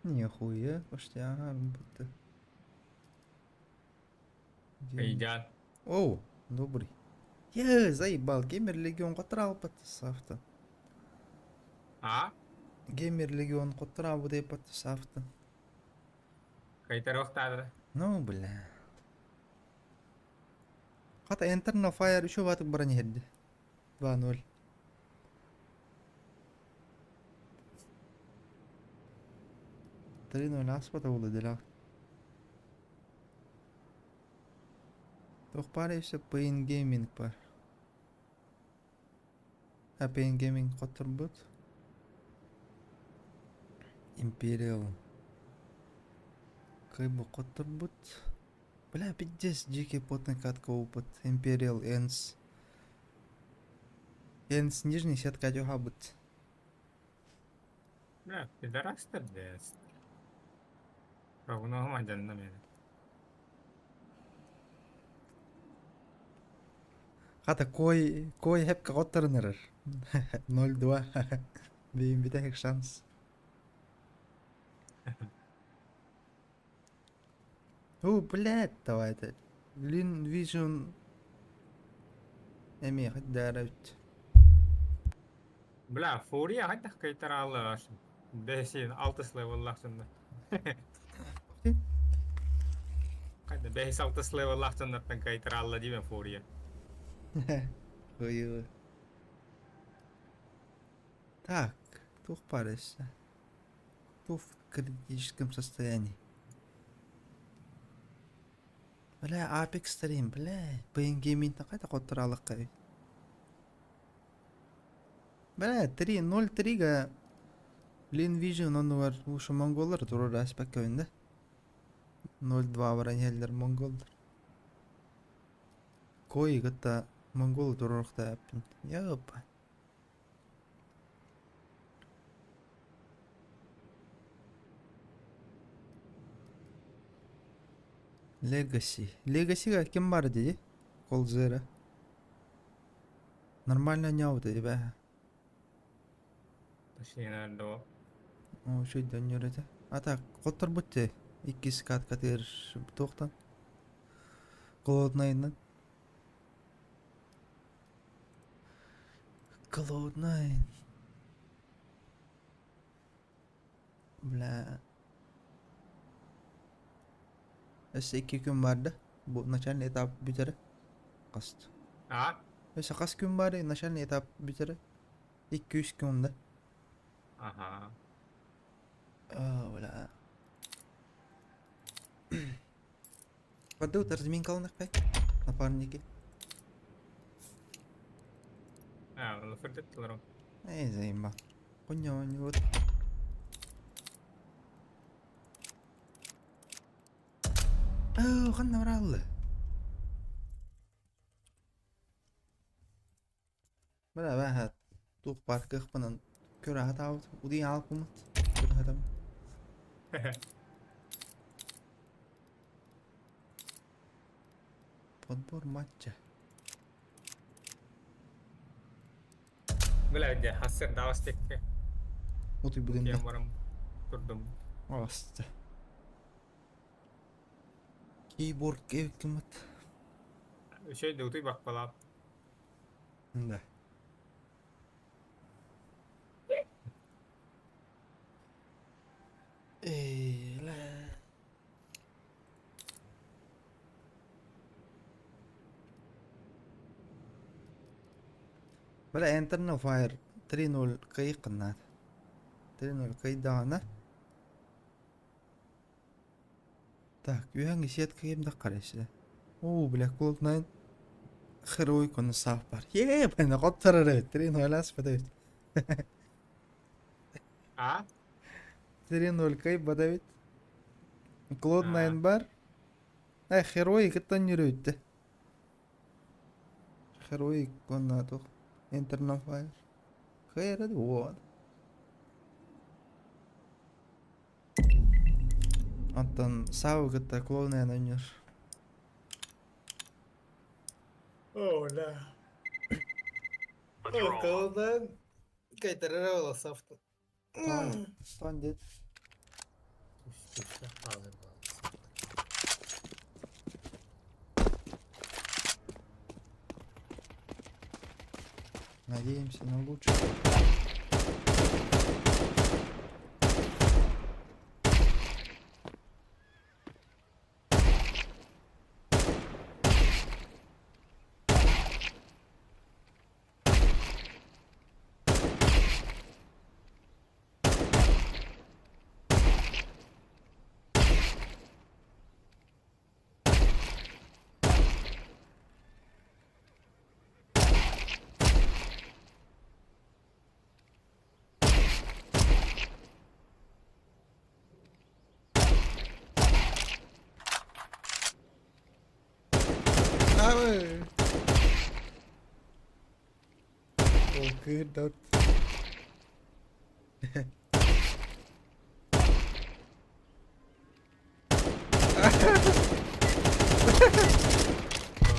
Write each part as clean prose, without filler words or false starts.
Нихуя, почти ага, будто. Ыйдьаан. Оу, добрый. Е, заебал, Геймер Легион хотраал подписавта. А? Геймер Легион хотраал подписавта. Кайтарыахтаата. Ну, бля. Хата Internal Fire еще ватык баран иһэрди. 2-0. 3-0 ааспата буолла дэлэҕэ. Туох баар өссө Pain Gaming баар. А Pain Gaming хотторбут. Imperial кыайбыт хотторбут. Бля, пиздец, дикий потный катка опыт. Imperial Ends. Ends нижний сетка дьоһабыт. Бля, пидорастар дээс. Прогноһум алдьанна миэнэ. Хата кой кой хепка хотторон эрэр. 0-2. Бэйим бүтэһик шанс. О, блядь, давай это. Лин Vision эмиэ даара эбит. Бля, Фурия хайдах кыйтараалла бэһисин алтыс левеллаах дьоннор. Хайда бэһис алтыс левеллаах дьоннортон кыйтараалла диибин Фурия. Ой-ой. Так, туох баар өссө? Кто в критическом состоянии? Бля, Apex Stream, бля, PNG хайда хотторалыкка Бля, 3-0-3-га Lin Vision оннугар ушу монголлар турар аспакка да? 0-2 баран иһэллэр монголлар. Кой кытта монгол туруохтааппын. Ёпа. Legacy. Legacy'га ким бар дии? Колзера. Нормально ньаут эбээ. Точнее, до. Оо, үчүгэй этэ. А так, хотторбут дии. Иккис каткатыгар туохтан? Голоднайынан. Cloud9. Бля. Өссө икки күн баар да? Бу начальный этап бүтэрэ. Хаст. А? Өссө хас күн баар начальный этап бүтэрэ? Икки-үс күн да. Ага. А, бля. Подут разминкалыныкпай напарники. А, ну фырдыттылар. Эй, заимба. Хуйня вот. Оо, ханна бараллы? Бля, бэһэ туох баар кыахпынан көрө сатаабыт. Удуйан аалпыммыт. Көрө сатабын. Подбор матча. Бля, дьэ, хассыр даҕас текке. Утуйбутун да. Утуйан баран турдум. Оста. Keyboard киммит. Үчүгэй да утуйбаппалаап. Да. Эй, ла. Бля, Internal Fire 3-0 кыйыккыннаат. 3-0 кыйдаҕына. Так, үһэҥ сетка ким да қарайсы. Оо, бля, Cloud9 Heroic оны саф бар. Е, бля, хотторор эбит. 3-0 аспат эбит. А? 3-0 кыйбат эбит. Cloud9 бар. Э, Heroic ыттан yürüyüttü. Heroic онна туох Internal Fire. Кыйара вот. Онтон Савы кытта клоунайан оонньуур. О, да. Клоунайн кайтарара буола сафтын. Тоон диэт. Күүстээх хаалар буолла. Надеемся на лучшее. Abi. Ол кыырдат.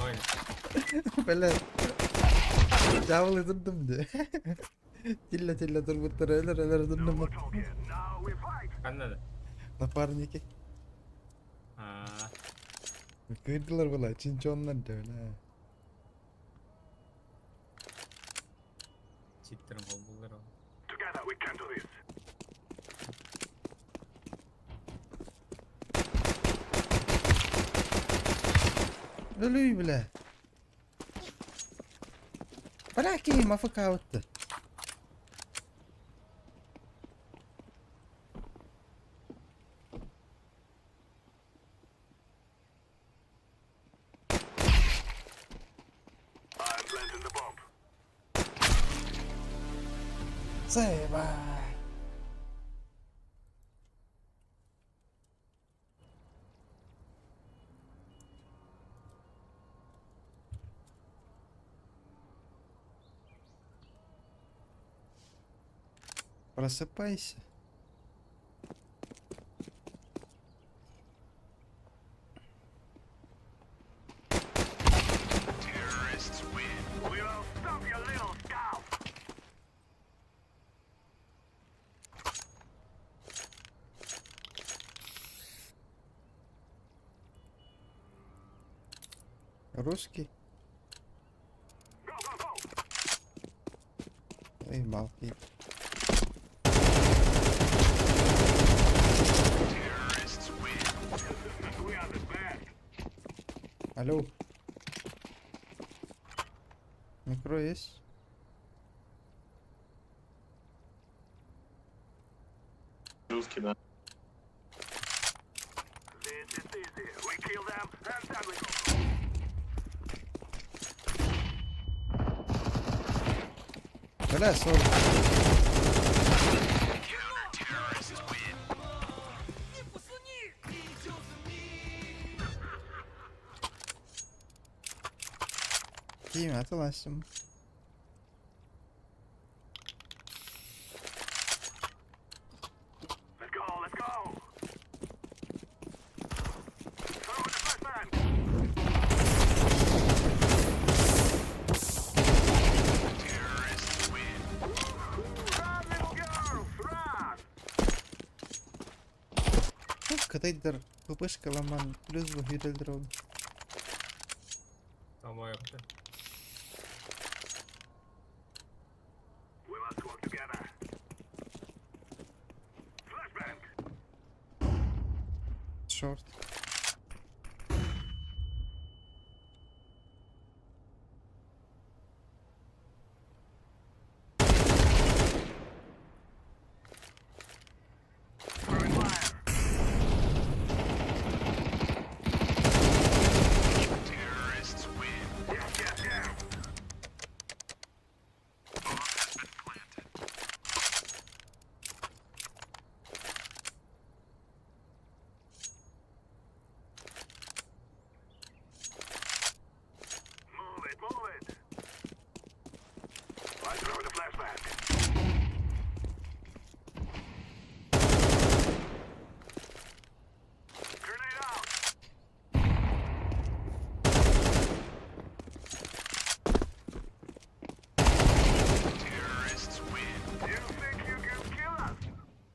Ой, Бэлэ. Дьаабыл ытырдым дии. Тиллэ-тиллэ турбуттара өлөр-өлөр ытырдым. Ханна да? Напарники. Аа, Кыырдылар была, чинчоннар дьэ бля. Читтерин холбууллар ол. Өлүй бля. Бля киһи мафыкаабытты. Заебай. Просыпайся. Русский? Эй, малкий. Алло. Микро есть? Русский, да. Бля, сори. Ким, атыластым. Кытайдар ППшка ламан плюс бу хүрэлдэр ол. Томойопты. Шорт.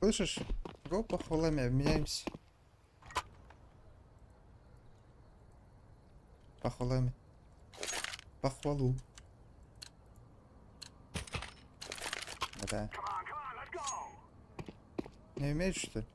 Слышишь? Го по холаме, обменяемся. Похвалами. Похвалу. Да. Не умеешь, что ли?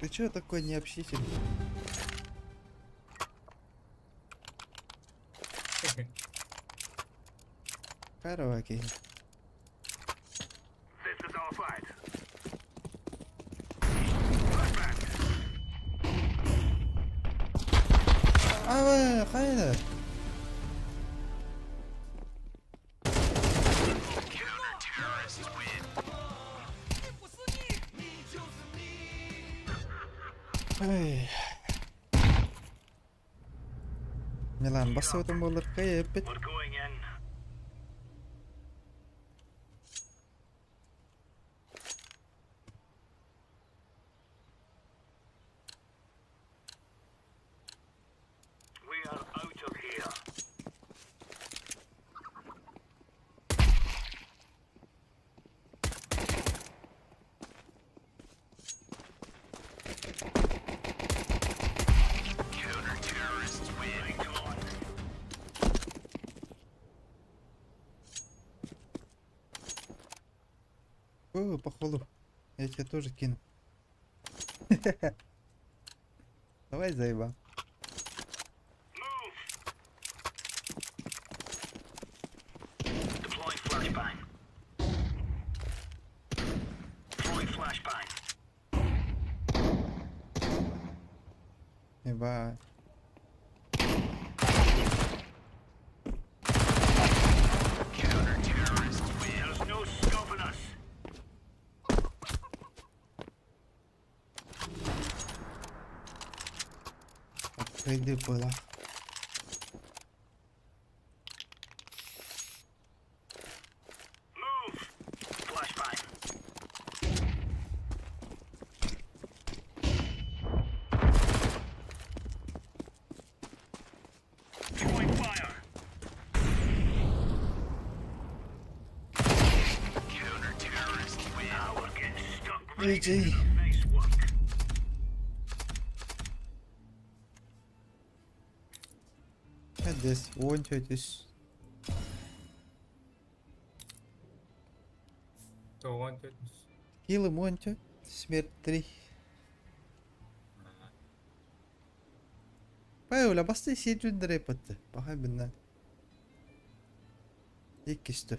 Ты чё такой необщительный? Караоке. А, хайда. Эй. Милан басыбытын буоллар кыайыппыт. О, похвалу. Я тебя тоже кину. Давай заебал. Ебать. Пойди была. GG. This one to this. Килым 14, смерть 3. Пауля, басты сиджундре патты. Бахай бинна. Иккисті.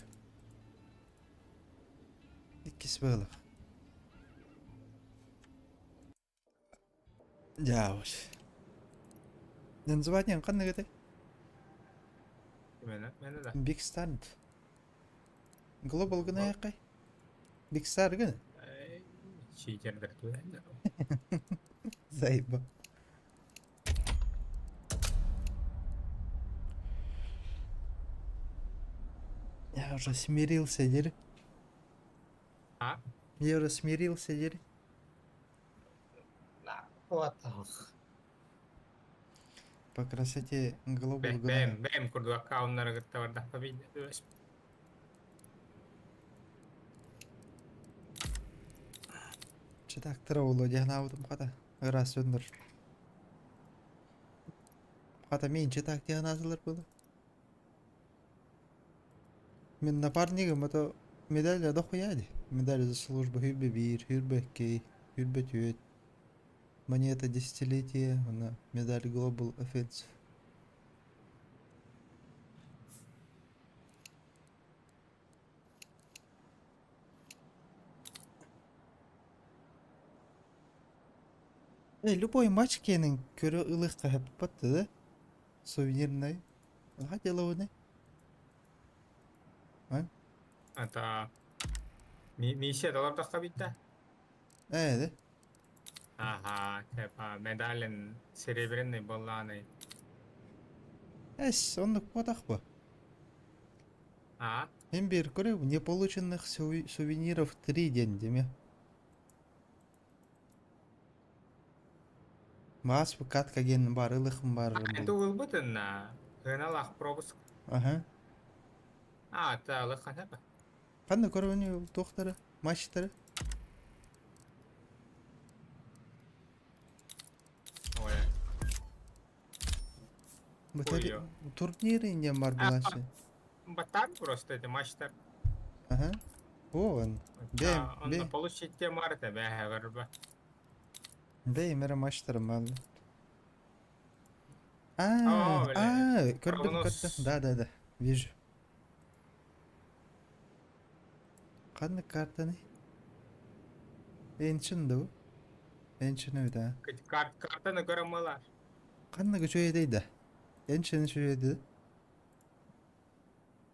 Иккис было. Дьэ, Название ханнык этэй? Мэнэ, мэнэ да. Big Star. Global гына Big Star гына. Читердер түһэн. Заеба. Я уже смирился, дери. А? Я уже смирился, дери. Вот. По красоте Global гына. Бэм, бэм курдук аккауннары кытта бардахпа биирдэ. Читактара буолуо дии санаабытым хата ыраас дьоннор хата мин читак дии санаатылар буолуо. Мин напарнигым ото медаль дохуя дии. Медаль за службу сүүрбэ биир, сүүрбэ икки, сүүрбэ түөрт. Монета десятилетия, она медаль Global Offensive. Э, любой матч киэнин көрө ылыахха сөп да? Сувенирнай. Наһаа деловый. Это миссия толордоххо биттэ. Ээ, да? Ага, типа медалин серебряный буоллаҕына. Эс, оннук буотах бу. А? Мин биир көрүм неполученных сувениров три диэн диэми. Маас катка диэн бар ылыхым бар. Это ылбытын Гыналах пропуск. Ага. А, та ылыххана ба. Ханна көрөбүнүй туохтары, матчтары? Ой. Бу турниры диэн бар булааччы. Батар просто это матчтар. Ага. Вон. Бэм, Онно получить те марта бэһэ барба. Бэйм эрэ матчтарым бааллар. А, а, көрдүм, көрдүм. Да, да, да. Вижу. Ханнык картаны? Ancient да бу? Ancient эбит аа. Картаны көрөммалар. Ханнык үчүгэй да? Ancient үчүгэй да?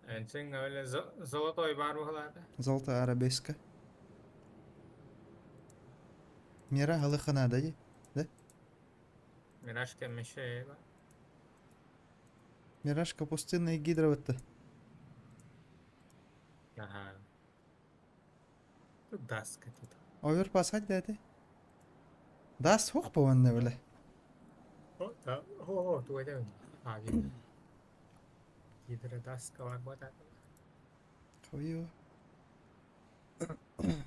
Ancient öyle золотой бар буолаата. Золото арабеска. Мира халыхана да ди? Да? Мирашка Мишеева. Миражка пустынная гидра вот Ага. Тут даска тут. Оверпас хайда этэй? Дас суох буоланна бile. О, да. О, тугу этэбин? А, гидра. Гидра даска бар буолаата. Хойу.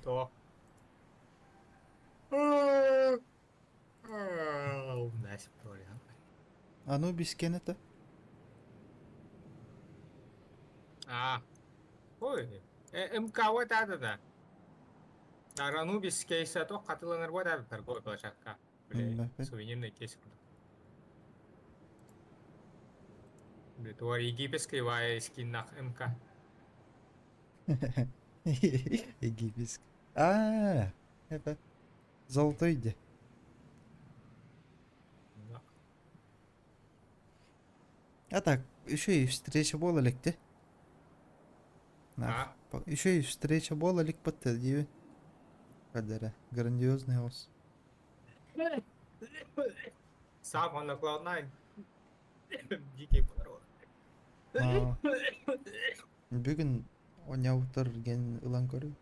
То. Анубис кенета. А. Ой, МК вот это да. Анубис кейса то хатыланар вот это торговый площадка. Бля, сувенирный кейс. Бля, туар египетский вай скиннах МК. Египетский. А, это золотой где? Да. А так, еще и встреча буола иликти. А? Еще и встреча буола илик бытта диибин. Кадара. Грандиозный ос. Сам он на Cloud9. Дикий порог. Бүгүн оонньообуттар диэн ылан көрүҥ.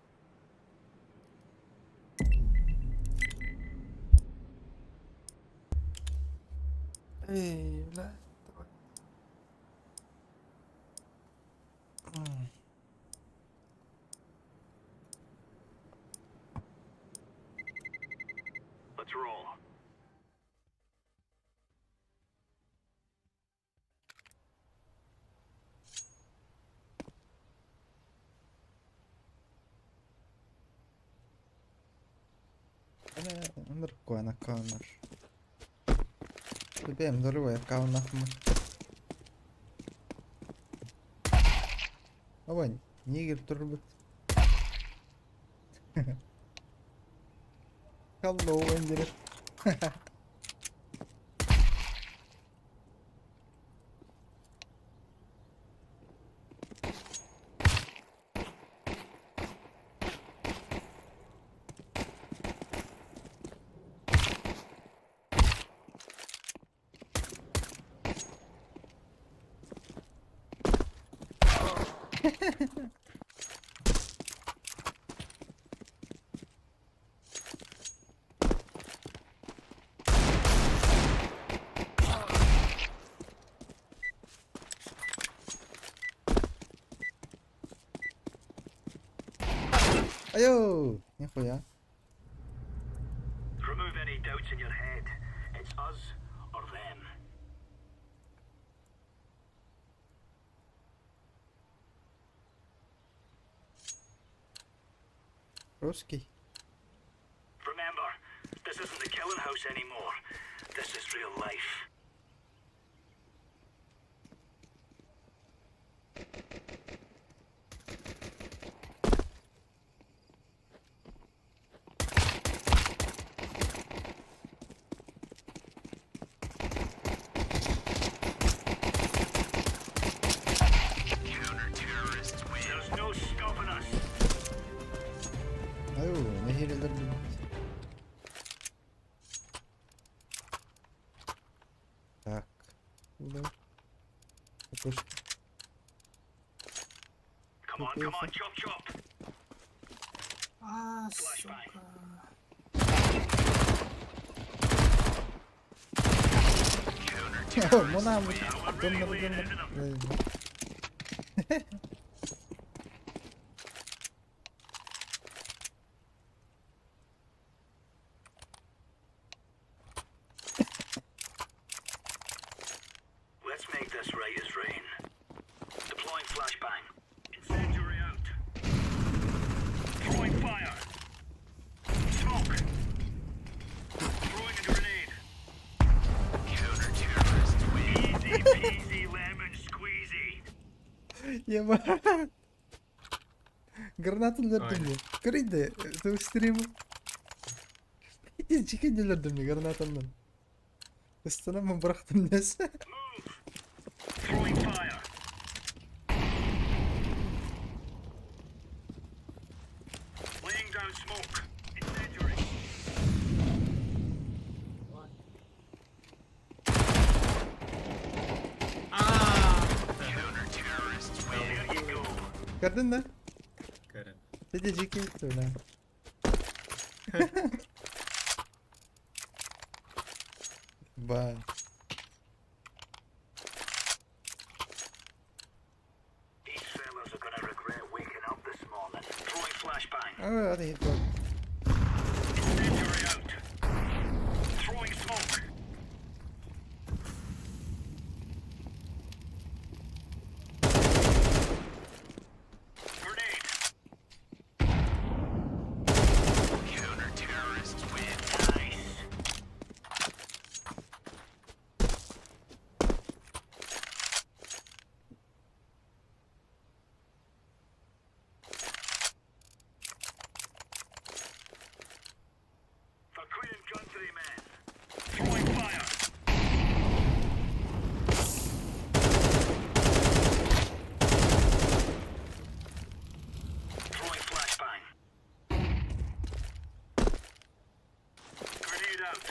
Эй, бля, давай. Let's roll. Ынырыккуана каунар. Бэм дорогой аккауннахмын. Абань, негр турбут. Hello, Эндер. Айо, нихуя. Remove any doubts in your head. It's us or them. Русский. Remember, this isn't the killing house anymore. This is real life. There's no stopping us. Айо, нэһиилэ өлөрдүбүт. Пушка. Come on, come on, chop chop. А, сука. Муна доннор доннор. Let's make this right as rain. Deploying flashbang. Incendiary out. Throwing fire. Smoke. Throwing a grenade. Counter-terrorists win. Easy peasy lemon squeezy. Еба. Гранату Ой. өлөрдүм дии. Көрүйдэ, ты стрим. Чикин өлөрдүм дии гранатанан. Ыстанаммын бырахтым дэс. Move. Throwing fire. Laying down smoke. Incendiary. А! Counter-terrorists win. There you go. Көрдүҥ да? Көрөн. Дьэ дьикин тула. Ба. These fellas are gonna regret waking up this morning. Throwing flashbang. Оо, это хит. Incendiary out. Throwing smoke. Grenade. Counter-terrorists win. Nice. For Queen and country, men. Throwing fire. Throwing flashbang. Grenade out.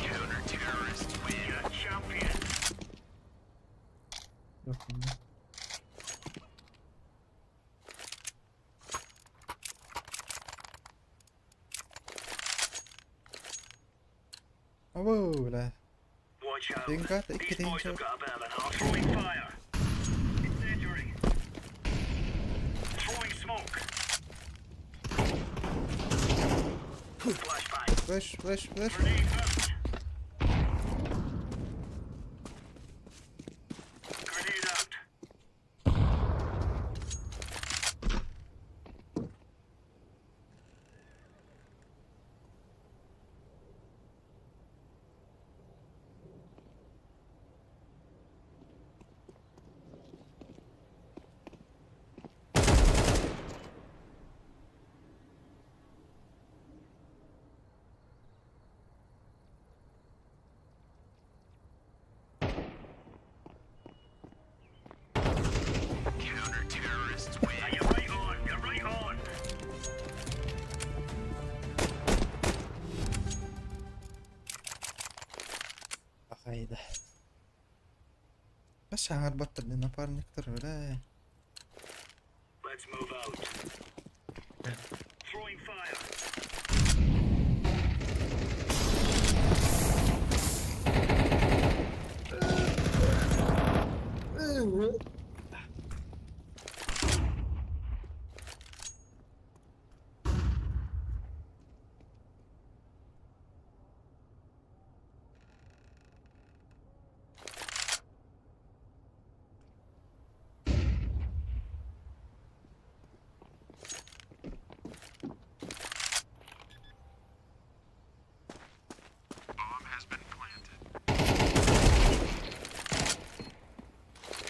Counter-terrorists win. You're a champion. Оо, бля. Watch out. Тинка, These boys тинка. have got a bit of an arse. Throwing fire. Incendiary. Throwing smoke. Flashbang. Flash, flash, flash. Grenade out. Grenade out. Counter-terrorists win. You're right on. You're right on. Хайда. Саҥарбаттар дии напарниктар, бля. Let's move out. Throwing fire.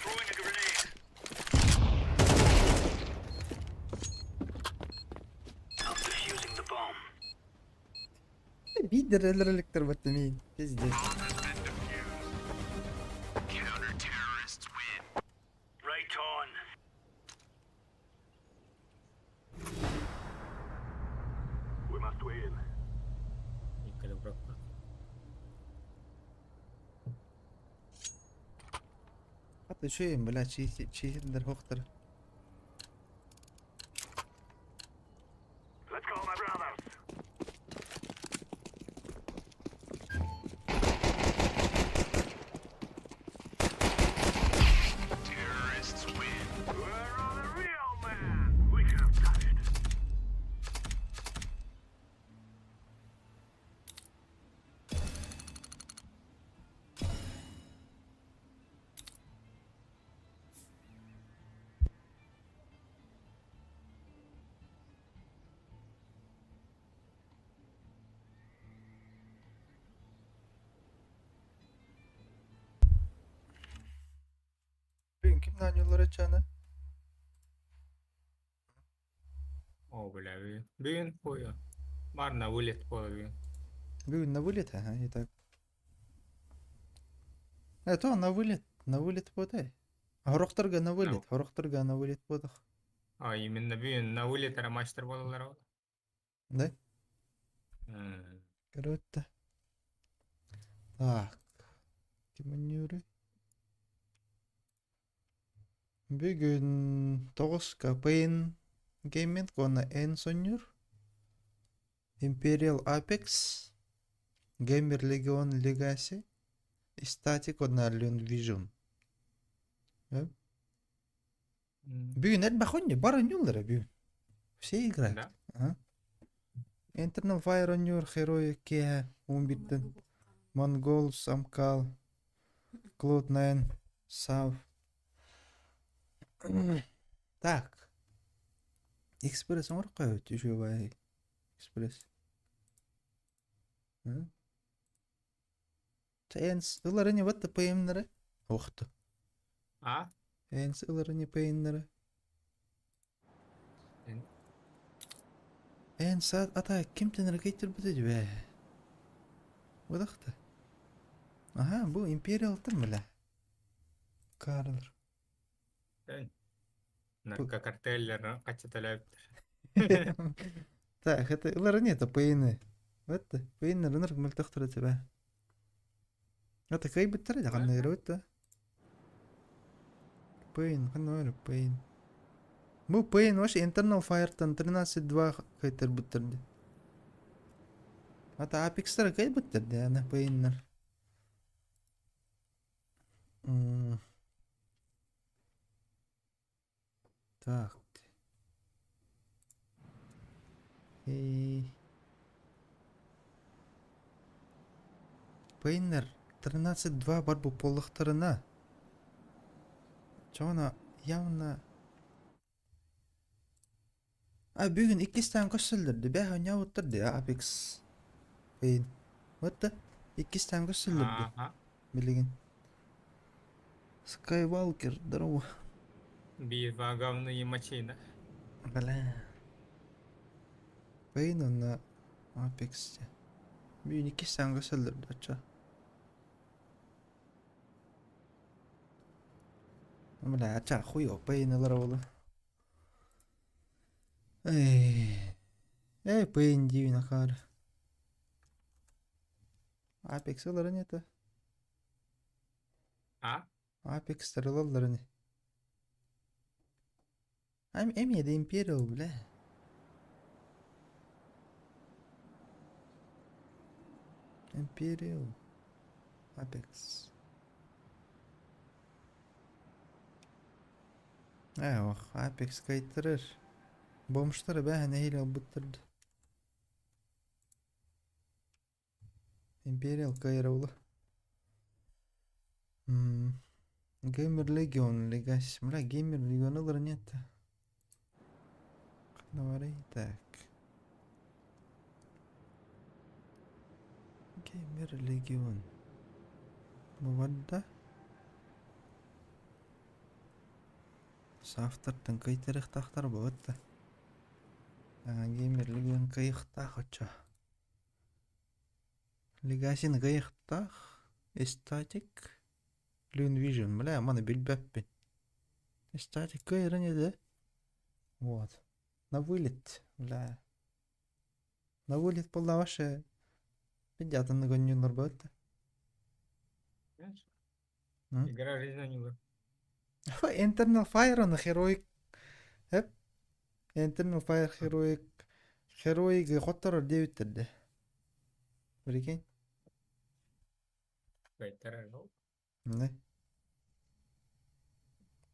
Throwing a grenade. I'm defusing the bomb. Биир өлөрө иликтэр мин. Пиздец. Counter-terrorists win. Right on. Үчүгэй бля чиһиннэр хоқтар. Let's go, my brothers. Terrorists win. We're on a real man. We could have done it. Бүгүн ким наанньууллар аччаана? Оо, бля, бүгүн. Бүгүн хуйа. Бар на вылет буола бүгүн. Бүгүн на вылет, ага, и так. Это на вылет, на вылет буотай. Хорохторго на вылет, хорохторго на вылет буотах. А, именно бүгүн на вылет эрэ матчтар буолаллар ол. Да? М. Круто. Так. Ким Бүгүн тоҕуска Pain Gaming уонна Эн сонньуур, Imperial Apex, Gamer Legion Legacy, Static уонна Leon Vision. Бүгүн элбэх оонньуу, бар оонньууллара бүгүн. Все играют. Да. Ага. Internal Fire оонньуур, Heroic киэһэ 11-тэн Монгол, Самкал, Cloud9, Сав. Так. Экспресс оҥороххо үчүгэй экспресс. Энс ылары не вот ПМнары. Охту. А? Энс ылары не ПМнары. Эн саат ата кимтэн эрэ бээ. Выдохта. Аха, бу Империалтан бля. Карл. Наркокартеллер хаччаталаабыттар. Так, это ылары не, это пейны. Вот, пейны рынок мөлтөхтөр тебя. Это кайбыттар да ханна эрэ Пейн, ханна эрэ Пейн. Бу Пейн вообще Internal Fire'тан 13.2 кайтарбыттар ди. Ата Apex-тар кайбыттар ди, ана Пейннер. Так. И... Пейнер 13.2 бар бу буоллахтарына. Чоҕуна явно А бүгүн иккистээн көрсөллөр дии, бээ оонньообуттар дии Apex Pain. Вот да, иккистээн көрсөллөр дии Ааха. билигин. Skywalker, здорово. Битва говны и мочина. Бля. Pain уонна Apex дии. Бүгүн иккистээн көрсөллөр дии оччо. Бля, ача хуё, Pain ылар буолуо. Эй, эй, Pain диибин акаары. Apex ылар ини это. А? Apex-тар ылаллар ини. Эмиэ да Imperial, бля. Imperial. Apex. Ээ, ох, Apex кыайтарар. Бомжтары бээһэ нэһиилэ ылбыттар дии. Imperial кыайара буолуо. М, Gamer Legion Legacy. Бля, Gamer Legion ылар нет. Ханна Так. Gamer Legion. Бу Сафтартан кыйтарыахтаахтар буолла. Gamer Legion кыайыахтаах оччо. Legacy-ны кыайыахтаах. Ecstatic. Loon Vision. Бля, маны билбэппин. Ecstatic кыайарын edi. Вот. На вылет, бля. На вылет буолла вообще. Видятынны көнньүннэр буолла. Знаешь? М? Игра жизни. Internal Fire ону Heroic эп Internal Fire Heroic Heroic хотторор диэбиттэр да. Прикинь. Кыайтарар ол. Не.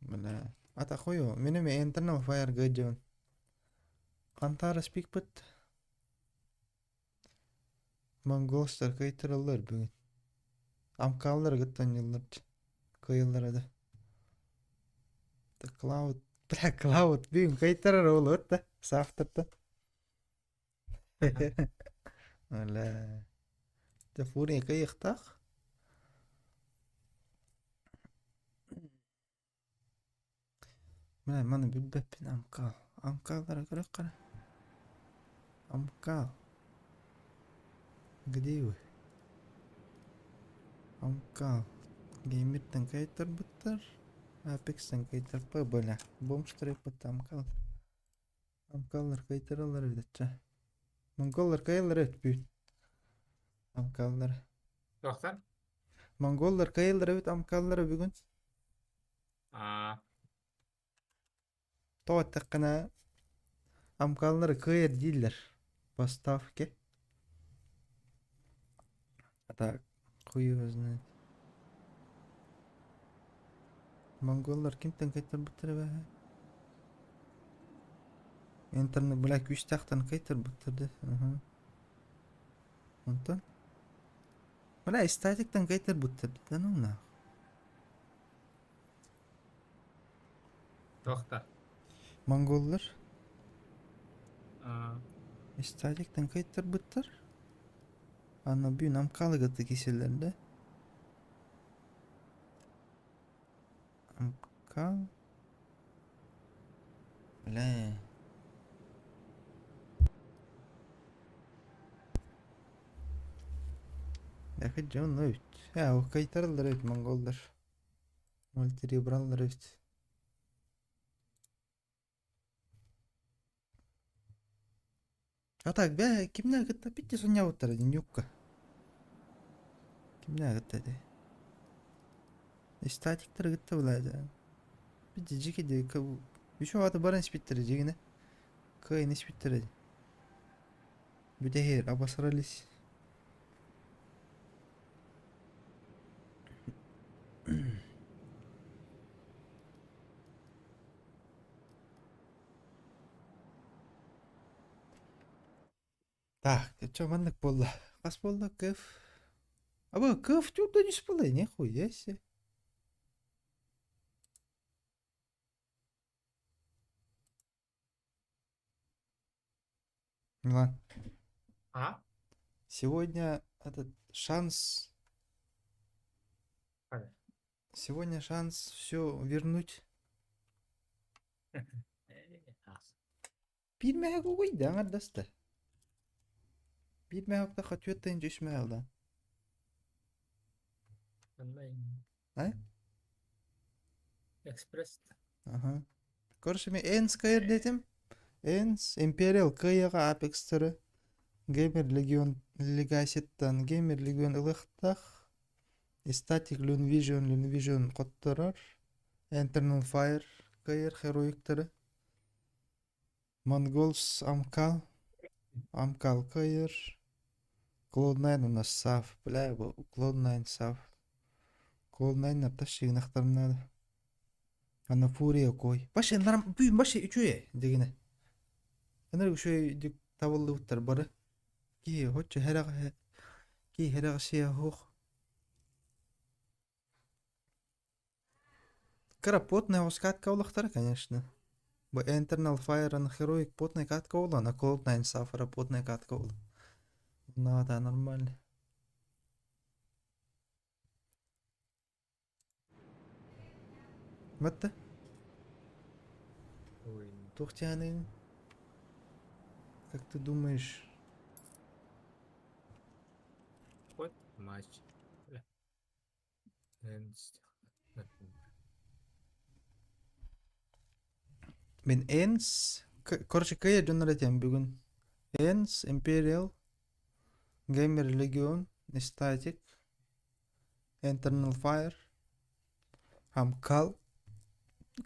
Бля. Ата хою, мин эми Internal Fire гыдьыбын. Хантара спикпыт. Монголстар кыайтараллар бүгүн. Амкааллар кыттан Кыайаллара да. Клауд, бля, Клауд бүгүн кыайтарар ол да, саахтарта. Бля. Дьэ, Фурия кыайыахтаах. Бля, маны билбэппин Амкал. Амкаллара көрөх хара. Амкал. Где вы? Амкал. Геймертэн кыайтарбыттар. Апекстэн кыайтарпа бля. Бомж Амкал. Амкаллар кыайтараллар эбит чэ. Монголлар кыайаллар эбит бүгүн. Амкаллар. Туохтан? Монголлар кыайаллар эбит амкаллара бүгүн. Аа. Тоҕо эттэххинэ амкаллары кыайар дииллэр. Поставки. А так хуй его знает. Монголлар кимтэн кыайтарбыттар эбээһэ? Интернет бля күүстээхтэн кыайтарбыттар да. Аха. Онтон? Бля статиктан кыайтарбыттар да ну нах. Туохта? Монголлар Аа. статиктан кыайтарбыттар. Аны бүгүн амкалыгыты киселлэр да. Амкал. Бля. Yakın canım evet. Ya o kaytarırlar evet Mongollar. Multiribranlar evet. А так бээ кимнээх кытта питти сонньуйбуттара дии Нюкка. Кимнээх кытта этэй? Статиктары кытта былаата. Питти дьикиди үчүгэй аата баран испиттэрэ дьигинэ. Кыайан испиттэрэ дии. Бүтэһиэр обосрались. Так, чё маннык буолла? Хас буолла кыф? Аба кыф тюрда түс буолла нихуя себе. Милан. А? Сегодня этот шанс... Ханна? Сегодня шанс все вернуть. Биир мэһэ кугуйда аҥардаста. Биир мэһэ түөрт тыһыынча үс мэһэ ылла. А? Экспресс. Аха. Короче, мен Энс каир диэтим. Энс, Imperial кыайыаҕа Apex-тары, Gamer Legion Legacy-ттан Gamer Legion ылыахтаах, Static Lunvision Lunvision хотторор, Internal Fire кыайар Heroic-тары, Монголс Амкал, Амкал кыайар, Cloud9 у нас Сав, бля, Cloud9 Сав. Cloud9 напташ надо. Ана Фурия кой. Баше нарам бүгүн баше үчүгэй дегине. Энер үчүгэй табыллыбыттар бары. Киһи хоччу хэрэҕэ киһи хэрэҕсиэ суох. Кыра потная катка улахтара, конечно. Бу Internal Fire and Heroic потная катка буолла, на Cloud9 Safara потная катка буолла. Да, нормально. Мэтте? Ой. Туох Как ты думаешь? Вот матч. Мин Энс, короче, кыйа дьоннор этиэм бүгүн. Энс, Imperial, Gamer Legion, Static, Internal Fire, Амкал.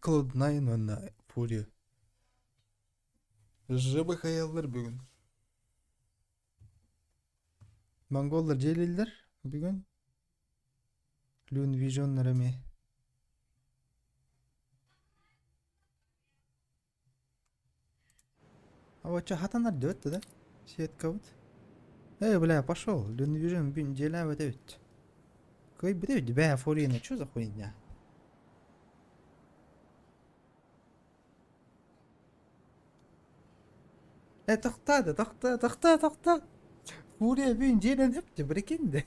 Cloud Nine уонна Fury. ЖБ хайаллар бүгүн. Монголлар дьиэлииллэр бүгүн. Лүн Vision'нар эмиэ. А вот что, хатанар дөттө да? Сеткабыт. Эй, бля, пошел. Лүн Vision бүгүн дьиэлээбэт эбит. Кыайбыт эбит, бээ, Фурина, что за хуйня? Э, тохтоо да, тохтоо, тохтоо, тохтоо. Фурия бүгүн дьиэлэн өптө, прикинь да.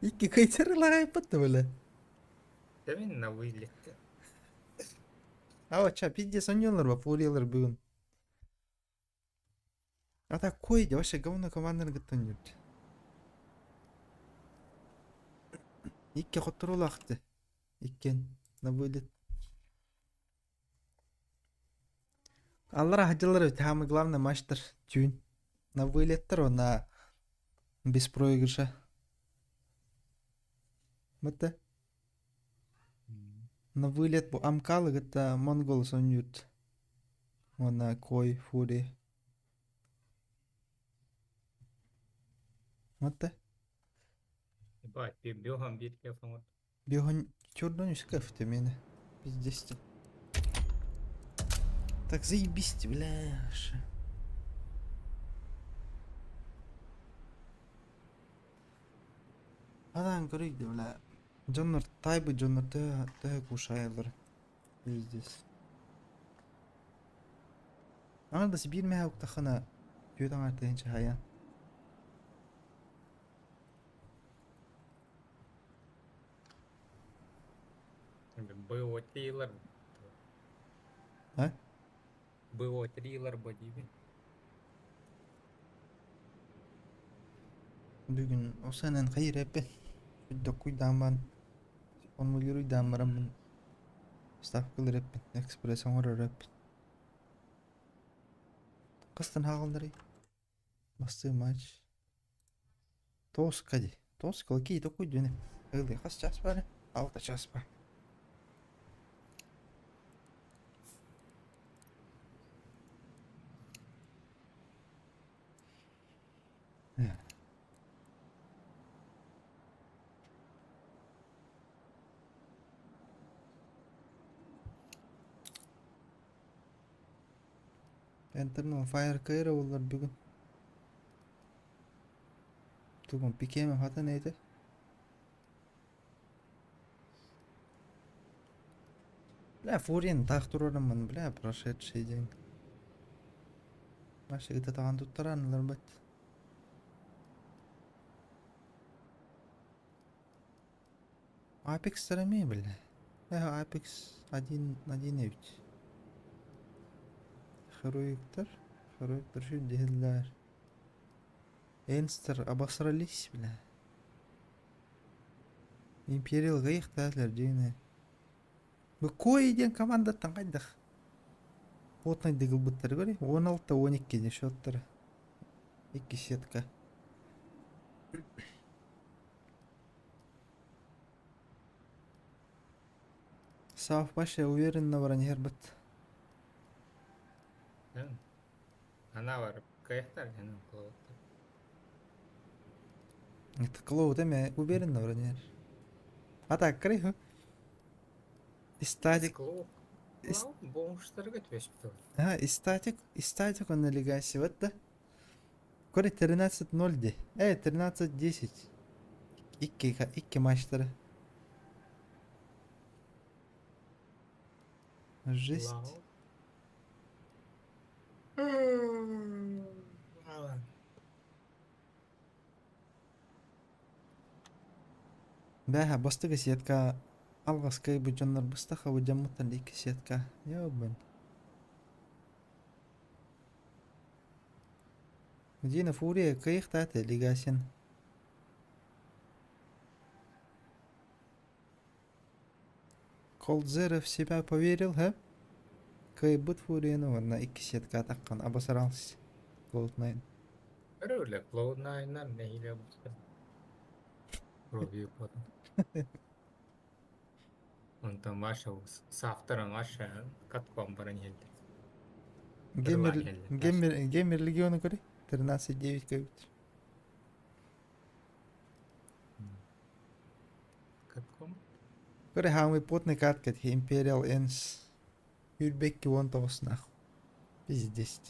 Икки кыйтарылаҕайбыт да, бля. Именно на вылет. А вот ча, пиздец, оонньуулар ба, Фуриялар бүгүн. А так кой вообще говно команданы кытта оонньуур. Икки хотторуулаахты. Иккиэн на вылет. Аллара сылдьаллар эбит, самый главный матчтар түүн. На вылеттар уонна без проигрыша. Мытта. На вылет бу Амкалы кытта Монгол сонньуут. Уонна Кой Фури. Мытта. Ебать, бьем битке фоҥот. Биоһун чордон үскэ мені. Пиздец. Так заебись, бля. Адаан көрүй бля. Дьоннор таайбыт дьоннор төһө төһө кушаялар. Пиздец. Аҥардас биир мэһэ уктаххына түөрт аҥаар тыһыынча хайаан. БО Тейлор. А? БО Трилор бодибин. Бүгүн осанан хайыр эппин. Докуйдаан формулируйдаан бараммын ставкалар эппин, экспресс оҥорор эппин. Хастан хаалларый? Бастыы матч. Тоска дии. Тоска лакей такой дьүнэ. Ылый хас час бары? Алта час бар. Internal Fire кыайра буоллар бүгүн. Тугун пикиэмэ хатан эйте. Бля, Фурин таах туруораммын, бля, прошедший день. Маша ытатаҕан туттараан ыларбат. Apex эмиэ бля. Э, Apex один один эбит. Heroicтар, Heroicтар сүрдүһэллэр. Энстер обосрались, бля. Империал ыйыхтаатылар дьиҥинэ. Бу Кой диэн командаттан хайдах плотнайдык ылбыттара көрүй 16-12 диэн счеттара. Икки сетка. Сав вообще уверенно баран иһэрбит. Ана барып кыайахтар гэнэ клоуттар. Это клоут эме уверенно баран иһэр. А так көрүй Статик Клоу. Клоу бомжтарга түбэспит. А, статик, статик он на Легаси, вот да. Көрө 13-0 ди. Э, 13-10. Икки, икки матчтары. Жесть. Вау. Бэһэ, бастакы сетка алҕаска бу дьоннор быстах бу дьоммуттан икки сетка. Ёбан. Дина Фурия кыйыхтаата Легасин. Колдзеро в себя поверил, һэ? Кыайбыт Фурияны уонна икки сетка атаххан обосрался. Cloud Nine. Өрөөлө Cloud Nine-нар нэһиилэ бустар. Пробью потом. Онтон Маша саахтара Маша катком баран иһэллэр. Геймер, Ырылаан иһэллэр. геймер, геймер легиона көрүй. 13,9 көбүт. Катком? Көрө хаамый потный катка Imperial Ens. Үрбекки уон тоҕуснах. Пиздец.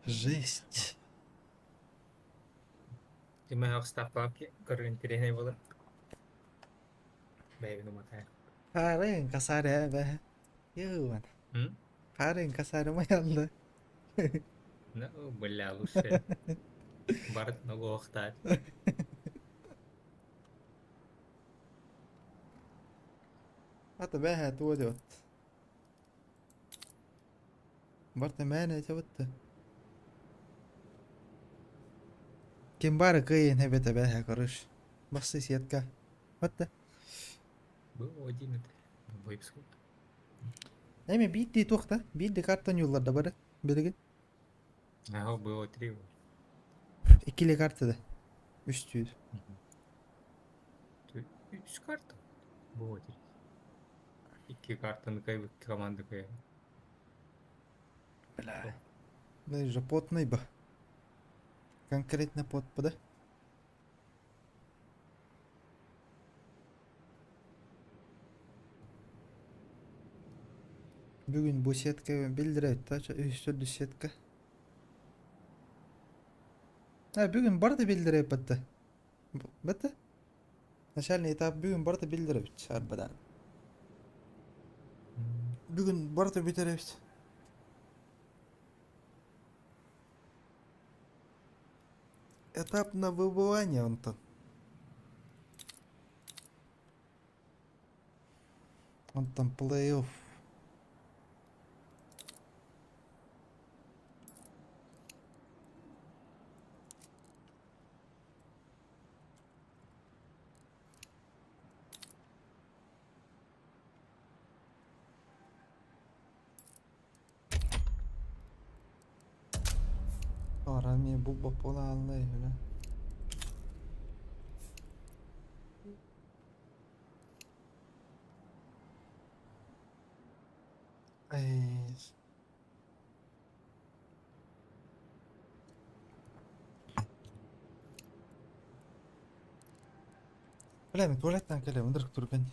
Жесть. Тимэ ставкалаах көрөр интэриэһинэй буолар. Бэйэбин уматайар. Харын касаре бэ. Юван. Харын касаре моялды. Ну, бля, лучше. Барыт ногоохтаат. Ата бэһэ туо диэт. Барта мээнэ этэ Ким бары кыайын эбэтэ бэһэ корыш. Бассы сетка. Батта. Был один это. Выпуск. Эми биирдии туохта? Биирдии картан юлларда бары. Билигин. Ага, было три. Иккили карта да. Үс түүр. Үс карта. Было три. Икки картаны кайбыт команда кайбыт. Бля. Бля, потный ба. Конкретно пот да? Бүгүн бу сетка биллэрэ үс төрдүс сетка. А, бүгүн барыта биллэрэ батта. Батта? Начальный этап бүгүн барыта биллэрэбит арбадан. Бүгүн барыта бүтэрэбит. Этап на выбывание онтон. Онтон плей-офф. Арами булбаппын аалла бля. Ай. Бля, мен туалеттан кэлэ ынырык турган.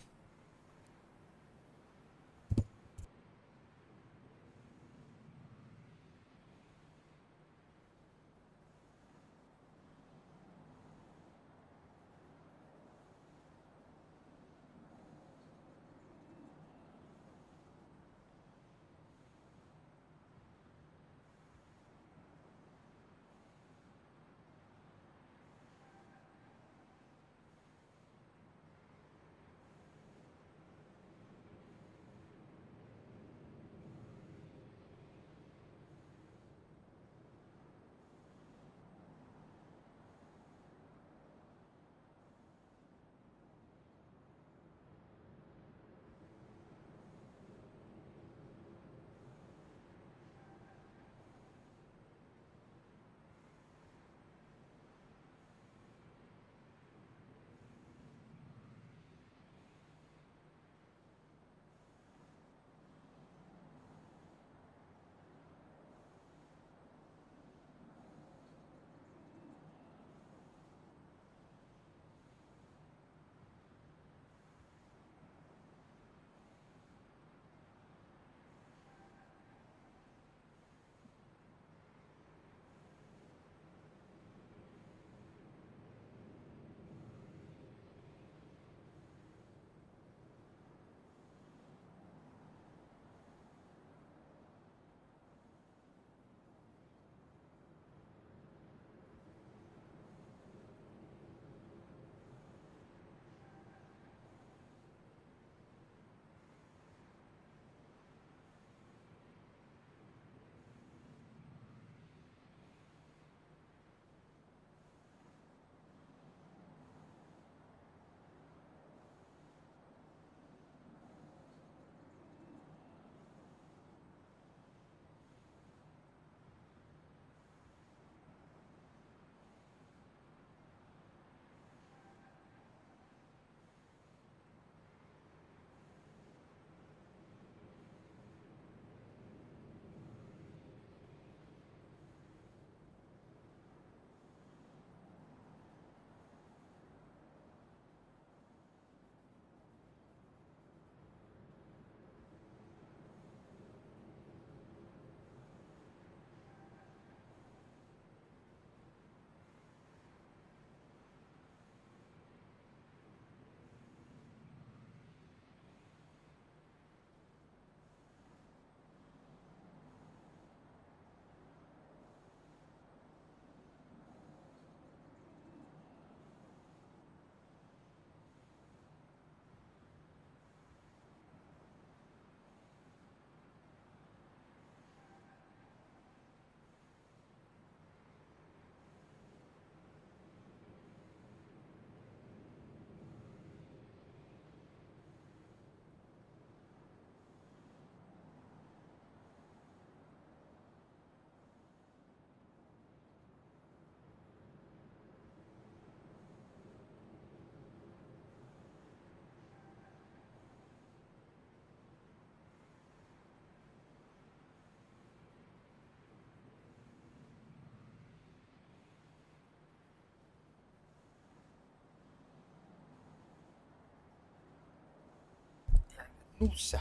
Нулся.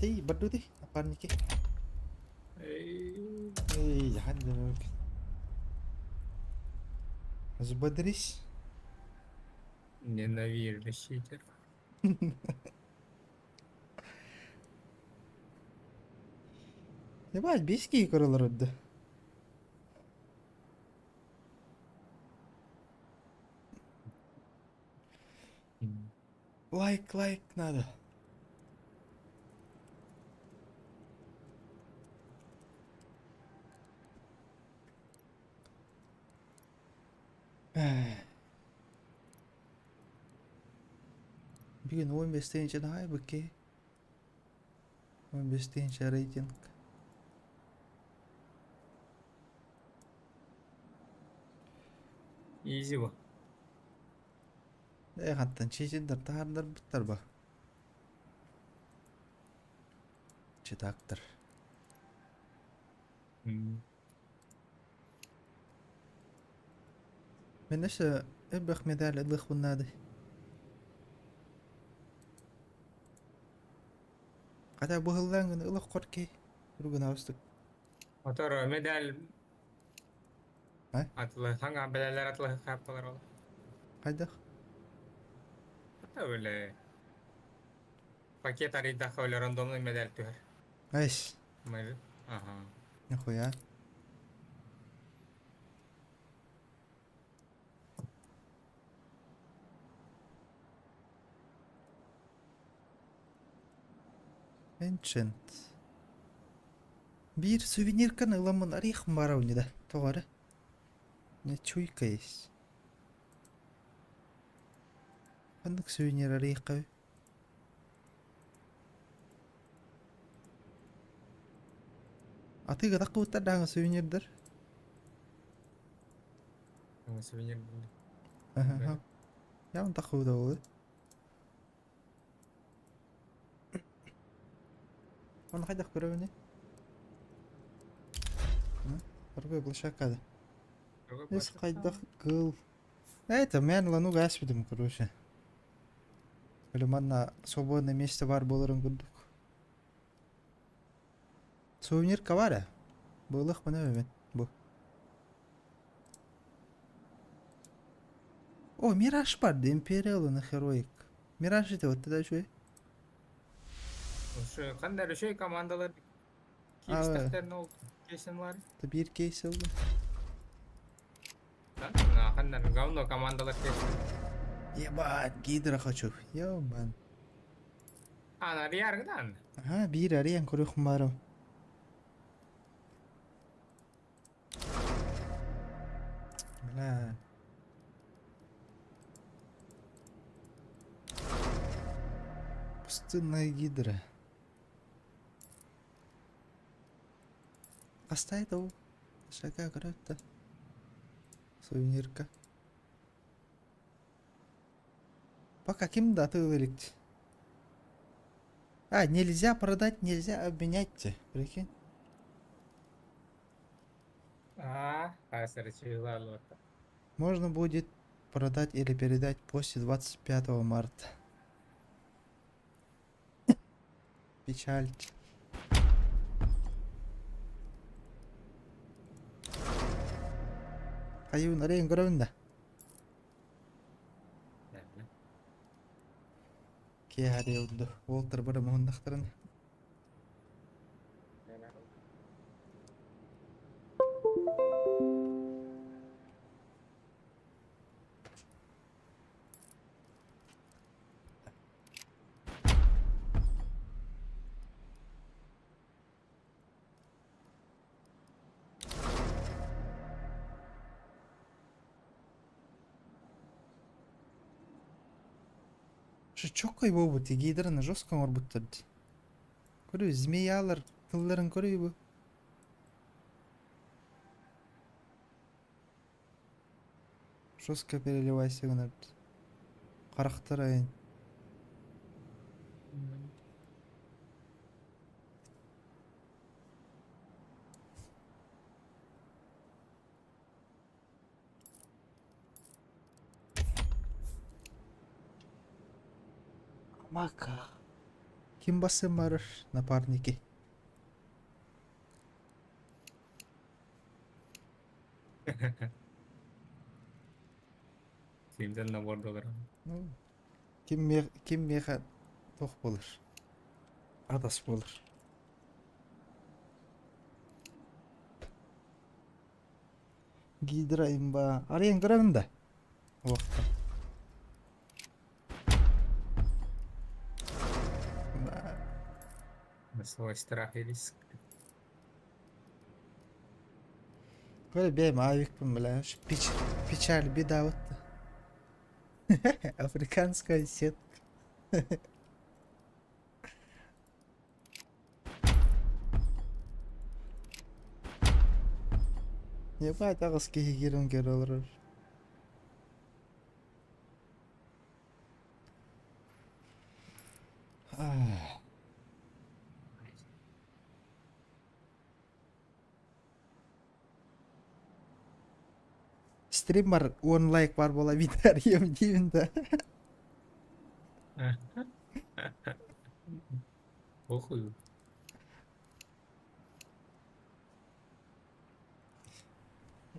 Ты бардуты, напарники. Эй, Эй, яхан Взбодрись. Ненавижу читер. Ебать, биэс киһи көрөлөр өрдө. Лайк, лайк надо. Бүгүн 15 тыһыынча наһаа быккей. 15 тыһыынча рейтинг. Изи бу. Э хантан чечендер таһаардарбыттар ба. Читактар. Мин өссө элбэх медаль ылыахпын наада. Хата быһыллаан гына ылах киһи Ругунаабыстык. Отор медаль А? атылы хаҥа бэлэлэр атылы хааппалар ол. Хайдах? Ата өле. Пакет арыйдахха өлө рандомный медаль түһэр. Айс. Ага. Нихуя. Ancient. Биир сувенирканы ыламмын арыйахпын баарабын да тоҕо эрэ. Не чуйка есть. Ханнык сувенир арыйахха Атыыга таххыбыттар даҕаны сувенирдар. Сувенир. Аха. Я таххыбыта буолуо. Оны хайдах көрөбүнүй? Торговая площадка Эс хайдах кыл. Это мен лану гаспидым, короче. Или манна свободное место бар буоларын курдук. Сувенирка бар ээ. Буолуох маны эбит бу. О, Мираж бар да, Империал на Heroic. Мираж это вот тогда үчүгэй. Ханна үчүгэй командалар кииристэхтэринэ ол кейсин Биир кейс ыллым. Ханна говно командалар кейсин. Ебать, гидра хочу. Ебан. Ана арыйаргынан. Ага, биир арыйан көрүөхпүн баарым. Бля. Пустынная гидра. Хаста ол? Шага көрөттө. Сувенирка. Пока ким да атыылыы илик. А, нельзя продать, нельзя обменять. Прикинь. А, Можно будет продать или передать после 25 марта. Печаль. Хайуун арыйан көрөбүн да. Киэһэ арыйа Уолтар бары муһуннахтарын. Чоккай буолбут гидраны жестко оҥорбуттар дии. Көрүүй змеялар тылларын көрүүй бу. Жестко переливайся гынар Харахтар айын. Мака. Ким бассыан барар напарники? Симден набор доллара. Ну, ким миэ ким миэхэ туох буолар? Атас буолар. Гидра имба. Арыйан көрөбүн да. Уохта. На свой страх и риск. Böyle бэйэм авикпын бля печ, печаль беда вот африканская сетка Ебать аҕыс киһи киирэн көрө олорор. Стриммар уон лайк баар буола Виталием диибин да. Похуй.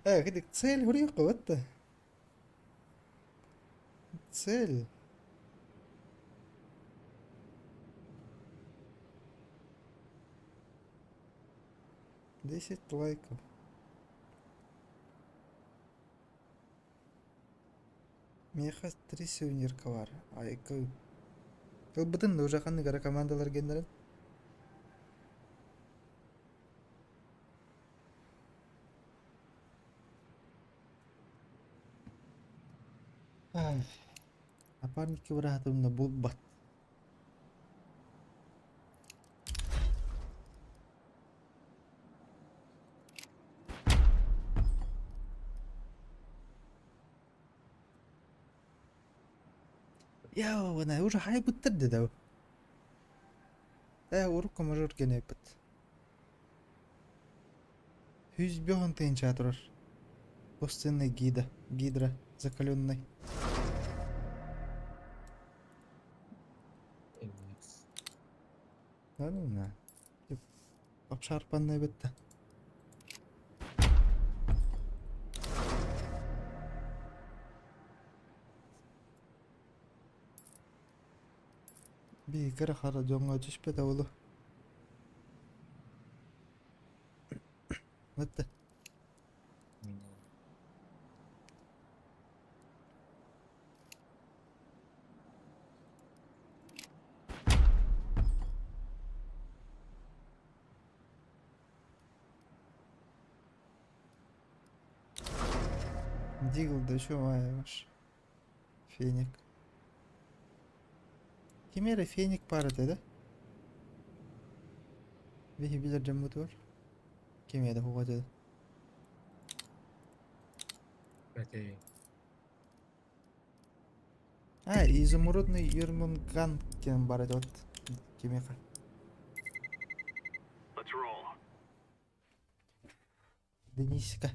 Э, цель хуруйукка Цель. 10 лайков. Миэхэ три сувенирка баар. Айка ылбытын да уже ханнык эрэ командалар геннэрин. Напарникка быраатым да булбат. Яа, уже хайбыттар деді. Э, урукку мажор кэнэппит. 105 тыһыынча турар. Пустынный гида, гидра закаленный. Да ну на. Обшарпанный бітті. Биир хара дьоҥҥо түспэтэ буолуо. Бытты. Дигл да еще ваш. Феник. Ким эрэ феник баар этэ да? Биһи билэр дьоммут бар. Ким эрэ хуга этэ. Окей. А, изумрудный Юрмунган кем бар этэ вот. Кимиэхэ. Let's roll. Дениска.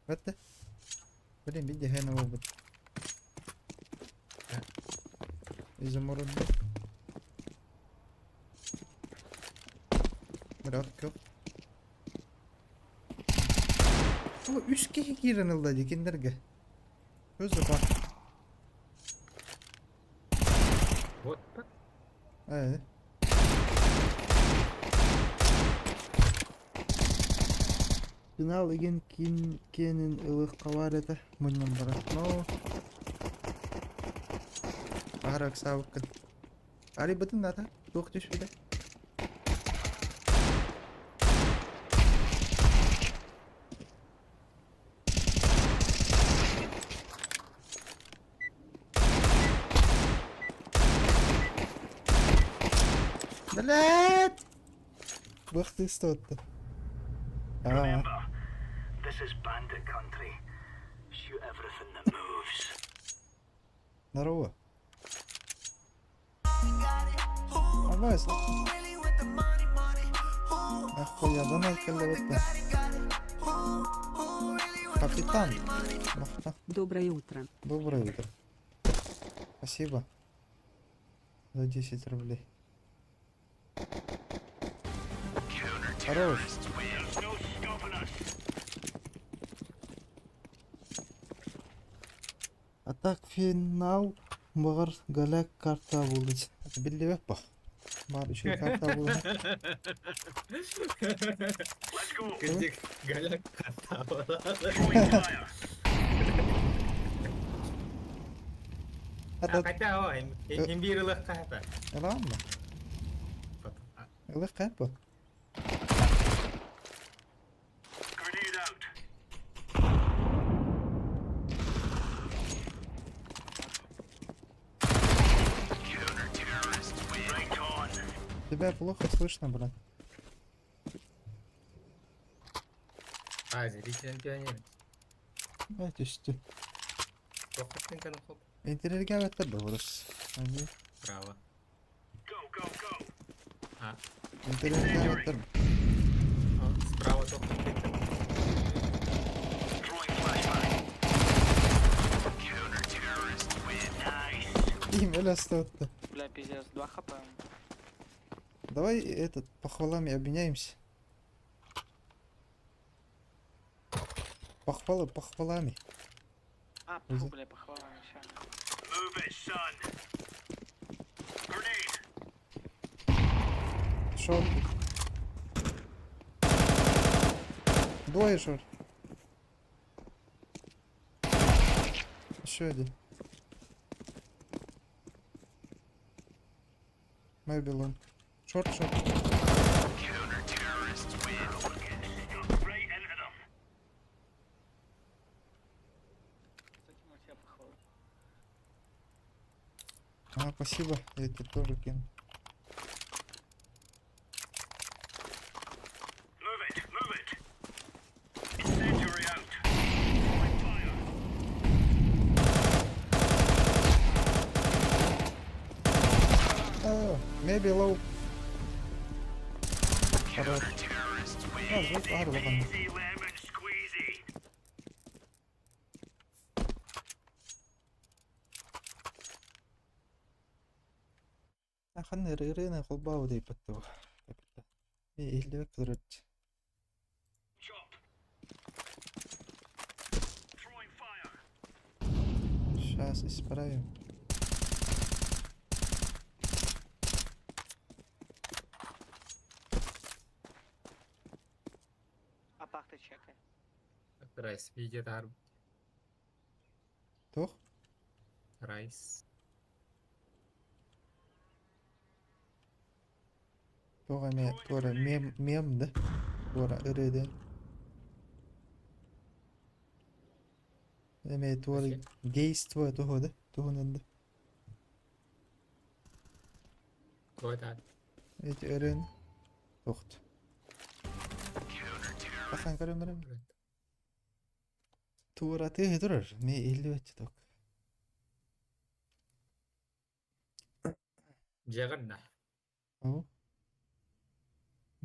What Блин, види хрен буолбут. Изумрудный. Брат, көр. О, үс киһи киирэн ылла дии кинилэргэ. Өзү баар. Вот так. Ээ. Финал игин киин киэнин ылыахха баар этэ мунньан баран. Но аһара ыксаабыккын. Арыйбытын да туох түспүтэ? Блядь! Быхты истэ Аа. Remember, this is bandit country. Shoot everything that moves. Здорово. Абайс. Нахуя кэллэбит Капитан. Махта. Доброе утро. Доброе утро. Спасибо за 10 рублей. Хорош. There's no stopping us. А так финал баҕар Галя карта буолуо. Биллибэт бо. Баар үчүгэй карта буолуо. Let's go. Кырдьык, Галя карта Throwing fire. Хата Хотя, о, им биир ылыахха хата. ылаан ба? Ылыах хайа бо? Grenade out. Right on. Тебя плохо слышно, брат. А, зритель пионер. Э, түстү. Туоххаттан хоп. Интирэргээбэттэр да урус. Аны Право. Go, go, go. А, интирэргээбэттэр. справа туоххаттан. Throwing flashbang. Nice. Им өлө астыбытта. Бля, пиздец, 2 хп. Давай этот похвалами обменяемся. Похвалы похвалами. А, фу, бля, похвала, все. Move it, son. Grenade. Short. Двое short. Еще один. Maybe long. Short, short. We're getting stuck right into them. Закинул тебе похвалу. А, спасибо, я тебе тоже кину. Move it, move it. Incendiary out. Throwing fire. А, maybe low. Хорош. А, звук арлыган. Easy lemon squeezy. Ханна ырыына холбаабы дейппет Иһиллибэт турарчы. Chop. Throwing fire. Сейчас исправим. А пах ты чекай. Райс, видео тар. Туох? Райс. Туох эмэ туора мем мем да? Туора ырыа Эмэ туора Вообще. гейство туһу да? Туһунан да? Туох Эти ырыаны. Туохт. Тахан көрөмөрөм. Туора тыаһы турар. Мэ иһиллибэт ток. Дьэҕин да. Оо.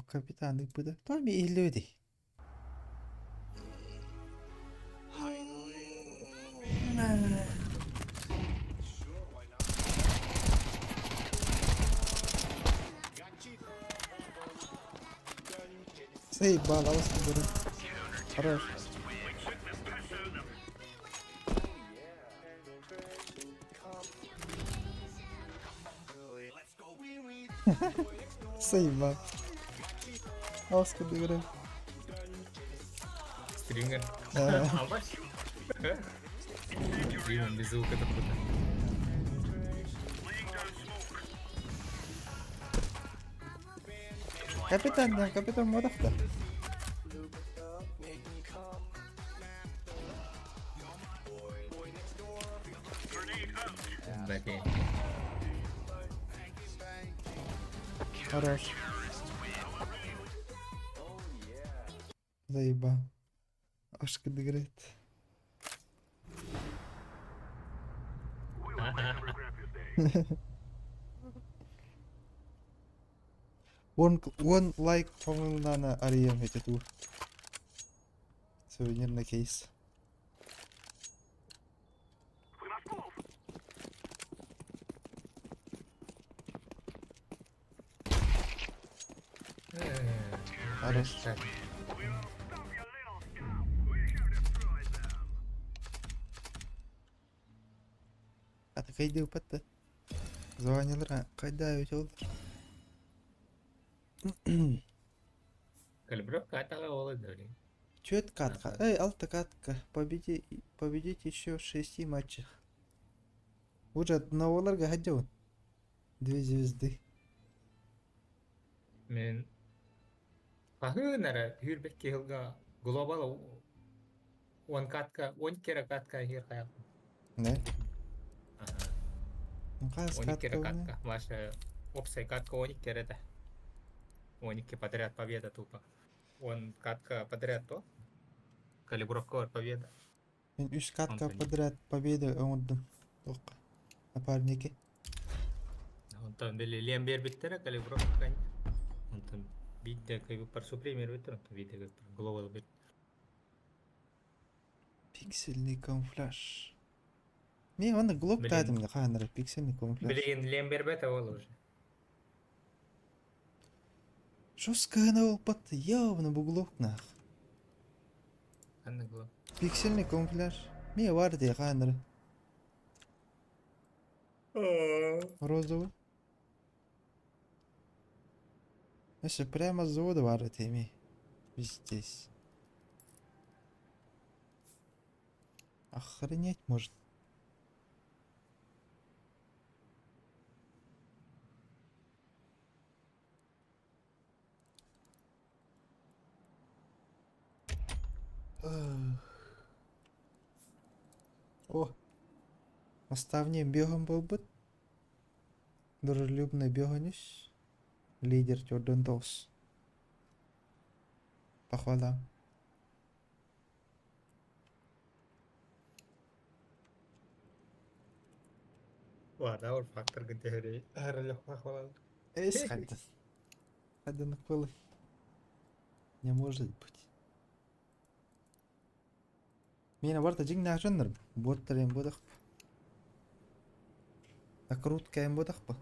Капитан ыппыта. Тоҕо эмиэ иһиллибэтий? Заебал, алыс көрөн. Хорош. We took the piss out of them. Заебал. Алыс көрөн. Стрингер. Да. А вообще? Дима, без звука это круто. Laying down smoke. Капитан, да, капитан модахта. Grenade out. Блин. Хорош. Заебал. Ашка дыграет. We will make them regret this day. One like помылнана арыйам эти тур. Сувенирный кейс. We must move. Хорош. Аты кайда да? Звонилар, кайда өтө Калибровка атаға ол еді. Чет катка. Эй, алта катка. Победи, победить еще в шести матчах. Уже одного ларга хотел. Две звезды. Мен хаһыын эрэ сүүрбэкки сылга глобал уон катка уон икки эрэ катка иһир хайаҕым. Да? Аха. Ну, хас Уон икки эрэ катка катка. Ваша уопсай катка уон икки эрэ этэ. Уон икки подряд победа тупо. Уон катка подряд то. Калибровка победа. Мен үс катка Онтон подряд победа оҥордум. Туохха? Напарники. Онтон били лиэн биэрбиттэрэ калибровка. Онтон биирдэ кыайбыппар суприм биэрбиттэр, онтон биирдэ кыайбыппар глобал биэр. Пиксельный камуфляж. Мен оны глоб Билигин таатым хаанара пиксельный камуфляж. билигин лиэн биэрбэтэ ол уже. Жесткая буолбат, явно буглок нах. Ханна глоб. Пиксельный камуфляж. Мен бар дии хаанара. Розовый. Если прямо с завода бар эми. Здесь. Охренеть может. О! Наставник бегом был бы. Дружелюбный беганюсь. Лидер Jordan Долс. Похвала. Ладно, ол фактор гынтehри. Эс хаддан. Хаддан кылы. Не может быть. Миэнэ барыта дьиҥнээх дьоннор буоттар эҥин буотахпа. Накрутка эҥин буотахпа.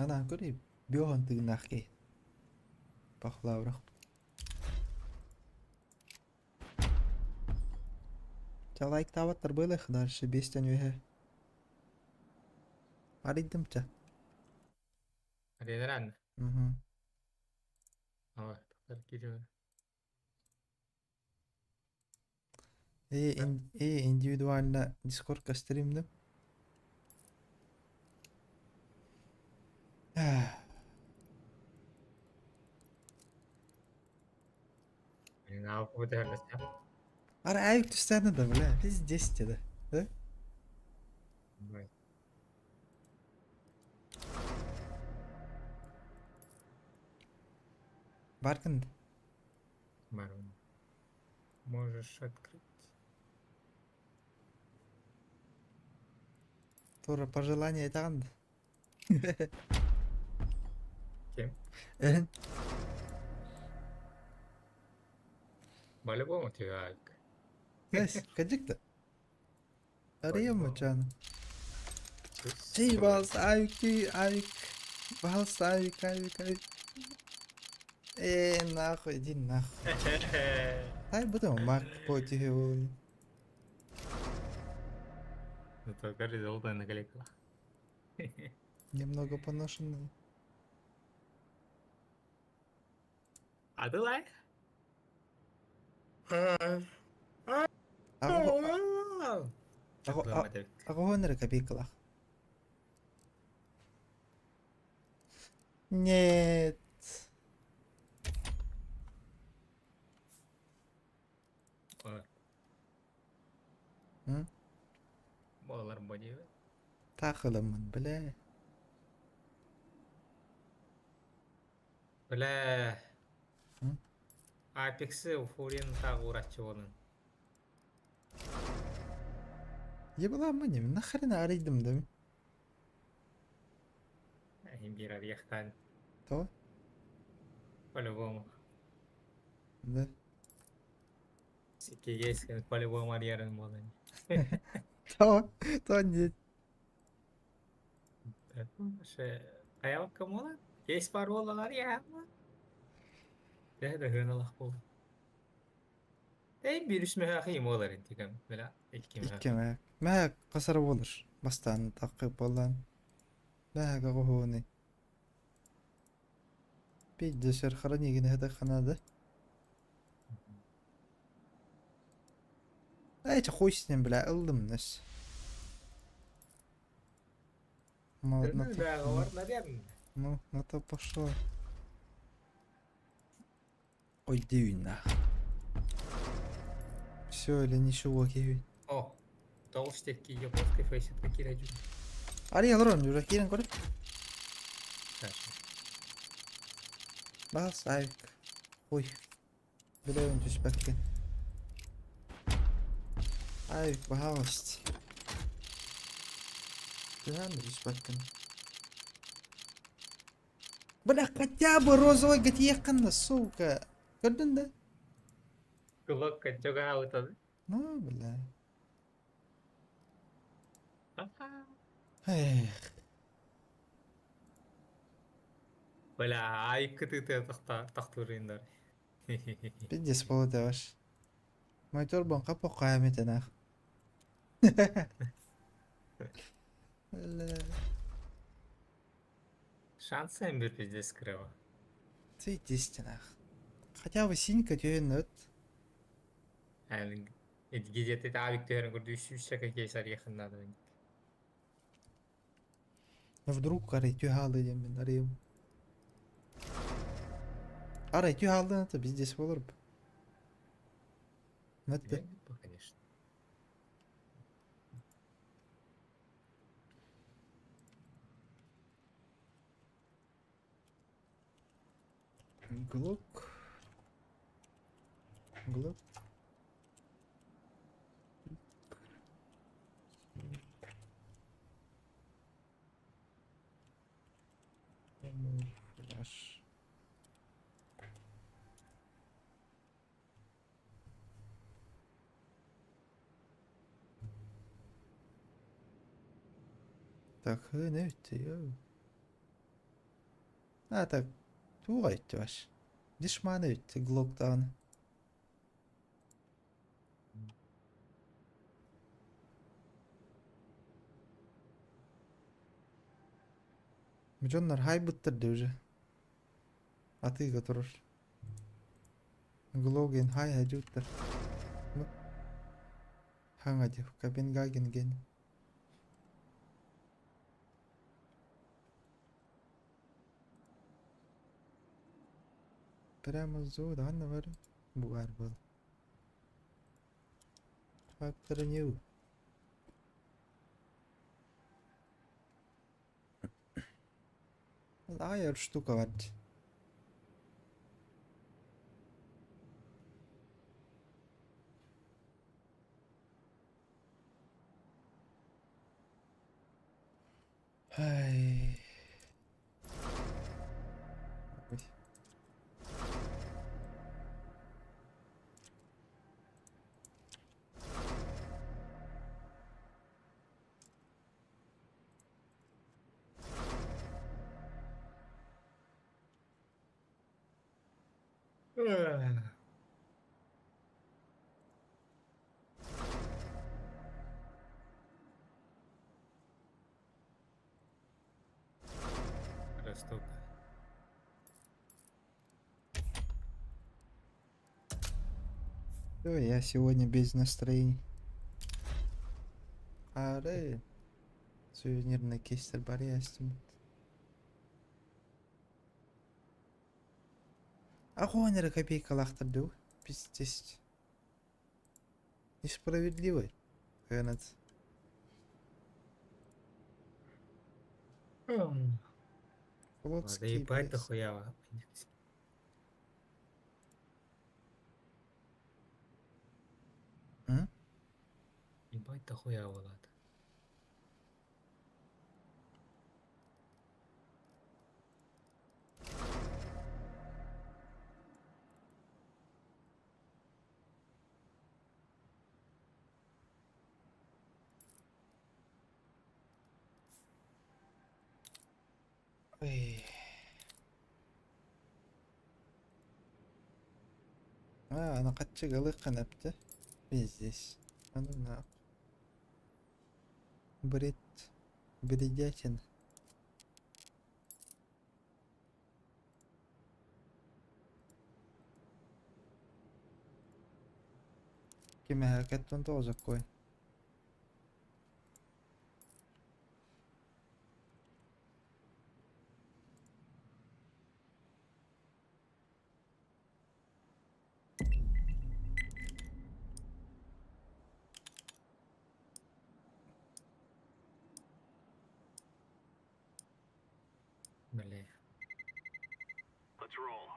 Анаан көрүй, биоһон тыыннаах киһи. Пахлаврах. Ча лайктаабаттар быылых дальше биэстэн үөһэ. Арыйдым ча. Аренаран. Угу. Ава, тохтор киирэ. Э, э индивидуально Дискордка стримдим. Ара айып түстәні да, бля, пиздец деді. Да? Баркын. Барон. Можешь открыть. Тура пожелание айтаҕын Кем? Эн По-любому тебе авик. Эс, кадик да. Арыйам По-любому. мачааны. Чей балс авик, чей авик. Балс авик, авик, авик. Э, нахуй, иди нахуй. Тай бутым мак по тихе болын. Это каждый золотая наклейка. Немного поношенный. А ты лайк? Аҕоһон эрэ копейкалаах. Нет. М? Буолар бодиба. Таах ыламмын, бля. Бля. М? Апексы Фурин тағы ураччы болын. Ебала нем, нахрена арыйдым да? Әһин бир арыяхтан. То? По-любому. Да. Сикигескен по-любому арыярын болын. То, то нет. Хайа буолан? Кейс бар буоллалар яама. Төһө да ыһыаналах буолла. Эй, bir үс мөһөөх им буолар интигем. Била, икки мөһөөх. Икки мөһөөк. Мөһөөк хасара буолар. Бастаан таххы буоллаан. Мөһөөк оҕуһууну. Пиздец, хранигин это ханада. Эти хуй с ним, бля, ыллым нэс. Ну, на то, ну, на то пошло. Ой, дивина. Все или ничего, киви. О, толстяки японской фейсит какие радио. Ари алрон, уже кирен көріп. Бас, айк. Ой. Билэбин түспэккин. Ай, баһаалыст. Түһээн да түспэккин. Бля, хотя бы розовый гатиеххин да, сука. Көрдүн да? Кулак чогаабытан. Ну, бля. Эх. Бля, айкытыты тахтуриндар. Пиздец болотеваш. Моторбон капо каамитенах. Бля. Шансы эмбер пиздец крево. Цветистинах. Хотя бы синька түйін өт. Где-то авик түһэрин көрдүү сүүсчэкэ кейс арыйахыннаада. Вдруг арай түйхалды диэн мин арыйым. Арай түйхалдын это пиздец болор. Мэтте. Конечно. Глок. Глок. Камуфляж. Так, не өттө. А, так, туга өттө баш. Дишманы өттө глоктаганы. Дьоннор хайбыттар да уже. Атыыга турар. Глоген хай хадьыттар. Ну. Хаҥа див, Копенгаген ген. Прямо зода бар. Бугар был. Фактор не. Айар штука бар. Ай. Ой. Росток. Всё, я сегодня без настроений. Аре. Сувенирный кейстер бар ястым. Ахуанера копейка лахтырды. Пиздец. Несправедливо. Кэнет. Да Флотский ебать пес. дохуя. М? Ебать дохуя болады. А, аны хаччы ылыаххын эптэ. Пиздец. Аны на. Бред. Бредятина. Кимэһэ тоҕус оккой. Бля. Let's roll.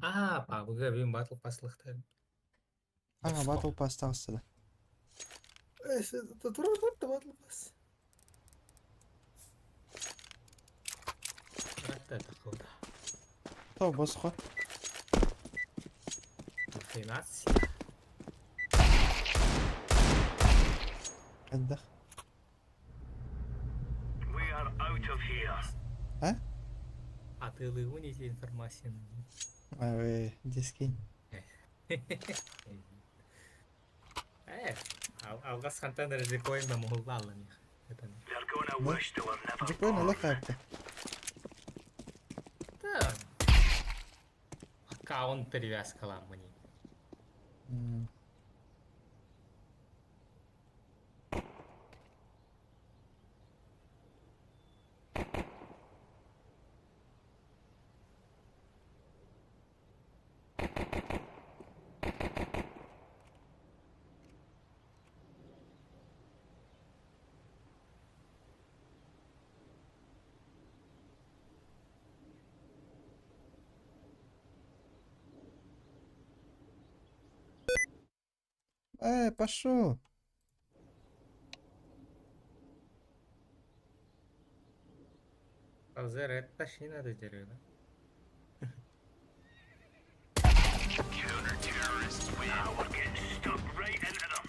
А, пабыга бин батл паслыхтар. Ага, Battle Pass таҕыста да. Battle Pass. Это худа. То босхо. 13. Хайдах. We are out of here. А? А ты лыгуните информацию. Ой, дискинь. Алгас хантан режикоин на мугуллалла них. Это не. They're gonna Ну, wish they were never Дьукуйн born. олох аапта. Да. Аккаунт перевязкалаан мани. М. Пошел. Алзер, это точнее надо дерево, да? Counter-terrorists win. Now we're getting stuck right into them.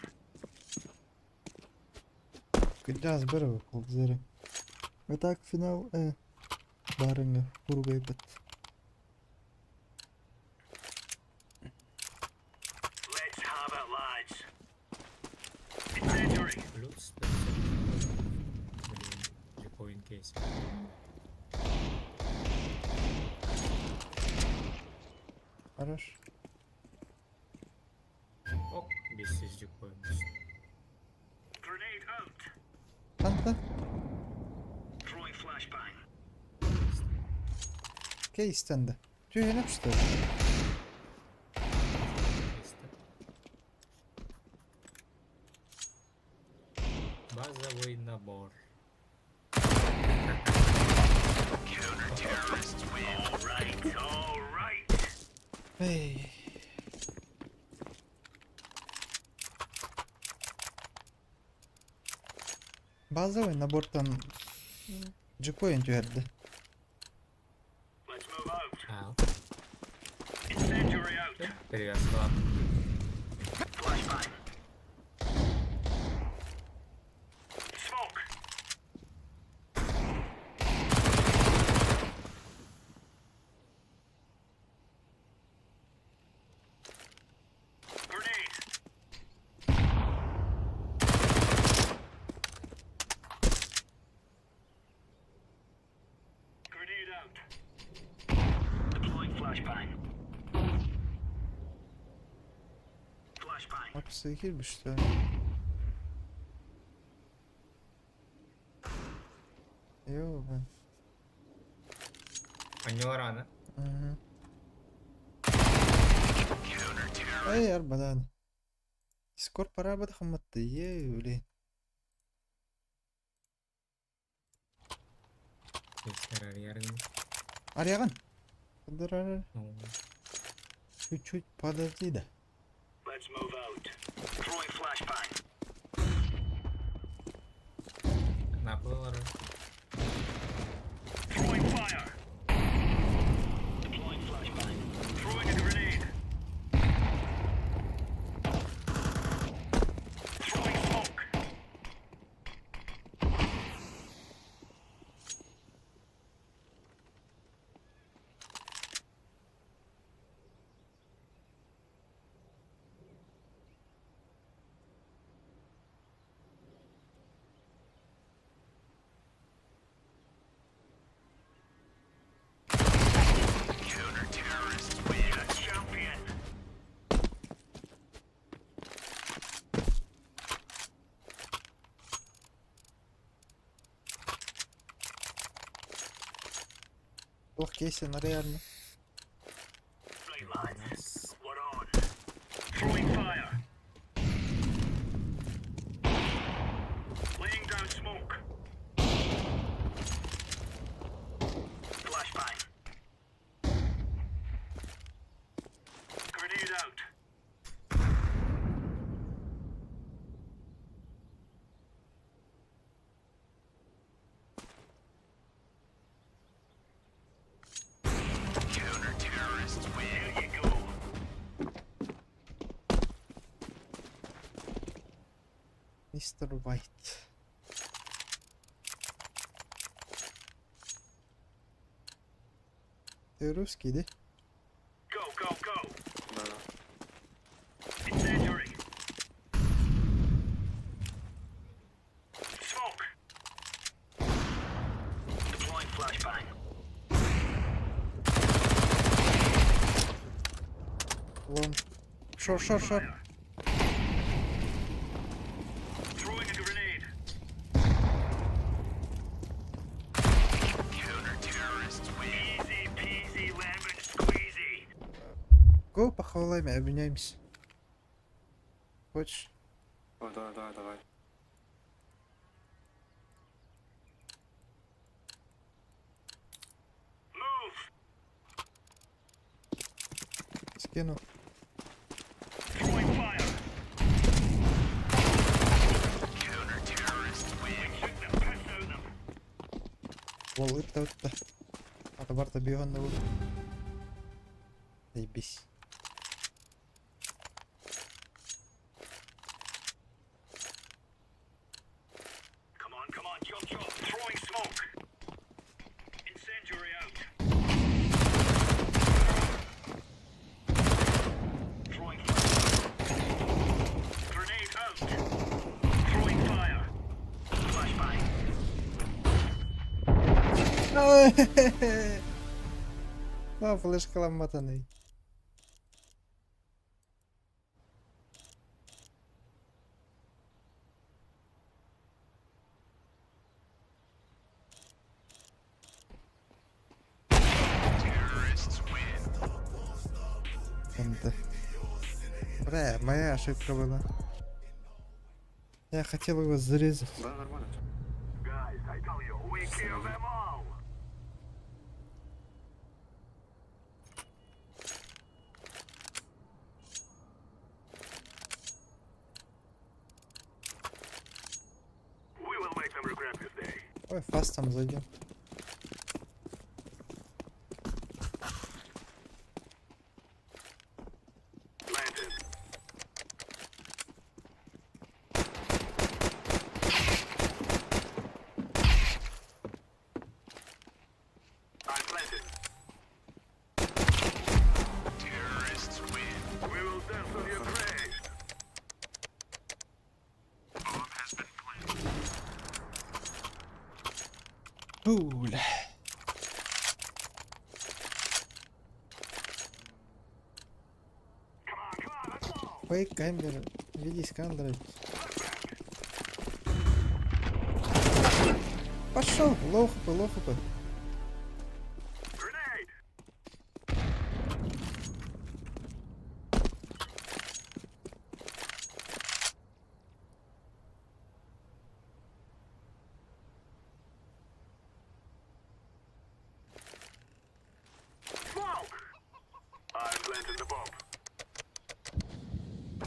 Кыдьаас бары колзары. Итак, финал барыҥа кургайбыт. Let's have it, lads. Incendiary. Плюс 150. Блин, джекоин кейс. Хорош. Ок, 500 джекоин. Grenade out. Ханта Throwing flashbang. кейстенде. Түйенеп что ли? 300. Базовый набор. Counter-terrorists win. All right, all right. Эй. Базовый набортан джекоин түһэрдэ. Let's move out. А, Incendiary out. перевязка. Flashbang. Smoke. Grenade. Grenade out. Deploying flashbang. Flashbang. Апсы киирбиштэ. Йоо. У него рано. Мгм. Эй, арбадан. Дискорд пора бы хамматты. Ей, блин. Аряган. Подорожай. Ну, Чуть-чуть подожди, да. Let's move out. Throwing flashbang. наплыл. Throwing fire. Deploying flashbang. Throwing a grenade. Throwing smoke. Туох кейсин реально. Right, lads. We're on. Throwing fire. Laying down smoke. Flashbang. Grenade out. Counter-terrorists win. Here you go. Мистер Уайт. Ты русский, да? Go, go, go. Да, да. Incendiary. Smoke. Deploying flashbang. Long. Short, short, short. Fire. Throwing a grenade. Counter-terrorists win. Easy peasy lemon squeezy. Го похвалами обменяемся. Хочешь? Ой, давай, давай, давай. Move. Скину. Throwing fire. Counter-terrorists win. We took the piss out of them. Лол, это вот это. Ата барта бегон на Заебись. Come on, come on, chop, chop. Throwing smoke. Incendiary out. Throwing fire. Grenade out. Throwing fire. Flashbang. А, флешка ламатаный. Энда. Бля, моя ошибка была. Я хотел его зарезать. Да, нормально. всё. Guys, I tell you, we kill them all. We will make them regret this day. Ой, фастом зайдем. Planted. I'm planted. Terrorists win. We will dance on your grave. Bomb has been planted. Уля. Come on, come on, let's go. Фейк камера. Веди скандер. Пошел, low HP, low HP. Grenade. Smoke. I'm planting the bomb.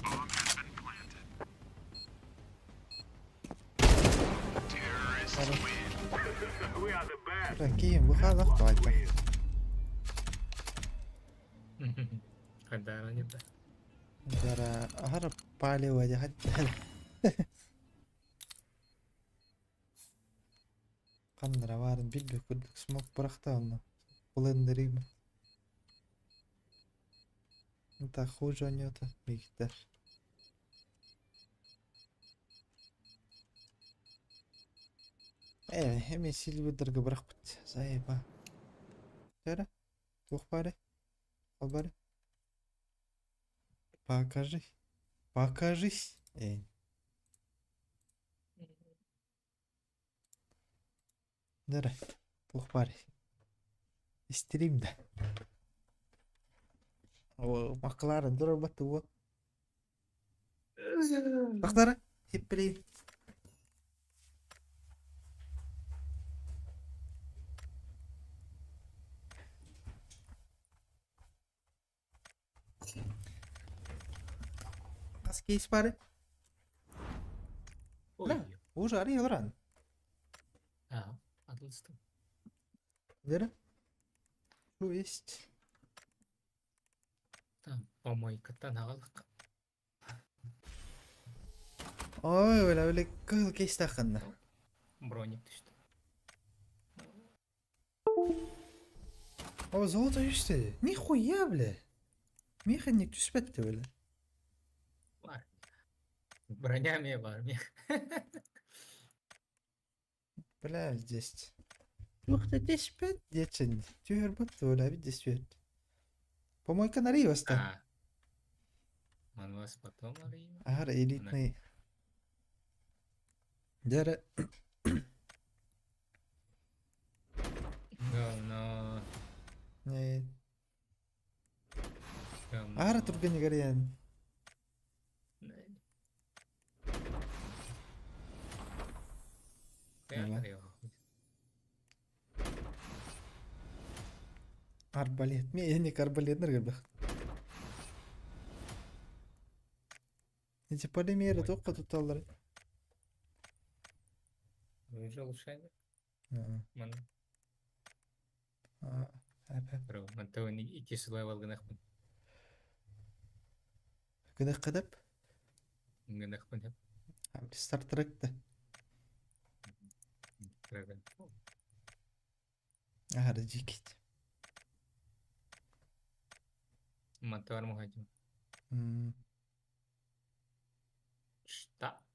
Bomb has been planted. Terrorists win. We are the best. Бля, киим, выхалах туайта. Когда не да. Дара, ахара палево, дяхат. Қандыра барын билбе күрдік смок бырақта оны. Блендерим. Это хуже онета, Виктор. Э, эми сильвердерге бырақпыт. Заеба. Тәрі? Тух бары? Ал бары? Покажи. Покажись. Эй. Дәрі. Тух бары. Стрим да. О, Макларен турарбат уол. Тахтара, хиппилиин. Хас кейс бары? Ой, Да. Уже арый олорон. А, отлично. Вера? Что есть? Там помойкаттан аҕалык. Ой, бля, бля, кыһыл кейстааххынна. Броник түстэ. О, золото түстэ. Нихуя, бля. Механик түспэттэ, бля. Бар. Броня эмиэ баар мех. Бля, здесь. Ух ты, 10 дечен. Түһэр бля, видишь, түһэр. Помойка Нариваста. А. Манвас потом арыйма. Ар элитный. Дәрі. Говно. Не. Говно. Ара турган гарьян. Арбалет. Мен арбалет ныргырбах. Эти полимеры только тут аллар. Уже улучшение. Ман. Мантауын икки левел гынахпын. Гынах кадап? Гынахпын. Стар Трек-то. Ага, дикить. Мотор мухадим. Что?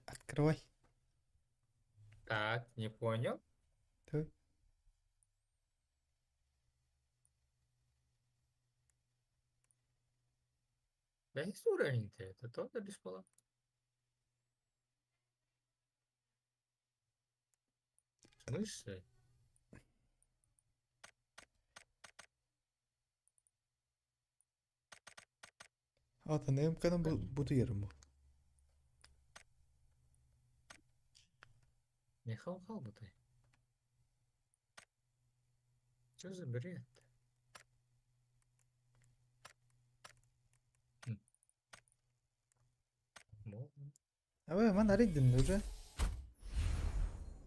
Открывай. Так, не понял. Ты. Да есть уровень-то, это тоже бесплатно. В смысле? Ата МК-ны бутуерым бу. Не хал-хал бы ты. Что за бред? Абы ман арыйдын уже.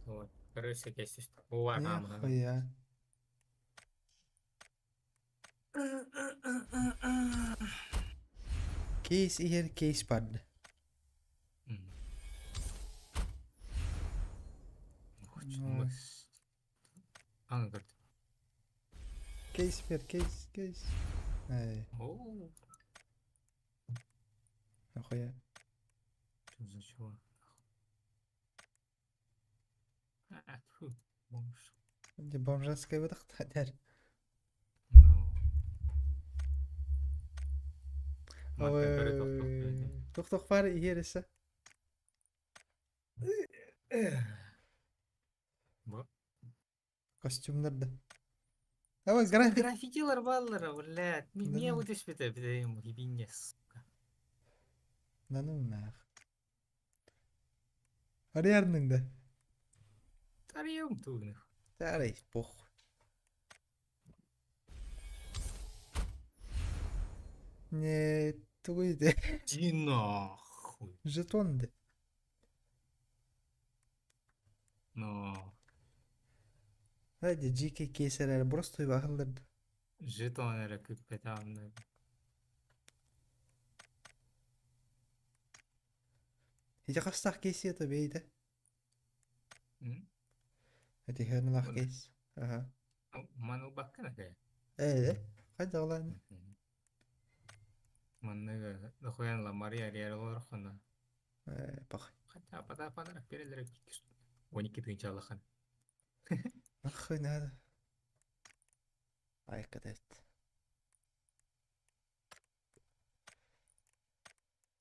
Вот. Короче, здесь Нихуя. Кейс иһэр кейс барды. Ну. Аны көрдүм. Кейс бер, кейс, кейс. Эй, О, нахуя. что за чувак? А, фу, бомж. Де бомжатская выдохтар. Ну. Мантан көрө тохтох. Тохтох бар иһэр эсэ. Бу. Костюмнар да. Давай график. Граффитилар баллара, блядь. Да Мне ну. вот испите, ебине, сука. Да ну нах. Арыярның да. Тарьем тугных. Тарай, похуй. Не, тугуй де. Иди нахуй. Жетон де. Но. Hadi GK кейсерер просто бахылдыр. Жетон эрэ күппэтэ Ити хастах кейси это бейді. Эти хернлах кейс. Ага. Маны убаккана кэ. Э, хайда олан. Манныга дохуян ла Мария Риэлор хона. Э, пах. Хотя пода подарок перелер 12 тысяча алахан. Нахуй надо. Ай, кадет.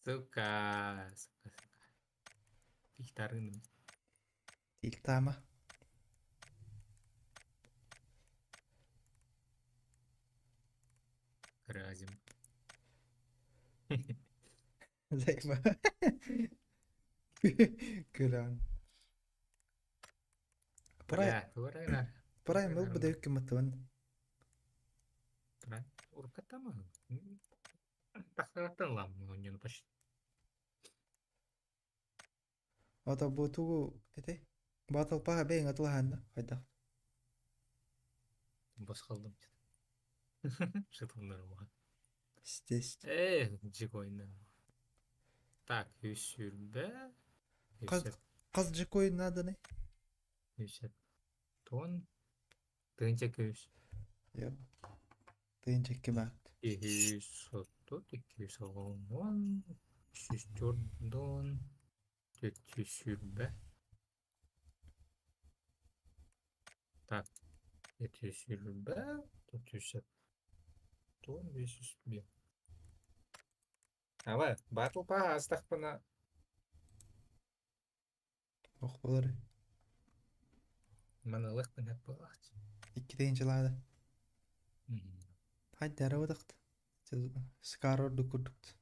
Сука, сука, сука. Пихтарын. Тильтама. Разим. Займа. Күлэн. Прайм, Бля, туора Прайм ыл быда үккүмматтыбын. Уркатама. Тахсараттан лам, ну почти. Ото бу тугу этэй? Батл паха бэйэҥ атылаһаанна хайдах? Босхалдым. Шытыннарыма. Здесь. Э, джигойна. Так, үс сүүрбэ. Хас хас джикой нааданы? Үс тон. Тыынча күүс. Йо. Тыынча кимаат. 230, 210, 304, 420. Так, 420, 470, 501. Ава, батл па астахпына. Ох болар. Маналыхпын хеп болач. Икки тыынчалаада. Хайда арабадахт. Скар ордук курдукт.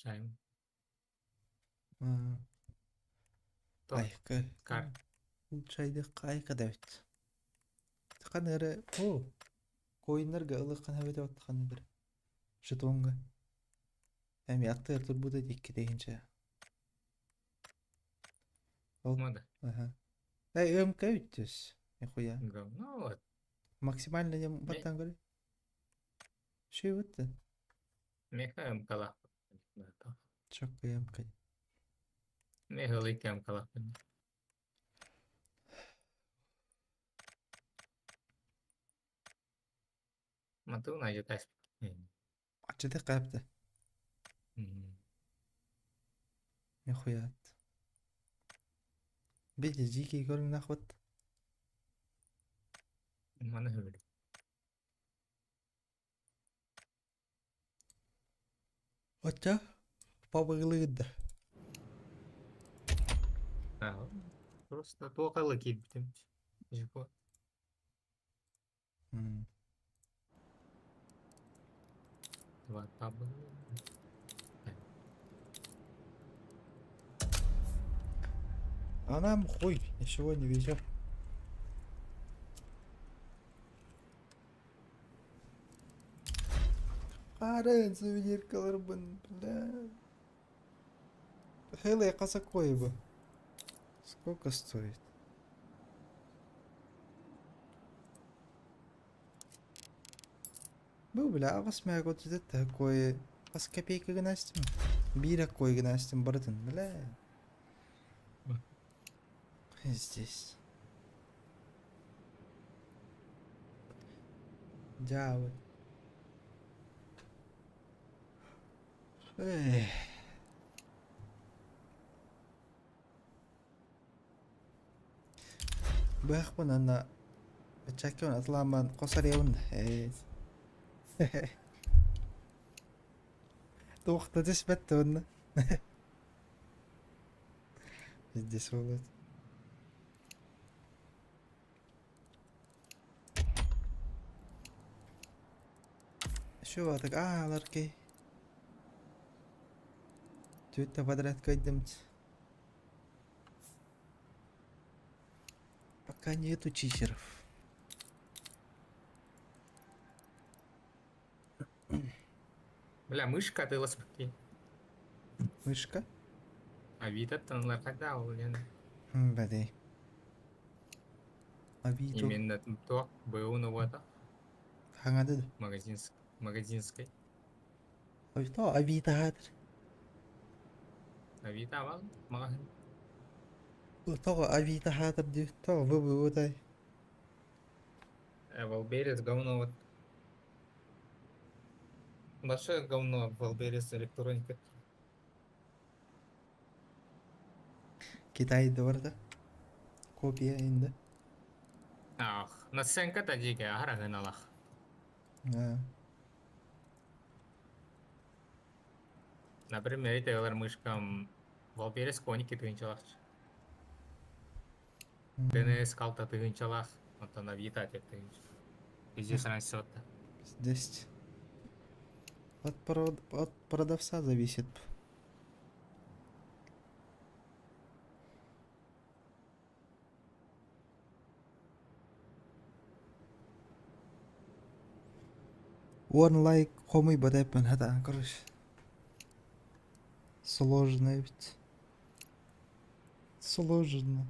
Сайм. То, Айка. кар. Улчайды айка дэбит. Ханыры о коиннарга ылыккан хэбэт ханыр. Жетонга. Эми аттыр турбуда икки тыынча. Ол Мада. Аха. Эй, МК үттүс. Нихуя. Говно вот. Максимально не баттан көрө. Шүй бутты. Меха МК-лах. Чокка МК. Меха лыки МК-лах. Матуна жетас. Ачыды капты. Нихуя. Биди жики көрүң нахват. Маны хөрү. Оча пабыглыгыда. А, просто тока лыки битим. Жико. Два табы. А нам хуй, ничего не везет. Арын сувениркаларбын, бля. Хеле касакоеба. Сколько стоит? Бу бля, аҕыс мэгэ отут кой хас копейка гынастым. Биир кой гынастым барытын, бля. Здесь. Дьявол. Эх. Быһахпын анна баччаккын атылааман хос арыйабын да. Туох да түспэт да уонна. Здесь вот. Шо так а ларкей. Түтте подряд кайдымт. Пока нету читеров. Бля, мышка ты лоспки. Мышка? Авито танлар когда ол Бәдей. Авито. Именно то был ну вот Хаңады. магазинск магазинской. Авито Авито хатыр. Авито авал магазин. Тоҕо Авито хатыр дии. Тоҕо ВБУ Wildberries говно вот. Большое говно Wildberries электроника. Китай да. Копия инде. Ах, наценка-то дикая, аһара А. Например, эти мышкам Валберес 12 тыһыынчалаах. ДНС алта тыһыынчалаах, оттон Авито түөрт тыһыынча. Пиздец разница Пиздец. От, от продавца зависит. Уон лайк хомуйбат эппин хатаан короче. Сложно ведь. Сложно.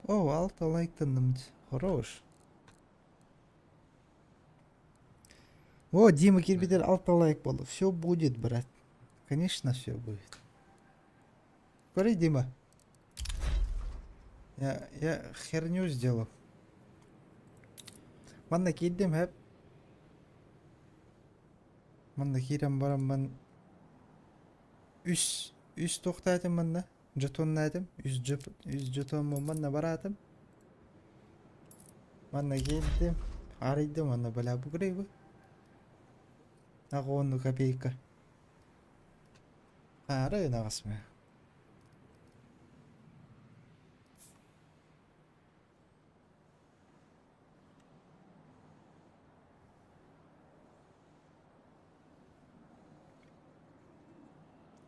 О, алта лайктанным. Хорош. О, Дима киирбитэр алта лайк буолла. Все будет, брат. Конечно, все будет. Көрүй, Дима. Я херню сделал. Манна киирдим хэп. Манна киирэн бараммын үс үс туохтаатым манна жетоннаатым үс үс жетоммун манна бараатым Манна киирдим, арыйдым уонна бля бугрыйбы. Аҕа копейка. Аара ынаҕасмы.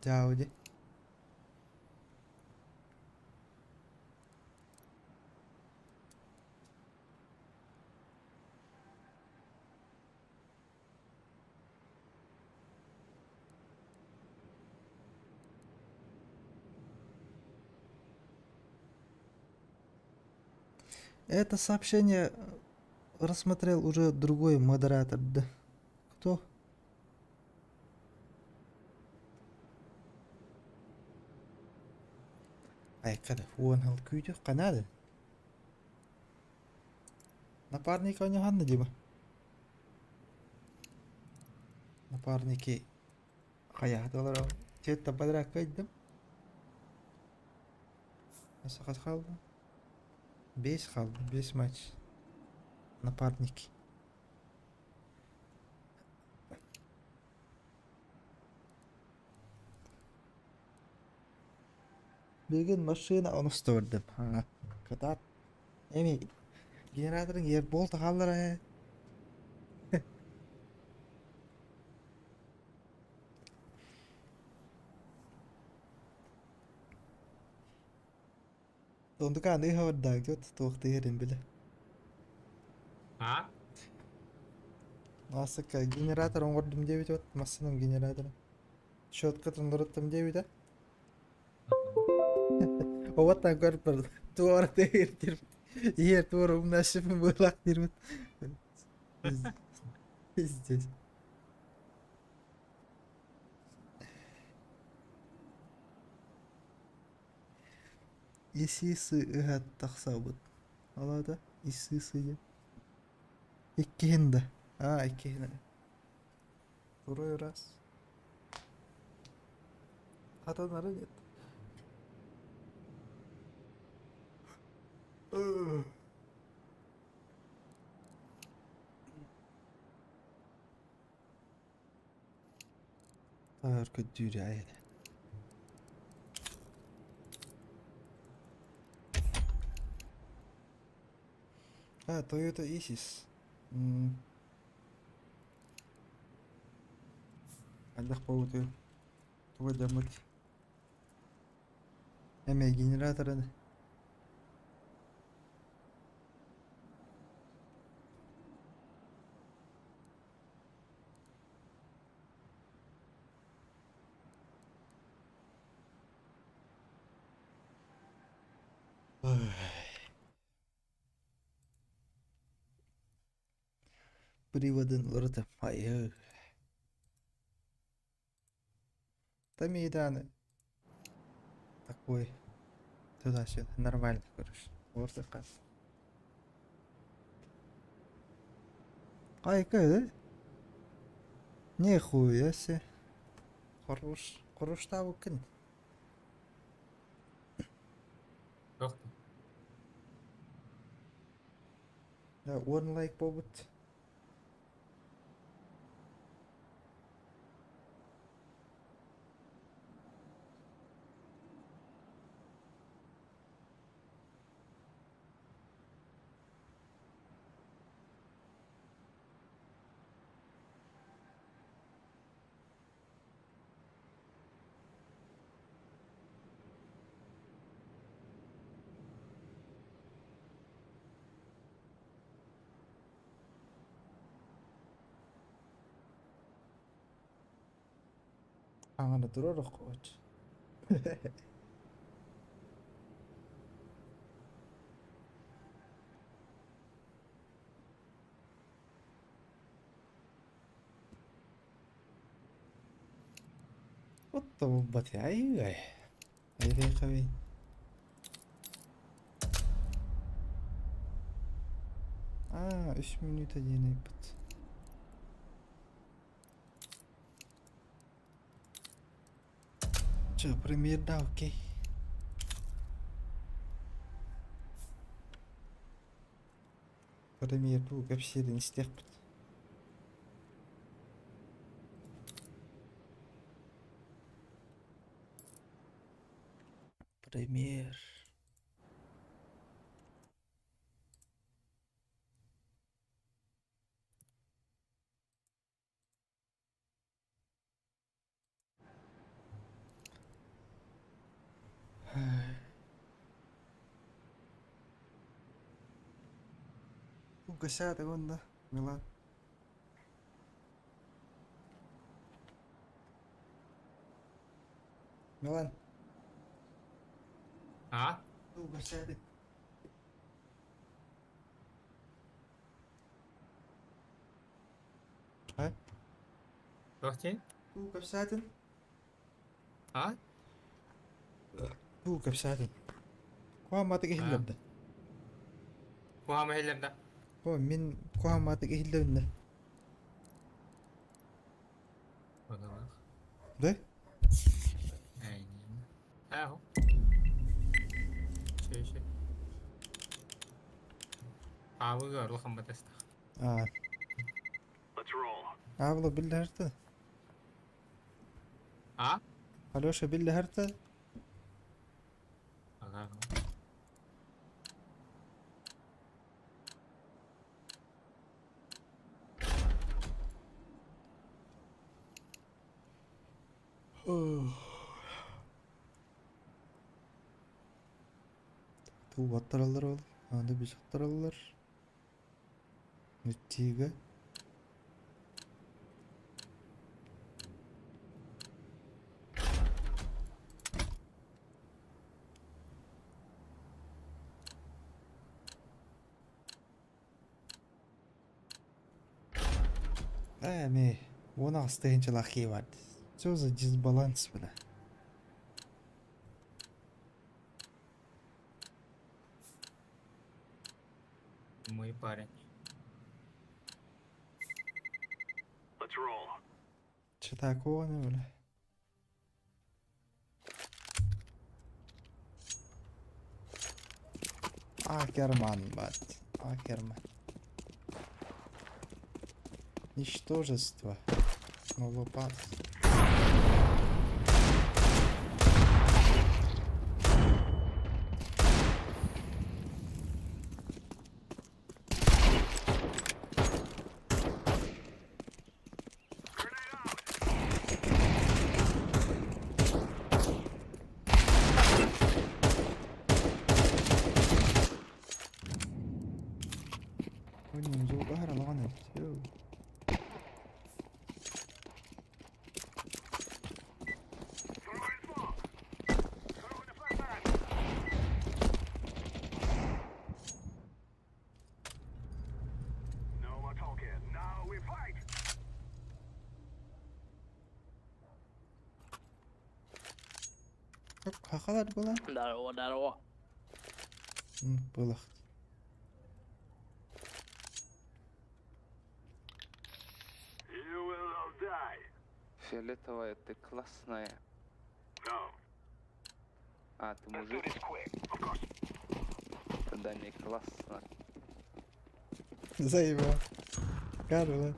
Чао ди. Это сообщение рассмотрел уже другой модератор, да? Кто? Айкада, уон хал күүтү канады. Напарник оонньоһонно Дима. Напарники хайаатылар ол. Чет подряд кыйдым. Сахат хаалла. Бес хаалла, бес матч. Напарники. Бүгүн машина оностордум. Кытаат. Эми генераторың Ербол хааллар ээ. Онтукаан ыһабардаак туох тыһырын билэ. А? Аасыкка генератор оҥордум диэбит вот массыынам генератора. Щеткатын уларыттым диэбитэ. Оҕоттон көрбөр туора тыһыр Иһэр туора умнашыпын быылаах диирбит. Пиздец. Исисы ыһат тахсабыт. Ол аата исисы диэн. Иккиһин да. Аа, иккиһин. Второй раз. Хатанара нет. Таар көрдүүр айан. А, Toyota Isis. Хайдах буолбутуй? Туга дьаммыт? Эмэ генераторын Приводын уларытым. Айыы. Тамиданы. Такой. Туда-сюда. Нормально, короче. Уордакка. Айка, да? Нихуя себе. Хорош. Хороштаабыккын. Туох? Уон лайк буолбут. Аҥана турар оххоч. Оттоммот айгай. Айгай. Аа, үс мүнүүтэ диэн ыйбыт. Чэ, премьерда окей. Премьердуу кэпсиирин истиэхпит. Премьер. Угощает уонна Милан. Милан. А? Угощает. А? Туох Тугу кэпсээтин? А? Тугу кэпсээтин? Куһаамматык иһиллэрдэ. Куһаама иһиллэрдэ. О, мин куһаамматык иһиллэбиннэ. Да? Ааһ. Шөй-шөй. Аабыга улахан батастах. Аа. Let's roll. Аабыла биллэртэ. А? Алеша биллэртэ. Ага. Тугу аттараллар ол? Аны бис аттараллар. Тига. Ээ, эмиэ уон аҕыс тыһыынчалаах киһи баар. Что за дисбаланс, бля? Мой парень. Let's roll. Че такого не, бля? Акерман, бать. Акерман. Ничтожество. Ну, лопат. Throwing smoke. Throwing a flashbang. No more talking. Now we fight. Хахалар была? Здорово, здорово. Было. You will all die. Фиолетовая, ты классная. No. А, ты Let's do мужик? this quick. Of course. Тогда не классно. Заебал. Карла.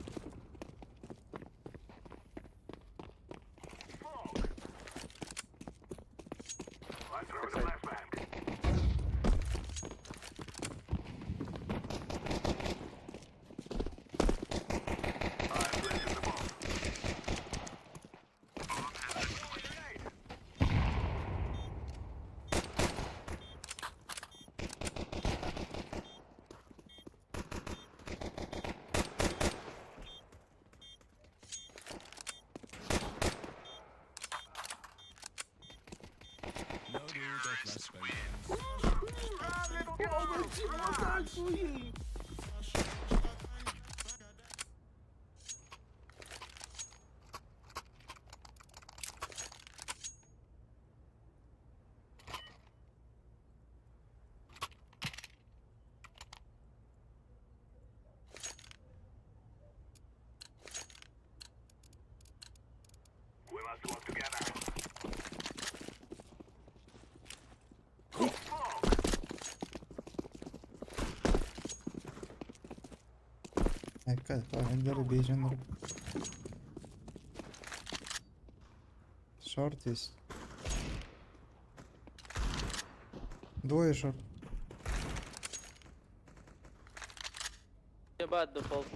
Backside. We must work together. Бейжен. Short есть. Двое short. Ебать, дефолт.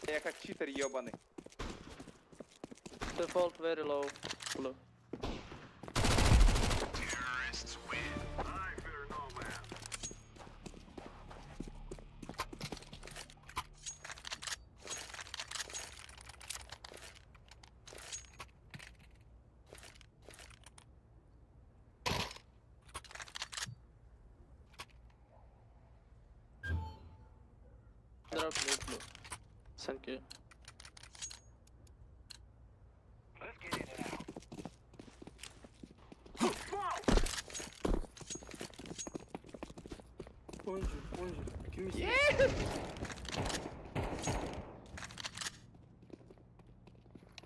Я как читер ебаный. Default very low. Blue. I fear no man. Drop blue, blue. Thank you. Let's get in and out. Smoke!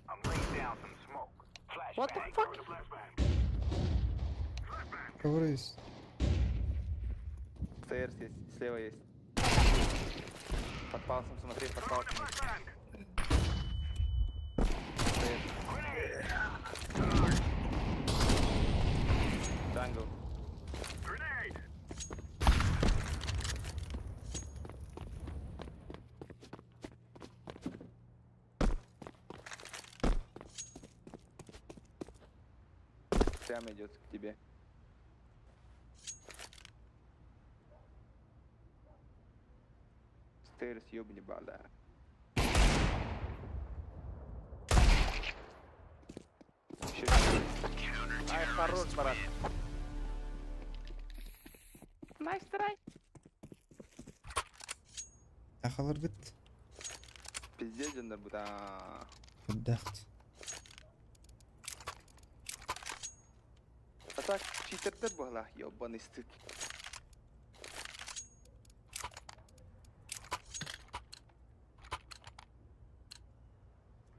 I'm laying down some smoke. Flashbang. What the fuck? Throwing a flashbang. Ковры есть. Stairs есть, слева есть. Под палцем, смотри, под палцем. есть. Flashbang. Stairs. Jungle. Grenade. Прямо идет к тебе. Stairs ёбни бада. Ещё Ай, хорош, брат. Nice try. Ахалар бит. Пиздец, дьоннор буда. Фудахт. А так, читердер була, ёбаный стыд.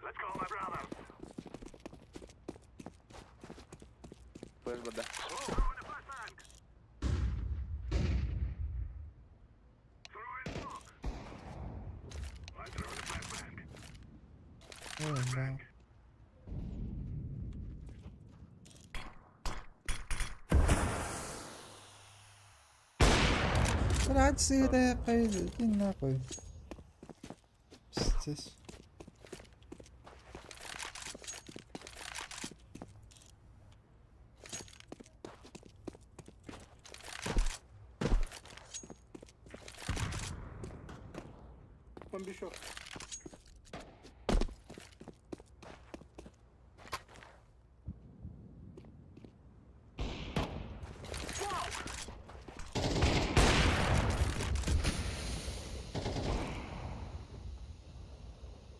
Let's go, my brother. Флэш бада. Throwing a flashbang. Throwing smoke. I'm throwing a flashbang. Ой, да. Рация пойди, иди нахуй. Пиздец.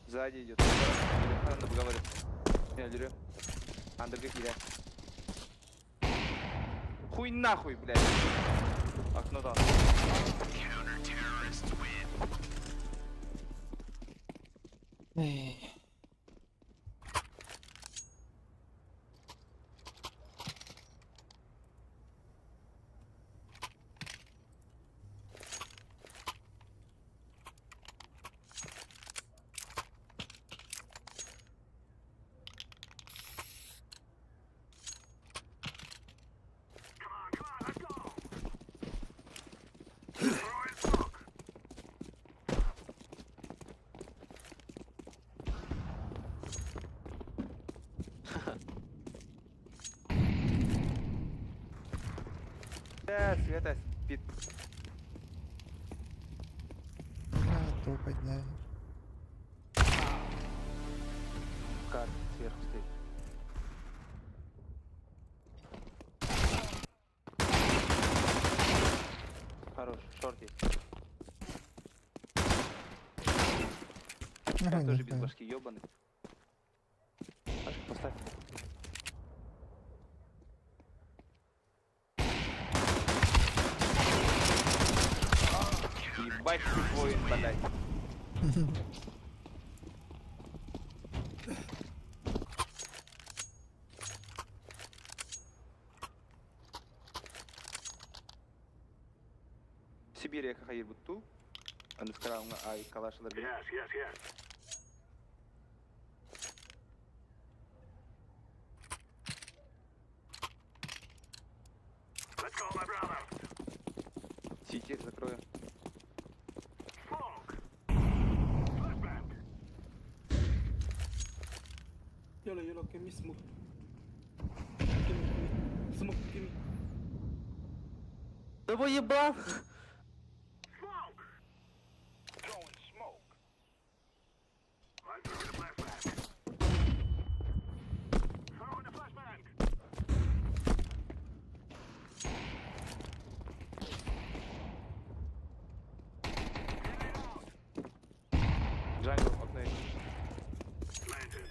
Сзади идет. Надо поговорить. Не, дерю. Андербек кидает. Хуй нахуй, блядь. Окно дал. Эй. Бля, Света спит. Бля, топать, да. Карт сверху стоит. Хорош, short есть. Ага, Я тоже без нихуя. башки ебаный. Пашка, поставь. Ебать ты воин, блядь. Сибирия хайыр бутту. Аны ай калашылар били. Yes. Let's go, my brother. Сити закрою. Smoke. Flashbang. Yellow, yellow, give me smoke. Give me, give me. Smoke, give me. Да выебал! Smoke. Throwing smoke. I'm throwing a flashbang. Throwing a flashbang. Grenade out. Jungle, окно есть. Planted.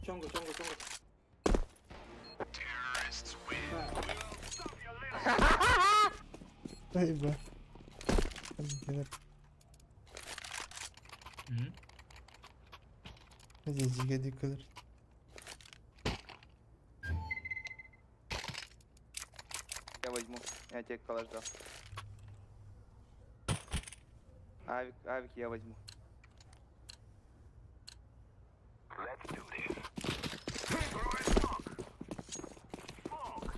Jungle, jungle, jungle. Stop your little Ай, ба. Там М? Здесь диколер. Я возьму. Я тебе калаш дал. Авик, авик я возьму. Let's do this. Throwing smoke. Smoke.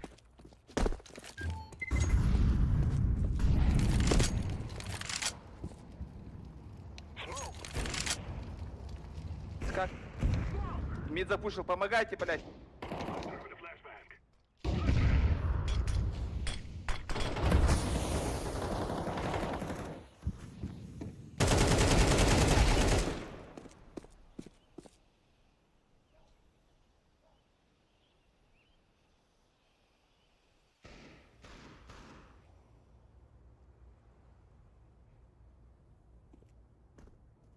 Smoke. Как? Mid запушил, помогайте, блядь. Throwing a flashbang.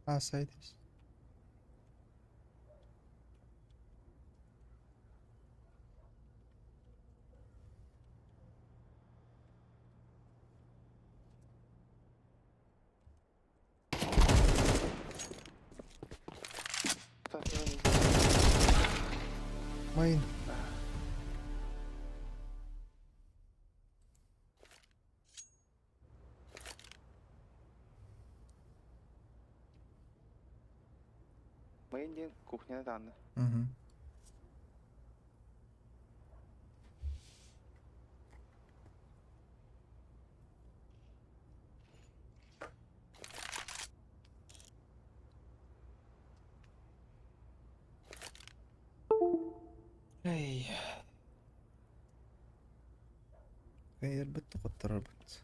А, сайт есть. Main. Мэнди, кухня Анна. Угу. Эй. غير قطربت.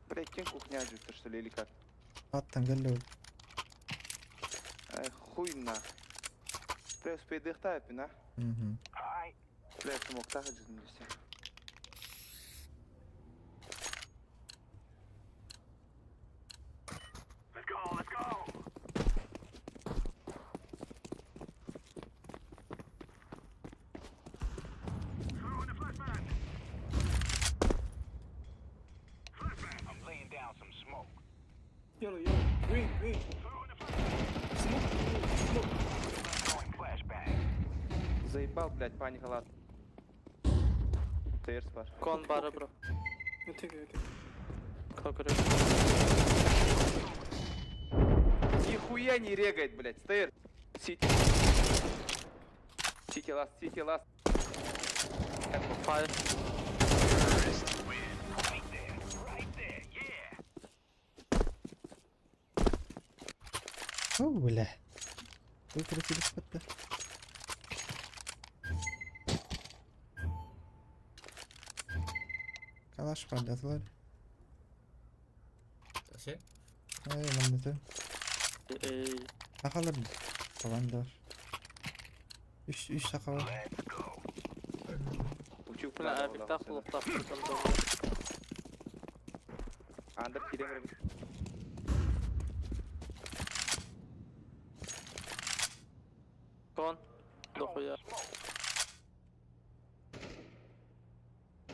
Блядь, кем кухня жить, что ли, или как? Аттан قال Ай, хуй на. Бля, успей дыхтать, на. Угу. Бля, смог так же не все. Let's go, let's go. Throwing a flashbang. Flashbang. I'm laying down some smoke. Yellow, yellow. Green, green. Throwing a flashbang. Smoke, green, smoke. Throwing flashbang. Заебал, блядь, паника лад. Stairs бар. Кон бары, бро. Take it, take it. Кто көрөр? Нихуя не регает, блядь. Stairs. CT. CT last, CT last. Fire. О, бля. Выкрутились под Калаш падлятылар. Вообще? Ай, манныты. Эй. Сахалар команда бар. Үш, үш саха бар. Учук Бля, надо авиктах было. луктах прикольно. Андер килем. Кон. Дохуя.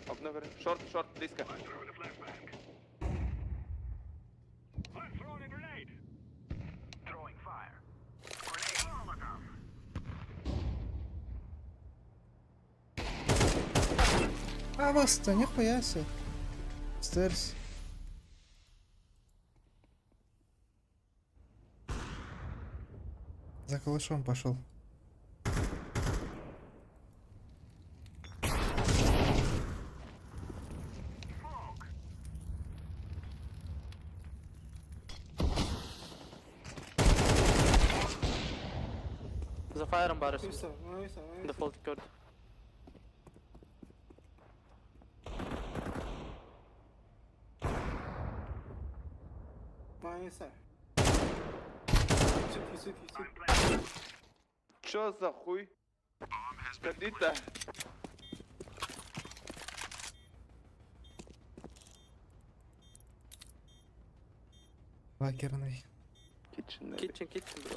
Окно говорит. Шорт, шорт, близко. I'm throwing a grenade. Throwing fire. Grenade. Molotov. А вас-то нихуя себе. Стерс. За калашом пошел. За фаером бары. Уйса, уйса, уйса. Дефолт көрд. Уйса. City, city, city. Чё за хуй? Кандита. Лакерный. Kitchen. Kitchen, kitchen, бро.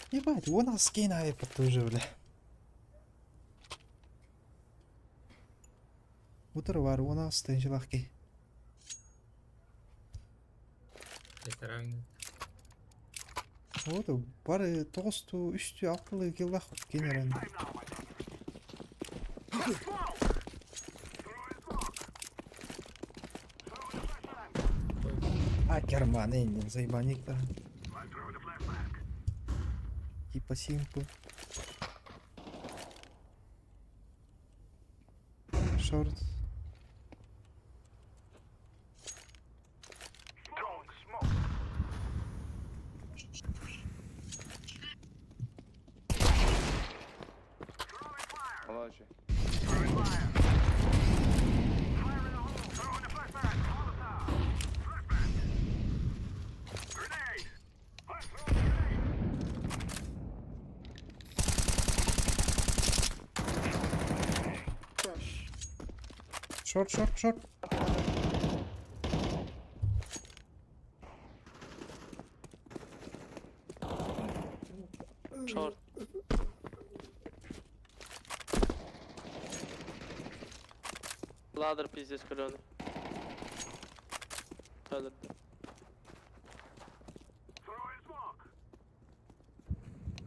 Ебать, у нас скин айпад тоже, бля. Утыр бар, у нас тенжилахки. Ресторан. Вот, бары тоғызту, үстү, алтылы киллах кенерен. А, керман, эннин, заебаник да. Типа симпы. Шорт. Throwing smoke. Молодчик. Throwing fire. Fire in the hole. Throwing a flashbang. Molotov. Flashbang. Grenade. I'm throwing a grenade. Crash. Шорт, шорт, шорт. Шорт. Ладер пиздец каленый. Ладер. Throwing smoke.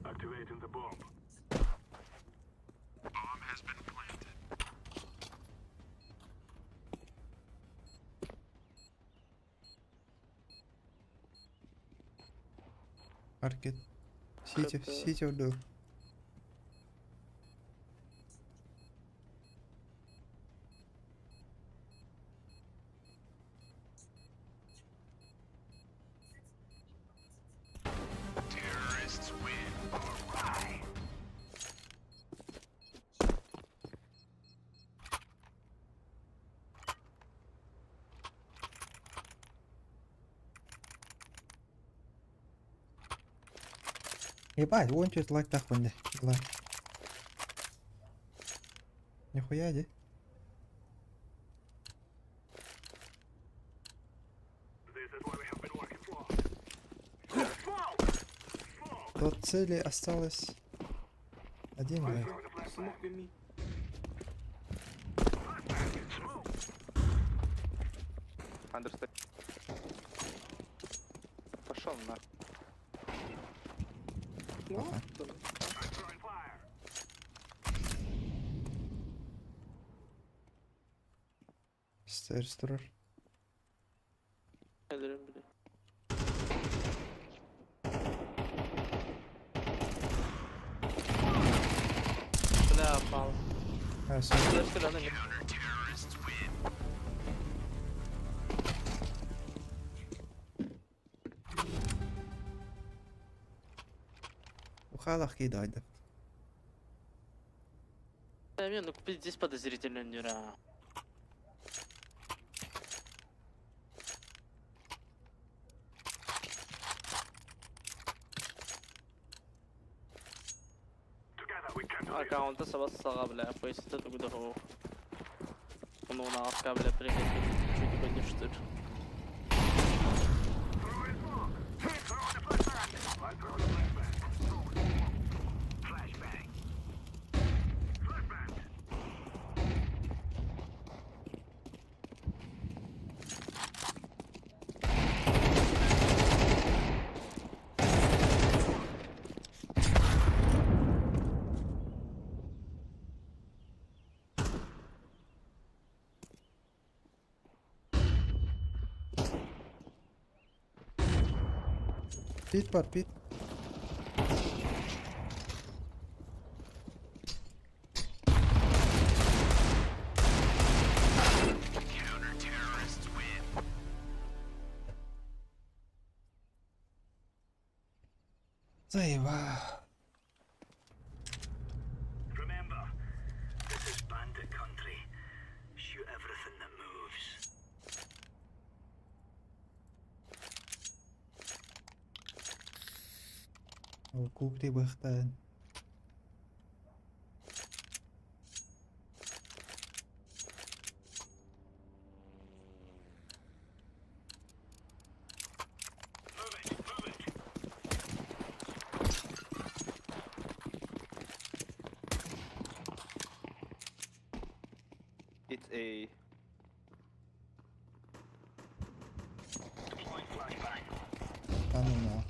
Activating the bomb. Аркет. Сити, ХП. Сити убил. Ебать, вон чуть лайк так вон, лайк. Нихуя, де? This is what we have been working for. Smoke! Smoke! Тот цели осталось один, блядь. Smoke give me. Understand. Пошел на. What the? Stairs турар. Өлөрөн били. Бля, пал. А, всё. Флешка да не. Ухалах кидайда. Да, не, ну купить здесь подозрительно не ра. Аккаунта саба саға, бля, фейсите тугуда хо. Ну на арка, бля, привет, чуть не штыр. Пит бар, пит. Заеба. Remember, this is bandit country. Shoot everything that moves. Кукри бахтан. Move it, move it. It's a Deploying flashbang. А ну на.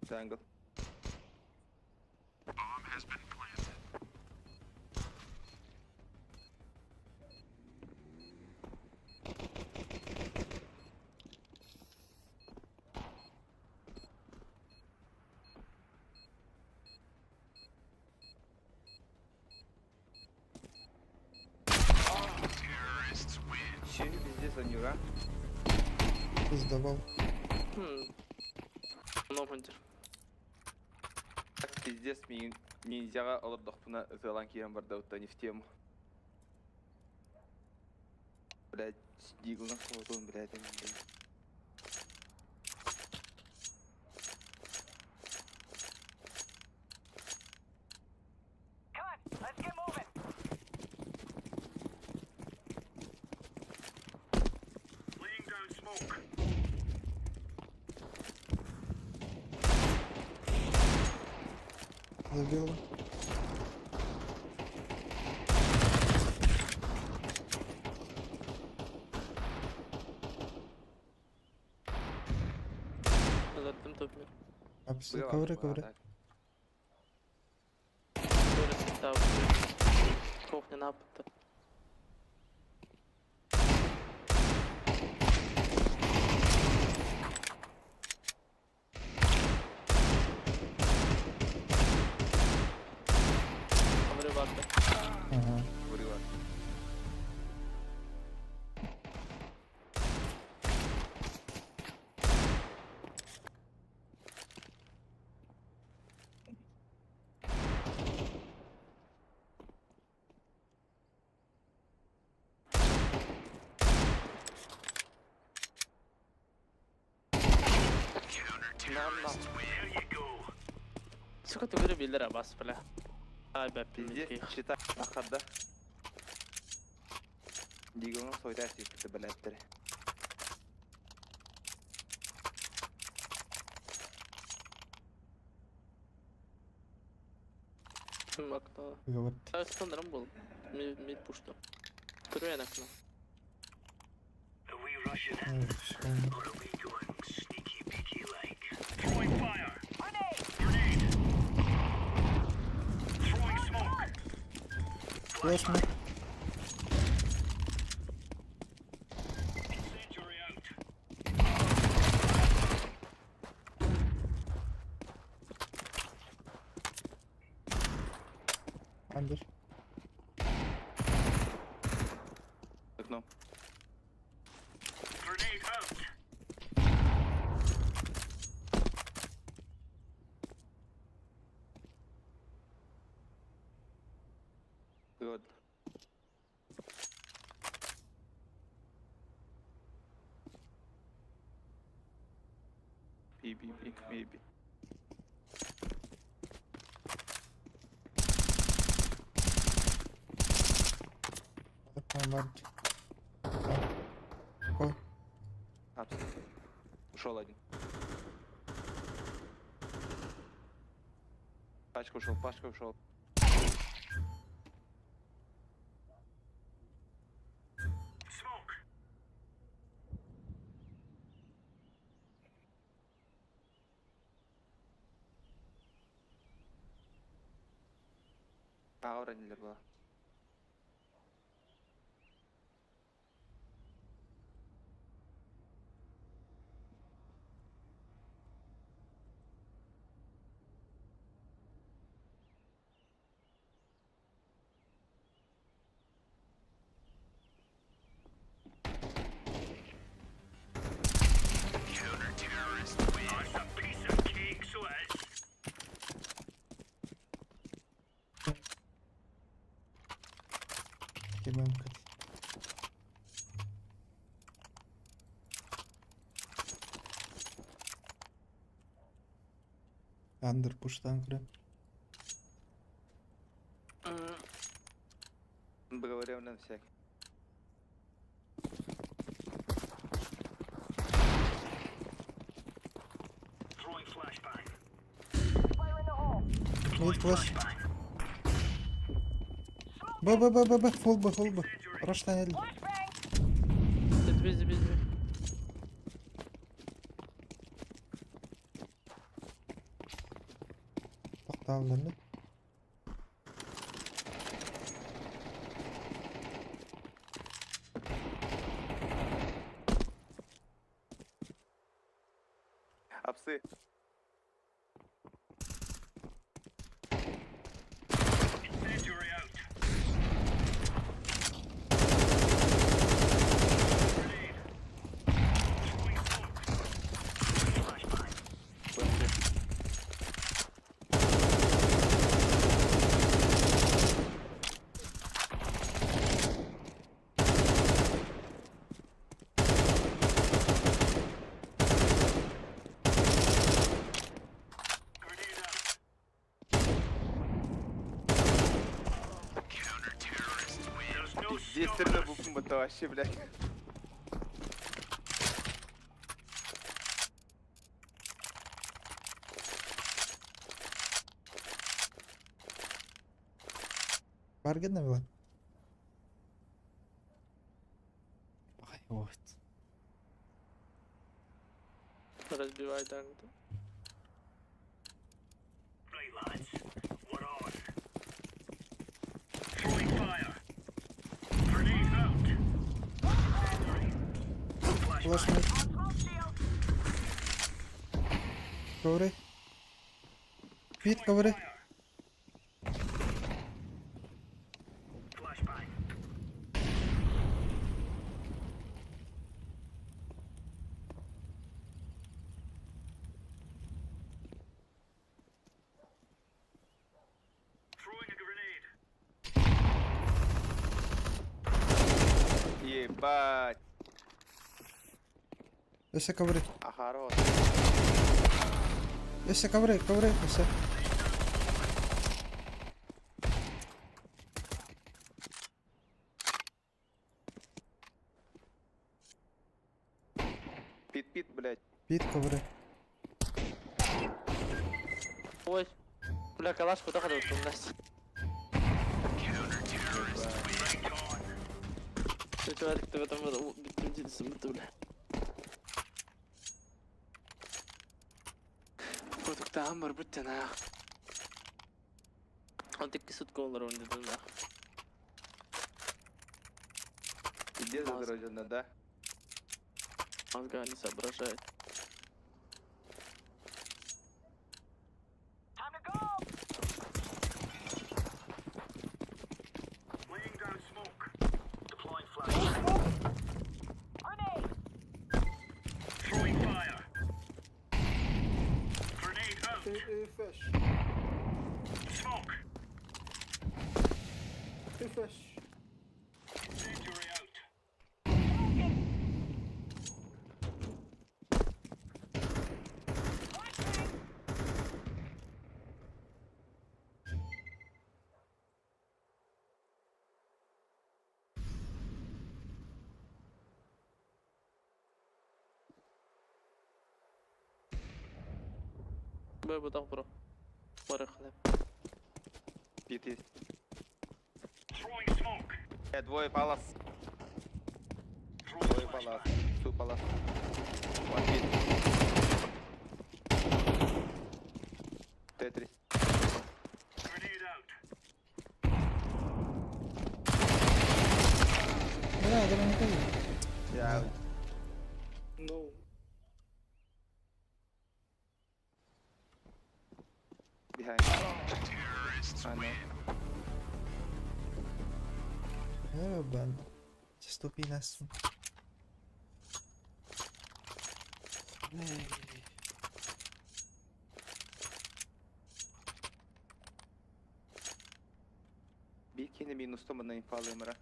triangle. Че пиздец, Анюра? Сдавал. Хм. Много Так пиздец, ниндзяға олордохпуна ытыалаан киирэн барда не в тему. Блядь, диглна соҕотун, блядь, блядь. Come on, let's get moving. Laying down smoke. Забила. Өлөрдүм топ мид. Апсы, ковры, ковры. Кухня напыта. Ковры барды. Ага. Вырыла. На, на. There you go. Сука, ты говори, билера бас, бля. Ай, бля, Пиздец, пиздец. чита нахада. Диглна сойда сиппите, блядь, Окно. Говорит. Стандартом был. Мид пушта. Второе окно. Ой, всё. Флеш мид. Андер. Окно. Good. B, B, B, maybe. Бар. Ой, Апс. Ушел один. Пачка ушел, пачка ушел. Аура не была. Кидаем кат. Андер пуштан кры. Поговорим на всякий. Мид флеш. Б, Б, Б, Б, Б, фул Б, фул Б. Раштан эль. Без, без, без. Тоқталды. Апсы. Пиздец, это буква это вообще, блядь. Барген навела? Ай, вот. Разбивай танк. Флеш мид. Коври. Пит, коври. Ебать. Өсө коври. А хорош. Өсө коври, коври, өсө. Пит-пит, блядь. Пит, коври. Ой. Бля, калаш куда ходил, у нас. Үчүгэйдик бүттүм дии бүттүм бля. Кутуктааһын барбыт тэнээх. Он икки сутка олорон дедим да. Пиздец задрожена, да? Мозга не соображает. Time to go. Laying down smoke. Deploying flashbang. Grenade. Throwing fire. Grenade out. Флеш. Smoke. Флеш. Incendiary out. Б бутах бро. Бары хлеб. Пит есть. Throwing smoke. Двое палас. Throwing Двое палас. flashbang. Two палас. One pit. Тетрис. Grenade out. Бля, это не то. Я No. behind. I know. Ебан. Ступи нас. Бикини минус 100 на инфалымра.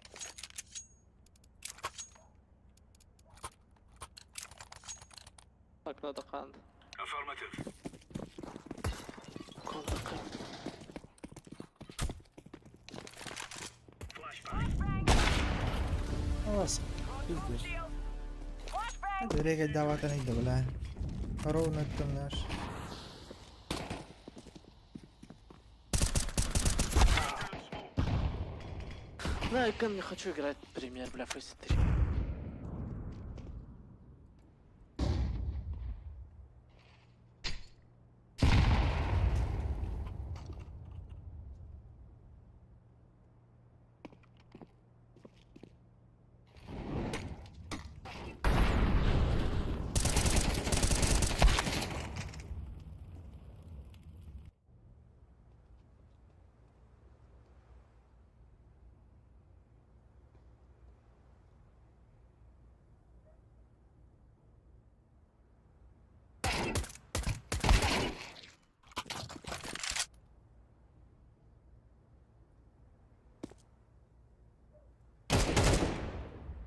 Так, надо хант. Affirmative. Колдакан. Flashbang. Вас. Пиздец. Это регать давать не бля. Ровно там наш. Да, я не хочу играть премьер, бля, Face 3.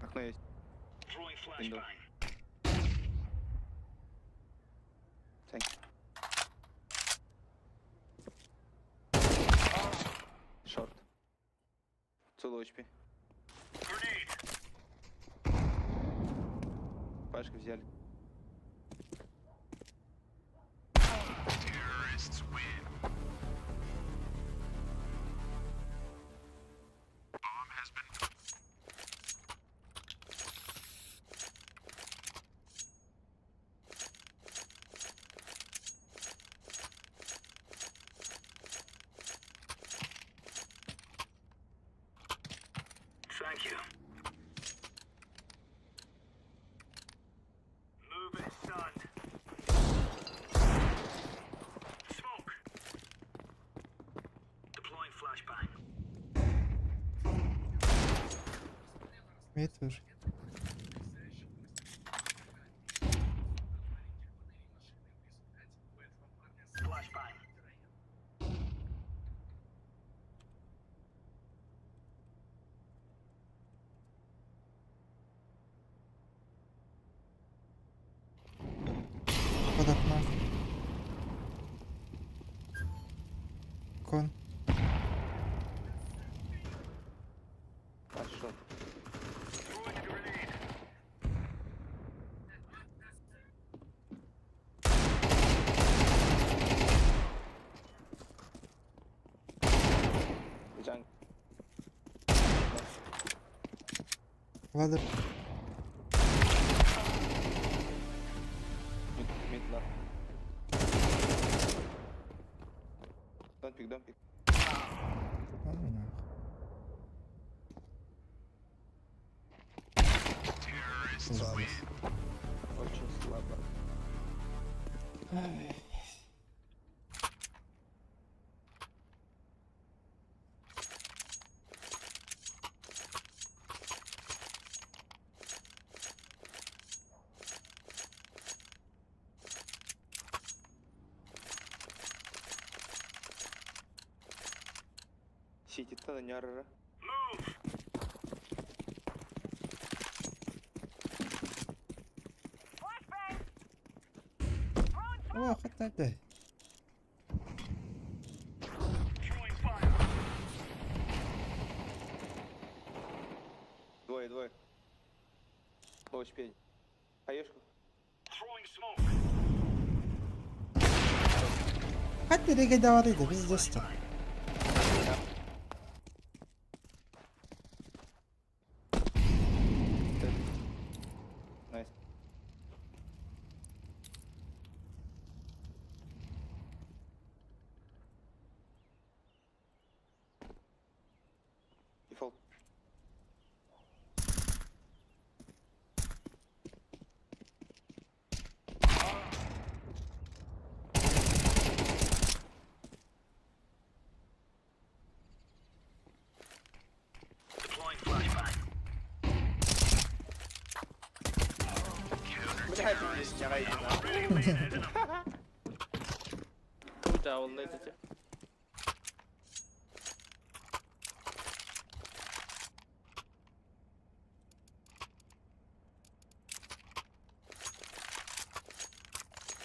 Окно есть. Throwing Window. flashbang. Thank you. Short. Two low HP. Grenade. Пашку взяли. Terrorists win. Bomb has been Thank you. Move it, son. Smoke. Deploying flashbang. Мид вышел. Flashbang. Под окном. Кон. Пошел. Throwing a grenade. Джанг. Ладно. Mid, mid left. Don't pick, don't pick. А ну нахуй. Ладно. Очень слабо. Ситит-то на нярра. О, хатта Двое, двое. Лоу пень. Хаешку. Хатта реге давар иди, пиздец-то. Nice. Дефолт. Бля, ты здесь не Тут а он эти.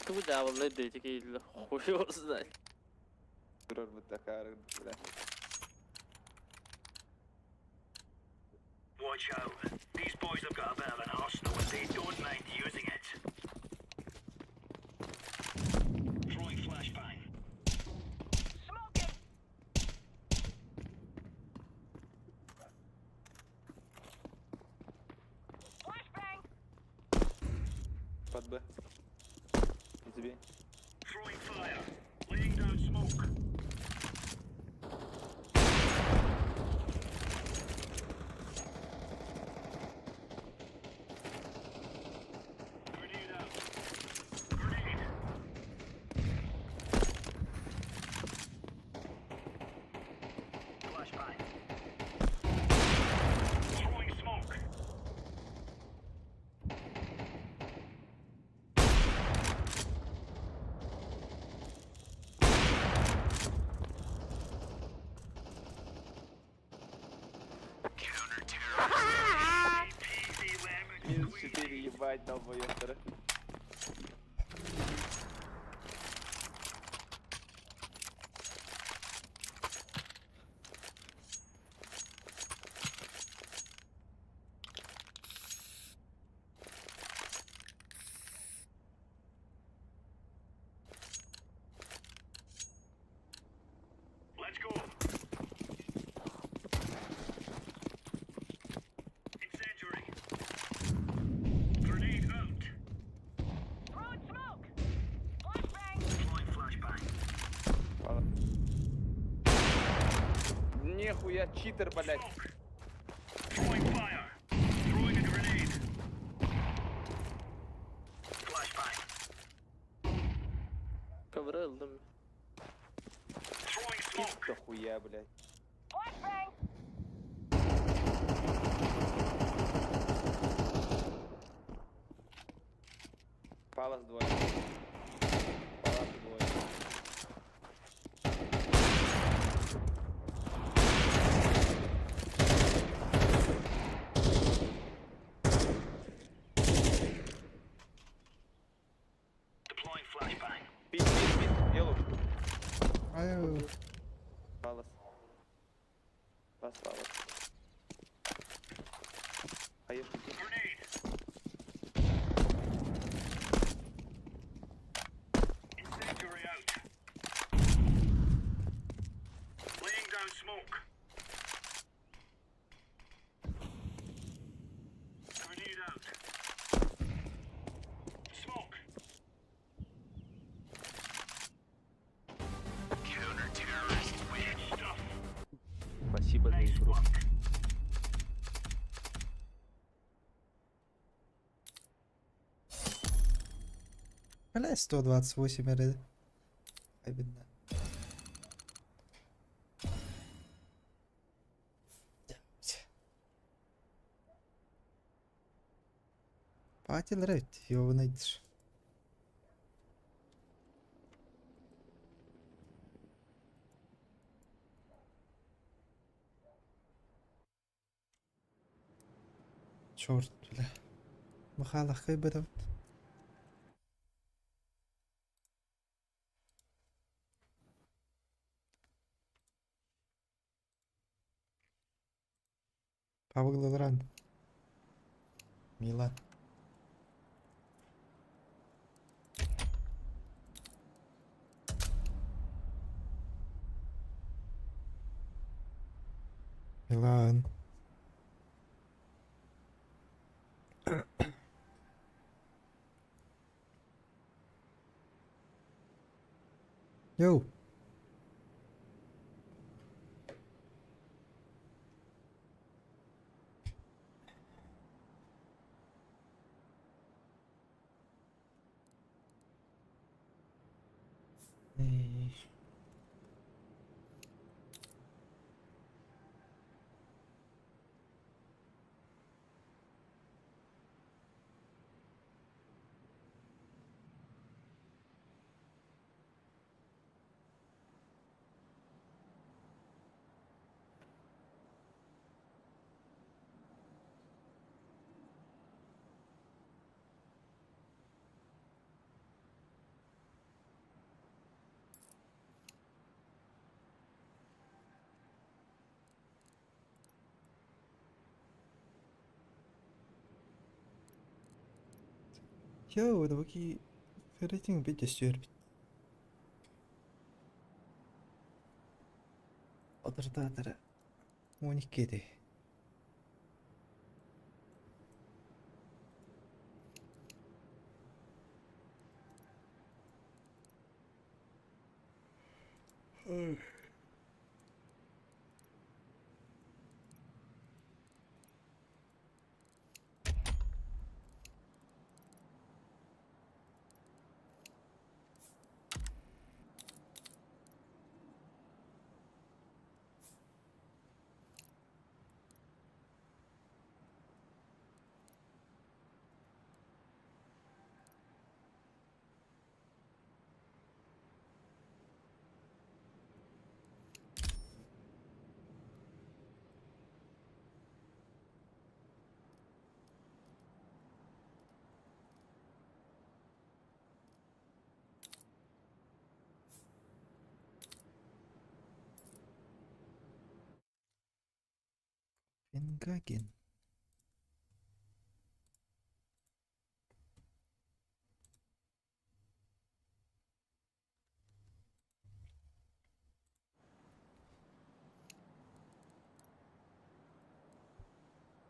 Тут а он эти хуй его знает. Бля. Watch out. These boys have got a bit of an arsenal and they don't mind using it. Throwing flashbang. Под Б. Не забей. Throwing fire. Laying down smoke. Grenade out. Grenade. Flashbang. Throwing smoke. Easy lemon Минус 4, ебать, долбоёб. Let's go. Incendiary. Grenade out. Throwing smoke! Flashbang! Deploying flashbang. Ладно. Нихуя, читер, блядь. Smoke. Throwing fire. Throwing a grenade. Flashbang. Ковры да. Throwing smoke. Дохуя, блядь. Flashbang! Палас двое. Палас двое. Deploying flashbang. Пить, пить, пить. Елу. Ай, Палас. Пас, палас. Хаешку. Grenade. Incendiary out. Laying down smoke. Калибровка. Бля, 128 РД. Обидно. Патил рейд, ёбаный. Черт, бля. Махалах кайбетов. Павел Ран. Милан. Милан. Йоу. Эй. Йоу, это какие рейтинг бить стерпит. Одырдатыра. 12 Копенгаген.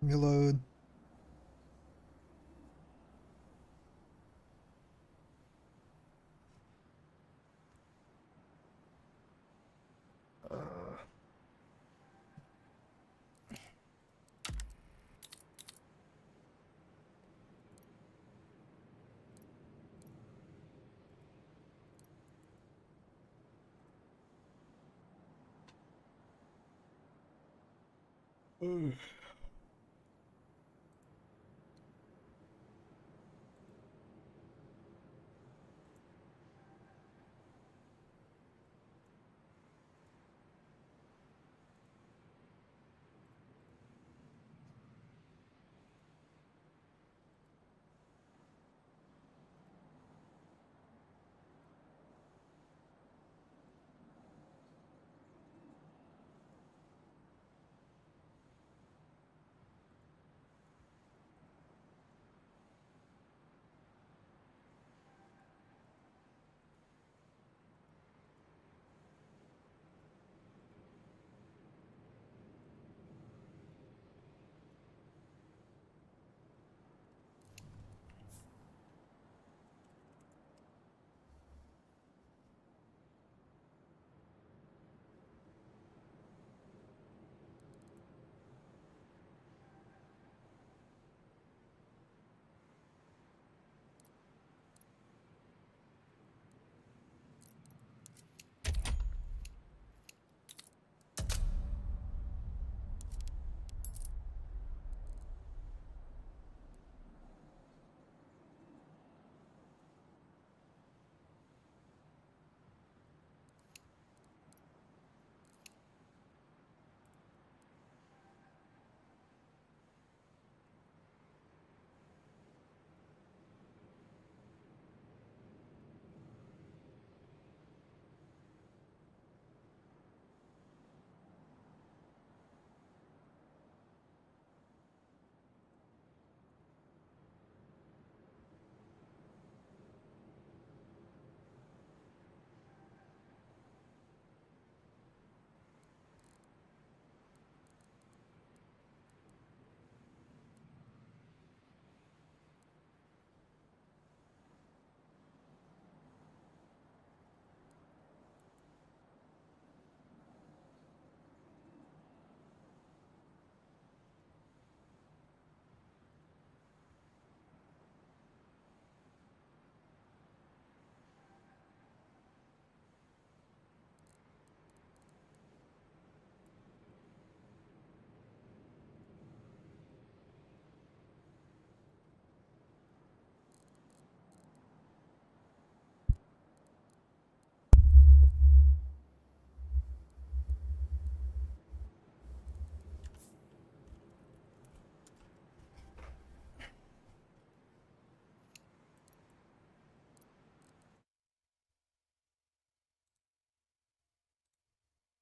Милан.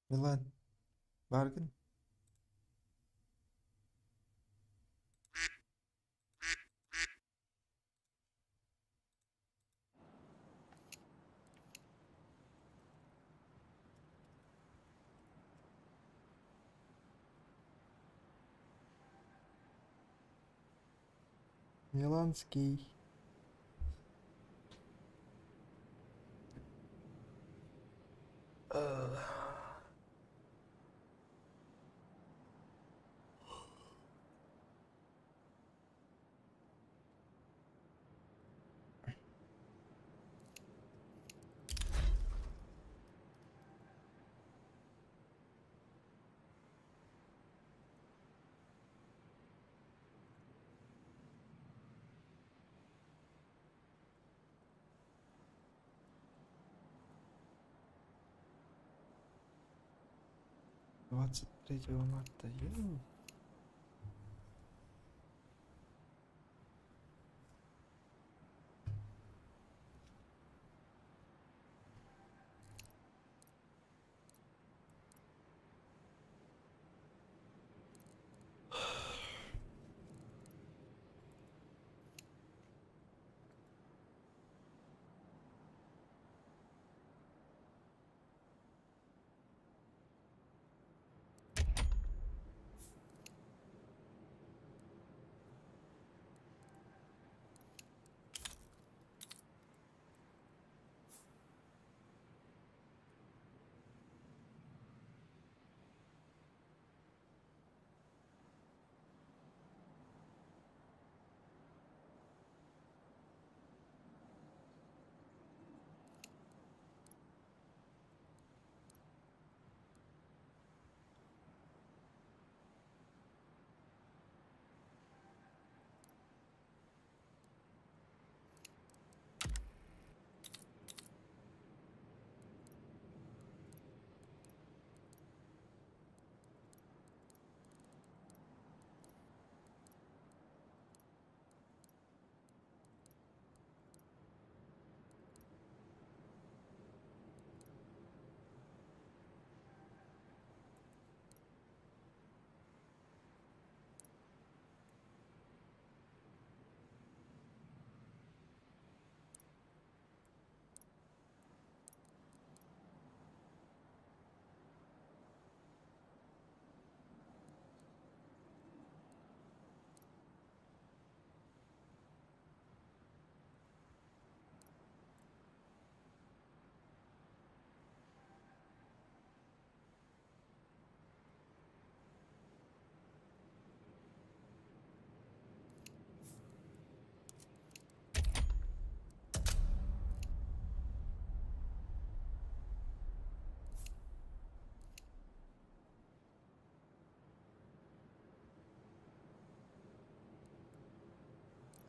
Милан, бааргын? Миланский. 23 марта. Ё.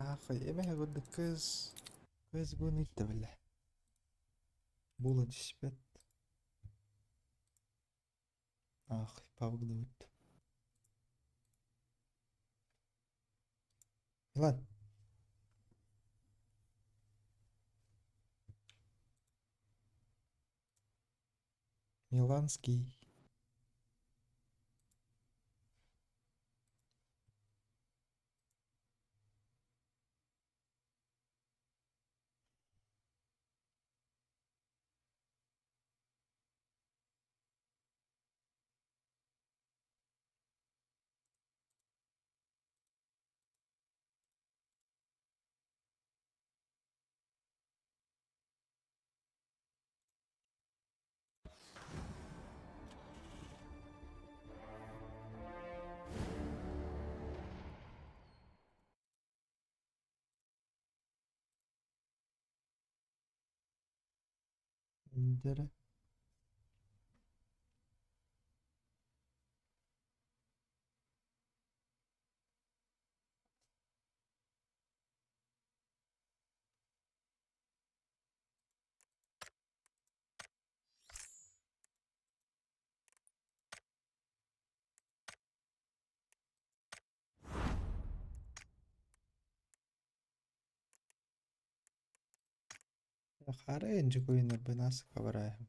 Ахай, эмэһэ курдук кыыс кыыс гуну иттэ Була түспэт. Ах, павгдыбыт. Милан. Миланский. Дere. Хара энчи куйнар бынасы хабарайхым.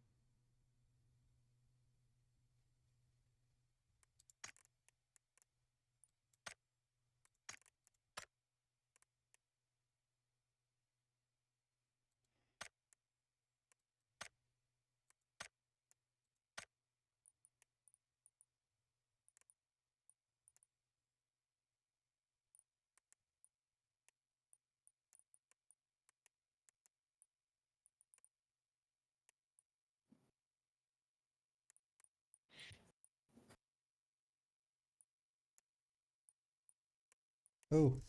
Оу.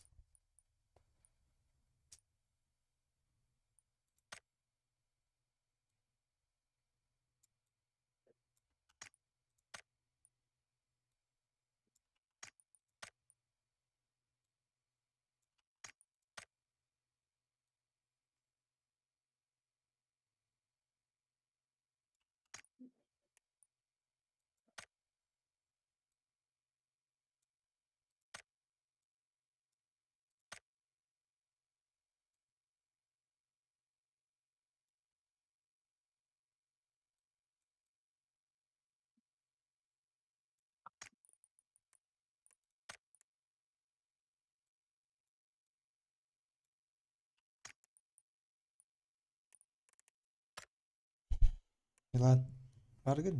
Милан, баргын?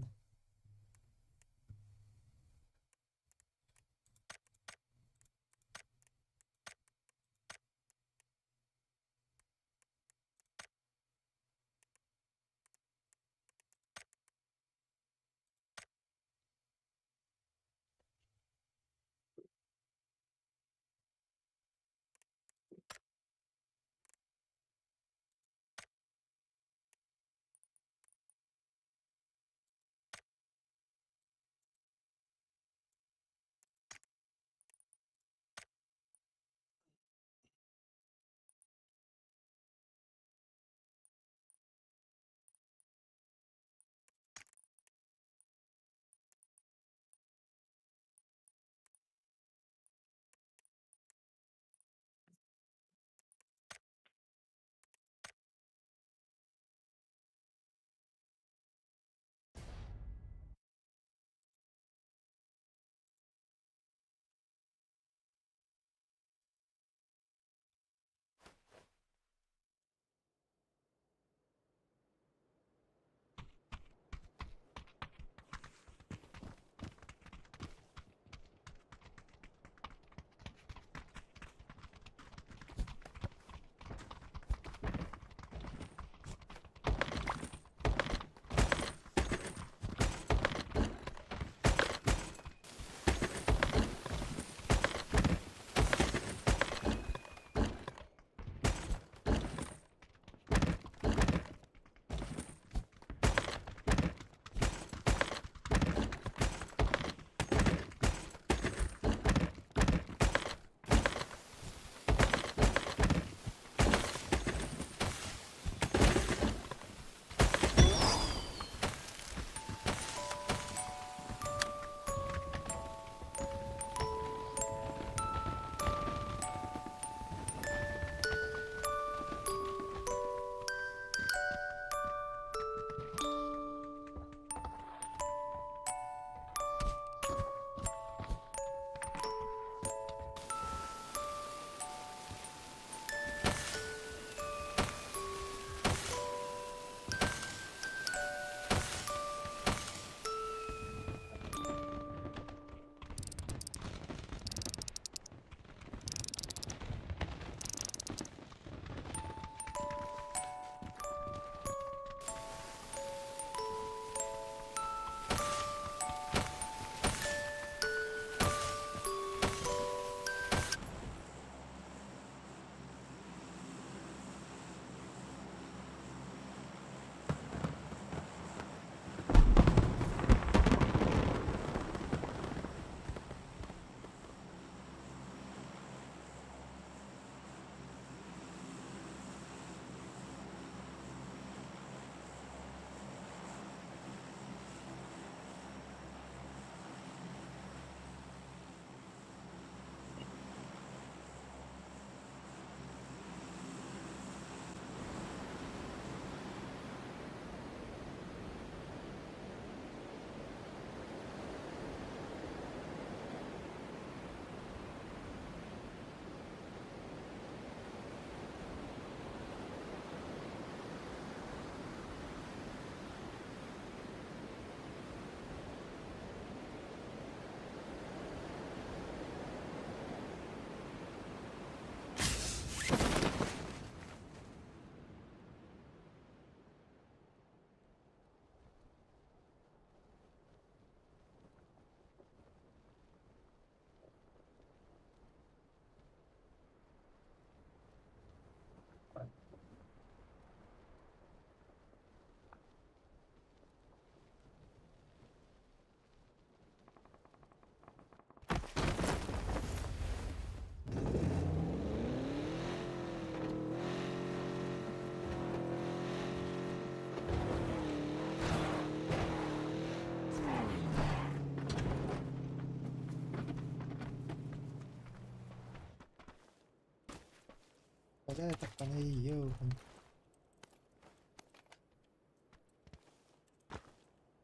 Бля, это ёбан.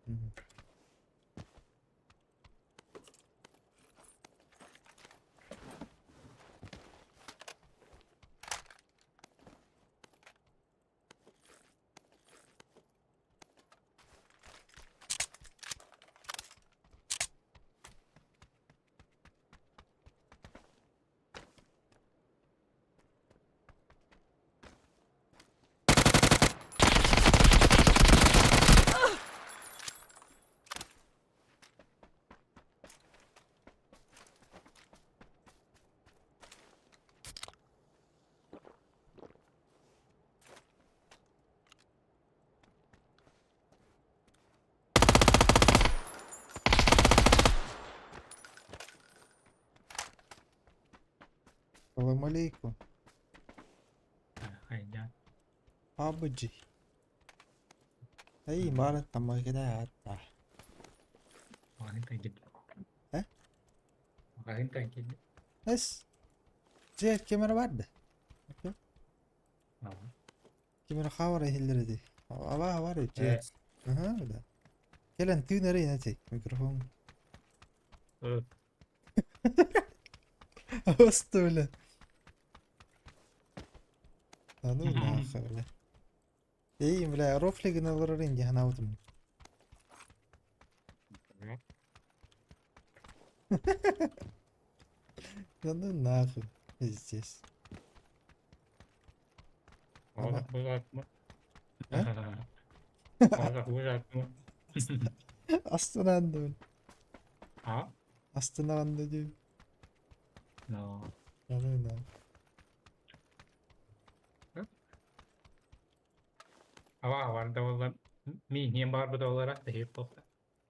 Мгм. Салам алейкум. Хайда. PUBG. Эй, бары тамагыда атта. Маҕаһыынтан кэллим. Э? Маҕаһыынтан кэллим. Эс. Дьэ, ким эрэ бар да? Аа. Ким эрэ хаалар иһиллэр ити. Абаа бар Э. дьэ. Аха, да. Кэлэн тыын эрэ ити микрофон. Э. Просто, бля. Да ну нахуй, бля. Эй, бля, рофли гыналар инди ханаабытым. Да ну нахуй. Здесь. Олох бузатма. Э? Олох бузатма. Астынан да, бля. А? Астынан да дии. Но. Да ну нахуй. Ава барда буолла миин баарбыт буоллара тэһиир буолла.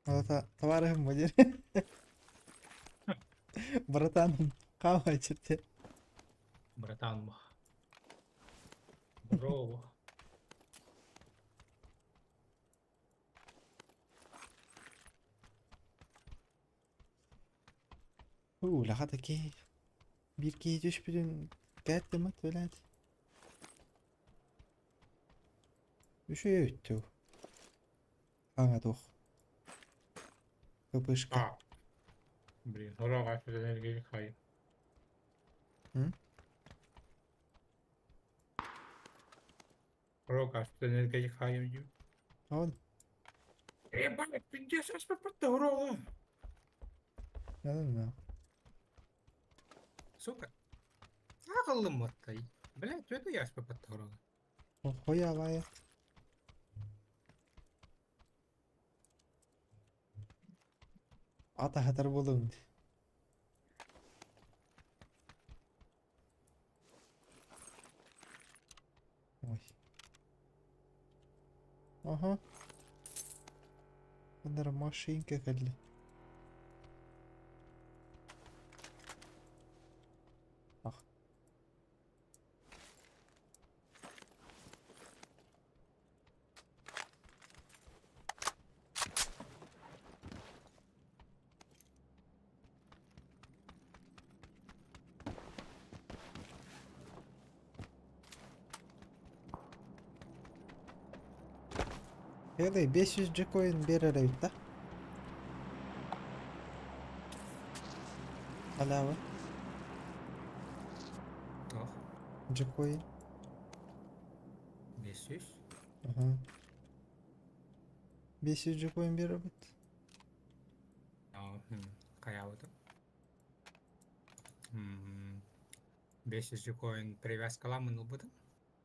Это товарищ модер. Братан, хавай черте. Братан Бро. Уу, лаха таки. Биир киһи түспүтүн кээттиммит билээт. Үчүгэй өттү. Хаҥа туох. ППшка. А. Блин, сорох энергия хай. М? Сорох энергия хай. Он. Ебать, пиздец, СПП урона. Не знаю. Сука. Ағылым оттай. Блядь, это я СПП урона. Хуя лая. Ата хатар буолуҥ. Ой. Аха. Манна машинка кэллэ. Ах. Элэй, 500 джекоин биэрэр эбит да? Халява. Туох? Джекоин. 500? Аха. 500 джекоин биэрэбит. Хайаабытым. 500 джекоин привязкаламмын ылбытым.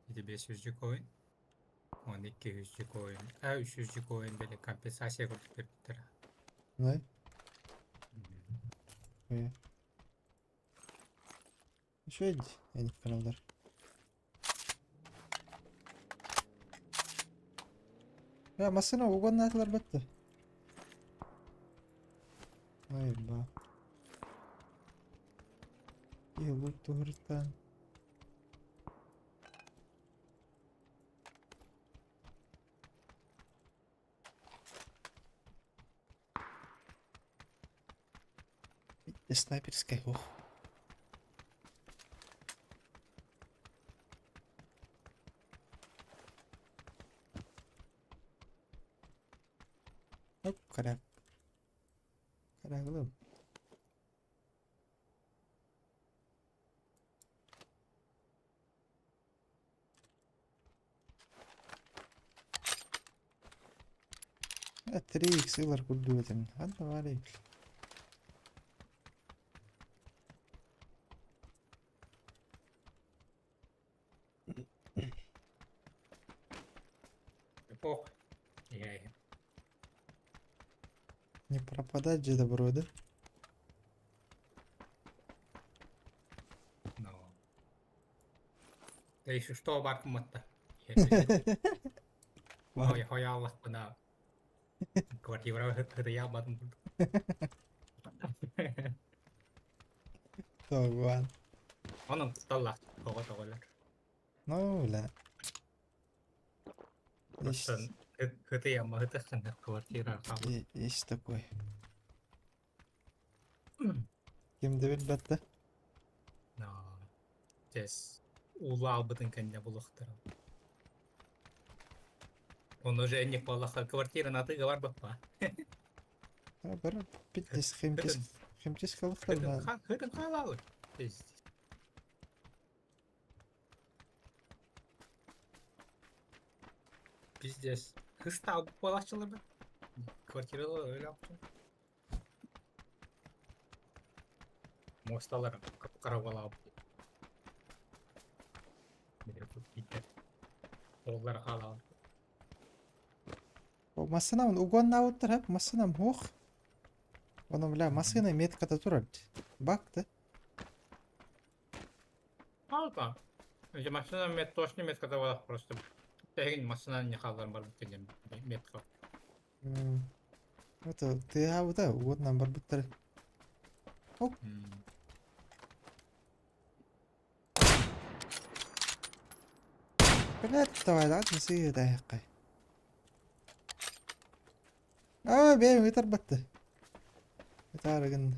Ити 500 джекоин. Уонна 200 джекоин. А 300 джекоин били компенсация курдук биэрбиттэрэ. Най? Э. Үчүгэй дии, эниккалалар. Э, массыына угоннаатылар бэтте. Ай, ба. Киһи лук туһуртаан. Снайперскай ох. Оп, коряк. Коряглым. 3x ылар курдук этим. Ханна баарый? Ох. Я Не пропадать же добро, да? Ну. Да еще что баркыматта. Бар. Ой, хой Аллах бына. Квартира хыты ялбадым. Тоҕуан. Onun таллах тоҕо тоҕолар. Ну, бля. Есть, Просто хыты яма хыты ханна квартира хабы. есть такой. Ким да билбэт да? Но. Тес ула албытын кэннэ булуохтара. Он уже не полаха квартира на ты говор баппа. А, бары пиздец химчис химчисткалыктар на. Хытын халалы. Пиздец. Пиздец. Хыста балашчылар да. Квартиралар öyle yaptım. Мосталар кап-кара бала. Олар халал. Массынам угоннаабыттар хап, массынам хуох. Ону бля массына метката турар. Бак да. Алта. Я машина мет точно метка давала просто. Тегин машина не халар бар бит метка. Это тыаабыта угоннан барбыттар. Блядь, давай, да, не да Аа, бэйэм ытар батты. Ытаарыгын.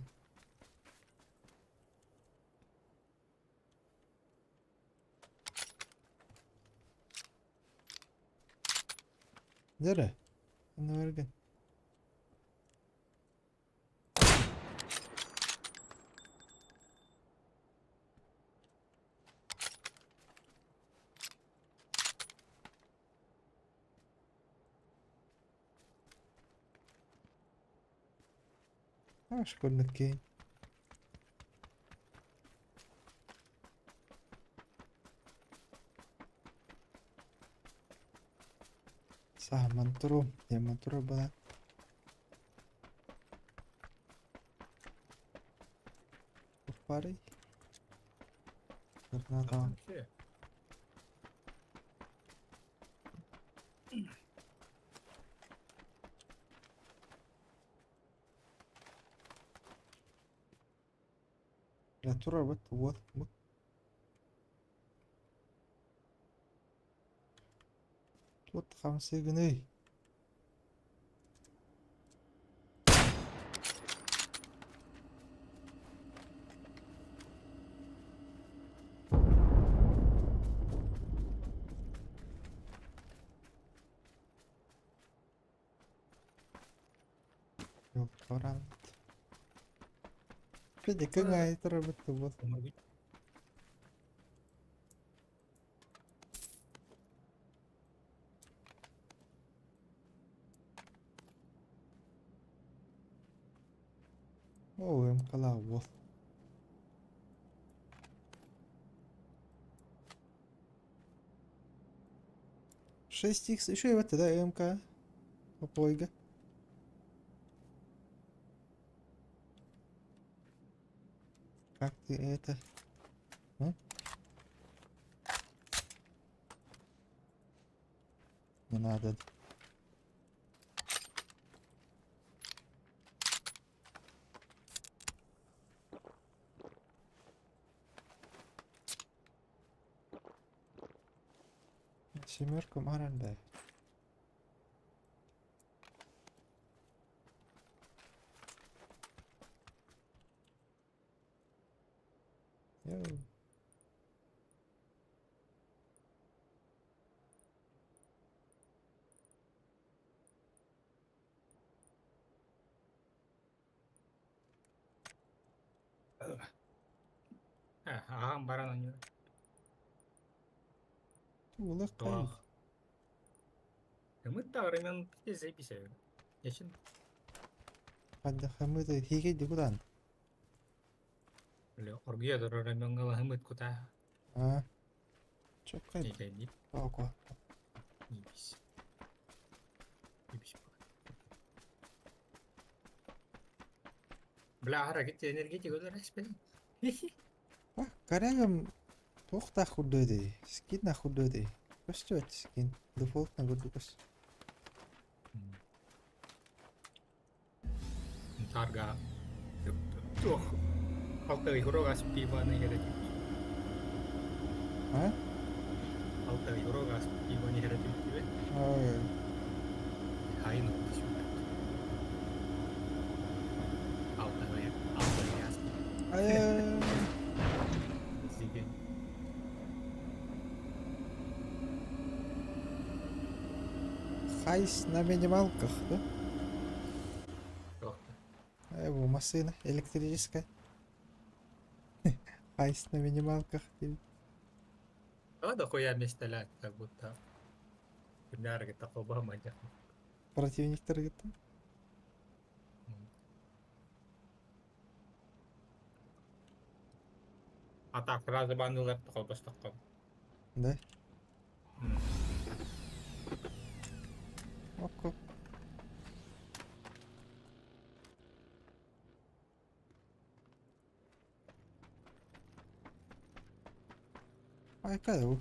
Нere? Anna А, школьный кейн. Саха мантуру, я мантуру была. Парой. Надо. Я турар вот вот вот. Вот хамсыгыный. Йоп, Педи, какая это работа вот. О, МКЛА, вот. 6х, еще и вот тогда МК. Попойга. Как ты это? А? Не надо. Семерка Маранда. Йоу. Аҕам баран оонньуур. Улах Туох. Ымыт да времен заебись. Ячин. Хадда хамыты хиге дикудан. Бля, оргуйа турар ремеңҥэ ымыт кута. А. Чоккай. Нейдейдип. Око. Ебись. Ебись. Бля, ара кит энергетик өлөр эспен. А, корягам туохтаах курдуй Скин курдуй Көстүбэт скин. Дефолт на курдук. Тарга. Туох. Алта игрогас пиваны херетик. А? Алта игрогас пиваны херетик тебе. Ой. Хайын Алта алта яс. Ай. Зиген. Хайс на минималках, да? Туох. Ай, бу машина электрическая. Хайс на минималках. Диэбит. А дохуя миэстэлээх как будто. Күннээр кытта холбоһо Противниктар кытта. А так сразу баннылар холбостоххо. Да? Око. Айка бу.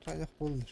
Тайах буоллар.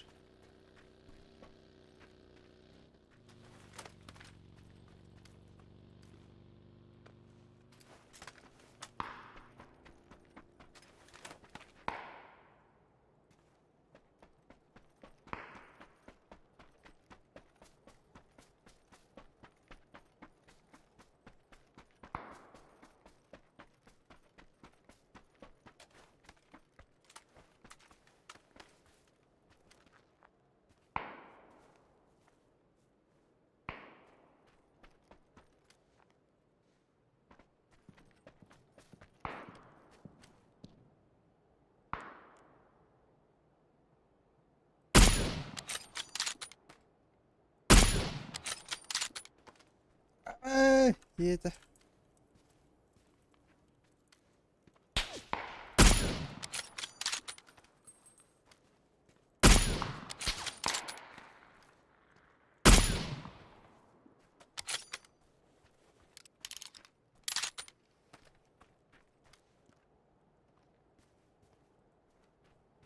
Эй, это.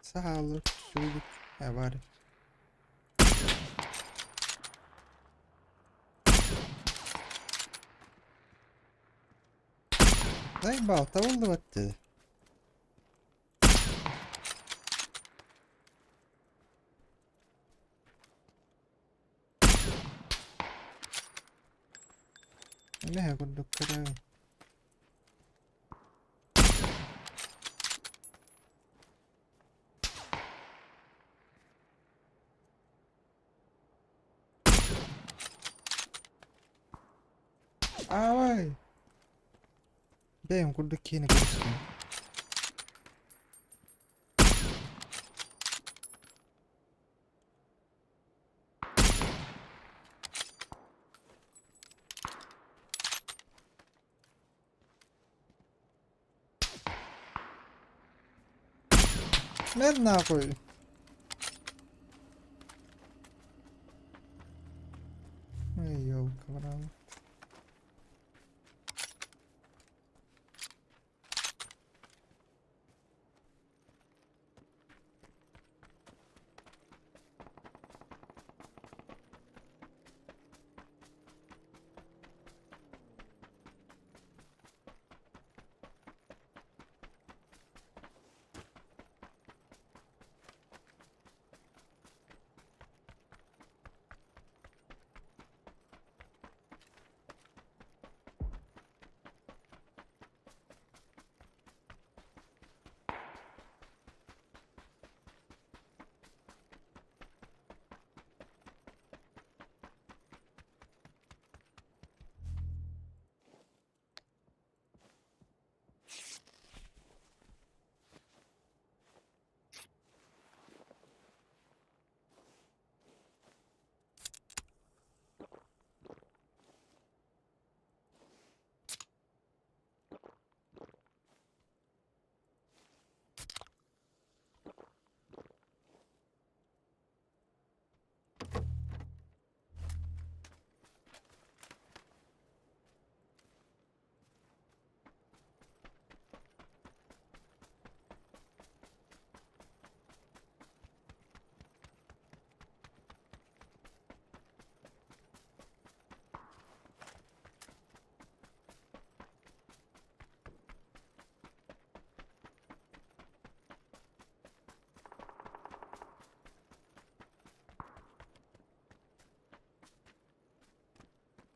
Саалыр, сүүлүк, бар. Дай балта болды батты. Эмэһэ курдук көрөбүн. Аавай! Бэйэм курдук киһини көрүстүм. Мэр нахуй! Ой, ёлка, браво.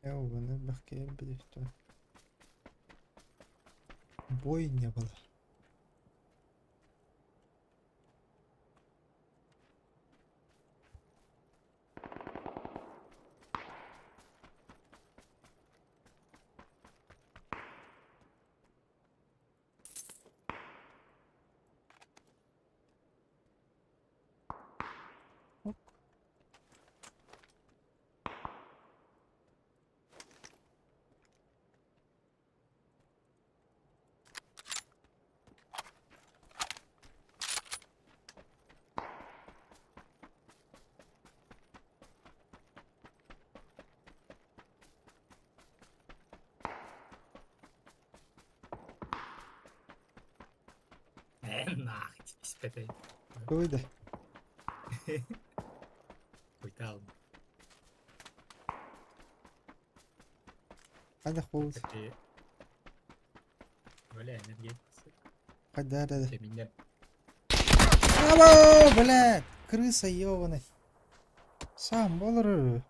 Эу, бахке Бойня была. Ок. Нах, испэтэй. Выйди. Куйтал. Аня хуй. Такие. Бля, энергетика. Да, да, да. Меня. Алло, блядь, крыса ёбаный. Сам болор.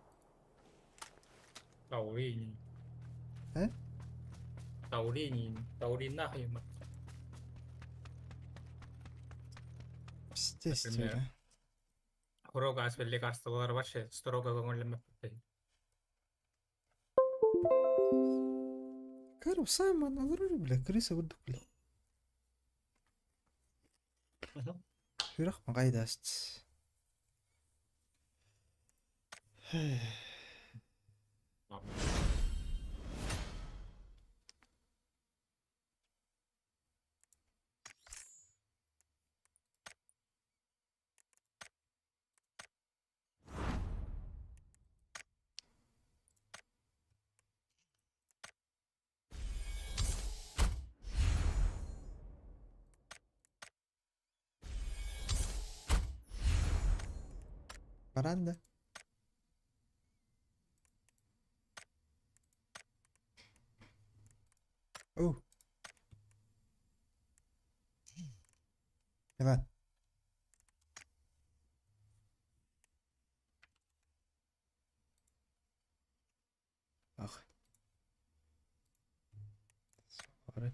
Таурин. Э? Таурин. Таурин нахуй. Пиздец, Например. бля. Хорога асвел лекарстволар вообще строго көңүллэмэт. Кару сам аналар, бля, крыса курдук, бля. Сүрэх мағайдаст. Баранда. О. Иван. Ах. Sorry.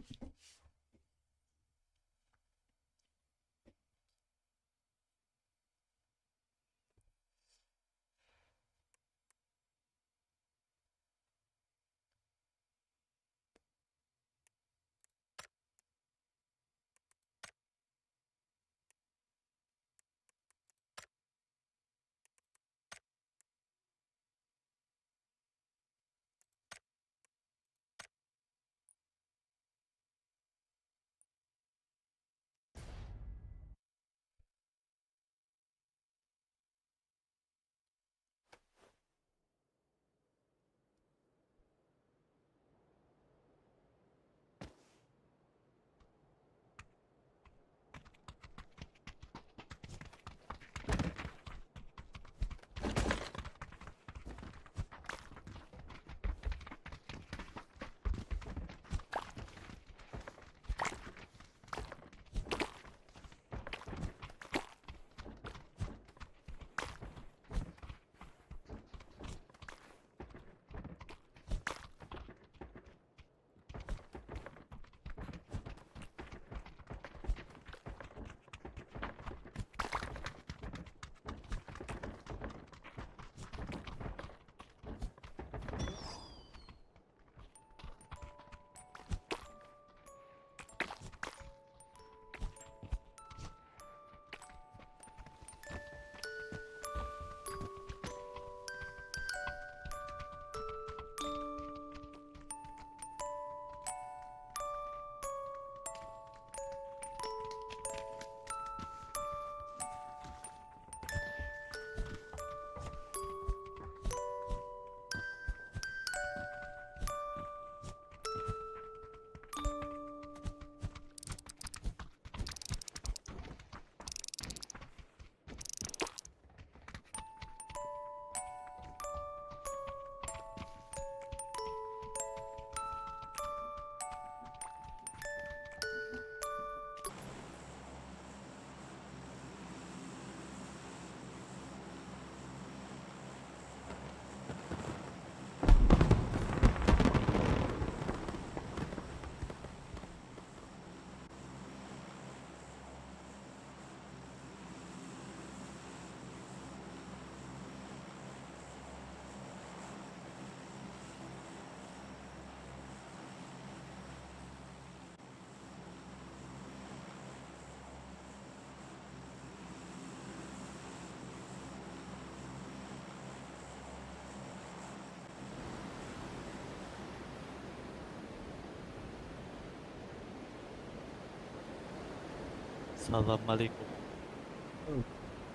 Салам алейкум.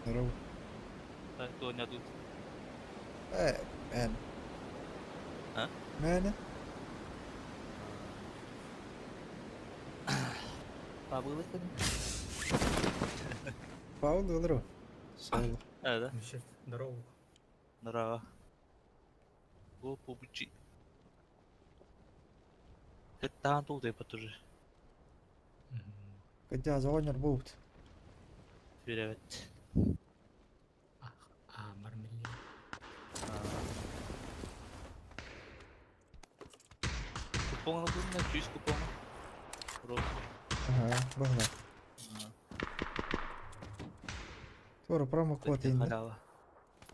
Здорово. Тоня тут. Мэн. А? Мэнэ. Пабылыкын. Паул олору. Соло. Да. Мишель, здорово. Здорово. Го PUBG. Кыттаан тул деп тоже. Кадя зонер буут. Привет. Ах, а, мармелад. Купон на чусь купон. Ага, багна. Тура промокод инде. Халява.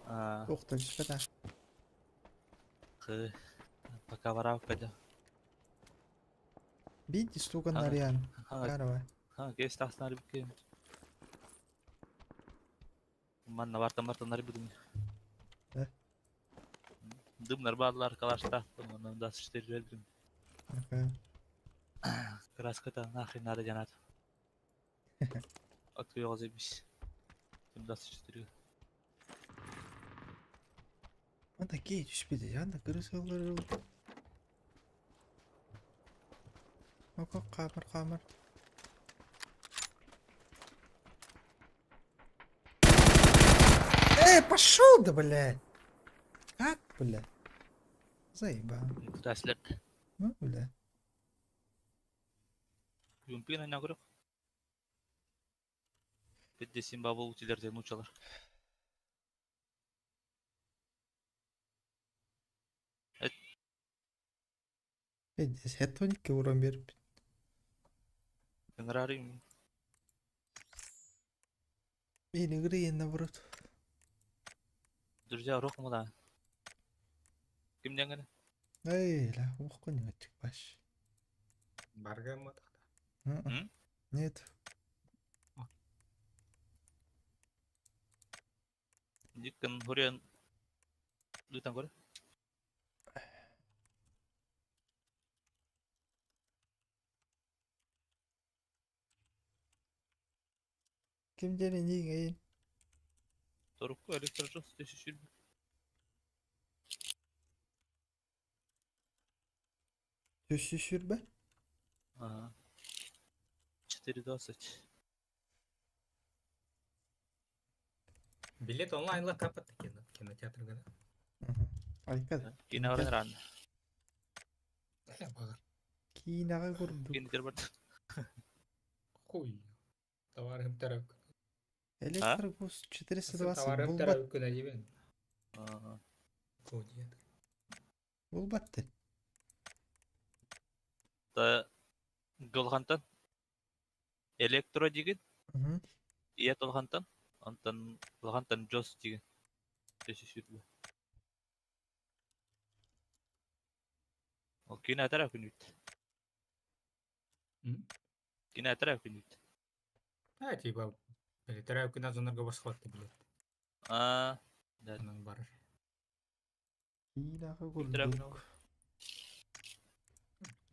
А, Ух ты, что Пока воравка да. Бидди стука Ага. нарьян. Ха, Карава. ха, кес тахснар бики. Манна варта марта нар будем. Да? Дымнар бадлар калашта, нам даст 4 вердим. Ага. Краска-то нахрен надо дянат. Открыл заебись. 24. Анда кей түспеді, анда кырысылар. Око камыр камыр. Эй, пошел да, блядь! Как, блядь? Заебал. Куда след? Ну, бля. Юмпина не говорю. Петде Симбабы утилерден учалар. Эй, хеттоник уран беріп. Генерарим. Мен игры наоборот. Друзья, урок муда. Ким деңгene? Эй, ла, ухкун баш. Барга ма М? Нет. Диккен хурен лутан горе. Ким дені не Торукку электрожос төшүшүр. Төшүшүр бе? Ага. 4.20. Билет онлайн лакапат кино, кинотеатрга да. Айкад. Кино ран. Э, багар. Кинаға көрдік. Кинотеатр бар. Хуй. Товарым тарап. Электробус 420 Товарым бұл тарап күнә дибен. Ага. Хуй. Бұл батты. Та Голхантан. Электро деген, ия толхантан, онтон Голхантан Джос деген. Төшүшүр. Ол кинотеатр күнүт. М? Кинотеатр күнүт. А, типа, тарап күнә зонарга башкалатты билет. А, да. Анан барыр. Кинаға Кинотеатр көрдік.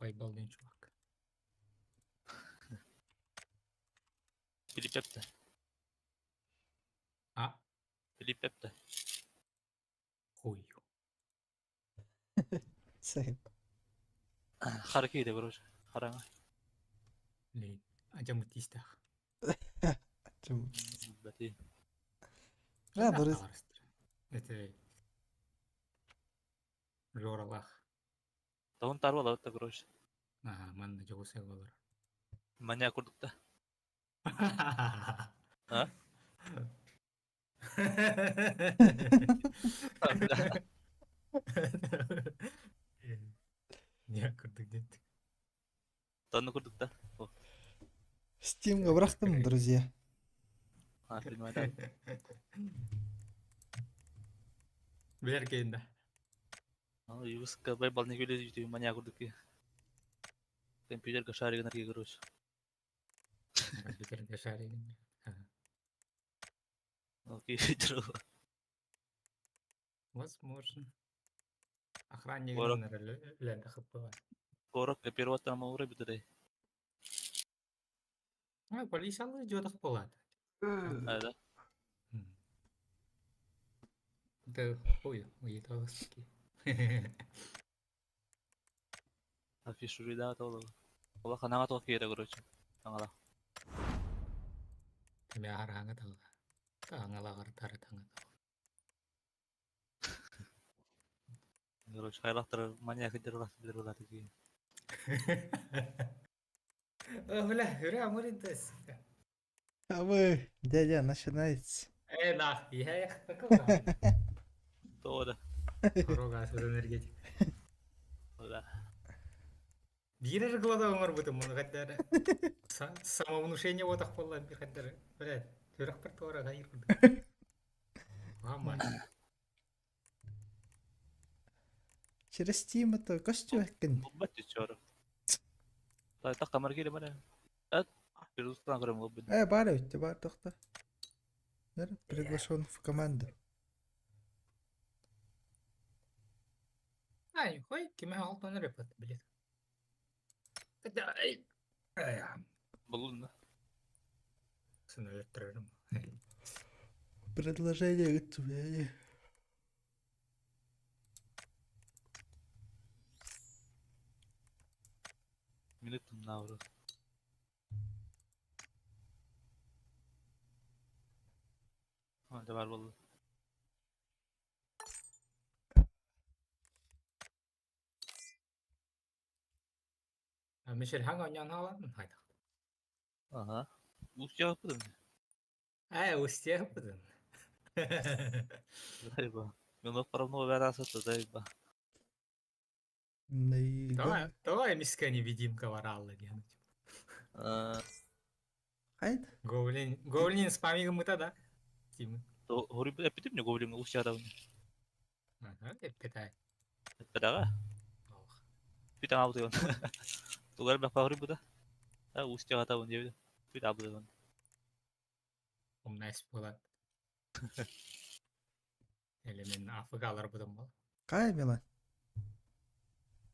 Байбал деген чувак. Филипп Пепте. А, Филипп Пепте. хуй. Сайып. Харки де короче. Хараңа. Лей. Ажамы тистах. Чым. Бати. Ра, дұрыс. Это Жоралах. Тон тарва да короче. Ага, манна жогусай болор. Маня курдук да. А? Не курдук дедик. Тонну курдук да. Стимға бұрақтым, друзья. А, понимаю, да. Билер кейин да. Ну, юска байбал не күле жүйті маня курдук. Компьютер шарик нарги короче. Компьютерге шарик. Окей, Возможно. Охранник Город. лента хпва. Корок первого там аура битре. А, полициялыы дьуотах буолаат. Да. Да хуй, уйуталыски. Афишу да толу. Ола ханаға тоқ кире короче. Аңала. Кеме хараҥа тала. Аңалаҕар тары таҥа тала. Короче, хайлақтар маньяк дерлар такие. Бля, үрэ амырын тэс. А вы, дядя, начинается. Э, нах, я их такого. То да. Рога с энергетик. Да. Биир эрэ глаза оҥорбутум муну хайдары. Самовнушение уотах буолла биир хайдары. Блядь, сүрэхпэр туора хайыр курдук. Мама. Через Steam это костюм. Бубат чор. Та та камер кире бара. Эт. Пирустан көрөм бу. Бар өттө бар тохта. Приглашен в команду. Ай, хой, киме алтан репет, блядь. Булун. Сыны өлтөрөрүм. Предложение өттү. Минут навру. Ha, да бар болду. Мишель хаҥа онньоон хаалан хайдах. Ага. Ус жабыппытым. Ээ, устиэхпытын. Дайба. Мен оппарамны бәрасыты дайба. Найга. Давай, миска невидимка варалла диэн. Хайд. Гоблин, гоблин спамигымыта да. Тимы. Хори эпитим не гоблин ус жадабын. Ага, эппетай. Эппедага. Бит аңабы дегон. Тугар бак хори буда. А ус жагатабын дебди. Бит абы дегон. Умнайс буолан. Или мен афыгалар будум бол. Кай Милан?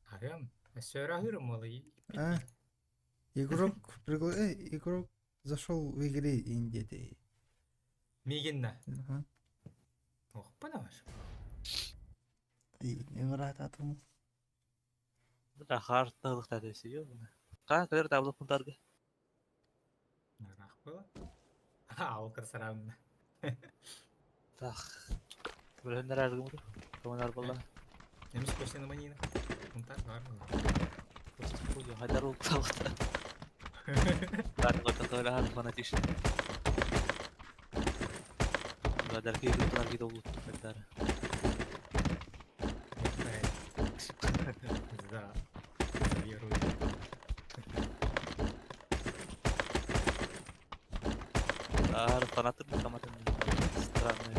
Арыам, өссө аһыырым ол. А? Игрок пригла... игрок зашел в игре Индии. Мигинна. Ага. Охпана ваш. И не врат атому. Да хартылык тәдесе yok. Кан кадәр таблык мундарга. Нарах было. А, ол кырсарам. Так. Бөрөннөр аргымыр. Командар болла. Немис көсені манина. Мунтар бар. Хайдар ул табыкта. Бары готоктор хар фанатиш. Гадар ки гутар ки долу хайдар. Да. Верую. Ар фанаттыр да каматын. Странный.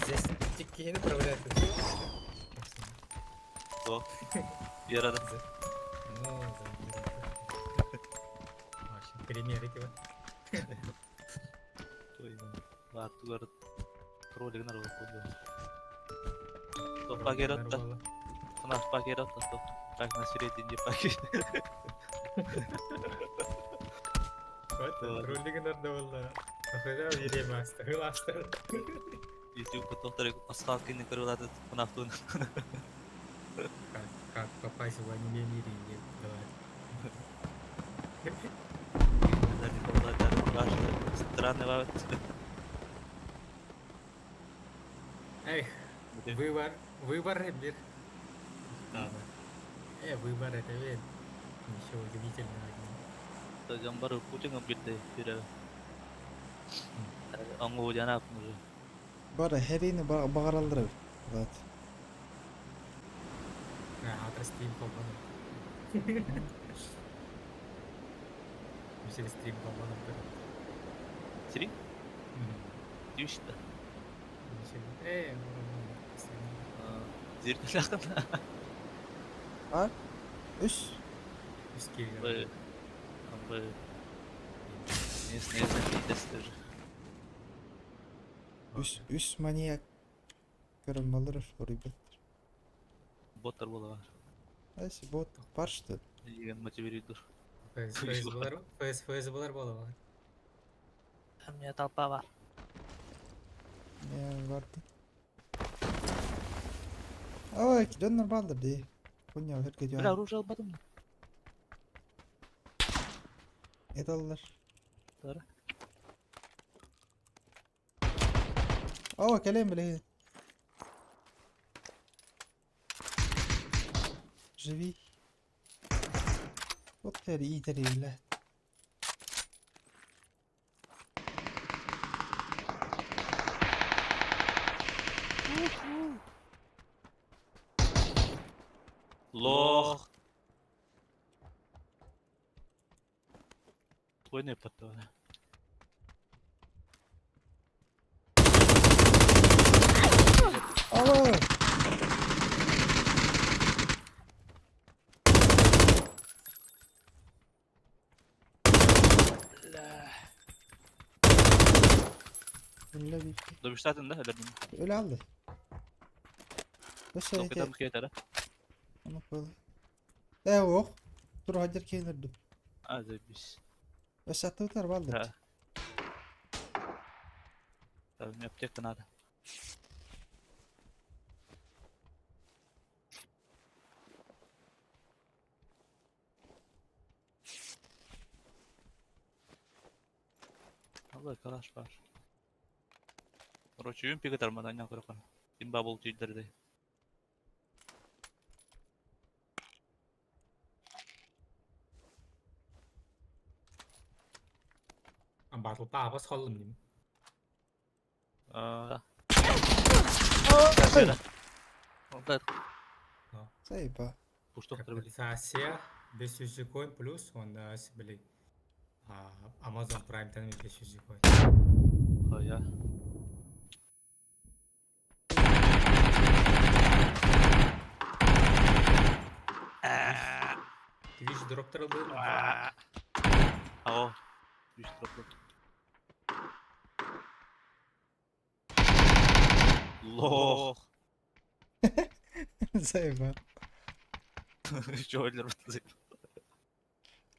Здесь тиккени проверяют. То. Ярада. Ну, за примеры типа. Той. Бар тугар троллигнер болду. То пакеротта. Фанат пакеротта то. Как на середине пакет. Вот, ролигнер болду. Ахыра веремастер, хыластер. YouTube тохтар пасхалкины көрүлады фанаттун. Как попасть в аниме мире, давай. Странный вывод. Эх, выбор, выбор мир. Выбор это ведь ничего удивительного. Gambar Путин билде бир. Аңгы жана уже. Бара херини бағаралдыр. Вот. Атыр стрим колбаным. Мишель стрим колбаным. Стрим? Дүйшті. Мишель, стрим. Зиркалакын. А? Үс. Үске. Б. Б. Не знаю, Үс, үс маньяк. Көрөлмалар, ребят. Боттар бола бар. Айсы бот бар что? Деген мотивирует. ФСБ-лар ФСБ-лар буолалар. У меня толпа бар. Не, барды. Ой, дьоннор бааллар дии. Хуйня, Бля, өтөр оружие албатым. Эталлар. Doğru. Оо, кэлэн билигин. Живи. Вот тэр иитэр бля. Лох. Твой потом. Алло! Үлэ бүттэ. Добиштатын да өлөрдүм. Өлө алды. Өссө Токетан ити киэтара. Ону кыл. Э ох. Тур хадыр кейлерди. А, заебись. Өссө аттыбытар балды. Да. Да, мне аптека надо. Алла, калаш бар. Короче, юм пигатар мадан ян көрөкөн. Имба болуп түйдерди. Батл паапас холлум дим. Аа. Ой! Онда Сайба. пушток требли. Компенсация 500 коин плюс онда били Amazon Prime'den 500 коин. Я. Twitch дроптер был. Ао. Үч дроп. Лох. Сайба. Жолер бутты.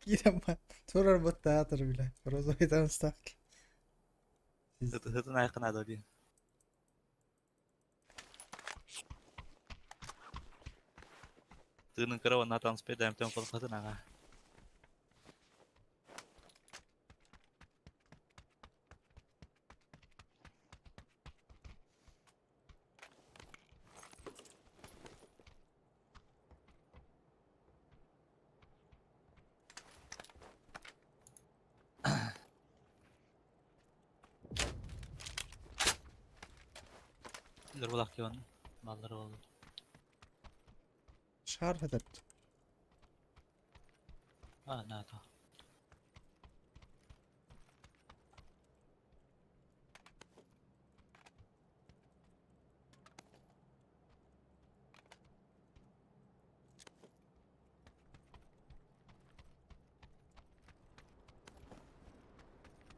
Кирама. Турар буттаатыр бля. Розовый там ставки. Это это найкы надо би. Тыгынын кыра натан спедаем тем колкатын ага. Лер булак киван. Маллар болду. Шар хатат. А, надо.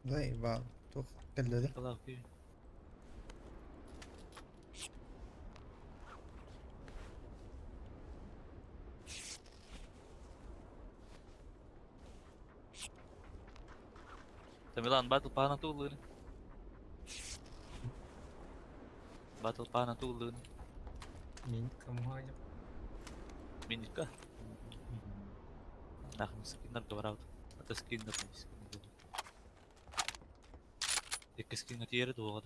Заебал. Тух кэллэди. Булак ки. Тамилан батл паана туулуун. Батл паана туулуун. Мин кому хадим. Миника. Нахм скиннер говорят. Это скиннер не скиннер. Икки скиннер тиери туоҕа.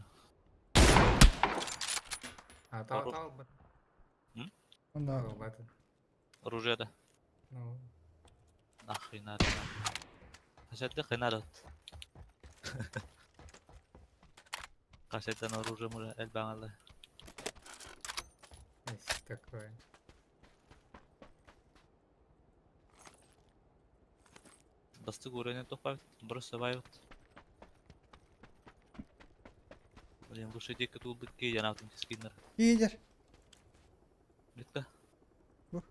А тал Ору- тал бат. Онда Бат. Оружие да. Ну, Нахуй надо. Хасетте хынарат. Кассеттен оружие мура элбаңалы. есть такое. Басты уровень топают, бросают. Блин, лучше дико тут быки, я на скиннер. Лидер. Битка. Бу.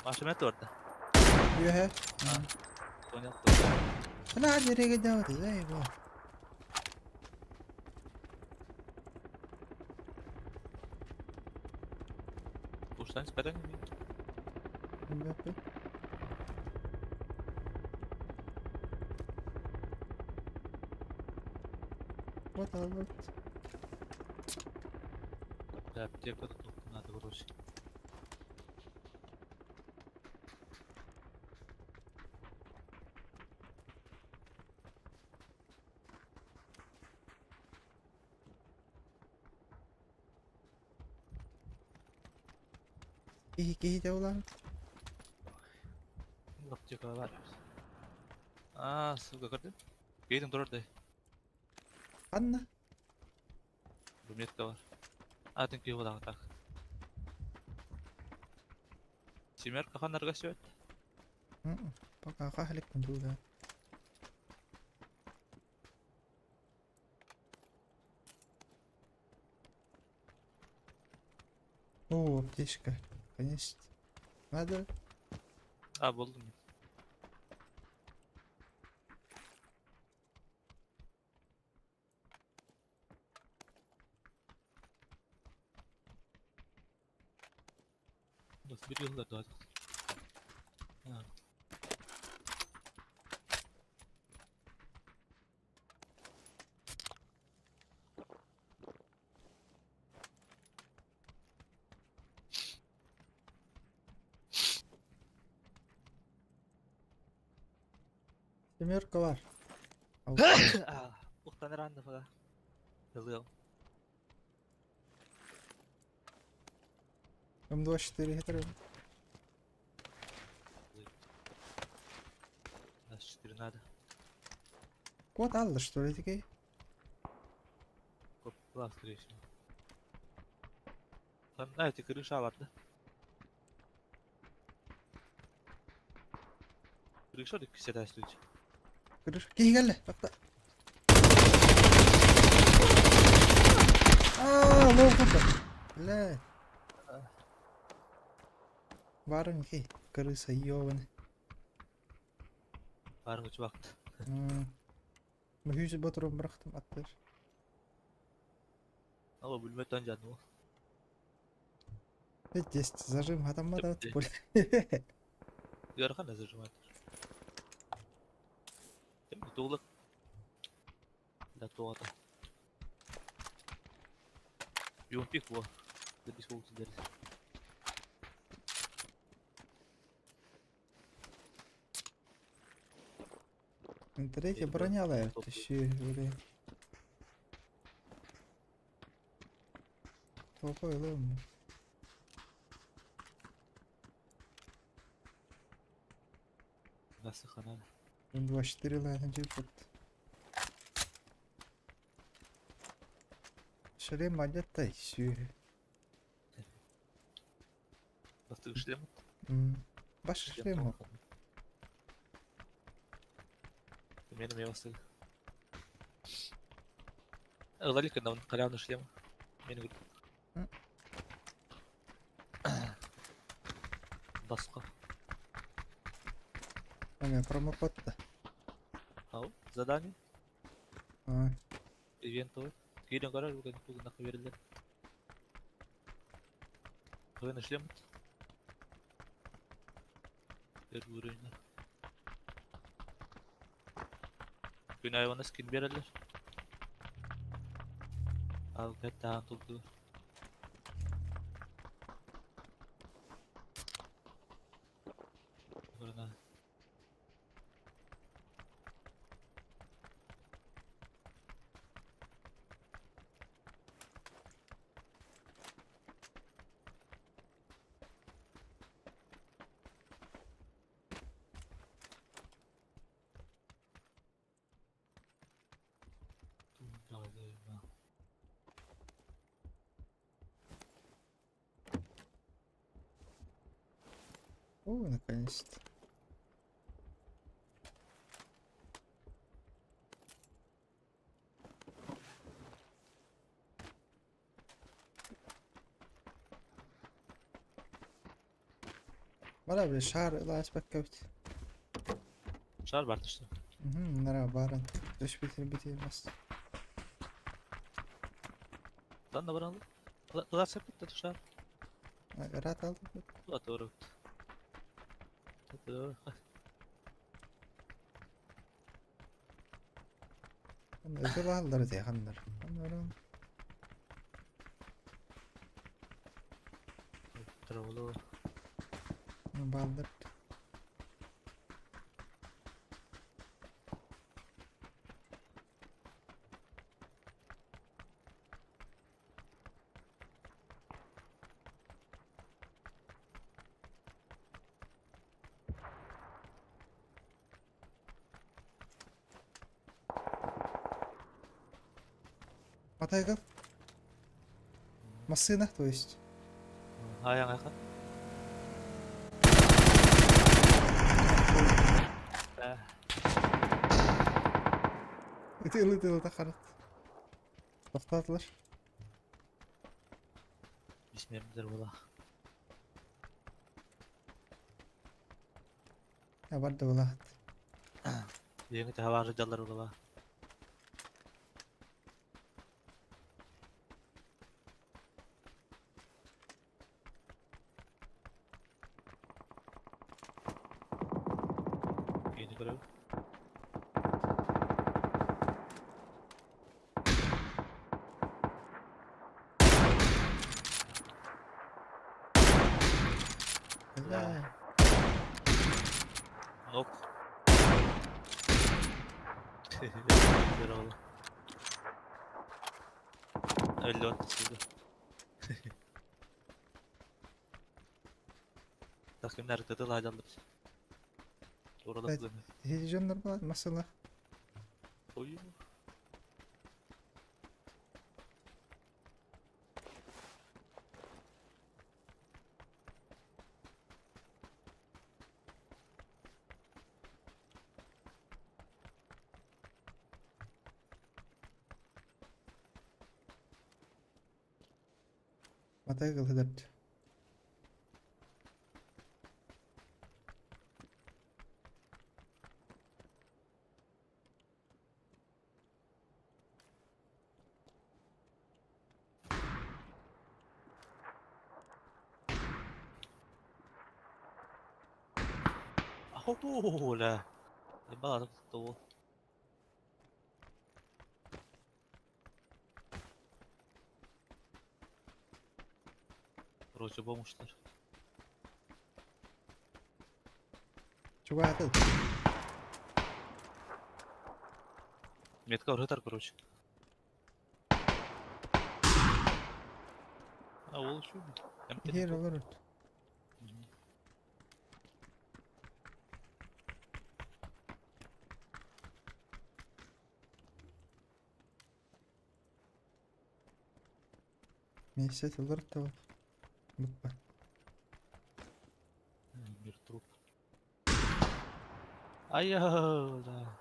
Маша мен торта. Үөһэ. Понял. Ана дереге дауды, заебал. Пуштан спетен. Билбэппин. Вот албыт. Да, аптека тут надо короче. Киһи киһитэ улаан. Аптека бар. Аа, сука, көрдүм. Кейтин турар да. Ханна? Руметка бар. Атын киһи буолаҕа так. Семерка ханнарга сөт? Пока хахалик дууда. О, аптечка. Конечно. Надо. А, булдум. Nasıl bir yılda doğacak? Ha. Семерка бар. Ухтан ранды фага. Ылыам. М24 хитро. Нас 4 надо. Кот алла, что ли, такие? Коп скорее всего. Там, знаете, крыша ладно. Крыша да кисета люди. Крыша. Киһи Тохто. Аа, лоу курдук. Бля. Барын ки, крыса ёбаный. Барын чувак. Мөхүүс батырым бырахтым аттыр. Ала бүлмөттөн жадым. Здесь зажим хатаммада Тіпті. поле. Ыарахан зажимать. Тем туулык. Да туата. Юмпик во. Да бис болду дер. Интернете Или броня топ. Еще или. Толпой лом. Насыха надо. М24 лайна джипот. Шлем одета еще. Бастык шлем. Баш шлем. Мен мен бастык. Ылалика на халявный шлем. Мен говорю. Басқа. У меня промокод-то. Ау, задание. А, Ивентовый. Кирин гараж бүгін бүгін нақы берілді. Қойын шлем. Первый уровень. Күн айвана скин берелер. Ал кәтті тулду. Бұрына. О, наконец-то. Бара бile шар ылаас баккабит. Шар бар түшті. Нара баран. Төш битер битер бас. Тан да баран. Туда сепит шар. Рат алдым. Туда doğru. Өтө бааллар этэ ханнар. Ханнарым. Травло. Бааллар. Матайга массыына, то есть. Айаҥаха. Ытыылы ытыылы тахарат. Тохтоотулар. Бисмердер буолаах. Бар да булаат. Диэҥи таһабаары дьаллар буолаба. Киһини көрөбүн. Бля. Нок. Өллө сылды. Takvimler тытыл айдалдыр. Туоралатылын. Дьоннор буолар масыла. Ой. Матай кылыдат. Аху-ла. Ебала того. Короче, бомжтар. Чугаһатыл. Метка ырытар, короче. А ол үчүгэй. Иһэр олорор. Месяц олорор да Буква. Мир труп. Ай-яй, да.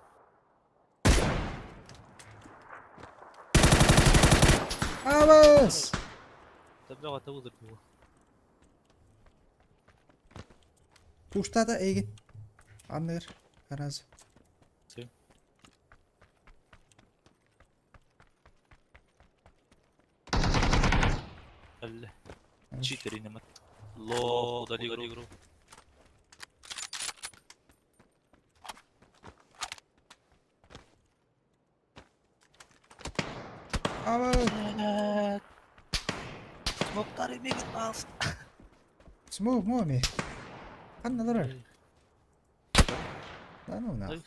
Абас! Табыга табылыр бу. Туштата эйгин. Анныгыр. Гаразы. Сен. Алле. Читер инемат. Ло, удали игру. Абас! Смоктар эмегин алсын. Смоук моми. Ханна олорор? Да ну на.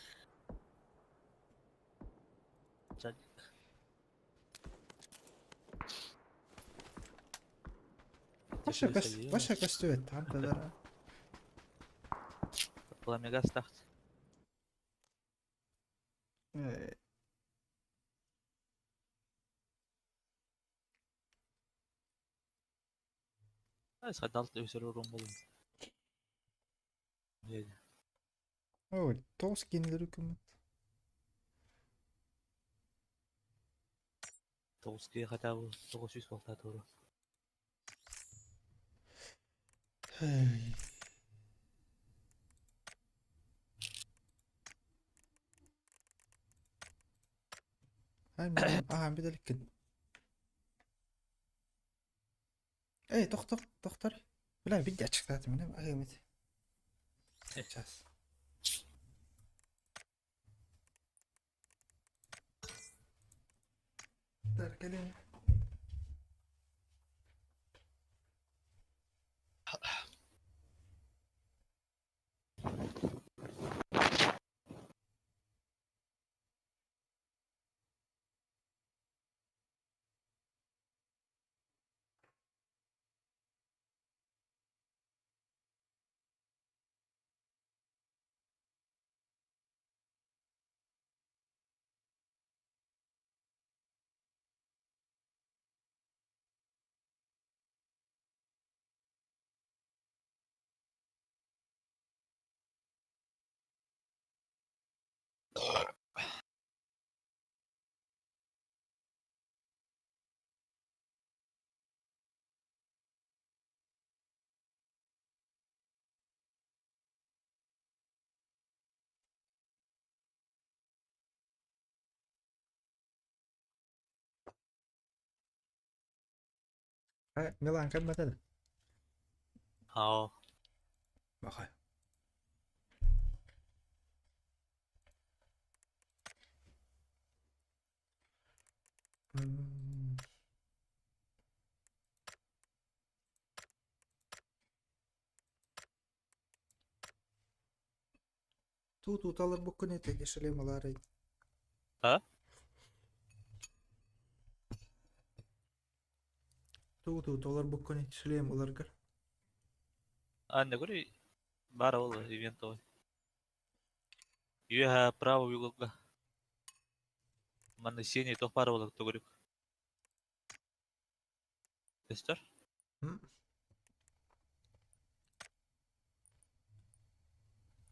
Ваша көс, ваша көстүбэт. Ханталара. Пламегас тахт. Садалт өсөр орун болун. Ой, тоос кинилер үкүммүт. Тоғыз хотя бы 900 болта тура. Ай, аха, билэликкин. Эй, тохтор, тохтор. Бля, видя ачыктаатым, мин ай эмит. Сейчас. Так, кэлин. Милан кэлбэтэ да? Хау. Бахай. Туу талар буккун ete шлем алары. А? Туу талар буккун ete шлем аларгар. А, не говори. Бар ол ивентовый. Юха право уголка. Манна синий тох пара ол тогорик. Көстөр?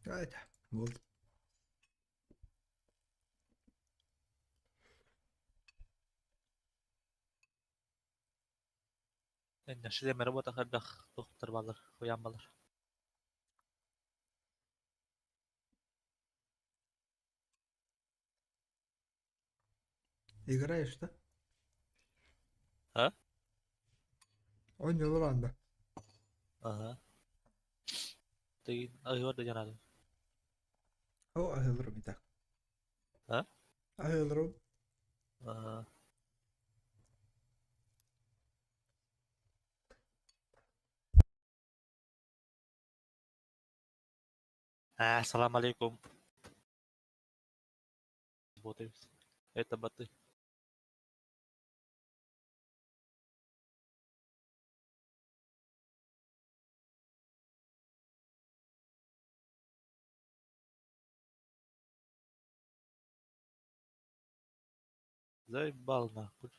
Айда. Бол. Энне шлем работа хардах тохтар балар, хуян балар. Играешь, да? А? Он не лоранда. Ага. Ты айор да жанады. О, ахылрым и так. А? Ахылрым. Ага. А, салам алейкум. Вот и Это боты. Заебал нахуй.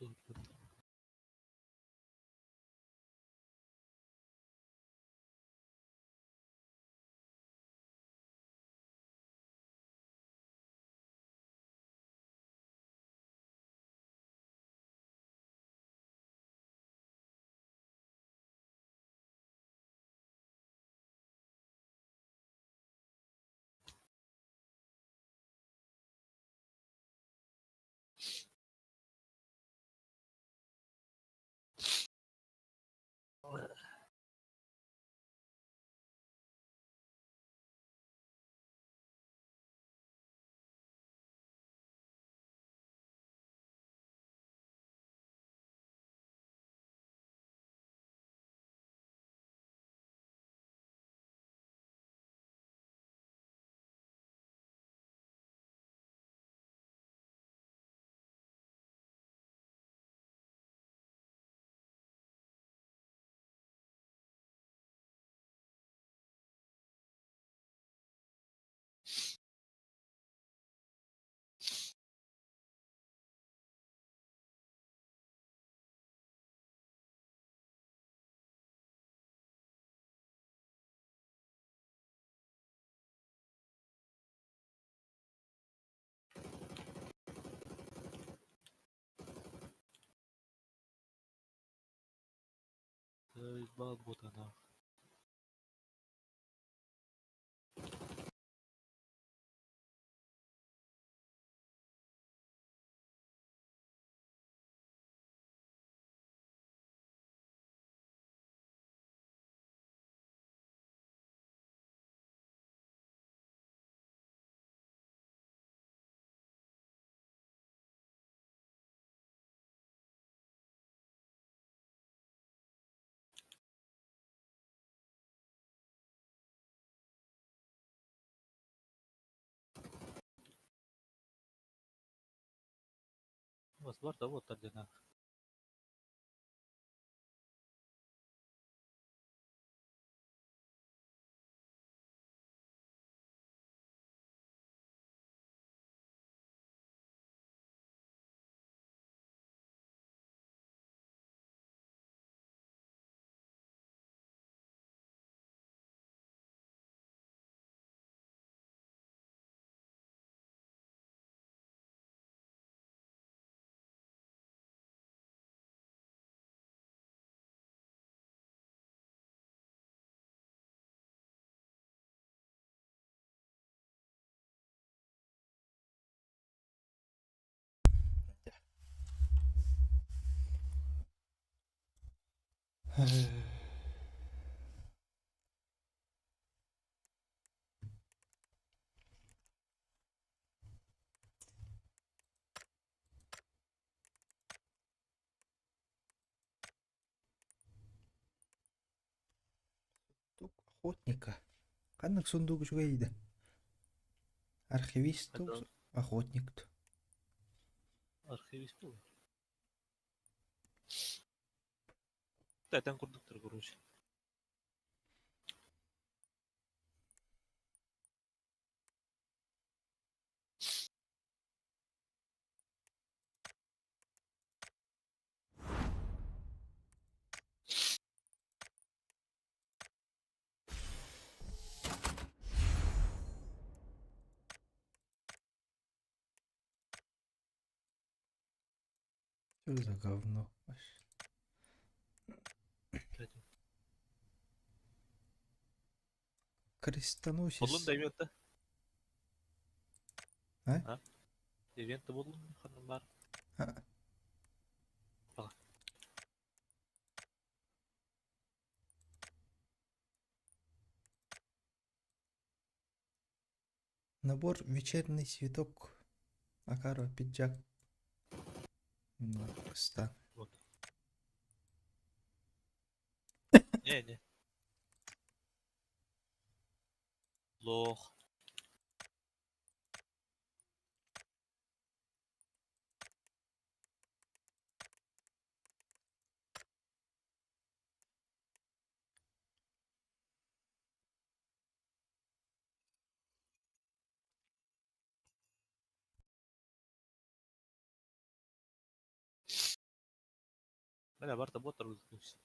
Заебал бота нахуй. Бас бар да вот ордена. Сундук охотника. Ханнык сундук үчүгэй да? Архивист Это охотник. Архивист был. Да, там кондуктор, короче. Что за говно? вообще? Крестоносец. Буоллун да ивент А? А? Ивент буоллун ханна бар. А. Ага. Набор вечерний цветок. Акаро, пиджак. Ну, ста. Вот. Не, не. Лох. Бля, барта бот разгрузился.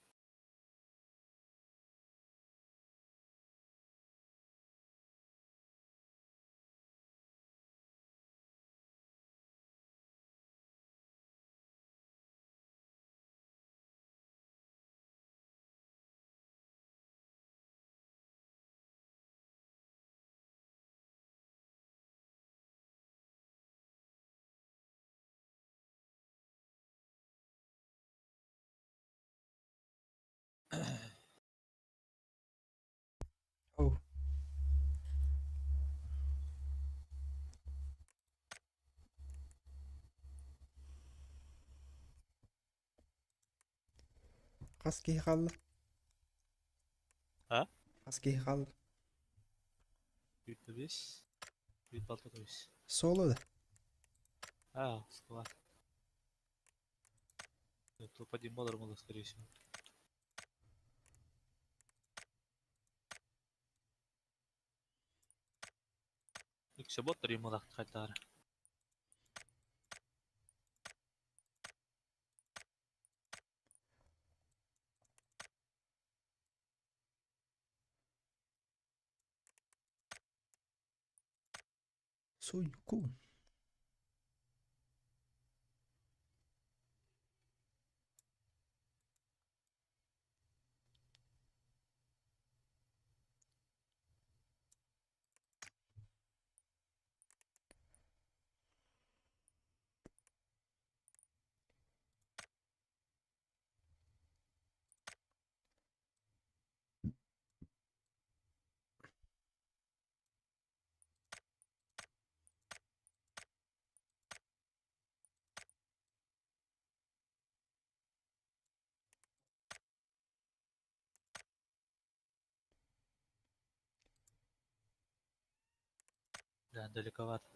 Оу. Хас киһи хаалла? А? Хас киһи хаалла? 25. 26 то есть. Соло да? А, склад. Топ-1 модер было, скорее всего. Үксэ боттар юмалаах хайтаара. Суйку. Да, далековато.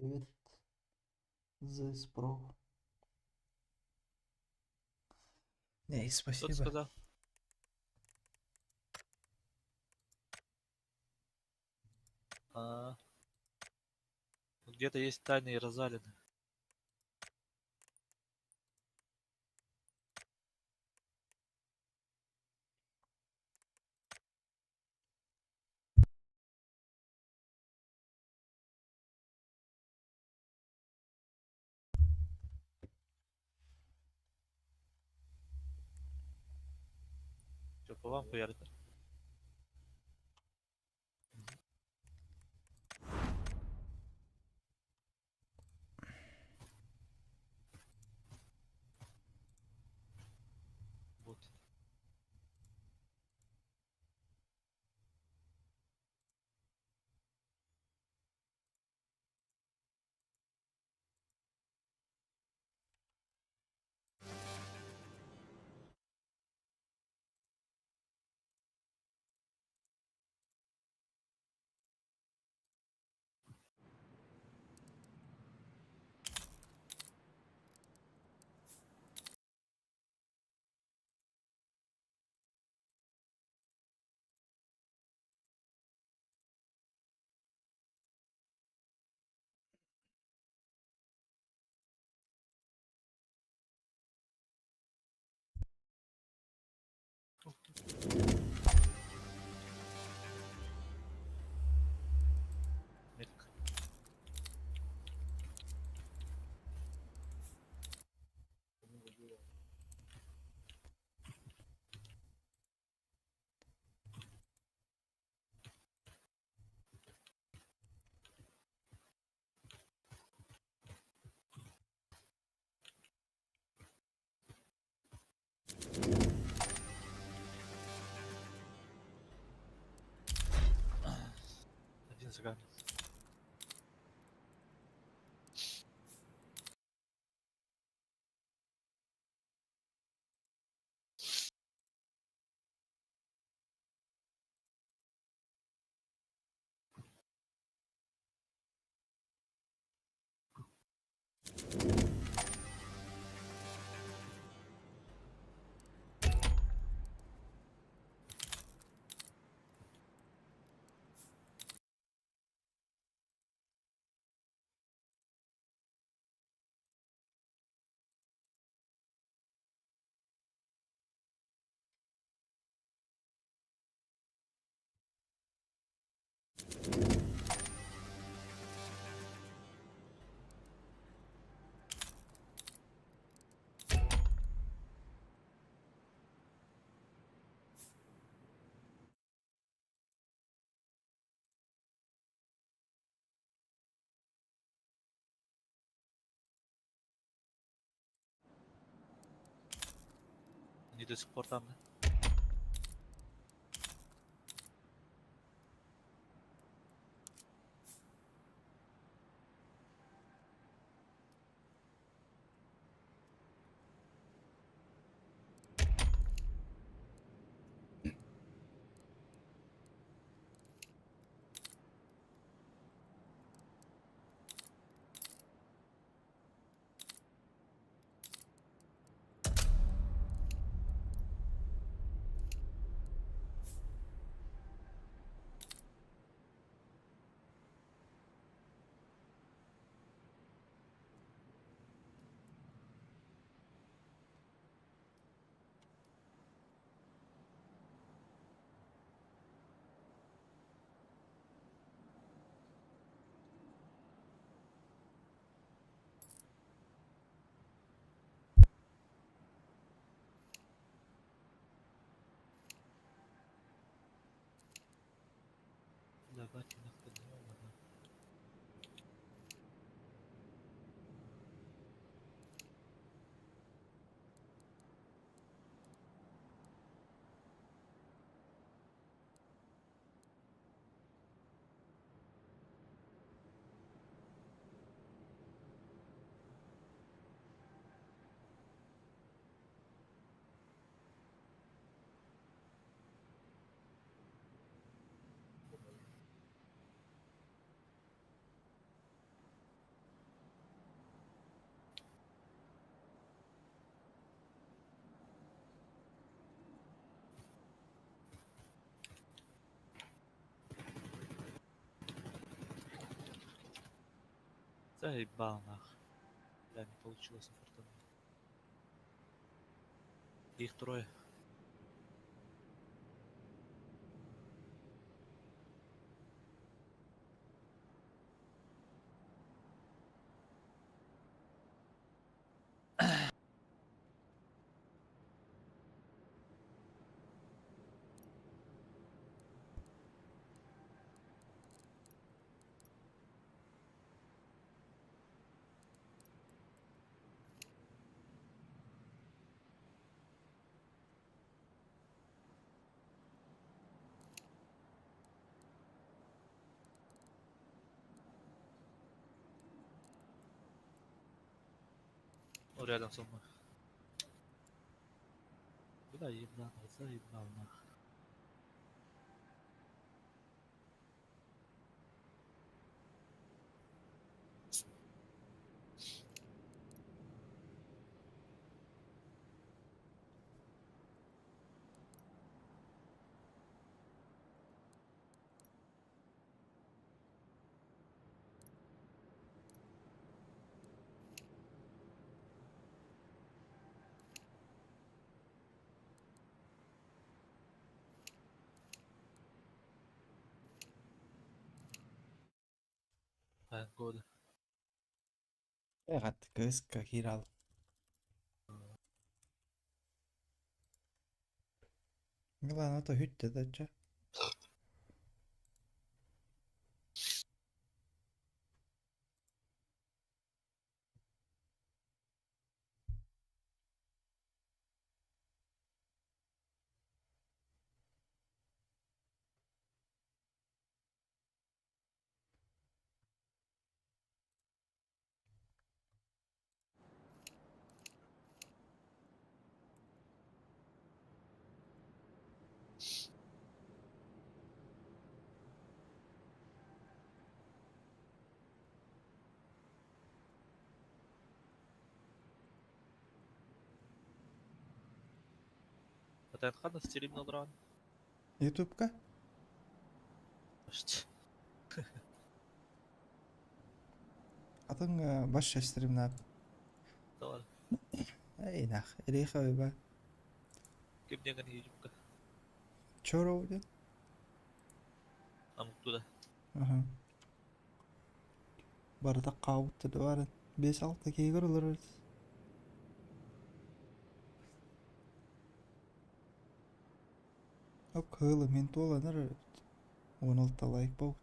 Привет, ZS Pro. Не, и Кто спасибо. сказал? А, где-то есть тайные развалины. Что, по вам хуярит? Вот. Метка. Один заган. Они до сих пор там, да? Давайте нахуй. Ладно. Да ебал нах. Да, не получилось фортуна. Их трое. Он рядом со мной. Бля, ебал, заебал нах. А, года. Эҕат кыыска киирал. Милана то хүттэ дача. Хата стерим дрон. Ютубка? Атын баш стримнап. Давай. Эй нах, эриха ба. Кем деген ютубка? Чоро ден. Нам туда. Аха. Барыта каутты да 5-6 кейгер олар. Оп, кылы мен туоланар 16 лайк болт.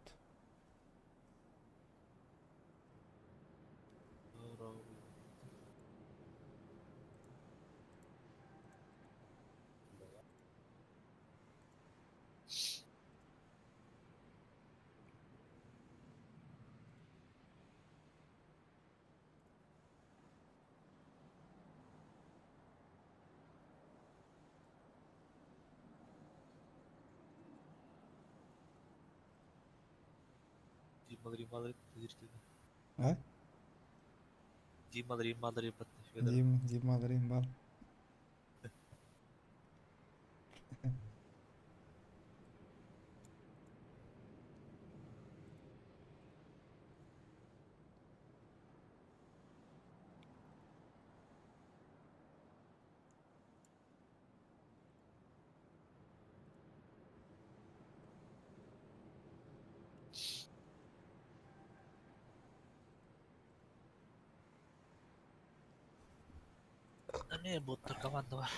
Дима Рималри зрители. А? Дима Рималри Дим, Дима Римбал. Не, боттар команда бар.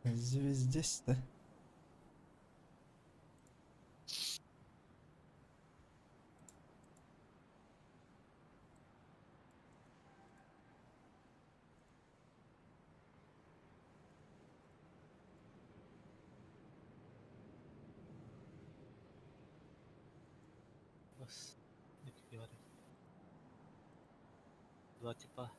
Звездец, да? Бас. Не говори. Два типа.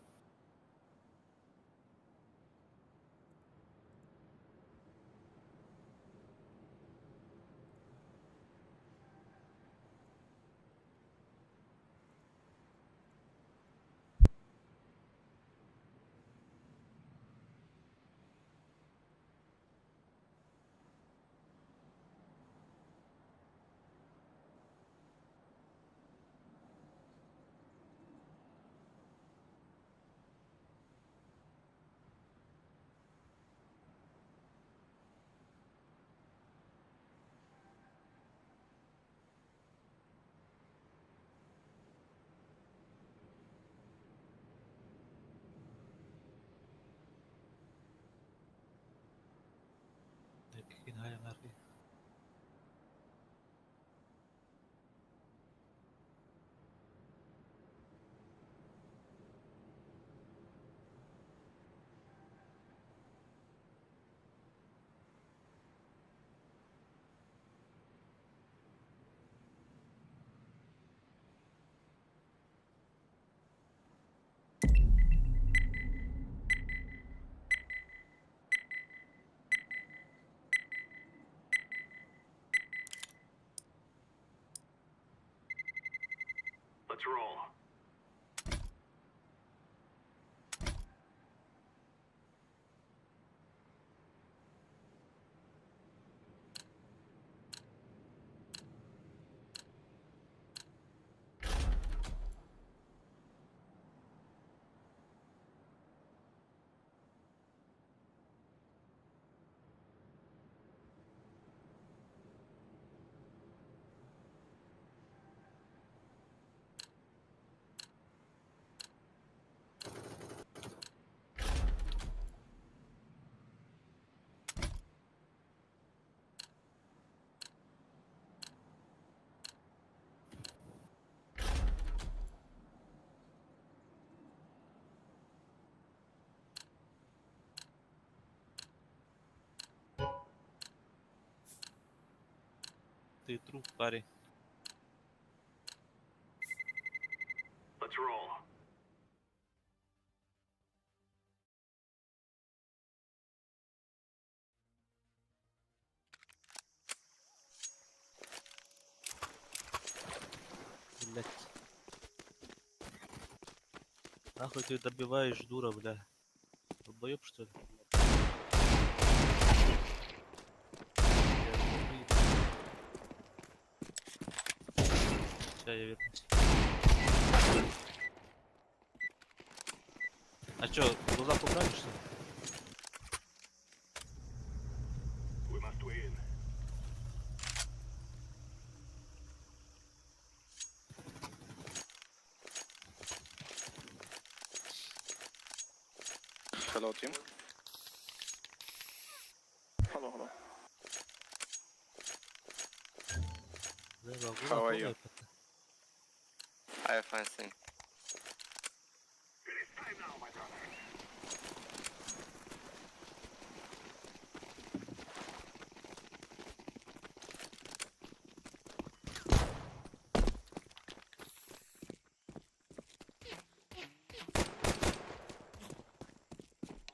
Скин хайа. Let's roll. Ты труп, парень. Let's roll. Блять. Нахуй ты добиваешь, дура, бля. Долбоёб, что ли? Сейчас я вернусь. А чё, глаза убрали, что ли? We must win. Hello team. Hello, hello. Да, глаза How are you? полные, пацаны. I have fine thing. It is time now, my brother.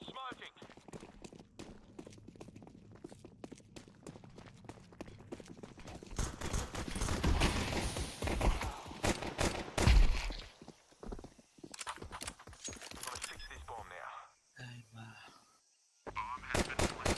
Smoking. I'm gonna fix this bomb now. Ай, ма. Bomb has been planted.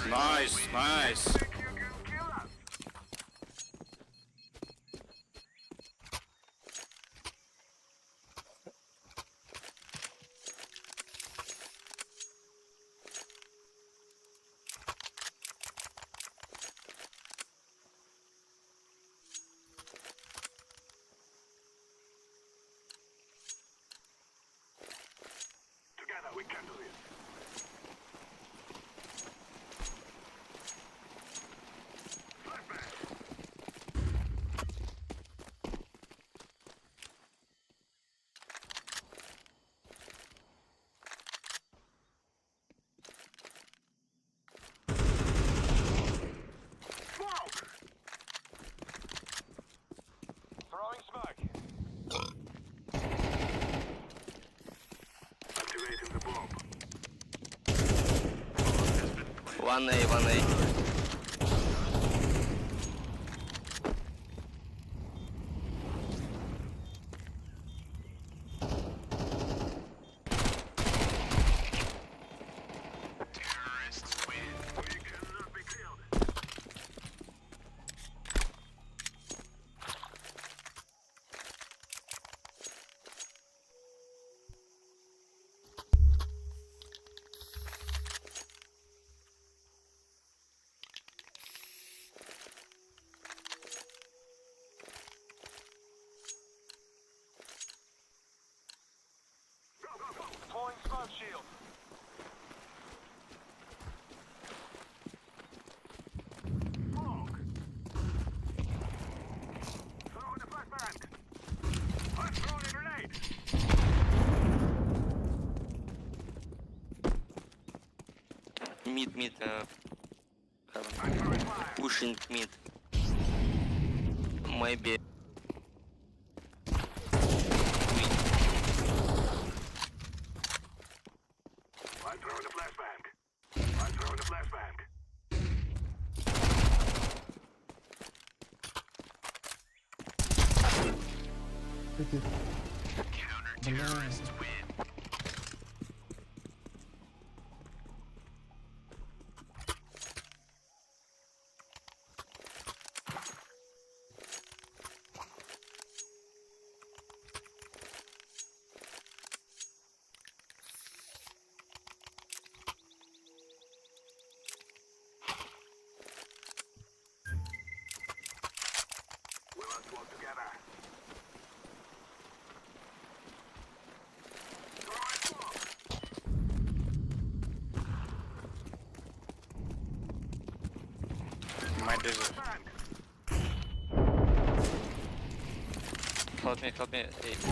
Nice, nice. Think you can kill us? Together we can do this. Flashbang. Smoke! Throwing smoke. Activating the bomb. 1A, 1A. Terrorists win. We cannot be killed. Mid. Pushing mid. Maybe. Win. I'm throwing a flashbang. I'm throwing a flashbang. Эти. Бля. We must work together. Throwing smoke. Might be. Bang. Help me, help me. Hey, hey.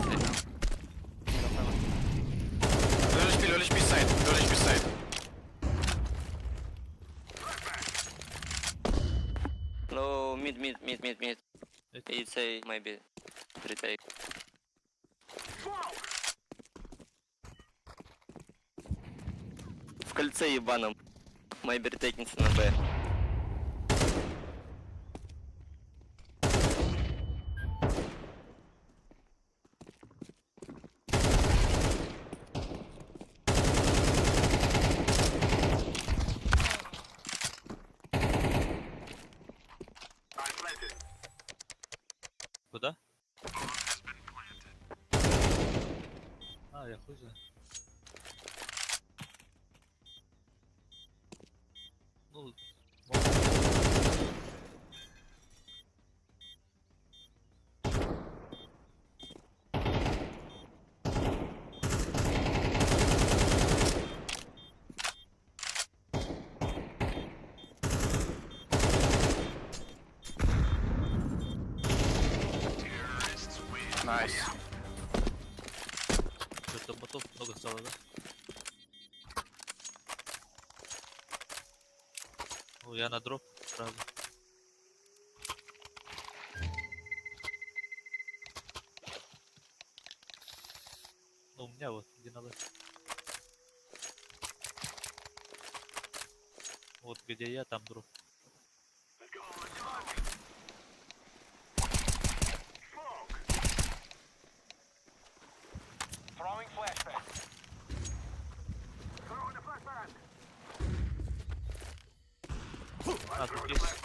Low HP, low HP side, low HP side. No, mid, mid, mid, mid, mid. It's a maybe. Retake. Smoke. В кольце ебаном. Maybe retaking на Б. I'm planted. Куда? А, я хуй знаю. Ну, Nice. что-то ботов много стало, да? Ну, я на дроп сразу. Ну, у меня вот, где надо. Вот где я, там дроп. Let's go. Let's go. Smoke. Throwing flashbang. Throwing a flashbang. А, тут есть.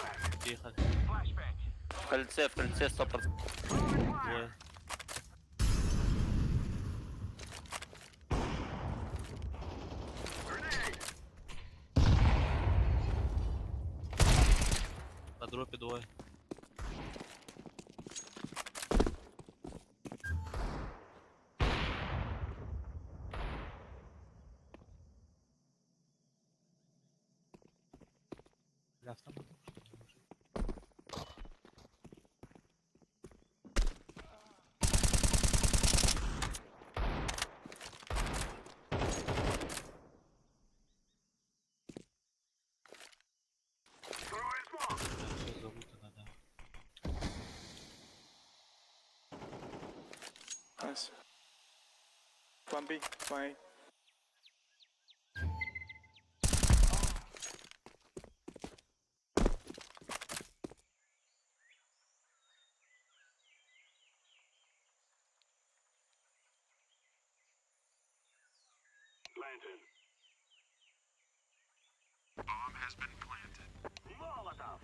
Тихо. Flashbang. В кольце 100%. Двое. Grenade. На дропе двое. Бля, автомат, что ли, может? Throwing smoke. Бля, всё залутано, да. Nice. One B, one A. Planted. Bomb has been planted. Molotov.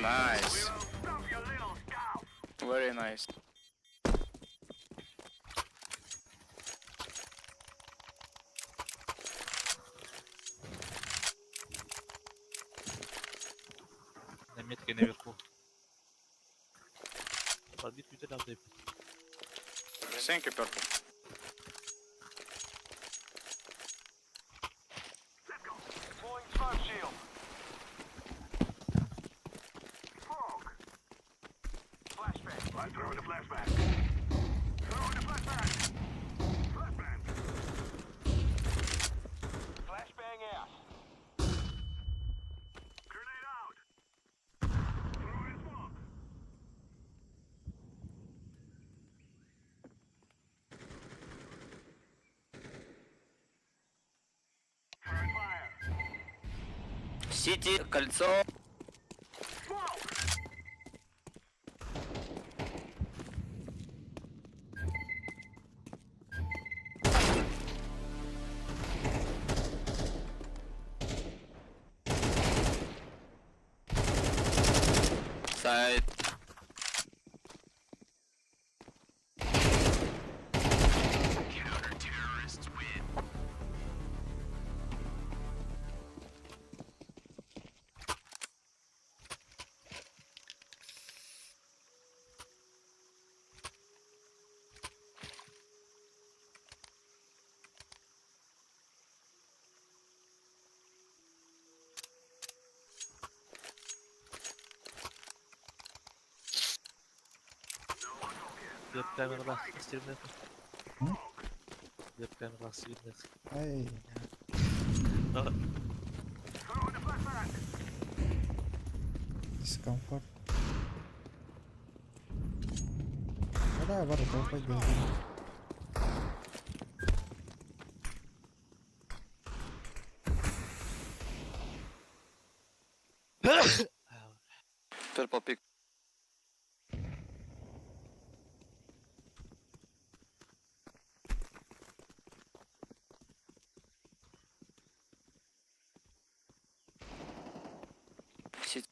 Nice. Stop your little scout. Very nice. На метке наверху. Бар бир күүтэр абдайып. Thank you, purple. Deploying smoke shield. Smoke. Flashbang. I'm throwing a flashbang. Throwing a flashbang. Flashbang. Flashbang out. Grenade out. Throwing smoke. Throwing fire. Сити, кольцо. Smoke. Сайт. Веб камералаах стримнэх. Веб камералаах стримнэх. Ай, Throwing a flashbang. дискомфорт. Ну да, бар, пойдем. Purple pick. Сити.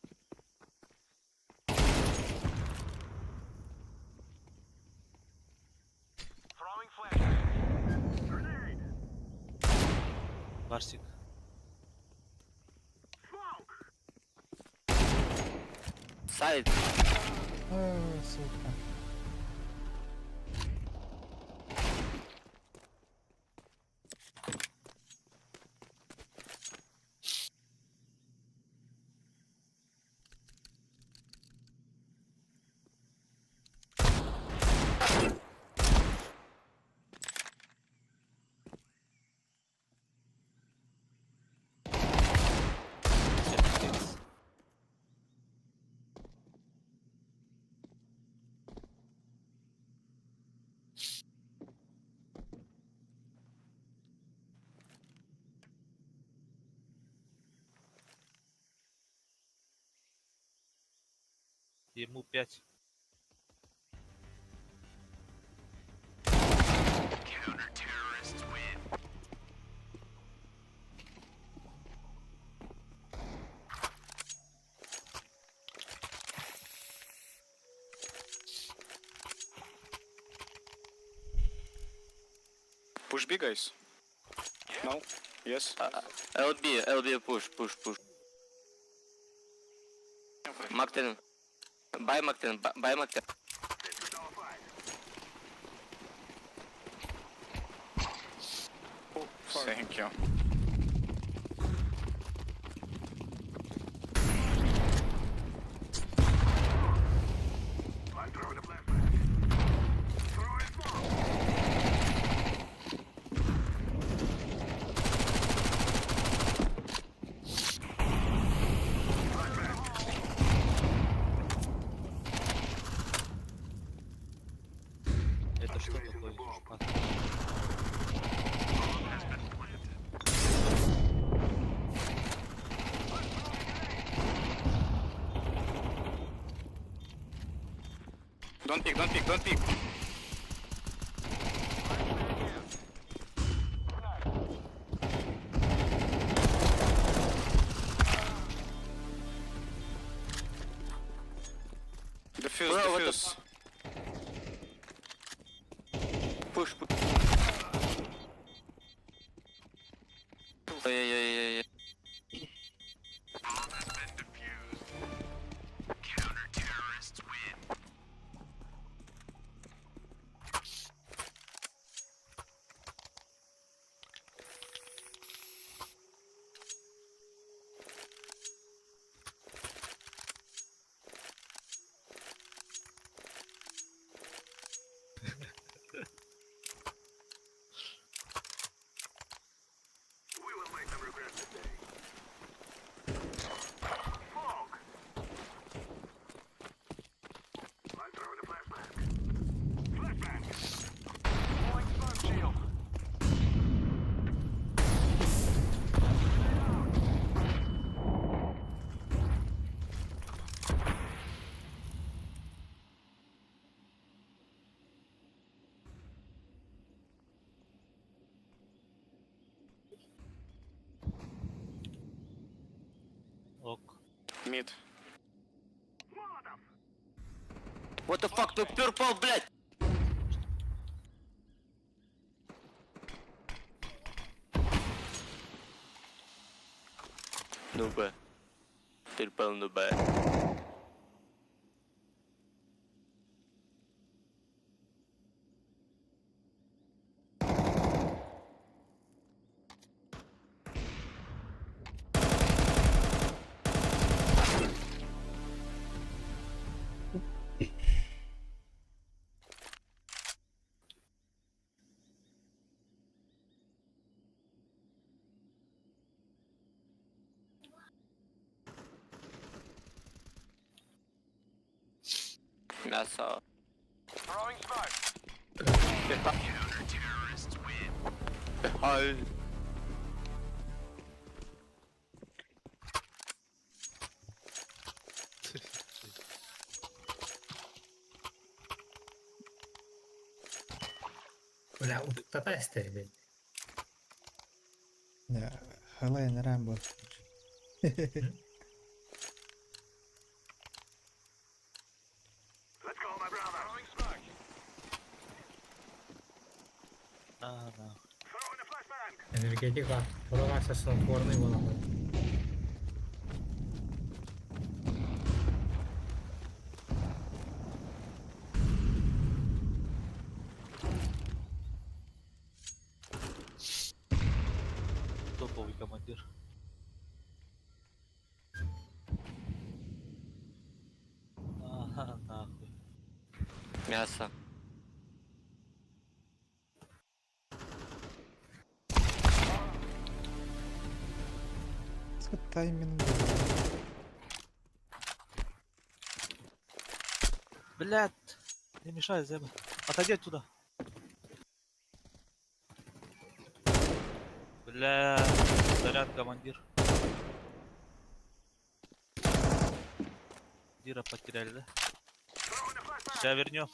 Throwing flashbang. Grenade. Барсик. Smoke. Сайт. А, сука. Ему 5. Push B, guys. No? Yes? LB, LB push, push, push. Мактен. Бай Мактен, бай Мактен. Thank you. I'm throwing a flashbang. Throwing smoke. Это что такое? Шпак? Don't pick, don't pick, don't pick. Defuse, Bro, what the defuse. Push, push. Ой-ой-ой-ой. Ок. Mid. What the fuck, the purple, блядь! Нубе. Purple нубе. Мясо. Throwing smoke. Ай. Бля, утуктата эстер, блядь. Хелен Рэмбо. Let's go, my brother. Throwing smoke. На, на. Throwing a flashbang. Энергетика. Прорвался снотворный волновой. Топовый командир. Ага, нахуй. Мясо. Сколько тайминг. Блядь! Не мешай, Зеба. Отойди оттуда. Бля, сорян, командир. Дира потеряли, да? Сейчас вернем.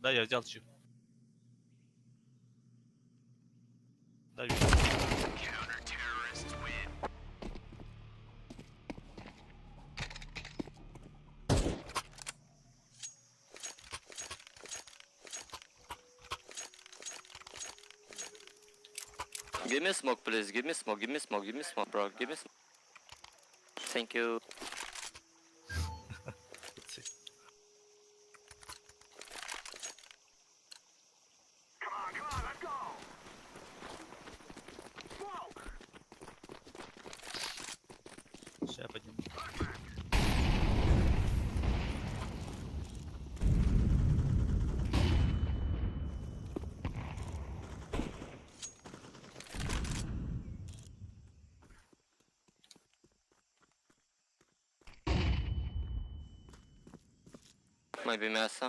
Да, я взял чип. Да, вижу. Give me smoke, please. Give me smoke. Give me smoke. Give me smoke, bro. Give me smoke. Thank you. Come on, come on, let's go. Smoke. Сейчас подниму. Maybe мясо.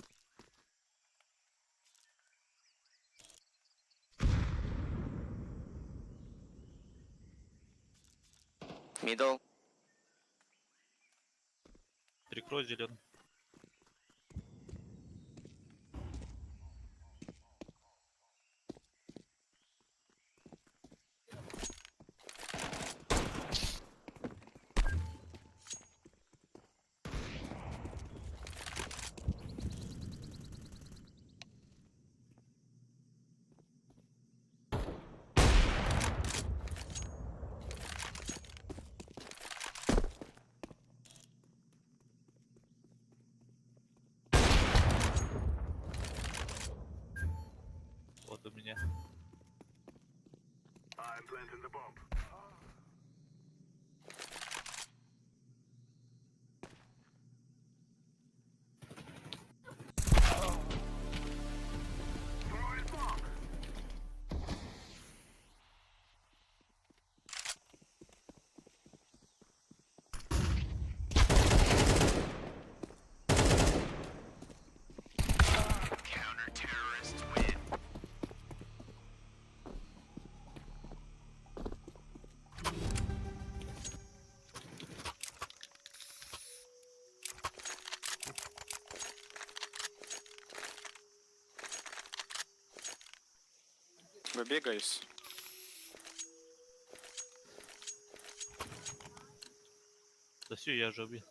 Middle. Прикрой зеленый. Baby, guys. Да все, я же убил.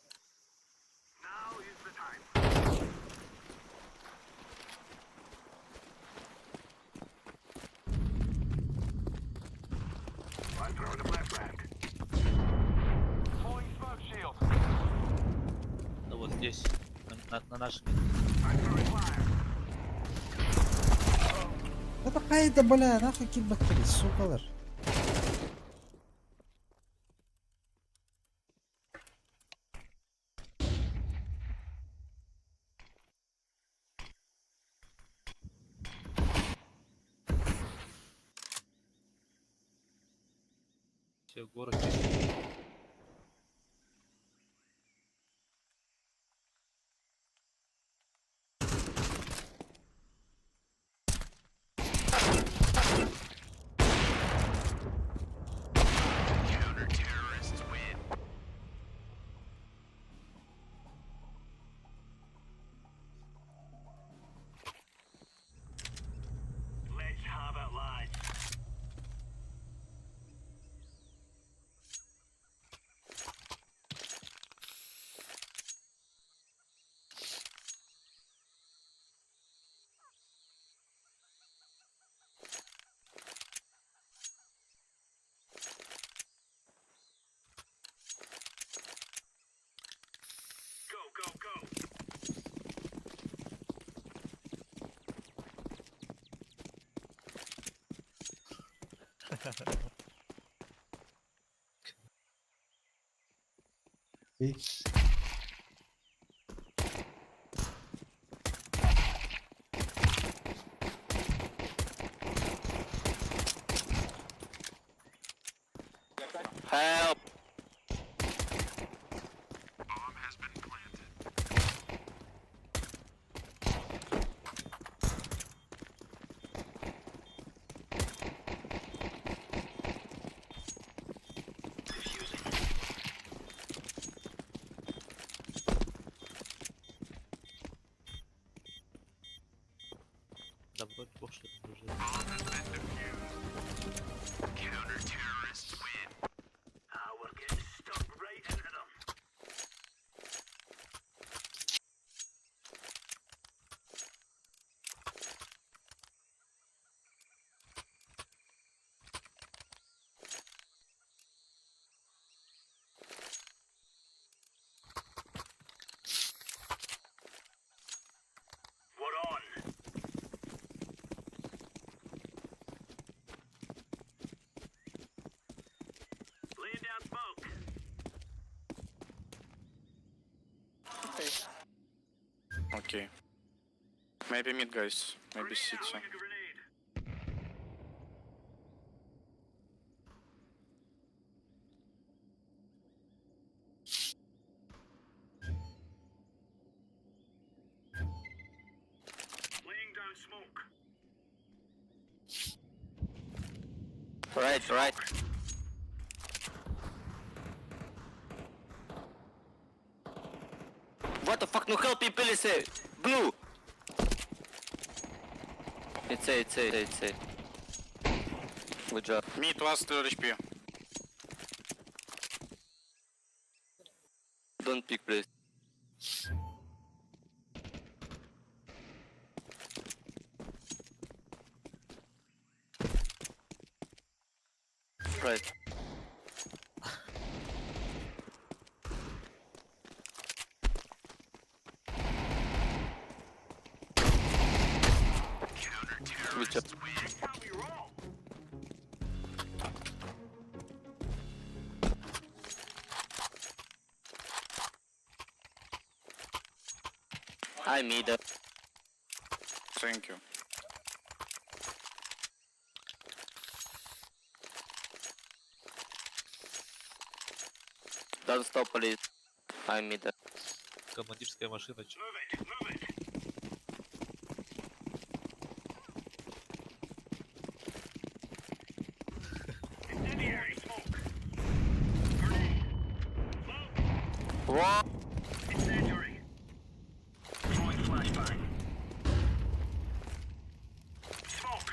Now is the time. I'm throwing a flashbang. Deploying smoke shield. Да вот здесь, на нашем. I'm throwing fire. Да такая-то, бля, нахуй килбэктери, сукалар. Все, город чистый. Let's have it, lads. Go, go, go. И Help! Bomb has been planted. Да вроде бог что это уже. Counter-terrorists win. Ah, we're getting stuck right into them. We're on. Laying down smoke. Okay. Maybe mid, guys. Maybe Grenade city. out. Grenade. Laying down smoke. Right, right. What the fuck? No help me, please. eh. Blue. It's A, it's A, it's A. Good job. Mid last HP. Don't pick, please. Right. Good job. That's how we roll. I made it. Thank you. Don't stop, please. I made it. Командирская машина. чё. Move it, move it. Incendiary smoke. Grenade. Smoke. What? Incendiary. Throwing flashbang. Smoke.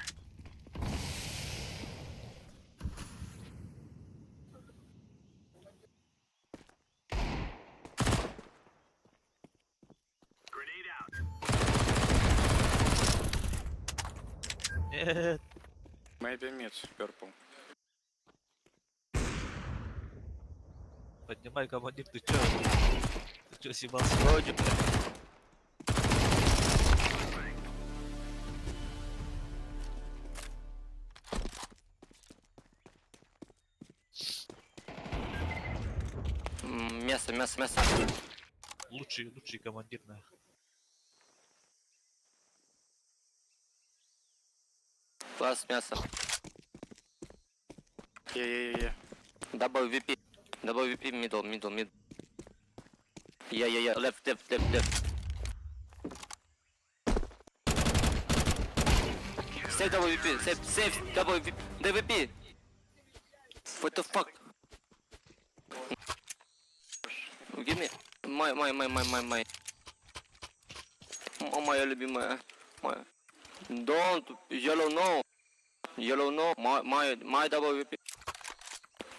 Нет. Maybe mid, purple. Поднимай, командир, ты чё? Ты чё, съебался? Вроде. Мясо, мясо, мясо. Лучший, лучший командир, нахуй. Класс, мясо. Yeah, yeah, yeah, yeah. Double VP. Double VP middle, middle, middle. Yeah, yeah, yeah. Left, left, left, left. Save double VP. Save, save double VP. The VP. What the fuck? Give me my, my, my, my, my, my. О, моя любимая. Моя. Don't yellow no. Yellow no. My my my double VP.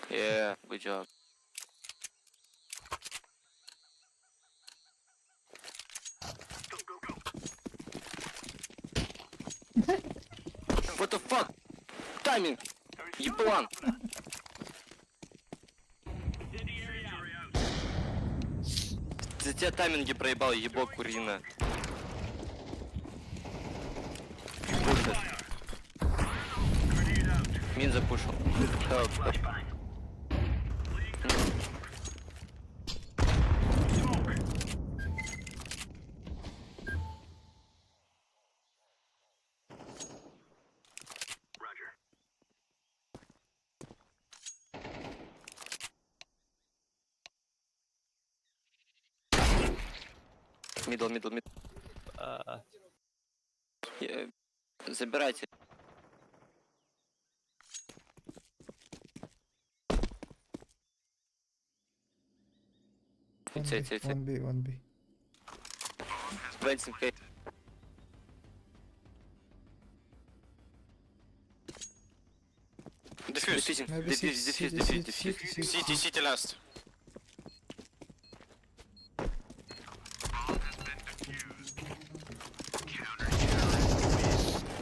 Yeah, good job. What the fuck? Timing! Еблан! За тебя тайминги проебал, ебо куриная. Пушит. Мин запушил. Help. Middle, middle, middle. А, Забирайте. One Ц, B, Ц, Ц. one B, one B. Венсинг, эй. Defuse. Дефьюзинг, Maybe дефьюз, city, дефьюз, city, дефьюз, дефьюз. city, city. City, city last.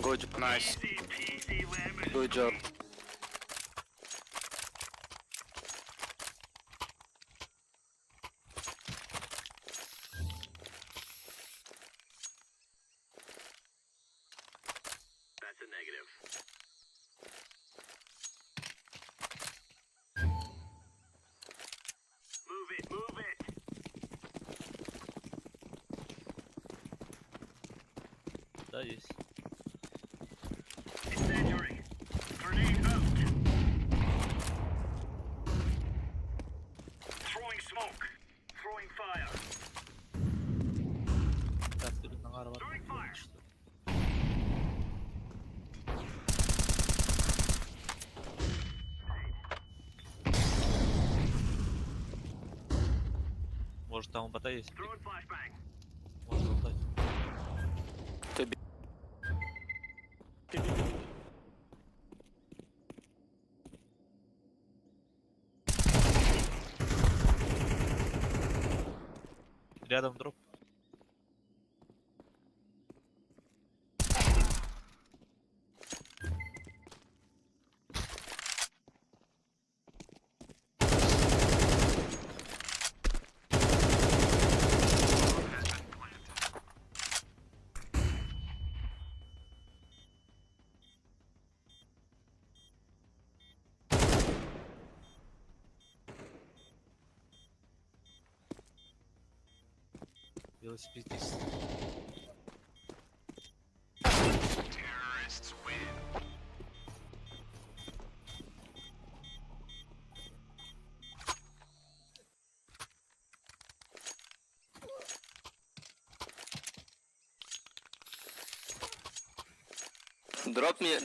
Good job, Nice. good job. That's a negative. Move it, move it. да, есть. Incendiary. Grenade out. Throwing smoke. Throwing fire. Так, ты на арвар. Throwing fire. Что? Может, там у бота есть? Throwing flashbang. Можно лутать. Ты би- Рядом дроп. Велосипедист. Terrorists win.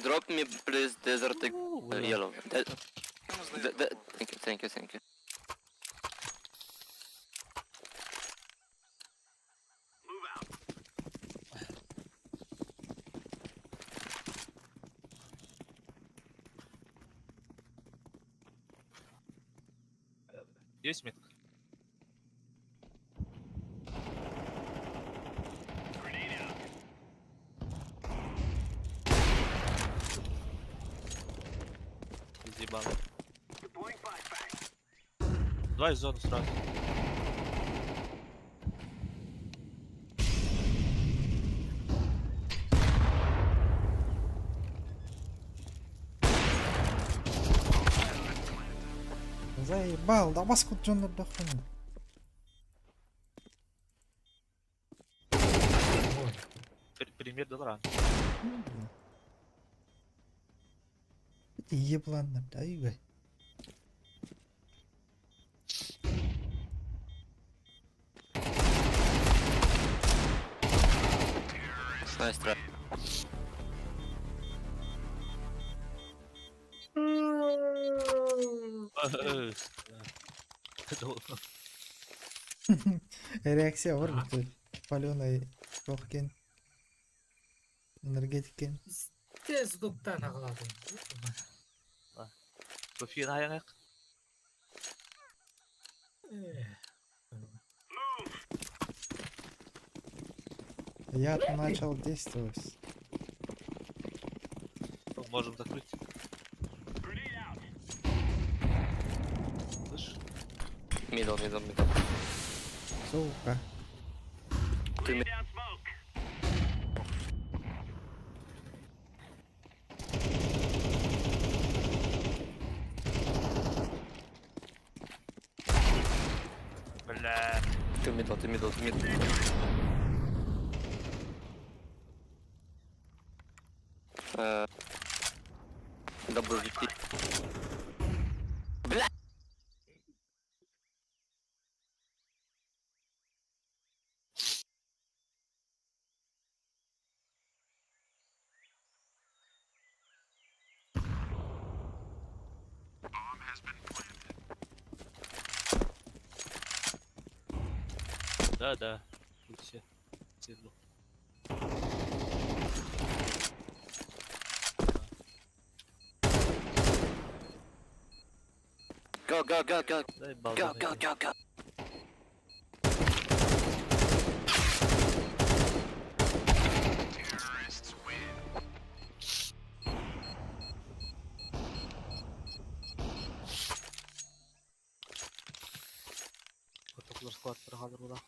Drop me, please, desert yellow. Thank you, thank you, thank you. Move out. Есть метка? Grenade out. Давай в зону сразу. Заебал, да баскут дьоннордохпун. Пример дала. Это еблан, да, Игорь? Nice try. Реакция бар бит. Паленый тохкен. Энергетиккен. Тез дуптан аҕалатын. София хайаңак. Я начал действовать. Можем закрыть. Слышь? Middle, middle, middle. Сука. Two mid. Бля. Two middle, two middle, two middle. WP. Бля! Да, да. Тут все. Все был. Go, go, go, go. Дай Go, баллоны. go, go, go. Протокол склад прогалыр була.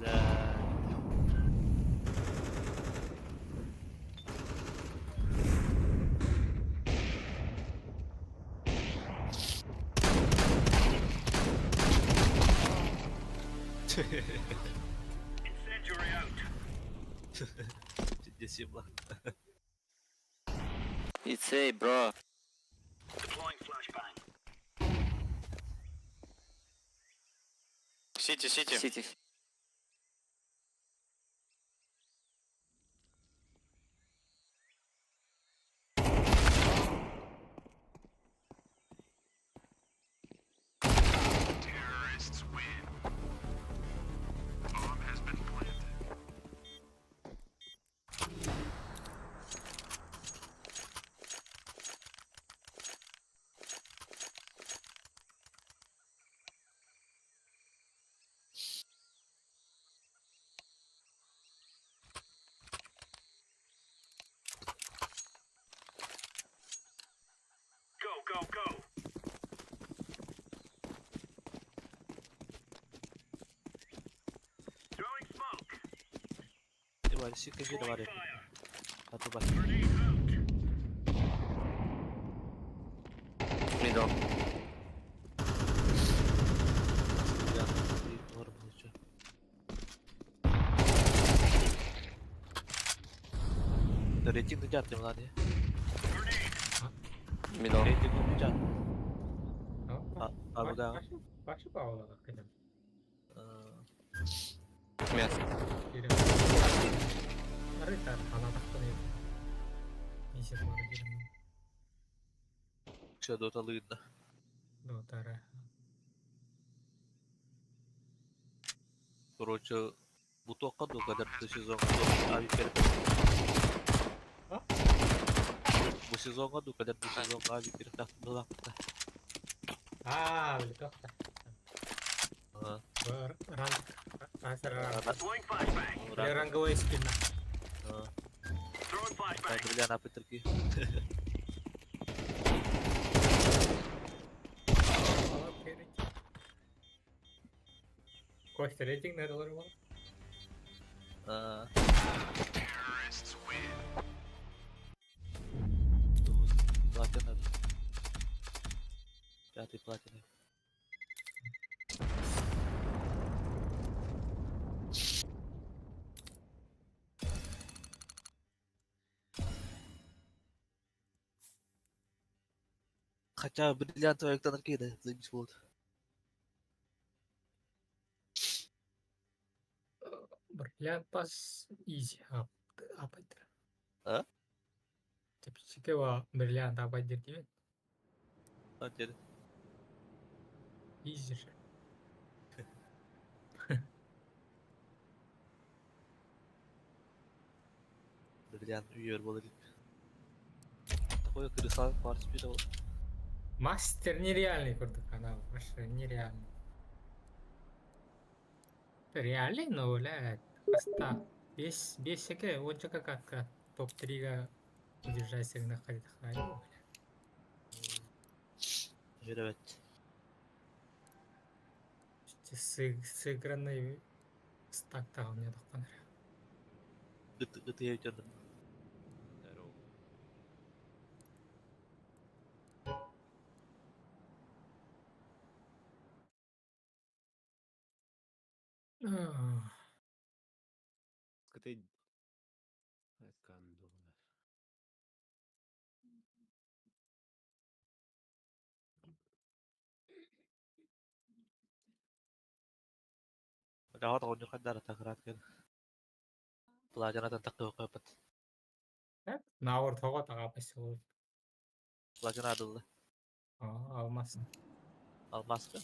Бля. Пиздец, еблан. It's A, bro. City, city. City. Terrorists win. Bomb has been planted. Варя, сика вира, Варя. А то бар. Middle. Я, и норм, ничего. Рейтинг дядь млани. Middle. Рейтинг дядь. А, а куда? Башы баалага кыдым. Мясо. Арыта халадахтан Мисис бары кирим. Все, дота лыдно. Дотара. Короче, бу туохха дуу кэлэр сезоҥҥа дуу авик кэлбэт. А? Бу сезоҥҥа дуу кэлэр бу сезоҥҥа авик кириэхтээх быһыылаахпыт. Аа, били туох да. Аа. Ранг. Били ранговый скинна. Аа. Бриллиант апытырки. Костя, рейтинг на доллар был? Аа. Terrorists win. Платина. Пятый платина. Хотя бриллиантовая аркейда, заебись вот. Бриллиант пас изи апайтыр. А? Чэпчэки бриллиант апайдыр диэбит. А теперь. Изи же. Бриллиант үйер болар. Такой крыса партия бол. Мастер нереальный курдук анал, вообще нереальный. Реальный, но, блядь, хаста. Бес, бес секе, вот как топ-3-га удержайся на ходит бля. Жеребет. Сыгранный стак у меня такой. Ыты я өтөрдүм. Здорово. Скоты... Кандула. Раҕат оҕонньор хайдара такыраат кэл. Платинатан тахтыахпыт. Наур тоҕо таҕа пасыл. Платина адылла. Алмаз. Алмазка?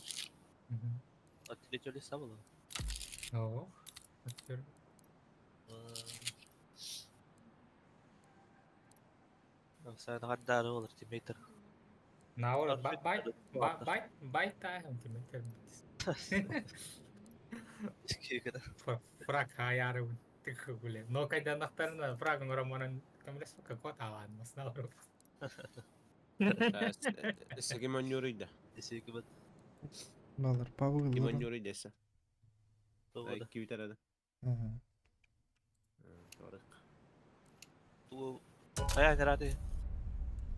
От третьего лица было? О, от Сайын олар тиммейтер. Наур бай бай бай бай та тиммейтер. Фраг хаяры тыхы Но когда нахтарна фраг романан там лесу какой талант, нас Эсеги манюрыйда. Эсеги бат. Балар, павыл. Ким манюрыйда эсе. Кибитереде. Ага. Торык. Ту Ая рады.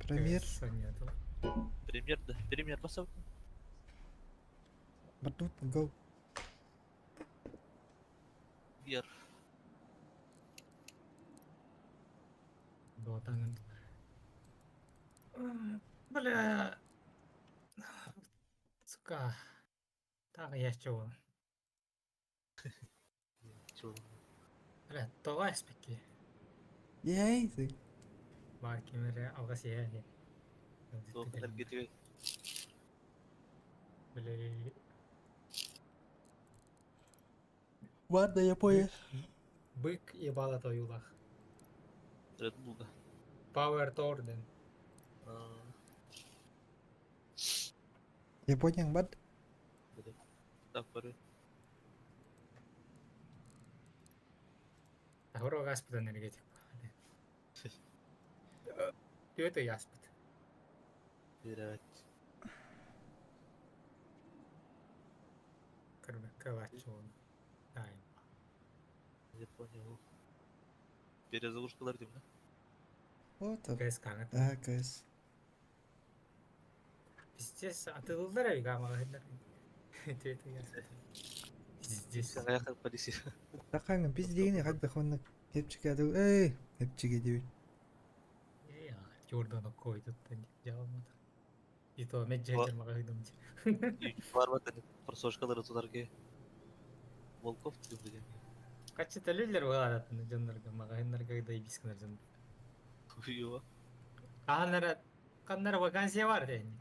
Премьер. Премьер, да. Премьер басып. Батут, го. Премьер. Дотанын. Бля. Сука. Так я чего? Чего? Бля, тоҕо эспикки. Ей, Бар кимере алгас е. Туох энергетик. Бля. Варда Япония. Бык ебало тоюлах. Red Bull'да. Power Орден. Япония бат. Так, бары. Ахура гаспыт энергетик. Түөтө яспыт. Evet. Кырбыкка лачуун. Тайм. Япония. Перезагрузкалар дейм да? Вот. КС каңат. Да, КС. Пиздец, атылылар эби гамалар. Түөтө яспыт. Пиздец. Аяқта полиция. Такаңы биз дегени кайда хонна хепчиге ады. Эй, хепчиге дебит. Э, Jordan койдуттан жабылмады. И то меджеджер мага ыдым. Бар просошкалары тутарге. Волков дем деген. Качы төлөлөр баларатын жоннорго магазиннерге да ибискинер жон. Уйуа. Каннара каннара вакансия бар дейин.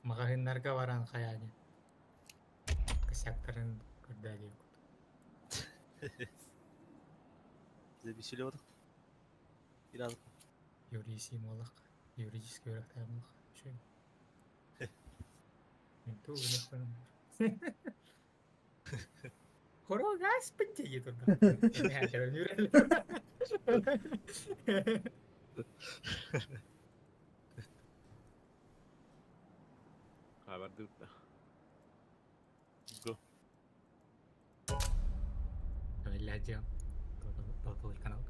Магазиннерге баран хаяни. Косяктарын көрдөө Зависели вот. Иран. Юрий Молох, юридический үөрэхтээх буоллах. Үчүгэй. Мин тугу гыныахпын Хорогас питтиги турда. Хабардыыр да. Го. Лядя. Todo el канал.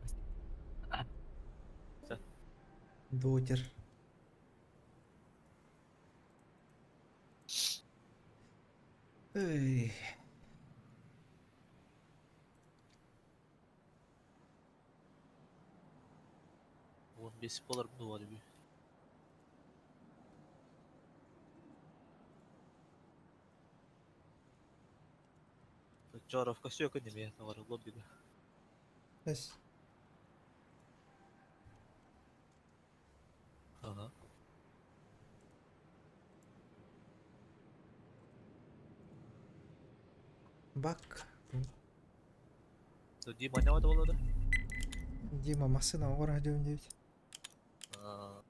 Дотер. Эй. 15 болар bu var bir. Джоровка все неме, товар лоббига. Эс. Ага. Бак. То Дима не было, да? Дима, машина ора 9. А,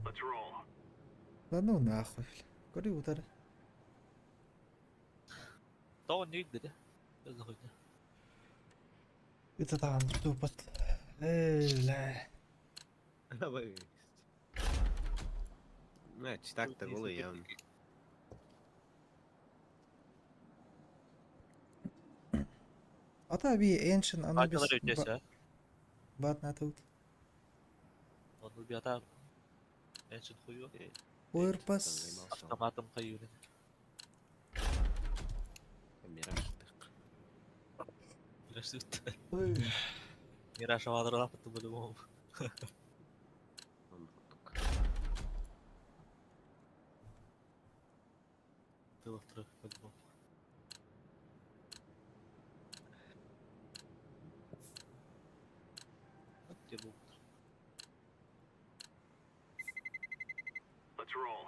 Let's roll. Да ну нахуй, бля. Кори утары. То он не видит, да? Да хуйня. Это там тупо. Эй, бля. Давай. Не, читак-то голый явно. Ата би Ancient Anubis. Ачалар өтесе, а? Бат на тут. Он убията. Эншин хую. Ойрпас. Автоматом хаюрин. Мираж тык. Мираж сүт. Ой. Мираж авадырлап по-любому. Тылов по-любому. Где был? Let's roll.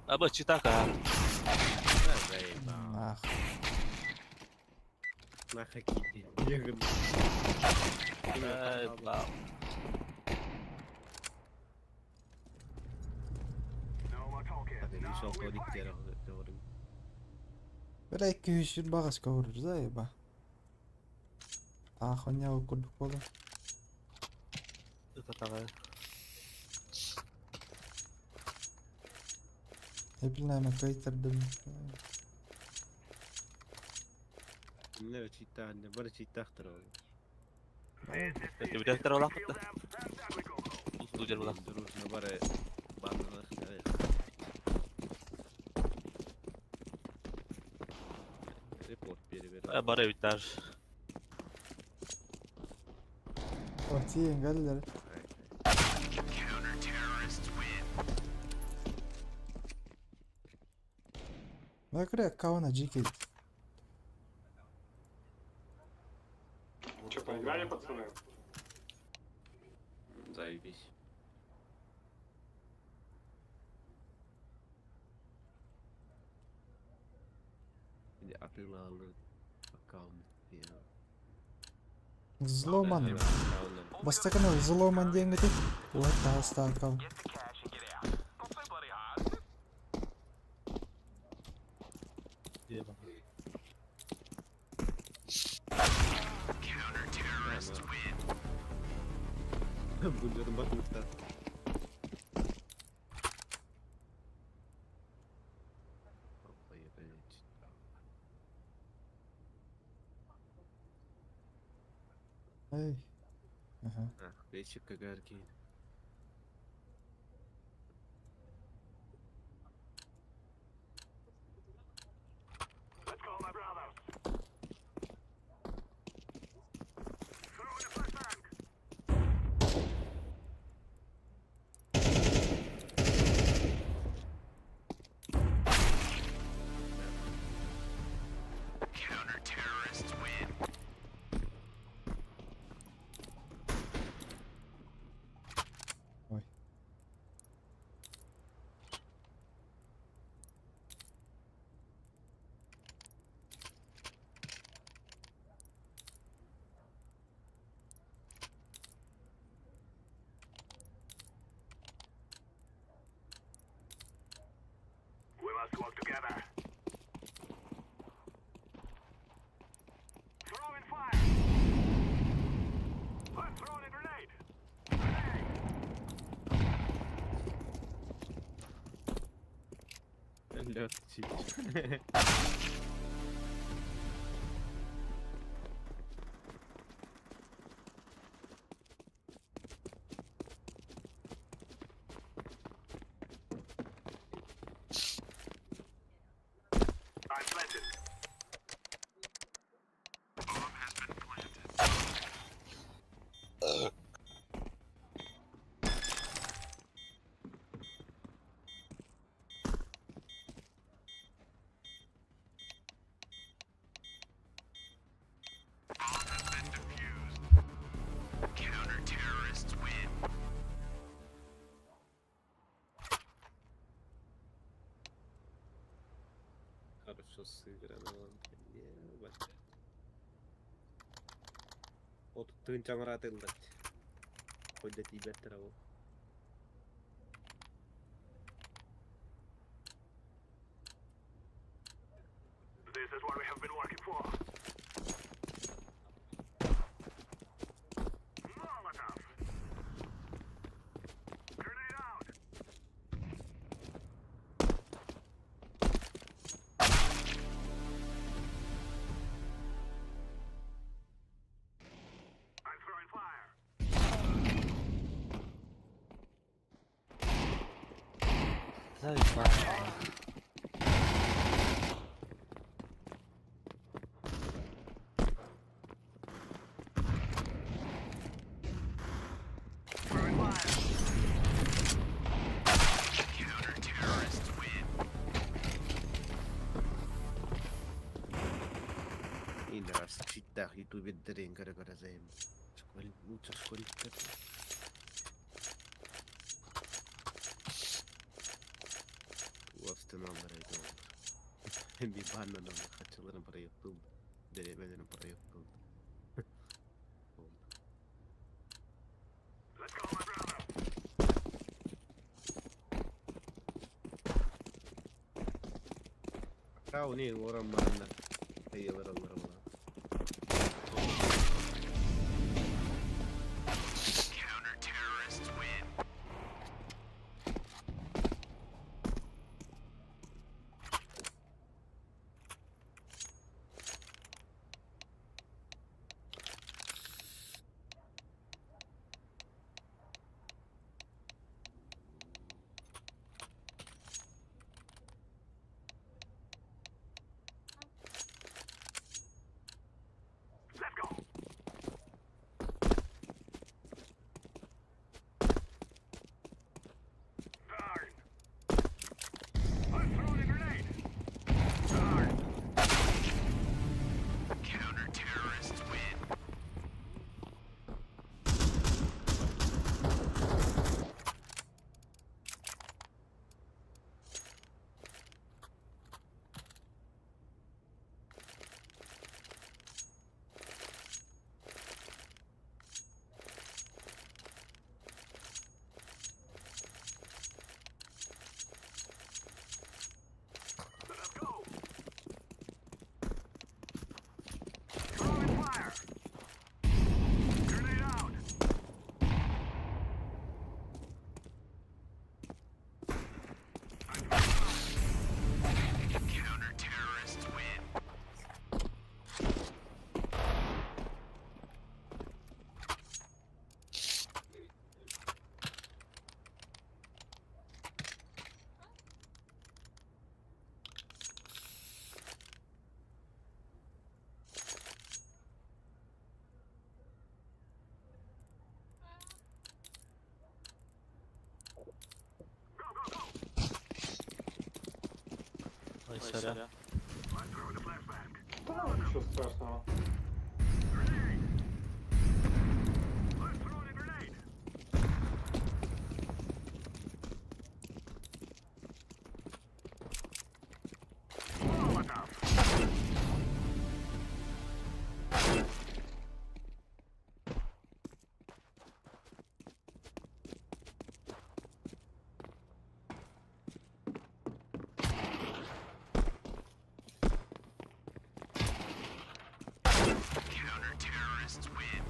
Аба читака. Нахуй. Нахуй киди. Ай, бла. Бля, 200 багас коврыр, заеба. Тахоня курдук болу. Это тага. Эпилнайма кайтардым. Не читаа, не бар читаахтар. Это биректор олақ да. Студер олақ. Дружно бар баннах. Репорт перебер. Бара битар. Ортиен галлер. Макре аккаунта GK. Че, поиграли, пацаны? Заебись. Атылалы аккаунт. Взломан. Бастакана взломан диэҥҥити. Уот таһаста аккаунт. Бульдером батмыкта. Эй. Ага. Вечер кагарки. Let's go, my brothers. Throw in a flashbang. Лед чит. I'm planted. Bomb has been planted. Bomb has been defused. Counter-terrorists win. Хорошо сыграно. Ебать. От тыынчаҥыраатыллар. Хойда тиийбэттэр ол. This is what we have been working for. Molotov. Grenade out. I'm throwing fire. Заебало. Throwing fire. Counter-terrorists win. Индерас читтах ютубердэрин көрө-көрө займ. Школь, лучше школьник. Уостыналлар эйде олор. Бибаннан хачыларын проектыл. Деревелерин проектыл. Let's go, my brother. Кауни оран барында. Айылар алар була. Counter-terrorists win. Let's go. Burn. I'm throwing a grenade. Burn. Counter-terrorists win. Let's go. Throwing fire. Grenade out. Counter-terrorists win. Go, go, go. Ой, сорян. I'm throwing a flashbang. Да, ничего страшного. Grenade. I'm throwing a grenade. Molotov. Counter-terrorists win.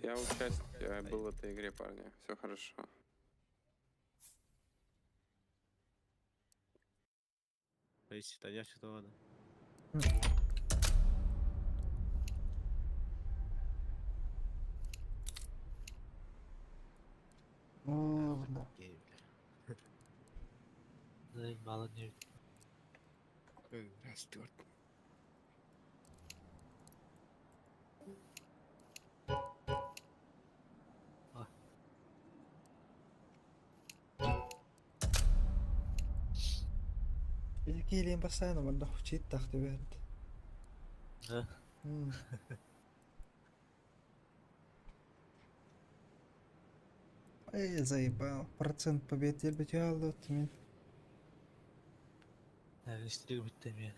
Я участник, я был в этой игре, парни. Все хорошо. Фейсит, что надо. О, да. Окей, бля. Заебало не. Растет. Киилиэн бастаан барда чиит тахты берді. Да. Эй, заебал. Процент побед елбет алды мен. Истерик битте мен.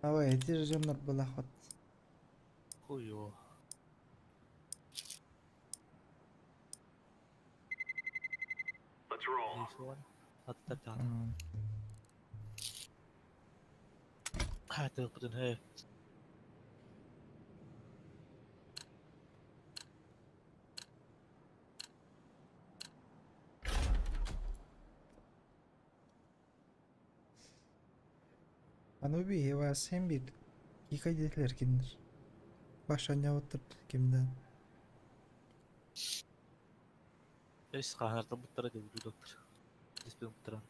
Ой, эти же жоннор была хот. Хуё. Let's roll. Hatta Hadi he. Аны би ева сен bir кика детлер киндер. Башаня отырды кимден. Эс каханарта буттара деп доктор. Диспен буттара.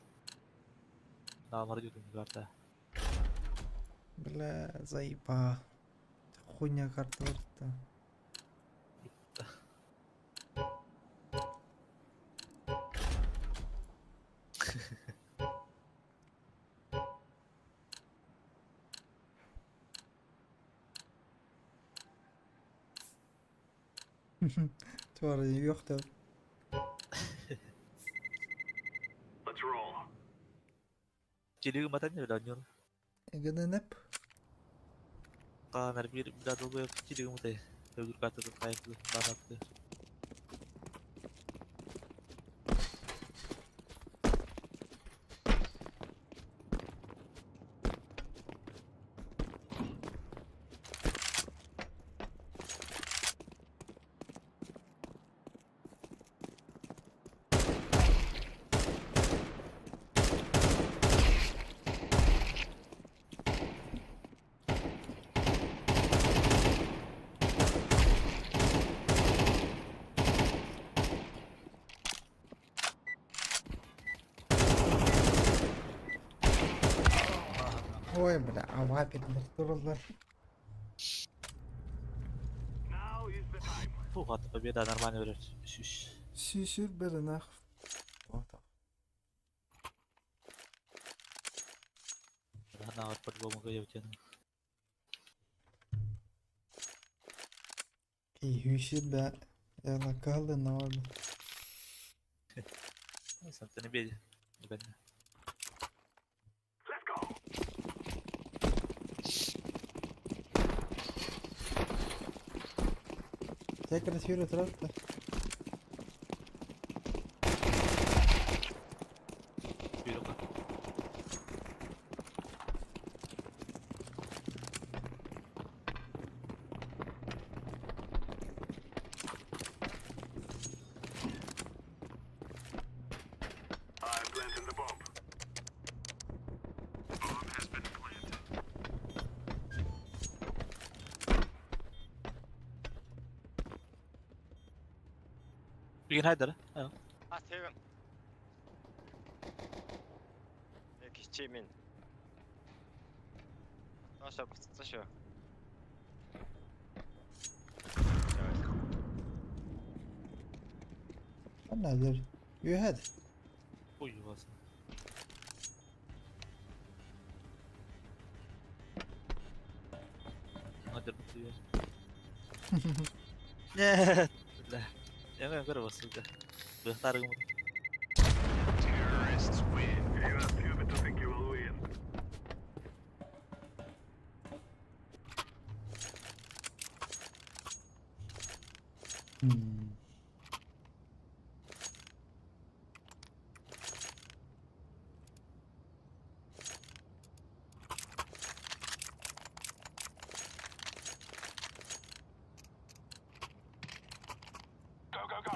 Наамар дүйдүн карта. Бля, заеба. Хуйня карта бар. Туары yok da. Let's roll. Келеги матан не биланьор. Гынынып. Каханар бир бир долго келеги матай. Өгүр картада кайыплы банапты. Ой, бля, авапидлер тураллар. Now is the time. Фу, хата победа нормально берет. Үш. Сүйсүр бері нах. Нагар по-любому гаявтен. Ки хүйсүр бә. Яна калды на Сантаны беди. Бәнне. Let's go. Tekrar yürü tarafta. Бүйрүк. I'm planting the bomb. Bomb has been planted. Билген хайдар. А. А, тэвэн. Яг хичээ минь. Таашаа буцсан шүү. Another. You had. Хуй вас. Надер бутуя. Нет! Бля. Я не говорю, сука. Быхтар гыммыт. Terrorists win. You are stupid to think you will win. Go, go, go.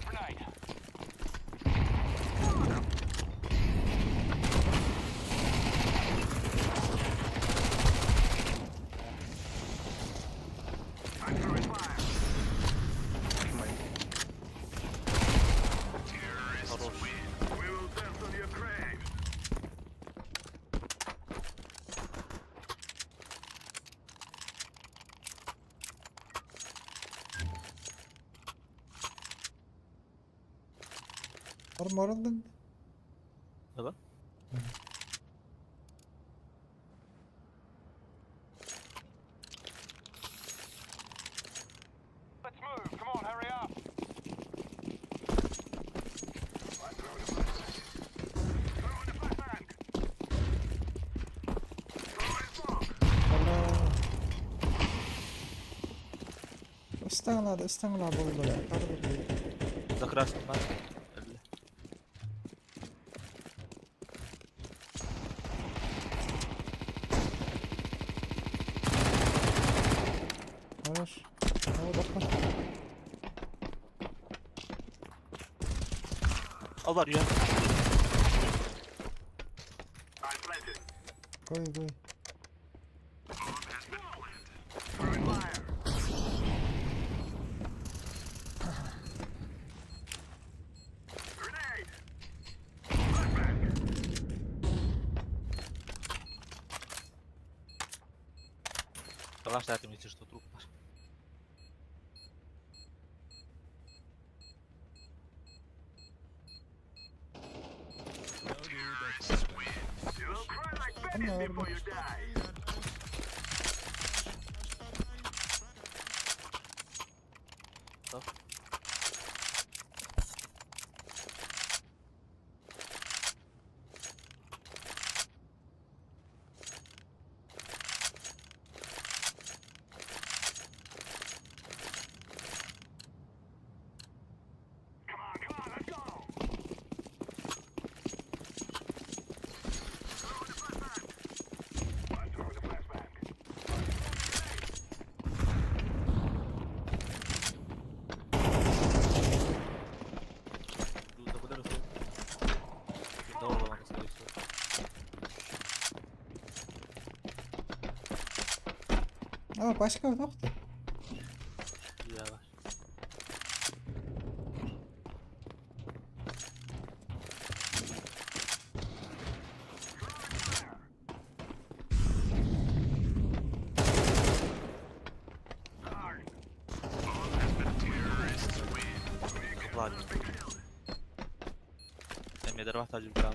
Grenade. I'm throwing fire. Terrorists Хорош. win. We will dance on your grave. Армордын. Да? Let's move. Come on, hurry up. I'm throwing a flashbang. Throwing a flashbang. Throwing smoke. Алло. Ыстаҥалаата, ыстаҥалаа буолла. За красным надо. Бля. Хорош. О, баппа. Алар, я. I'm planted. Кой, кой. Throwing fire. Grenade. Flashbang. Калаш дайте мне, если что, труп. Terrorists win. You will cry like babies before you die. Стоп. Come on, come on, let's go. Throwing a flashbang. I'm throwing a flashbang. Люда, куда растут? Здорово, ладно, скорее всего. А, пачка тохто. Я ваш. Terrorists win. Ладно. Я мне дарвах таджи брал.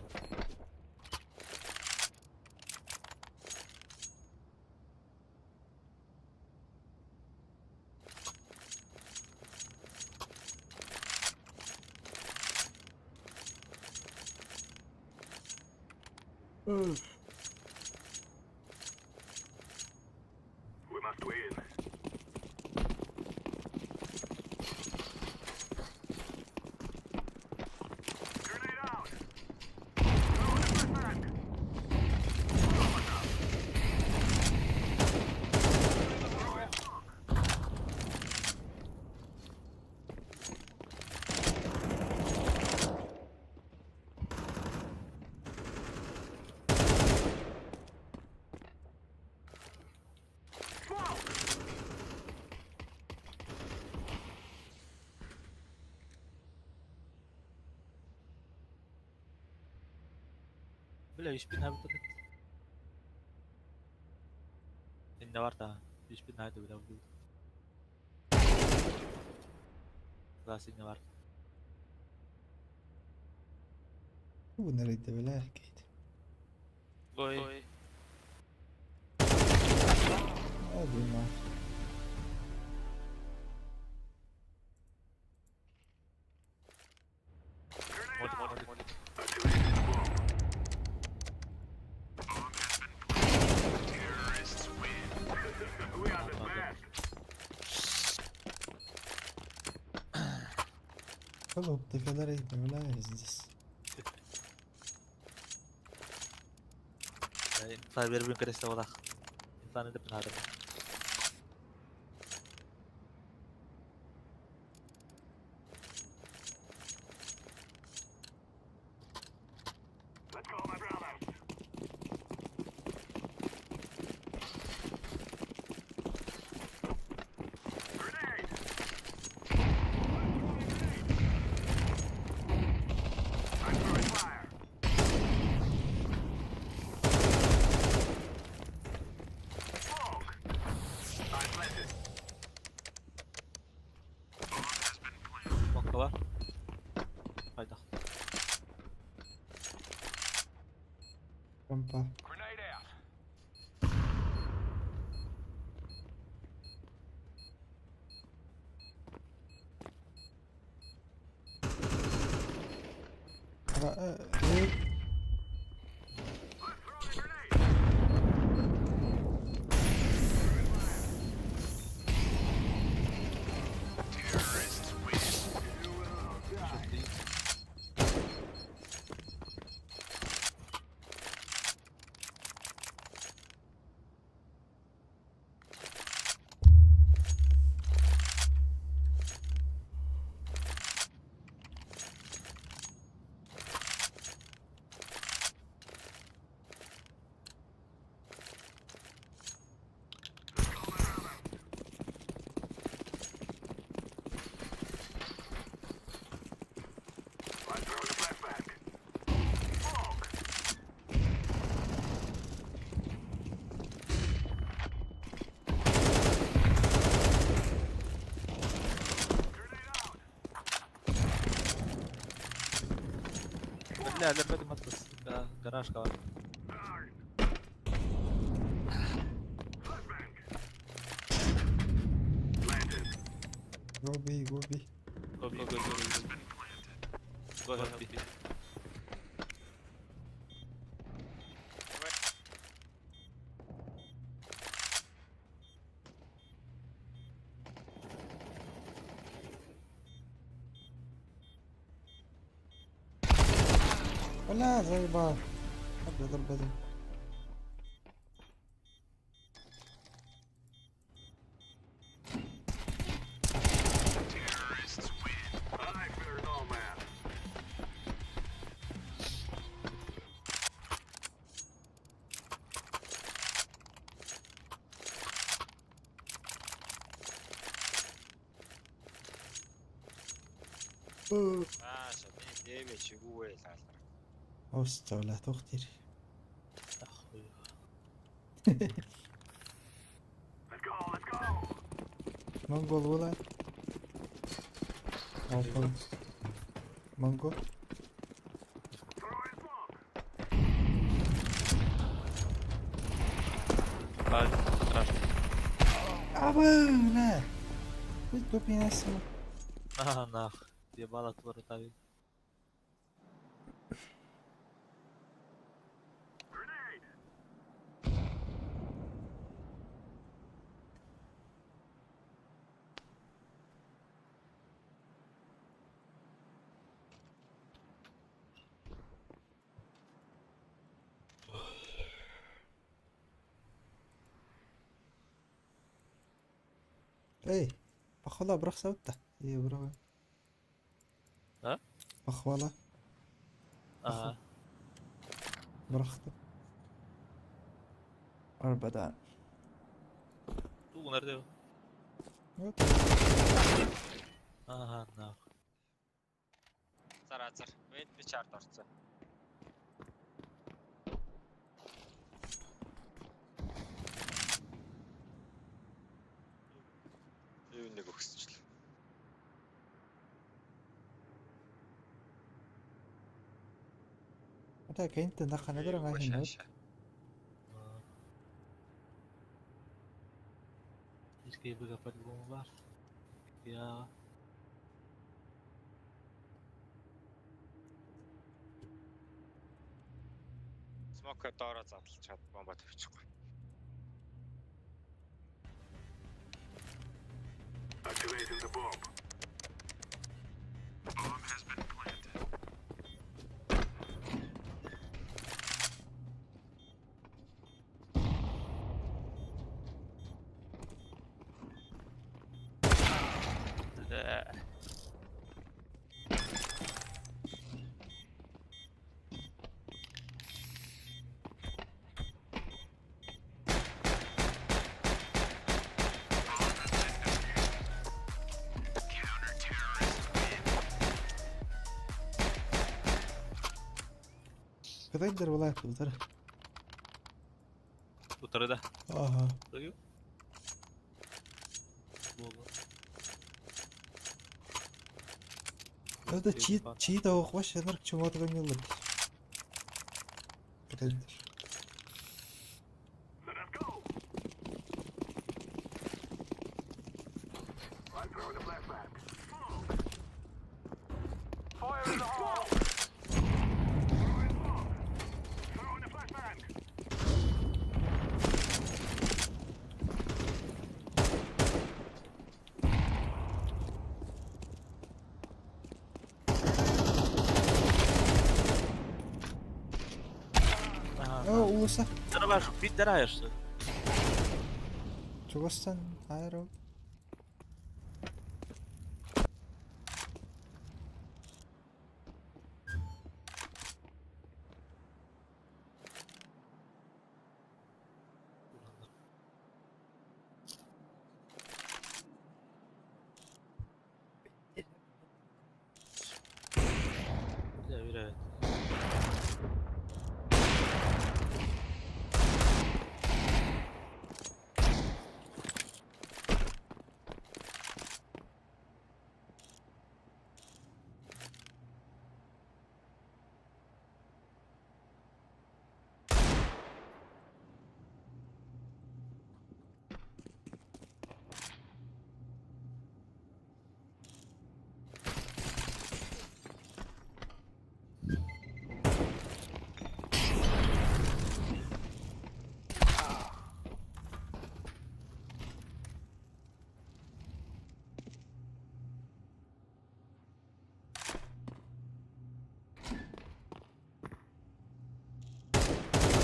We must win. Grenade out. Throwing a flashbang. Molotov. Throwing smoke. Smoke. Бля, 3000 хабит. Не var da. 3000 haydi bile bu. Daha ne var? Бу нэрейде бля кейт. Ой. Иди нахуй. Молик, молик, молик. Terrorists win. We are the best. Холоп, ты фонарей появляюсь здесь. Инфа бербин кересе олақ. Инфаны деп надо. Let's go, my brothers. Grenade! I'm throwing fire. Smoke! I planted. Монка бар. Қайда? Рампа. Grenade out. Let's throw the grenade. Terrorists win. You will all die. I'm throwing a flashbang. Smoke! Grenade out! Бля, лепет матас. Гаражка бар. Flashbang! Planted. Go B, go B. Go, go, go, go. Go help me. Бля, заебал. Обедал, обедал. Terrorists win. I fear no man. Остолат ухтир. Ахуй. Let's go, let's go! Монгол була. Open. Монго. Throwing smoke! А, страшно. А, бля. Ты тупинес. А, нах. Ебала тварь Grenade! Эй, похвала брахсаутта. Е, браво. А? Похвала. Ага. Брахты. Арбадан. Ту, nerede? Вот. Ага, нах. Зар азар. Вэд би чарт орцсон. Юу нэг өгсөжлөө. Это кенте на ханадара Юу махин. шаашаа. Технический быга по-любому баар. Я Smoke доороо задлчаад бомба тавьчихгүй. Activating the bomb. Bomb has been planted. Бля. Кытайдар былаах утары. Утары да. Ага. Даю. Буолла. Это чит, чит оох вообще нарк чего-то гонил. Кытайдар. Let us go. I'm throwing a flashbang. Smoke. Fire in the hole. Throwing smoke. Throwing a flashbang. О, улуса. Дарабаш, бит дараешь. Чугастан аэро. Бля, вероятно.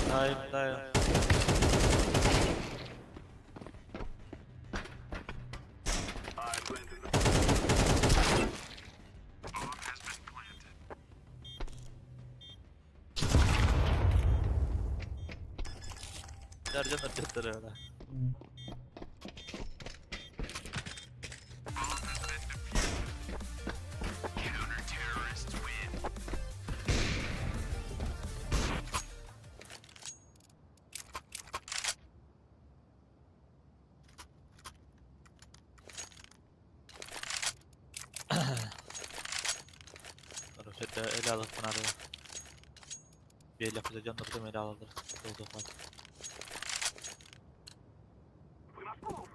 Дай, дай. I'm planting the Bomb has been planted. Nereden atıyorlar öyle? Bomb has been defused. Counter terrorists win. Rafet'e ele alır Pınar'ı. Bir el yapacak canları da ele alır. Oldu falan. We must move.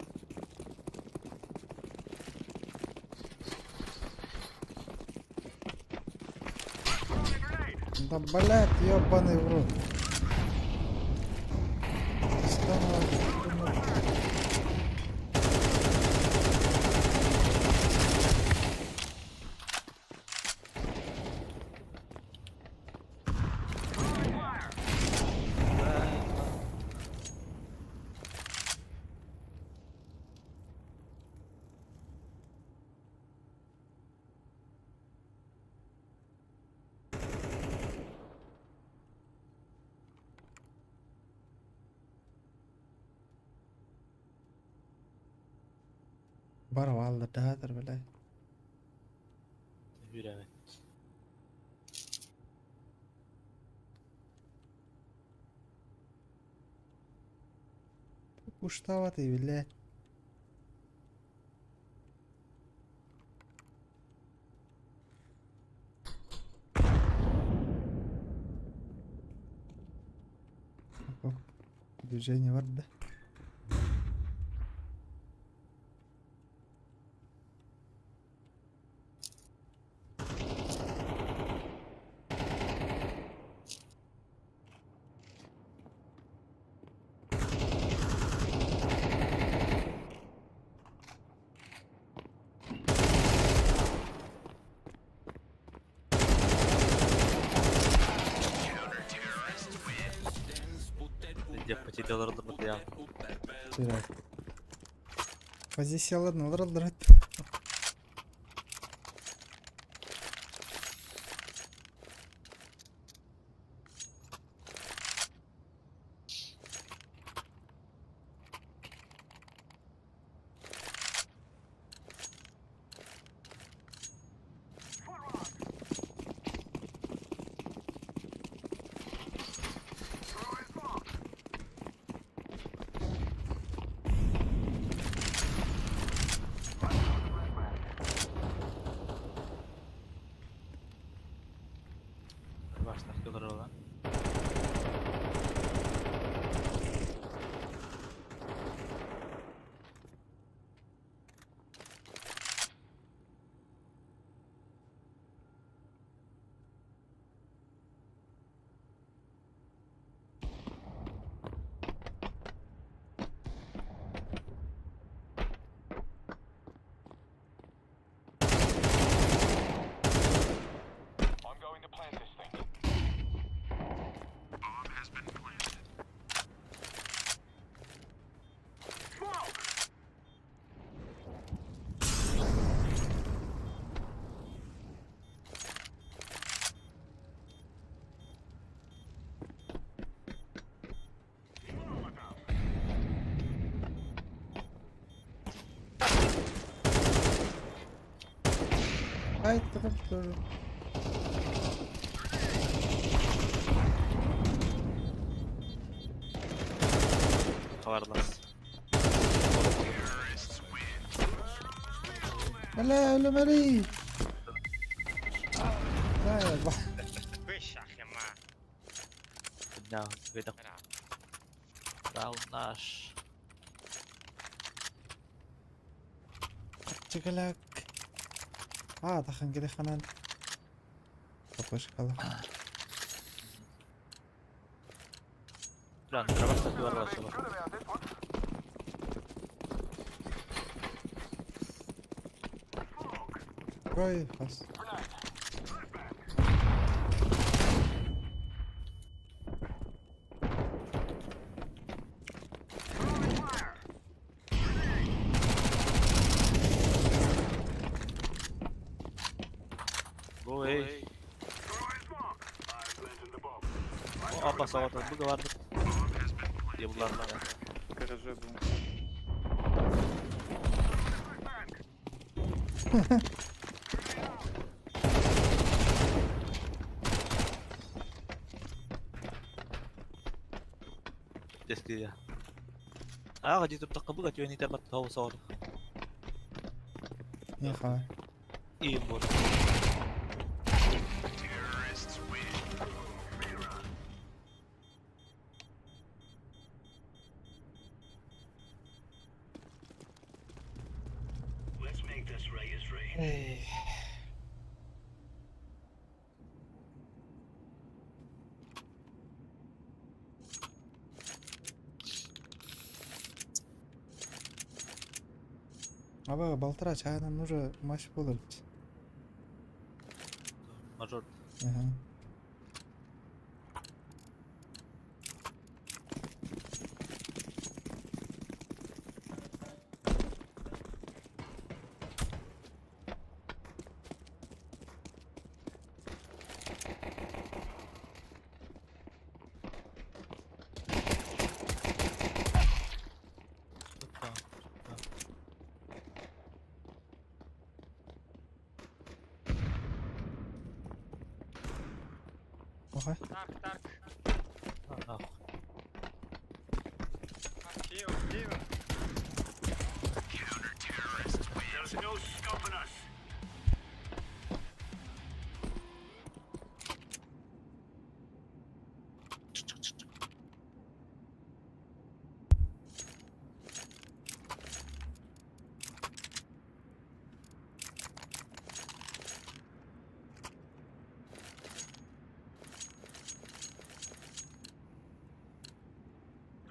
Throwing a grenade. Да блять, ёбаный в рот. Стану. Throwing fire. Бар валда датыр, блядь. Yürü evet. Уштаватый, блядь. Оп, Движение бар, да? Олороллор бытыйаҕын. Сирэ. Позицияларын олороллор. Бастакы олороллор. I'm going to plant this thing. Bomb has been planted. Smoke! Ай, тур. Хабарлас. Terrorists win. Бля, өлөмөри. Да, ба. Вышахема. Дня, видах. Раунд наш. Чекаляк. А, тахан келе ханан. Топышкала. План, бастакы олороллор. Good about this one. Ой, хас. Go эй. О, апа савата бу бар. Я булар. В гараже был. Деския. А, гади туп такка бу гати ни табат хау сор. Не ха. И бор. Terrorists win. Let's make this right as rain. Эй. Аба, балтыра чайынан уже матч болор. Мажор. Ага. Ага. Dark, dark. А, Kill, kill. Counter-terrorists win. There's no stopping us.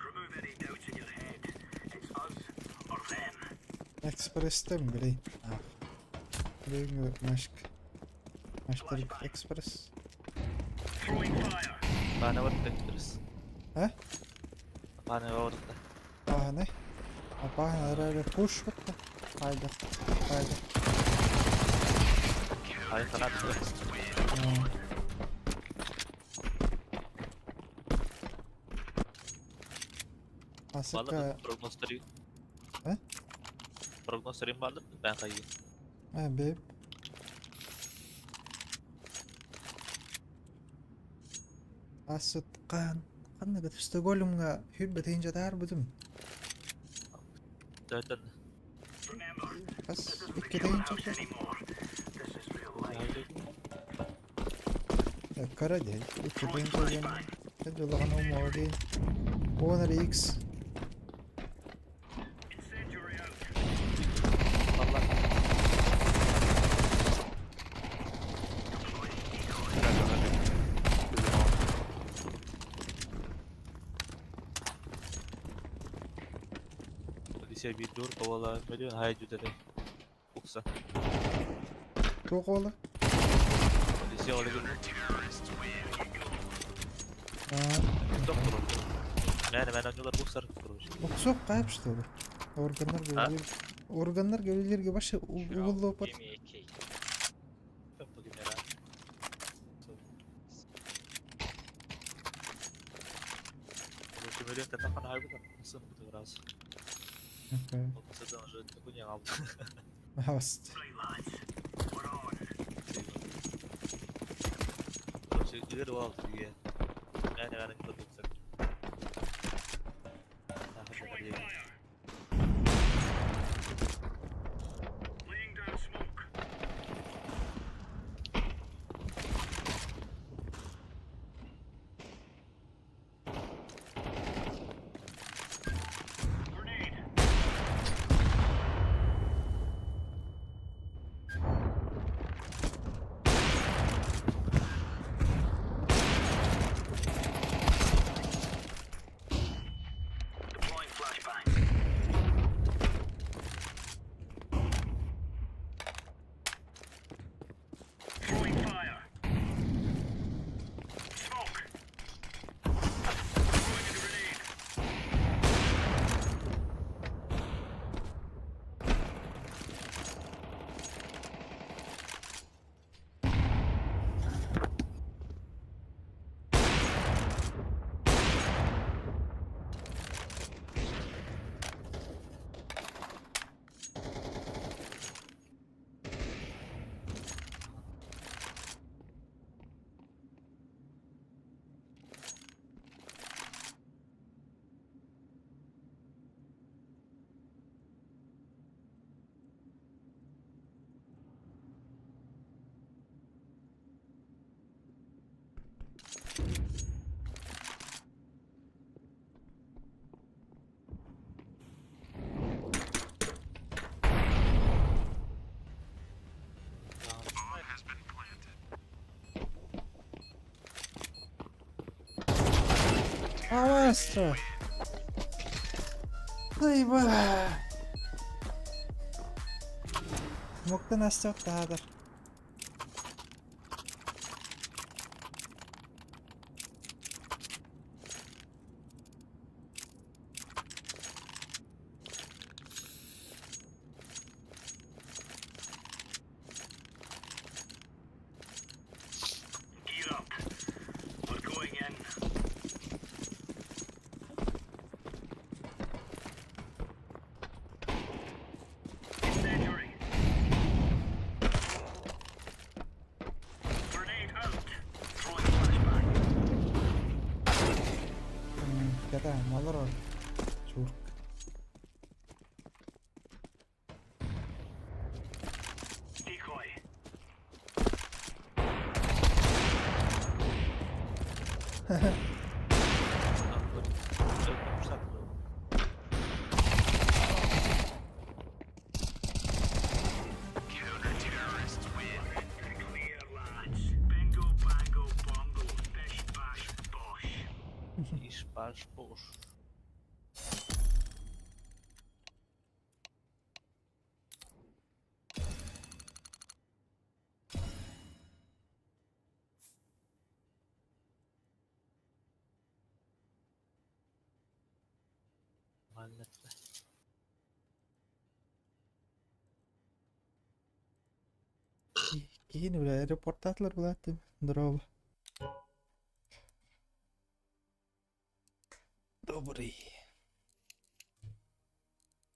Remove any doubts in your head. It's us or them. Экспресстем билей. Бүгүн машк. Маштар экспресс. Throwing fire. Бана бар экспресс. А? Пане орда. Пааны. Апааны эрээри пуш кытта. Хайда. Хайда. Ай фанат. Асыка. Прогнозтары. Э? Прогнозтарым барды ben kayı. Э, бэп. Асыткан. Ханна Стокгольмҥа сүүрбэ тыһыынча таһаарбытым. Zaten Хас икки тыһыынча Кара дии. Икки тыһыынча диэн дьолоҕун умуоҕа дии. Уон эрэ X. Полиция bir dur kovala milyon hay cüdede. Uksa. Туох уола? Полиция ола гүл. Аа. Мэн мэн оñular буксар короче. Уксуох каап что ли? Органнар гөвлер органнар гөвлерге башы угуллуоппат. Короче, миллион татахан хайбыта. Сын бу раз. Окей. Сыдан уже такой не алды. Хаст. Короче, илер вал тиге. Мэн мэн оñular буксар. Маэстро! Заеба! Муктан астёт таһадар. Ката, малар Чурк. Иш баш бош. Нормально это. Киһини бля аэропортаатылар булааттым. Здорово. Добрый.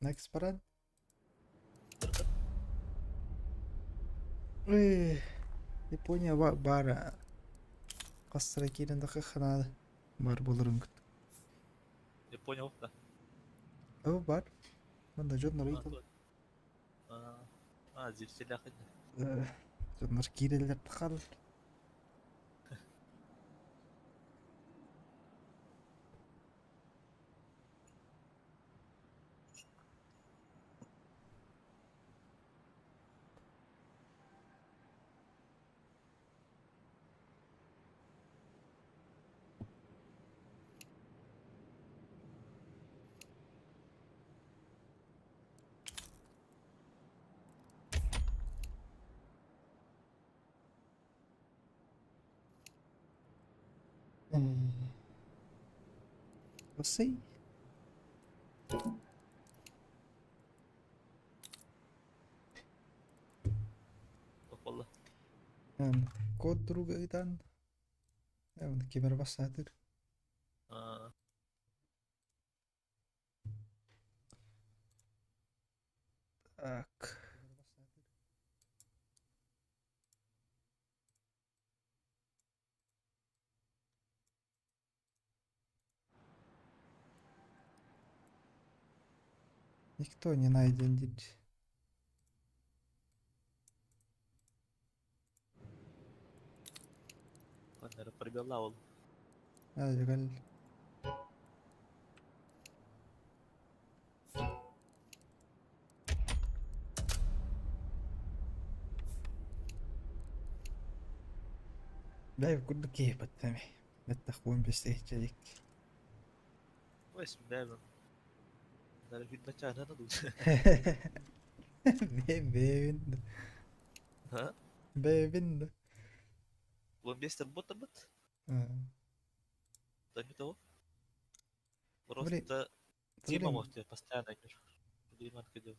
Next парад. Эй, Япония баара хастара киирэн да ханаада бар болорун кут. Япония опта. О, бар. Манда дьоннор ыйтал. А, зерселях Дьоннор киирэллэр тахал. We'll see. والله. Код друга ыытан. Кемер бассаатыр. Так. Никто не найден диир. Наверное, пробела ол. Кэл. Бэй курдук киһи баттами. Бэттэх уон бэс эчэлик. Ой, бэбин. Даже видно чайна надо. Бэбин. А? Бэбин. 15 работа бит? Да не того. Просто Дима может постоянно Дима делал.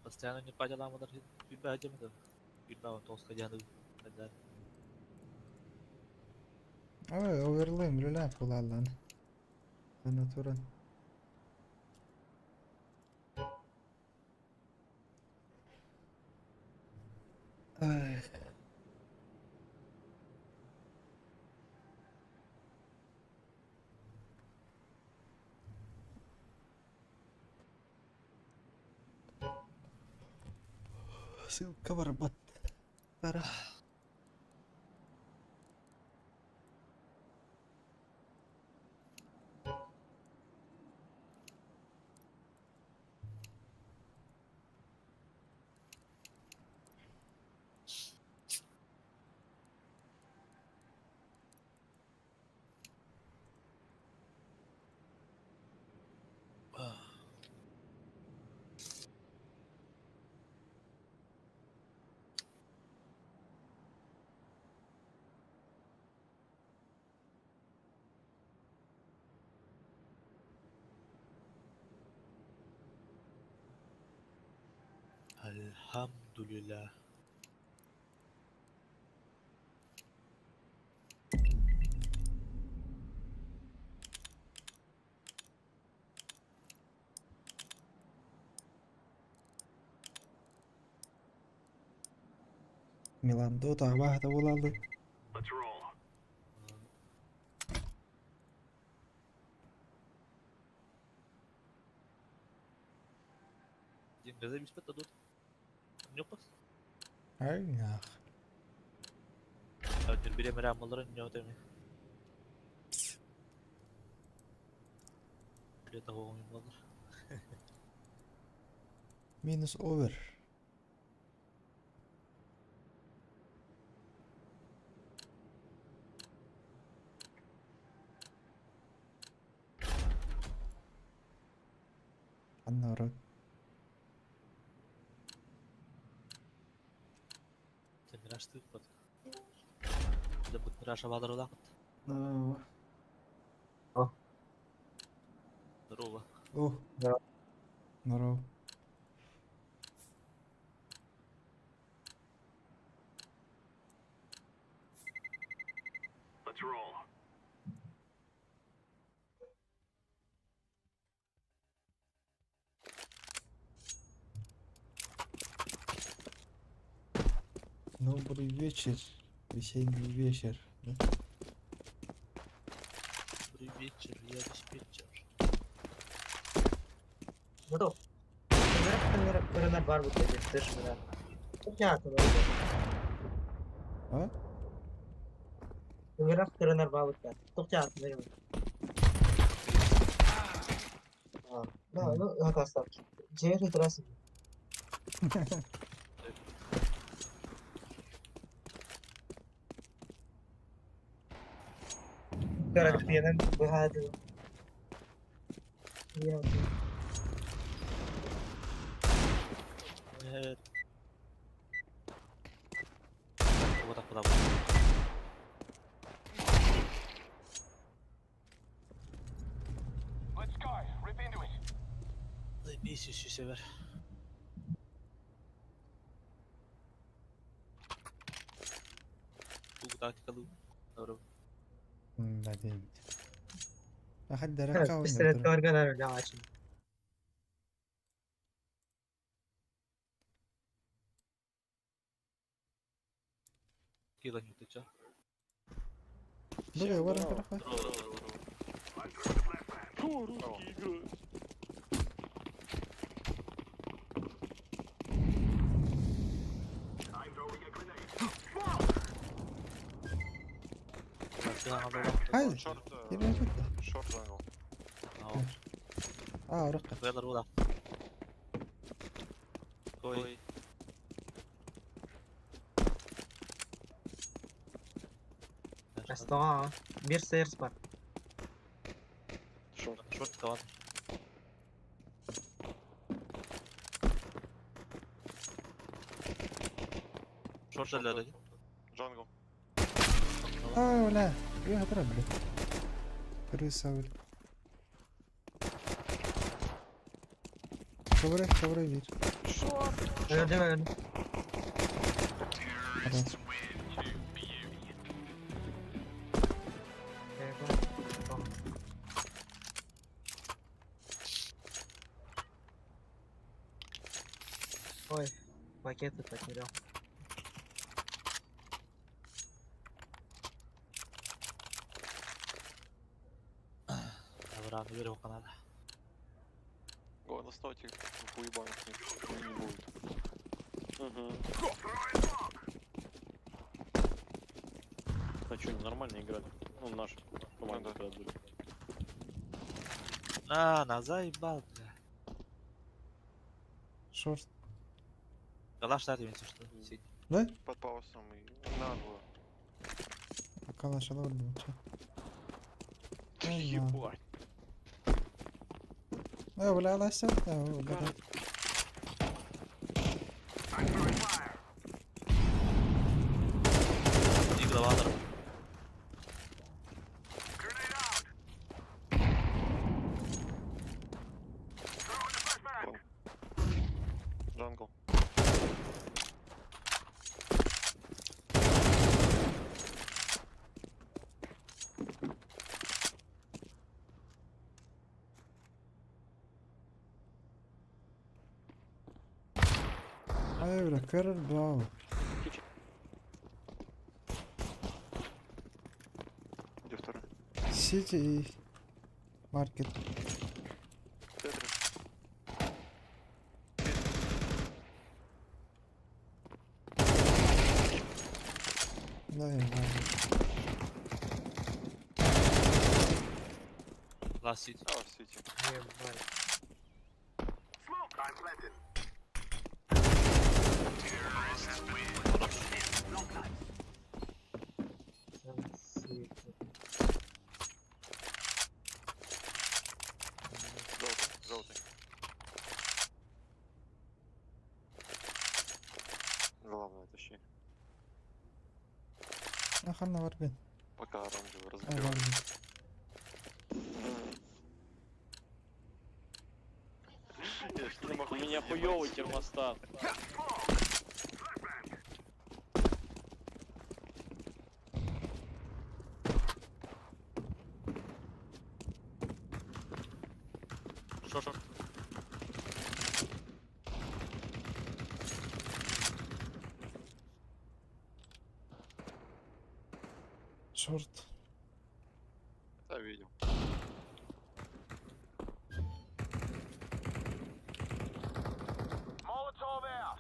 Постоянно не по делам, даже да. Видно, он толсто дяну. Да. Ой, оверлейм үлэлээх буолааллан. Аны туран. Ай. Ссылка барбат. Тара. Alhamdulillah. Милан Дота абаһата буолааллы. Let's roll. Дин газа беспет дадут. Нёпас. Ай, Өтөр бире мерамаларын нётеми. Лето хоңын болар. Минус овер. Аннары. Темираш тыппат. Дьэ Раша баалар Здорово. Здорово. О. Здорово. Let's roll. Добрый вечер. Весенний вечер. Да? Добрый вечер, я диспетчер. Готов. А? Вот так куда Let's go. Rip into it. Заебись еще север. Тугу тактикалуу. Добро. Да, девять. أحد ركع Кила не тыча. Бля, вара, вара, Здорово. О, русские играют. هاي Short, يبقى جدا short jungle. اه رقة يلا روح. كوي. Short. Шорт каван. Шорт эллер. Jungle. اه ولا يا هضرب لي крыса ولا كوري كوري بير Terrorists win. Beauty. Добра, наверху канала. Главное, ставьте хуебанов не, не будет. Угу. А что, нормально играли? Ну, наши команды Ну да. когда были. На, на, заебал, бля. شورت Калаш дать мне что? Сидь. لا Под паусом и на двое. كلاش هذا ولا Ебать. اه ولا على حسب اه ولا Игла вадр. Jungle. ايوه ولا كرر براو Где второй? سيتي ماركت Тетрис. لا يا مان Last сити. А, Сити. Smoke. I'm planted. Terrorists win. Желтый, желтый. Главное, тащи. Ханна баргын? Пока оранжевый А, разогревается. баргын. Я ж не могу У меня хуёвый термостат. Шорт. Шорт. Да, видел. Molotov out.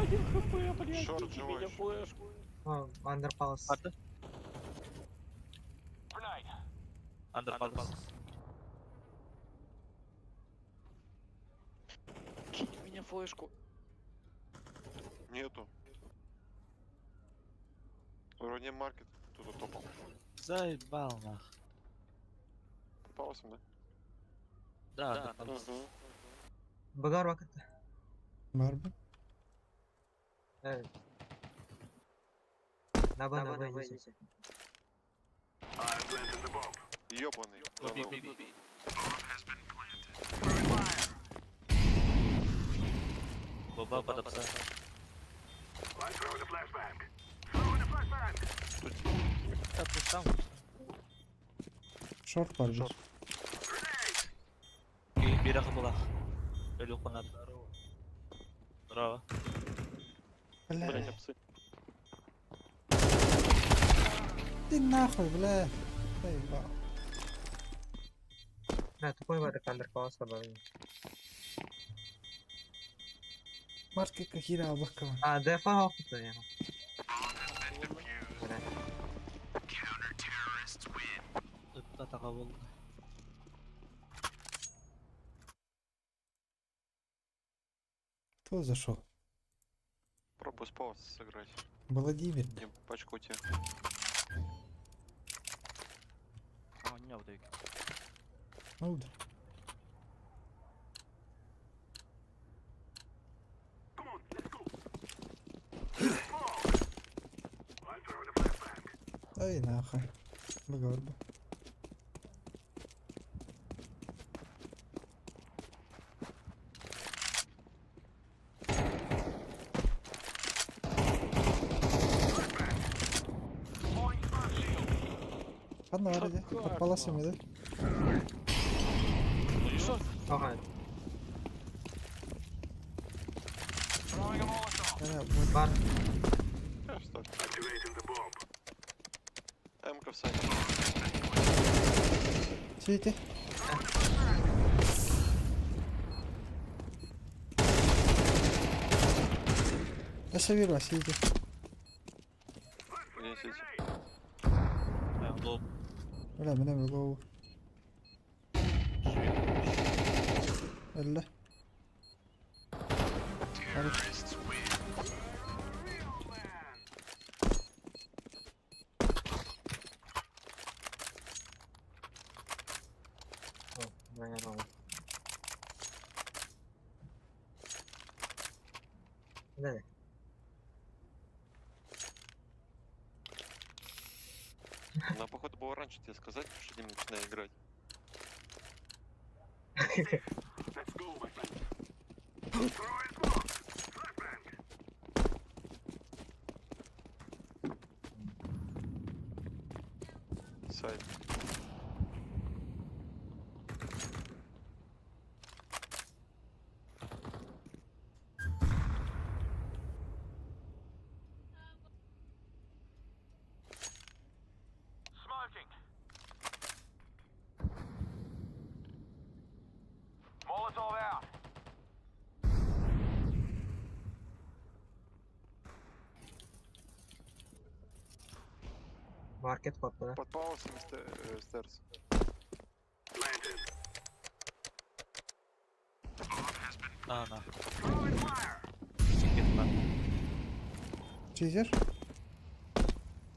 Один хп, блядь, Шорт киньте живой меня ещё. флешку. Андерпалас. Арты. Grenade. Андерпалас. Кинь меня флешку. Нету. Вроде маркет кто-то топал. Заебал нах. Попался, да? Да, андерпалас. Угу. Багар вакыт. Барбы. Наба, наба, здесь. Ёбаный. Б, Да, Б, Б. Боба под пса. I'm throwing a flashbang. Throwing a flashbang. Да, пусть там. Шорт барбы. Бира кыбылах. Өлү конар. Браво. Бля. Блядь, псы. Ты нахуй, бля. Заебал. Да, тупой варик андерпалас добавил. Марка кахира албакка. А, дефа опыта я. Ытта болду. Кто зашел? Пробую с пауз сыграть. Владимир. Не пачку тебе. А, не, вот так. Ну да. Come on, let's go. Smoke. I'm throwing a flashbang. Ай нахуй. Багарбы. Deploying smart shield. Ханна бар иди. Как Подпаласым нахуй? иди. Ага. Throwing a Molotov. Бля, вот. Бар. Конечно так. Activating the bomb. М-ка в сайте. Сидите. Я савирва, сидите. Где сидите? Лоб. Бля, меня в голову. Элла. Хорош. О, наверное. Да. Она, походу, было раньше тебе сказать, что Дима начинает играть. Let's go, my friend. Throwing smoke. Flashbang. Сайт. Smoking. Molotov out. Маркет копта, да? Под паузами стерс. Planted. На, на. Throwing fire. Тикет на. Чизер?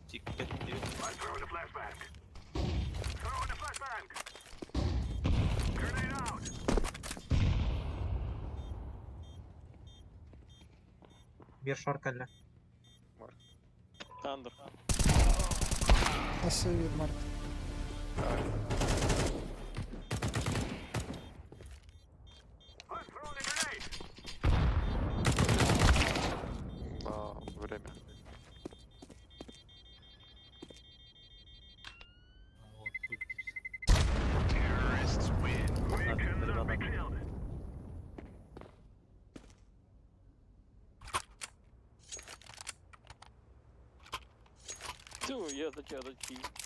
Тикет. I'm throwing a flashbang. Throwing a flashbang. Grenade out. Бир шорт кэллэ. Андер. Өссө биир марк. I'm throwing a grenade. На время. Terrorists win. We cannot be killed. Все, я до тебя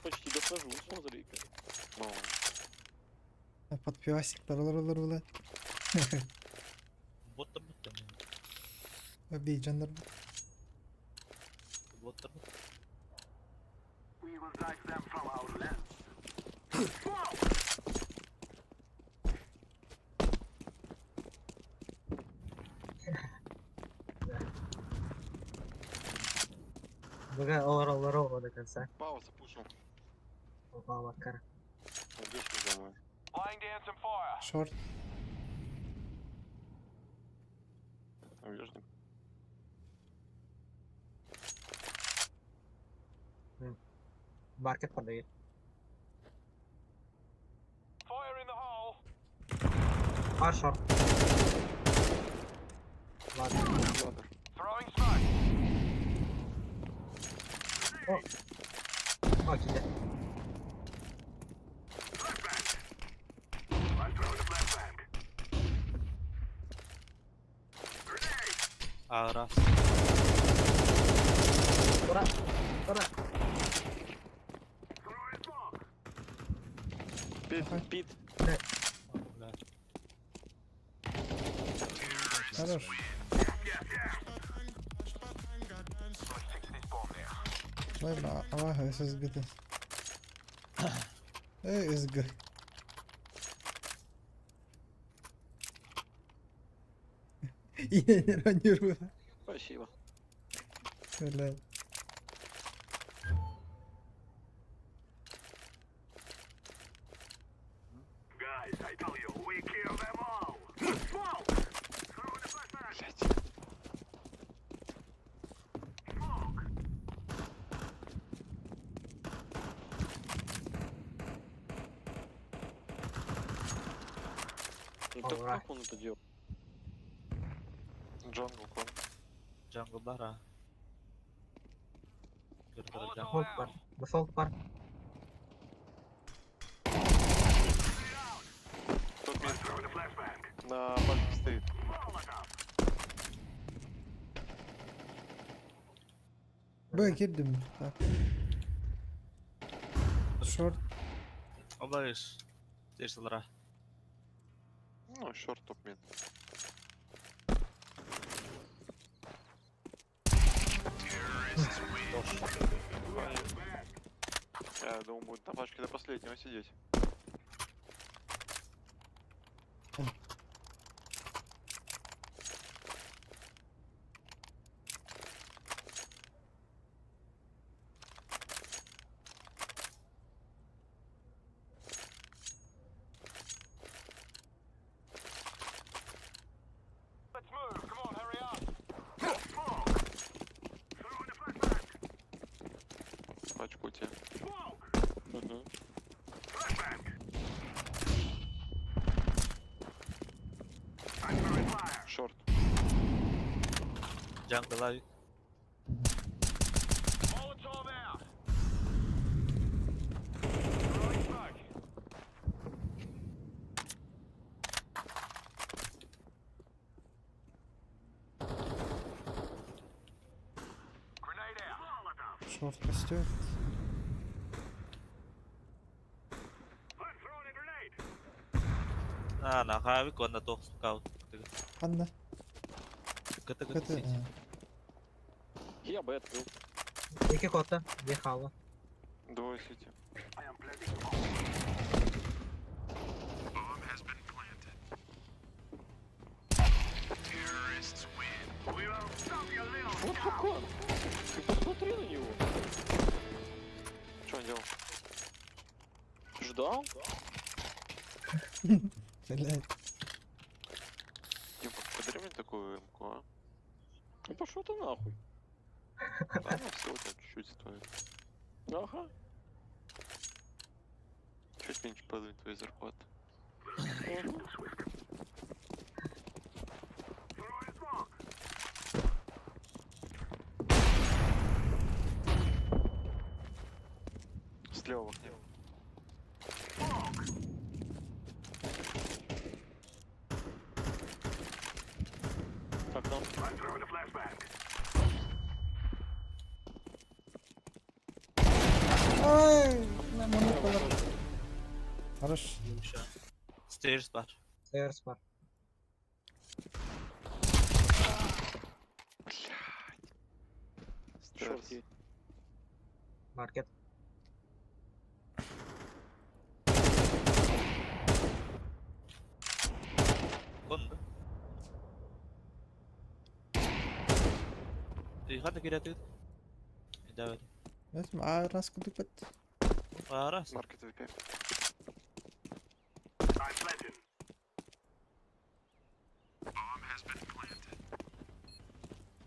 почти дохожу, смотри-ка. Ну, Под пивасик таралар була. Боттар бүттэ. Бейджандар. Боттар бүттэ. We will drive them from our land. Smoke! Бага олар олар до конца. Пауза пушил. Попала кара. Идешь домой. Laying down some fire. Шорт. Уйдешь Маркет продает. Fire in the hole. А шорт. Ладно. Ладно. Throwing smoke. О, киде. Flashbang. I'm throwing a flashbang. Grenade. А раз. Ура! Ура! Throwing smoke. Пит, пит. Бля. Хорош. Let's fix this bomb now. Ладно, Аллах, ССГ. Эй, СГ. Я не ранирую. Спасибо. Бля. Guys, I tell you, we kill them all. Smoke! Throwing a flashbang. Smoke. Ну так Alright. как он это делал? Jungle con. Jungle бара. Көрдөрөр jungle. Дефолт бар. Дефолт бар. Тот I'm мид throwing a flashbang. на башне стоит. Molotov. Б, кирдим. Так. Шорт. Обалиш. Теждалара. Ну, шорт топ мид. Я думаю, будет на пачке до последнего сидеть. Let's move. Come on, hurry up. Smoke. Throwing a flashbang. Пачку у тебя. Smoke. Угу. Flashbang. I'm throwing fire. Шорт. Jungle авик. Molotov out. Throwing smoke. Grenade out. Molotov. Шорт растет. I'm throwing a grenade. А, на авик он на тох скаут. Анна. КТ КТ. КТ. Я бы открыл. Екі кота. Ехала. Двое сити. I am planting the bomb. Bomb has been planted. Terrorists win. We will stop your little Вот scout. пукан. Ты посмотри на него. Что он делал? Ждал? Блядь. Дим, подари мне такую МК, а? Ну пошел ты нахуй. Да, она всего там чуть-чуть стоит. Ага. Чуть меньше половины твоей зарплаты. Слева в окне. Окно. Ай, моноколор. Хорош. Stairs бар. Stairs бар. Stairs. Market. Конду. Хата кирятыт. Давай. Возьми, а раз куда пот. Раз. Маркет VP.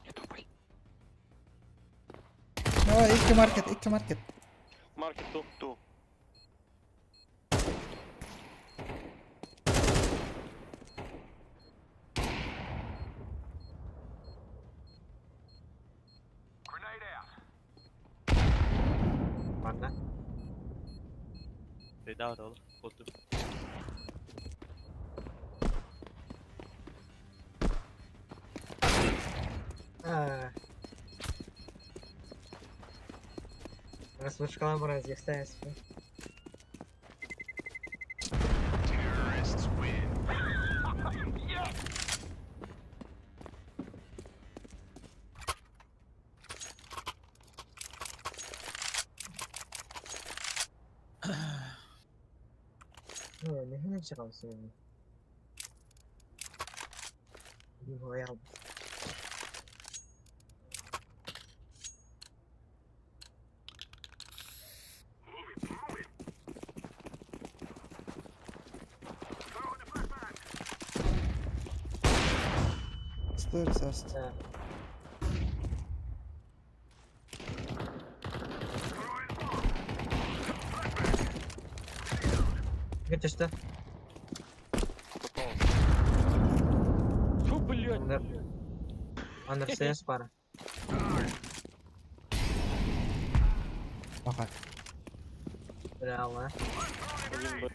Не тупай. Давай, икки маркет, икки маркет. Маркет ту. Ту. Манна. Давай, давай. Оту. Распушкала бразилия. Terrorists win. Не çıkalım. Stairs аст. Geçti. Фу, блядь. Under. Under stairs бар. Пока. Браво. Один Б.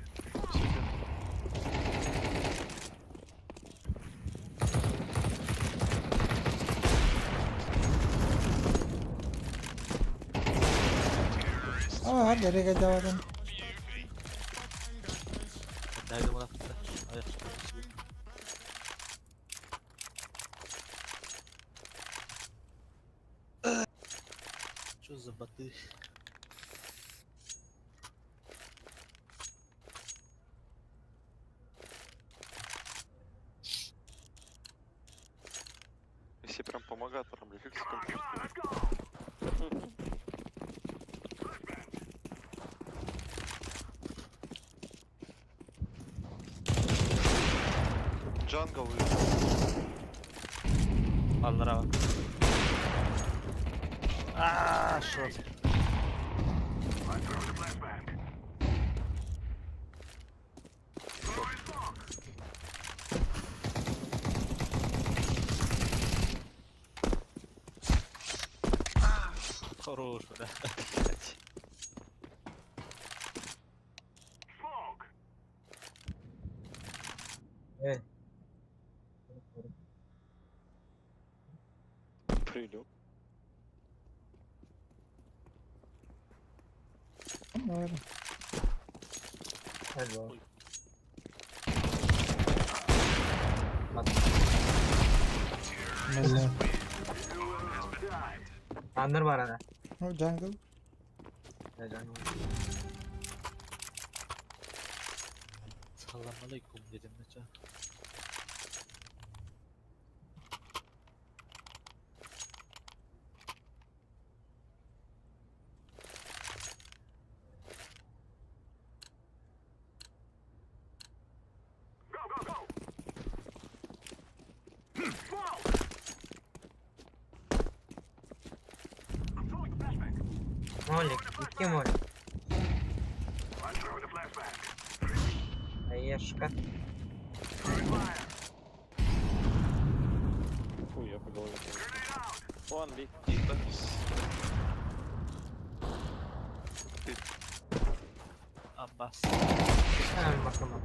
А, дорога давай. Дай думаю, Ай. Что за боты? Все прям помогатором, бля, фиксиком чувствую. Джангл и Аллара. А, шот. Хорош, бля. Эй. прилег. Наверное. Hello. Бля. Under бар ана. Ну, джангл. Салам алейкум дедим нече. Молик, икки молик. Хаешка. Фу, я по голове. One B. Тихо. Аббас. Макама.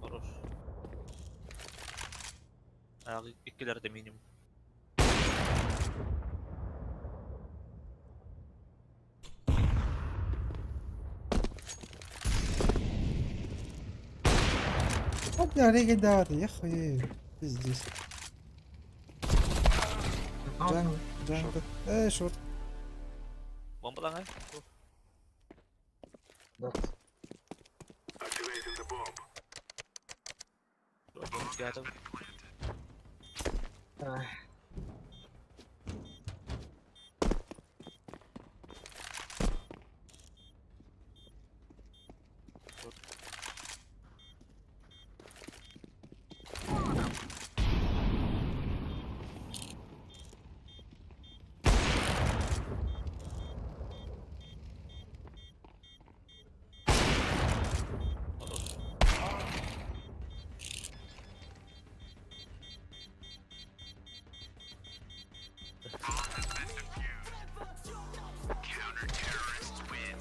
Хорош. Иккилэрдэ минимум. Вот я регендар, я хуею. Пиздец. Джанг, джанг. Эй, шорт. Бомбалаҥай. Рядом. Counter-terrorists win.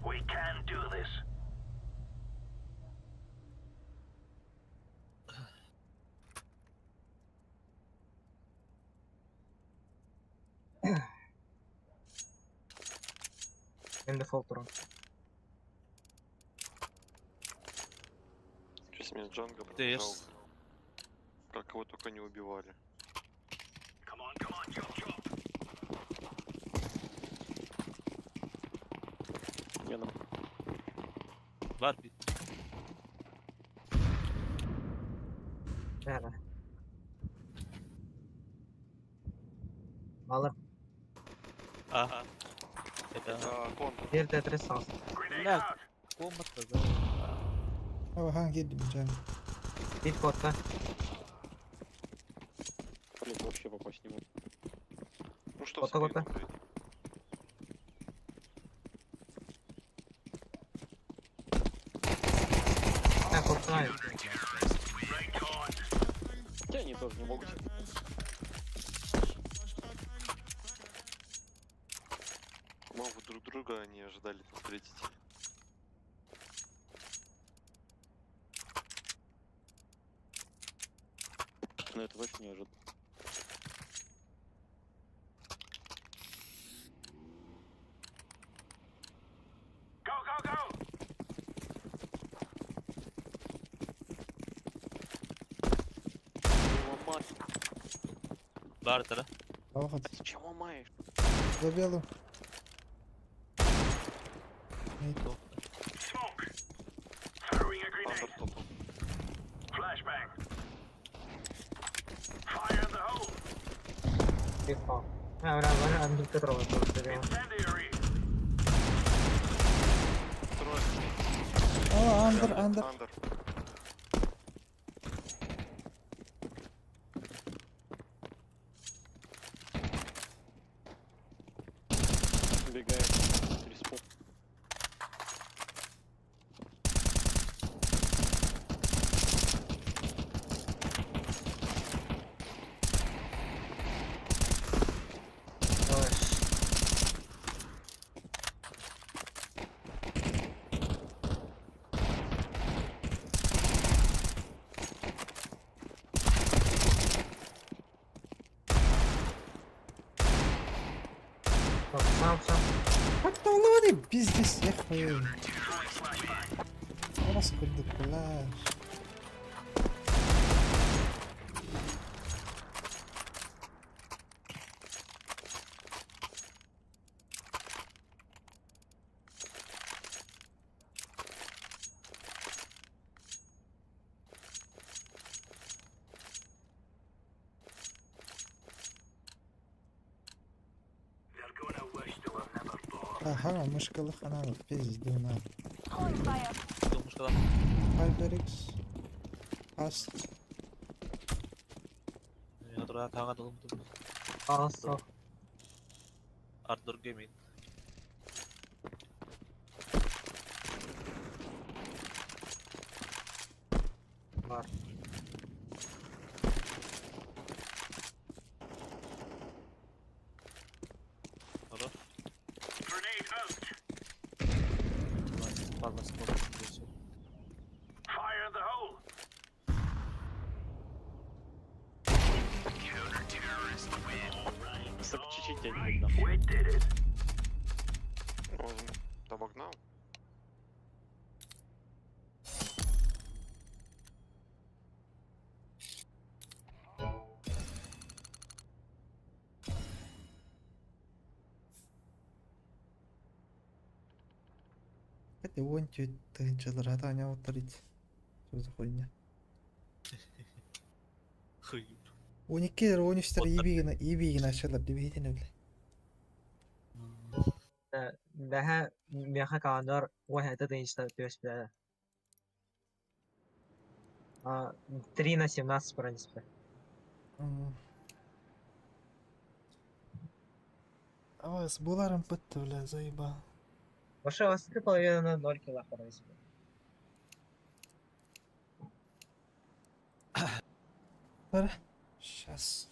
We can do this. In default run. Сейчас меня Джанго Ты пробежал. ешь. Как его только не убивали. Come on, come on, chop, chop. Я нам. Бар бит. Nerede? Alır. Ага. Это... А, кон. Bir Tetris alsın. Бля, комната, да. Ага, киирдим джанг. Bir kodda. Блин, вообще попасть не мог. Ну что, в Кота, кота. спину, блядь. Ha kodda hayır. Хотя они тоже не могут. По-моему, друг друга они ожидали встретить. Но это точно не ожидал. Go, go, go! Ломать. Бар да? Выход. Зачем ломаешь? За белым. Smoke. Throwing a grenade. Андер топом. Flashbang. Fire in the hole. Bir kod. Ha öyle var. Ben bir Tetris Incendiary. Трое. О, андер, андер. Андер. Бегает. Респон. Bak sağ sağ. Как там лови, пиздец, я хуею. Раскурды, пляж. They're gonna wish they were never born. Ага, мышкалых она пизду на. Throwing fire. Тумушкалан. HyperX. Ast. Тура тааҥа долум тум. Аас, Ардор Gaming. Бар. Хорош. Grenade out. Палас палас. Fire in the hole. Counter-terrorists win. Сука, чуть-чуть я Right, не дам. we did it. Он обогнал. Это вон чуть ты челрата не утарить. Что за хуйня? Хуй. 12 13 ибигин ибигин ашалар дибихитин бile. Бэһэ миэхэ каандар уон тыһыынча түөспүтэ. А, 3 на 17 в принципе. Ой, с буларом пытты, бля, заебал. Вообще, у вас половина на 0 кило, в принципе. Пора. Сейчас.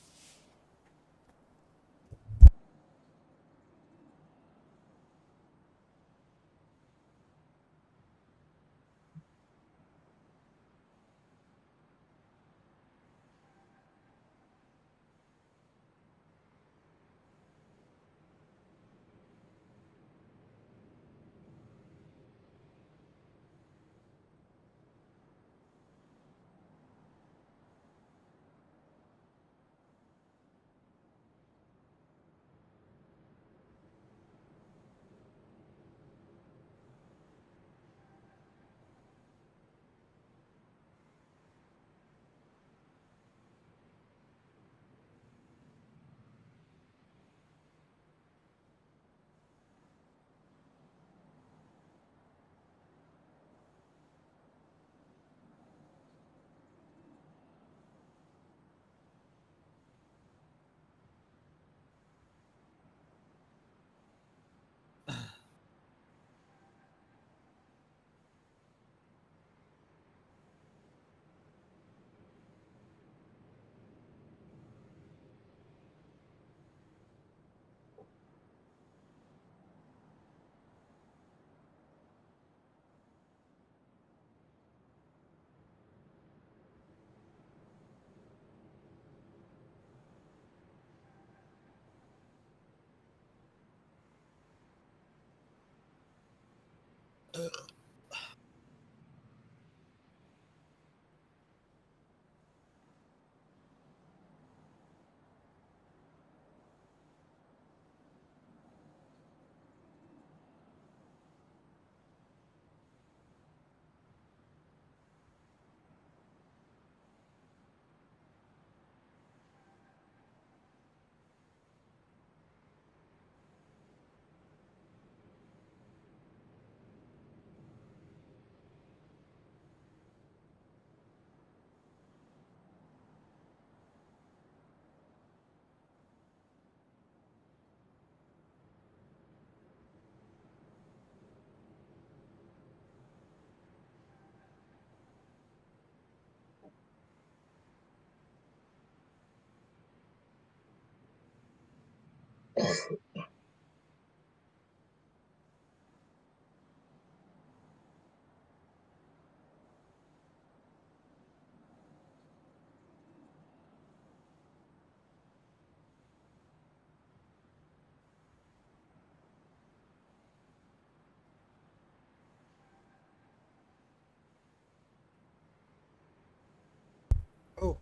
О,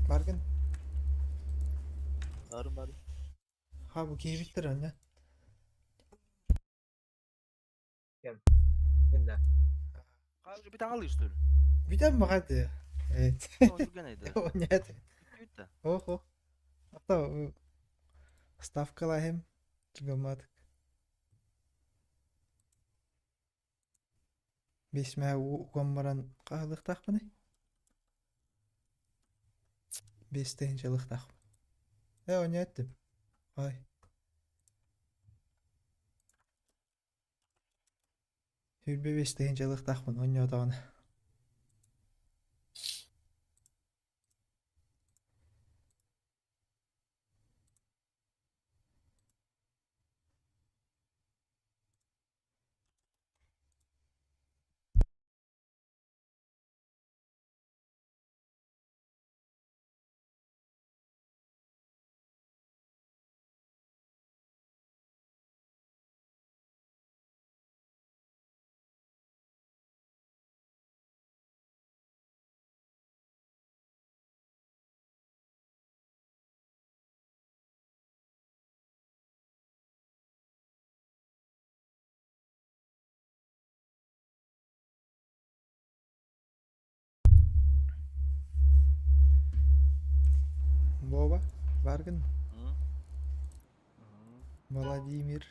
Баргын. Барым барым. Ha bu киһибиттер анна. Мин Bir tane alıyorsun. Бүтэн багады. Evet. Түргэн Нет. Бүтэ. Охо. Ата ставкалаһым чугаматык. Биэс мэһэ уган баран хаһылыахтаахпыный? Биэс тыһыынчалыахтаахпын. Ээ, оонньоо эттим. Ай. 25 тыһыынчалыахтаахпын оонньоотоҕуна. Вова, Варган, Владимир.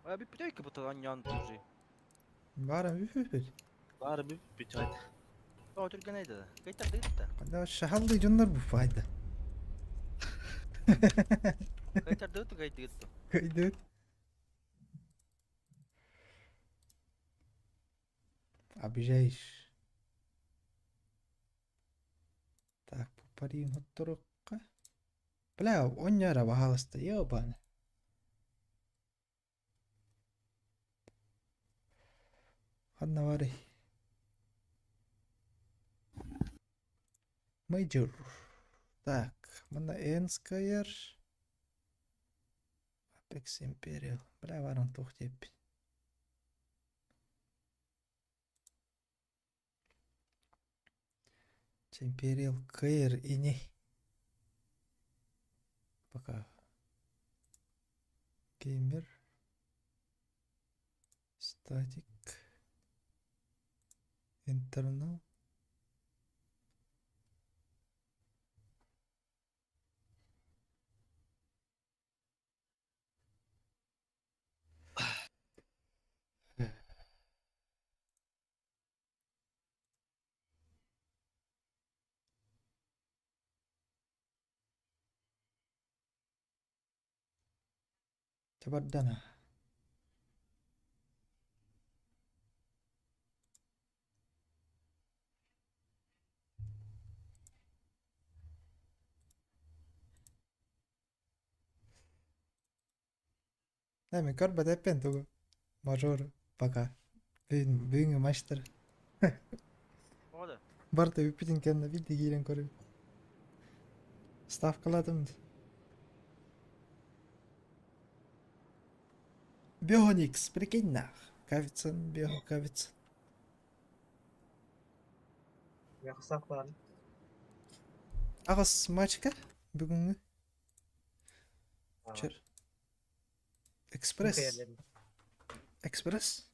А бүппүтэ бу оонньоон уже. Баар бүппүт. Баар бүппүт хайда. О түргэн айда. Кайтардыгыт да. Когда шахалды дьоннор бу файда. Кайтардыгыт кайдыгыт. Кайдыт. Обижаешь. Так, пупарин хотторукка. Бля, оонньоро баһаалыста, ёбаный. Ханна барый? Major. Так, манна Энскайер. Apex Imperial. Бля, баран туох диэппин. Imperial кыайар ини. Пока. Геймер. Static. Internal. Чабардана. Ээ, көрбөт эппин тугу. Мажор пока. Бүгүн бүгүҥҥү матчтар. Ода. Барыта бүппүтүн кэннэ биирдэ киирэн көрүм. Ставкалаатым. Бионикс, прикинь нах. Коэффициент, био коэффициент. Миэхэ Аҕыс матчка бүгүҥҥү. Чер. Экспресс. Экспресс.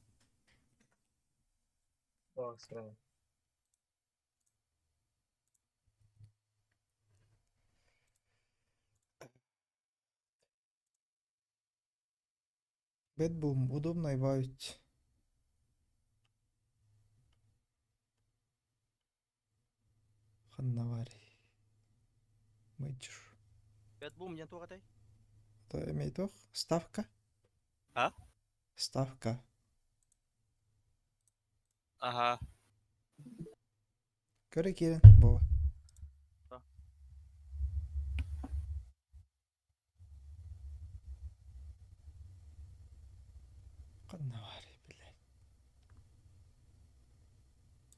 Бэтбум удобно баить. Ханна баарый? Мейджор. Бэтбум диэн туох этэй? То эмиэ туох? Ставка? А? Ставка. Аха. Көрө киирэн Вова. Ханна баарый, блядь?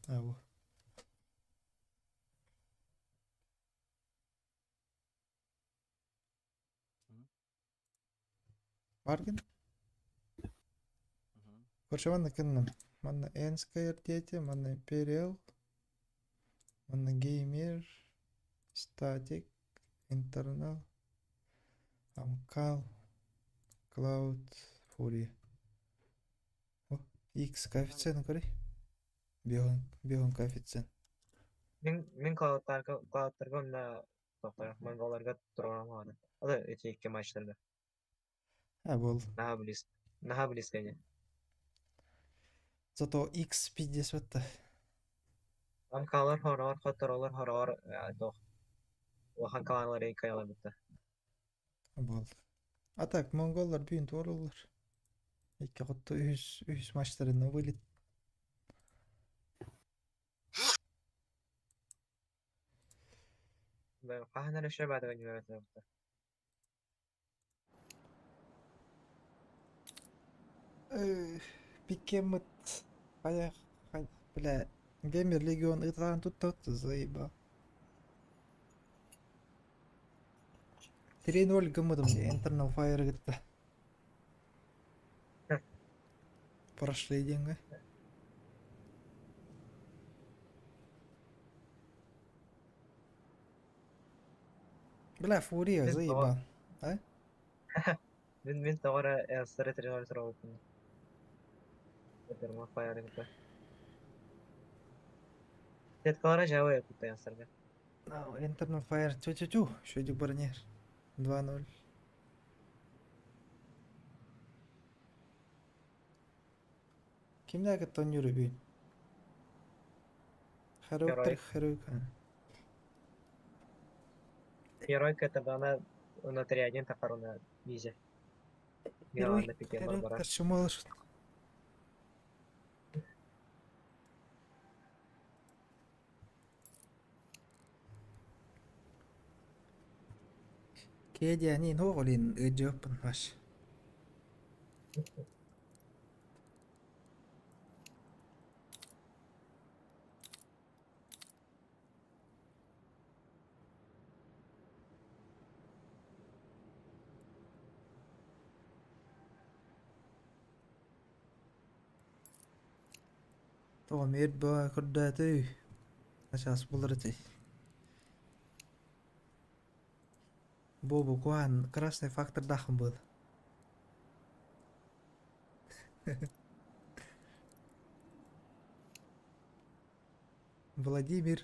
А, бу. Баргын? Короче, манна кынным. Манна Энскайр диэти, манна Imperial, манна Gamer, Static, Internal, Амкал, Cloud, Fury. О, X коэффициент көрүй. Бион, бион коэффициент. Мин мин клаудларга клаудтарга онно тохтор монголларга туруоран Ада эти икки матчтарга. А, был. Наһаа близ. Наһаа близко ини. Зато X пиздец бытта. Амкалар хороҕор хоторолор хороҕор туох улахан кылааннар кыайалар Буолла. А так, монголлар бүгүн туоруллар. Икки хотто үһүс, үһүс матчтарына вылет. Хаһан эрэ шөб аатыгар ньүөрэтэ Пикеммыт хайа бля Геймер Легион ытаан туттабыт заебал. 3-0 гыммытым дии Internal Fire кытта. Прошли диэҥҥэ. Бля, Фурия, Мин тоҕо заебал. А? мин мин тоҕо эрэ Элстары тренер туруорбуппун. Этэрмэ фаеры кытта. Сеткалара жабы кытта Элстарга. Internal Fire тю-тю-тю, еще барнер. 2-0. Кимнээх кытта оонньуур үбүй? Хероктер Герой. Херойка. Геройка это она на 3-1 тахар на визе. Герой, Милан пике Барбара. Хероктер чумалыш. Кедия не нуолин ыдьыппын ваш. Тоҕо миэр баа көрдөөтүй? Начаас булар этэй. Бу букван красный фактордаахын был. Владимир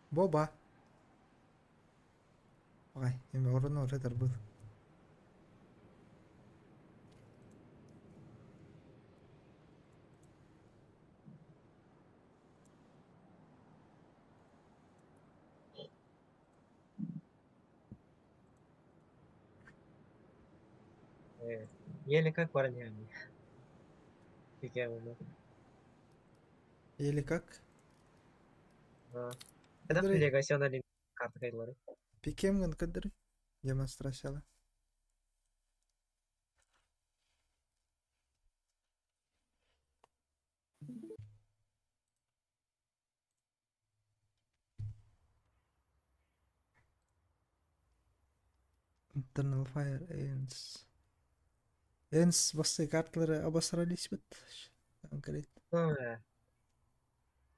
Боба. Ой, эми орону ырытар был. Еле как парнями. Пике уну. Или как? Это Кыдыры. делегационный карта кайлары. Пикемгын кыдыры. Демонстрацияла. Internal Fire Ends. Ends басты карталары обосрались бит. Конкретно.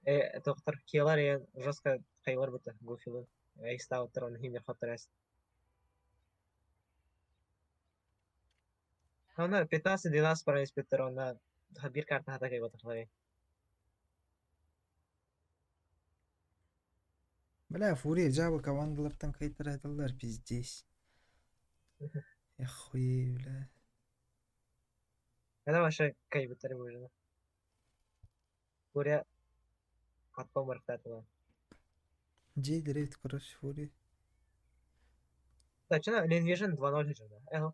Э, доктор Киллар я жестко хайлар быта гуфилы. Эйстаутер он химер хотрес. Она 15-12 пара инспектор, она бир карта хата кай батырлай. Бля, Фурия Джава командалартан кайтараталлар пиздец. Я хуею, бля. Когда вообще кай бытар можно? Фурия атпа марктатыла. Джей Дрейт, короче, Фурия. Да, что Линвижн 2-0 же, да. Эхо.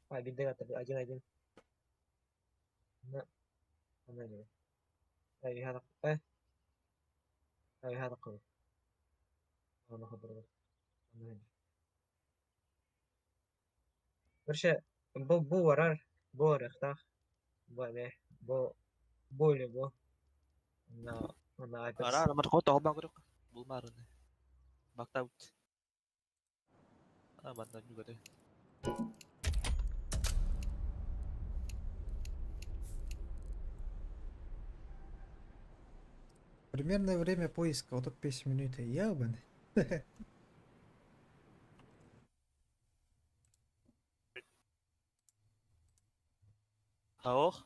А, бинде 1-1. На. Она не. أي هذا إيه أي هذا قوي أنا خبر برشا بو بو ورار بو رختاخ بو عليه بو بو اللي بو на на Ара, мархот тоҕо баҕарык булмаарыны. Бактаут. А, манна нүгэрэ. Примерное время поиска, вот 5 минут, ебаный. Хаох.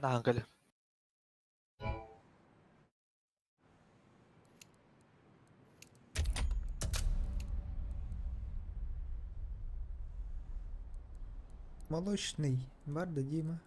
Наһан кэлэ. Молочный. Барда Дима.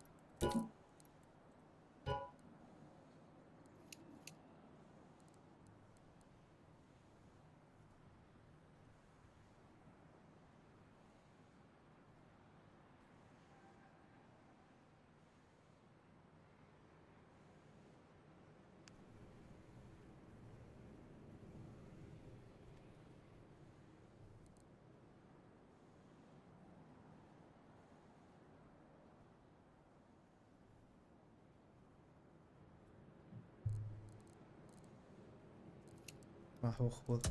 Ох буол.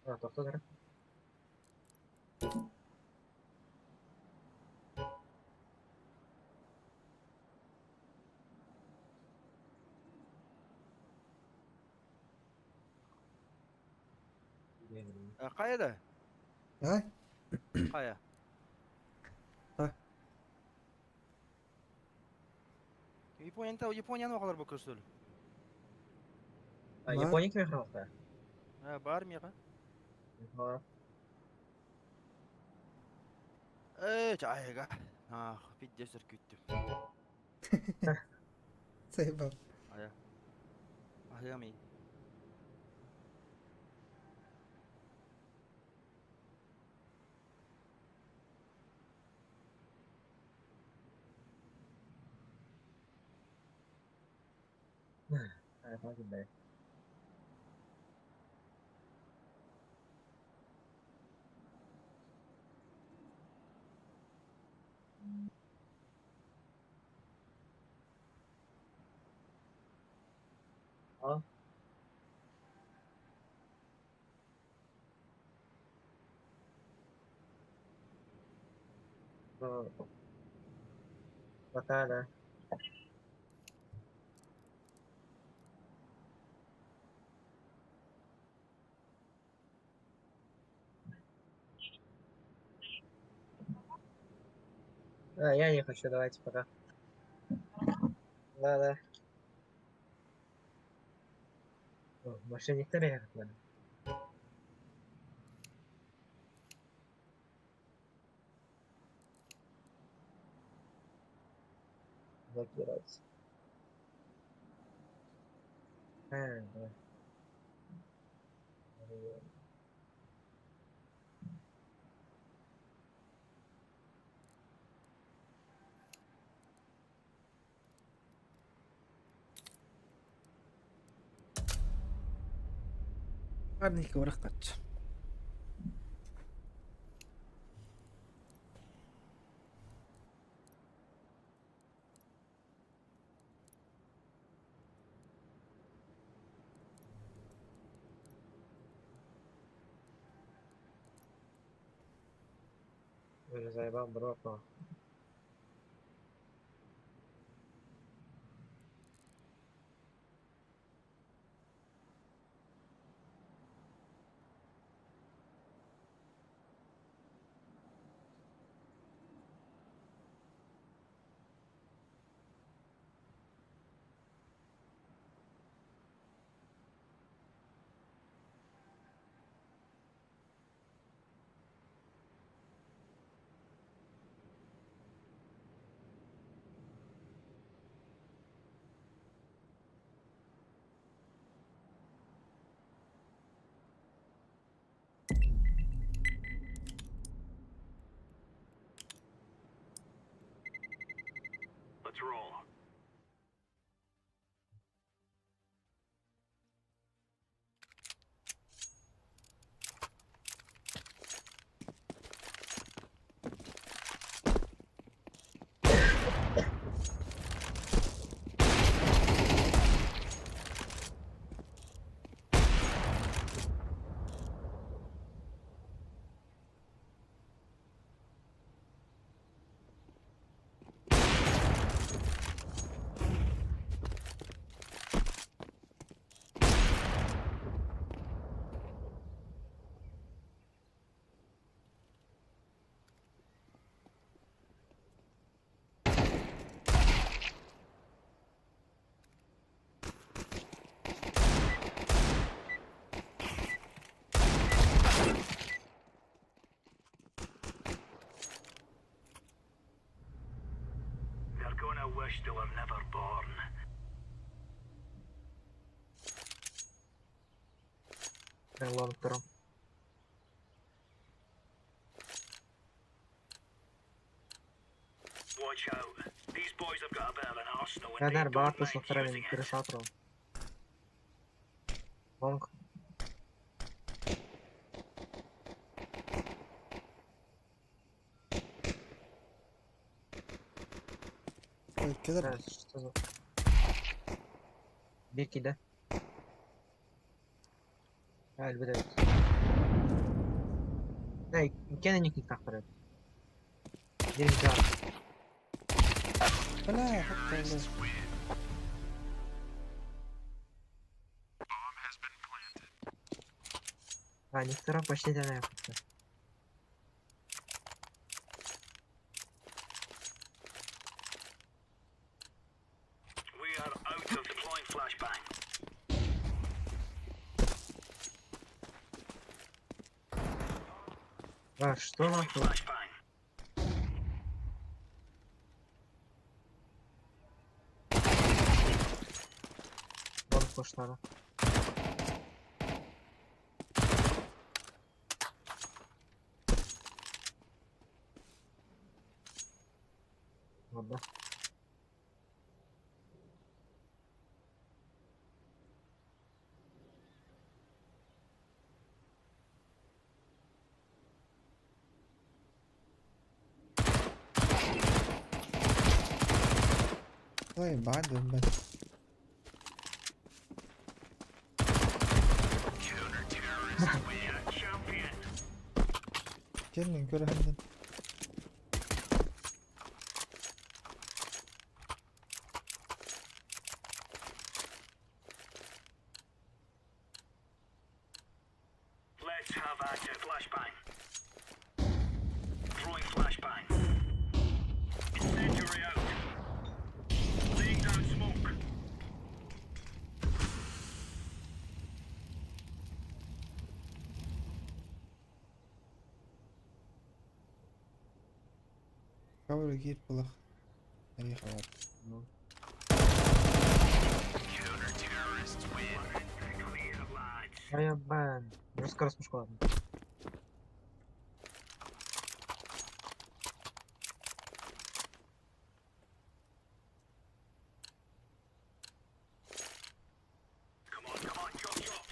А, тохтоо. Кая да? А? Кая. А. Японияны Японияны оқалар бұл көрсөл. А, Япония ким храмта? Бар миға. Ага. Э, чайга. Ах, пиздец күттүм. Заебал. Ая. Ая ми. А, так да. А? Ну, пока, да. А, я не хочу, давайте пока. Да, да. О, мошенниктер ехать надо. Блокировать. А, да. Арника барахтаччы. Уже заебал дропнул. Let's roll. They're gonna wish they were never born. Long term. Watch out. These boys have got a bit of an arsenal and they Radar don't баар mind тусахтара мин using it. перешатров. Лонг. Ой, кэлэр. Да, что за... Бирки, да? А, өлбөт Да, иккиэн ник тахтар Бир бар. Бля, хатта А, некоторые почти да на We are out of deploying flashbang. А, что нахуй? Flashbang. Вон пошла. Ладно. Ой, баду, бля. Champion. Кэлин көрөһүннэн. Let's have at it. Flashbang. Throwing flashbang. Incendiary out. Laying down smoke. Кабыр киир булах. Ай хабар. Counter-terrorists win. Clear, lads. А я бан. Жестко распушку, ладно. Come on, come on, chop, chop.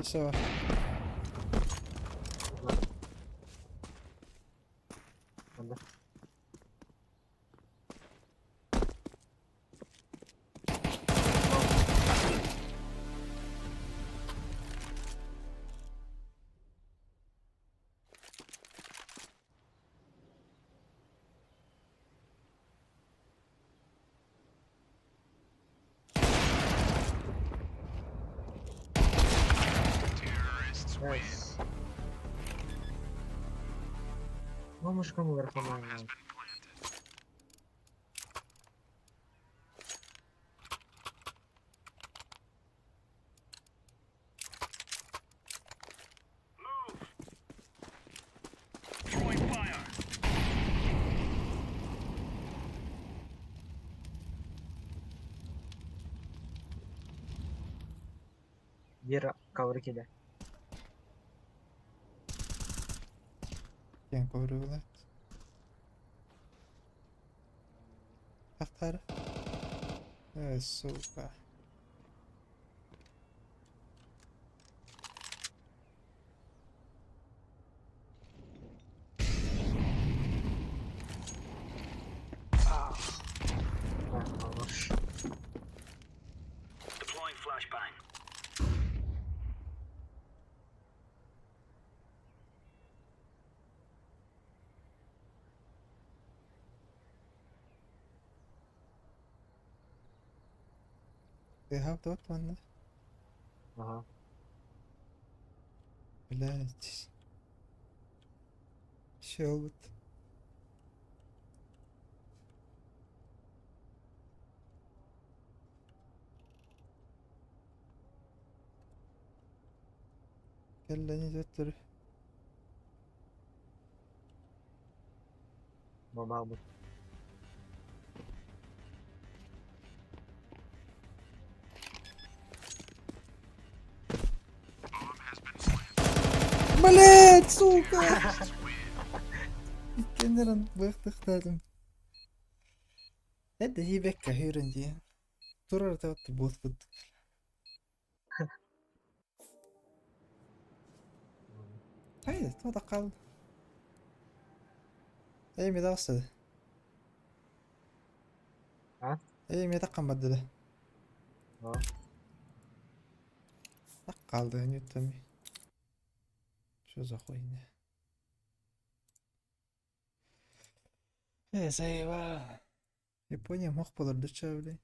Все. Анда. Nice. Мамушка мурахамана. Биир кавры килэ. Киэн ковры Тахтар. Сука. Хорош. Deploying flashbang. They have that one. Ага. Блять. Щелбут. Кэллэни төттөрү. Мамабыт. Блять, сука! Иккеннерин быктыктадым. Это хибекка хүрен дии. Турар таватты бот кут. Haydi, тода калды. Эй, медасы. А? Эй, медаккан бадды. А? Так калды, не там. Что за хуйня? Э, заебал. Япония мог болар бля.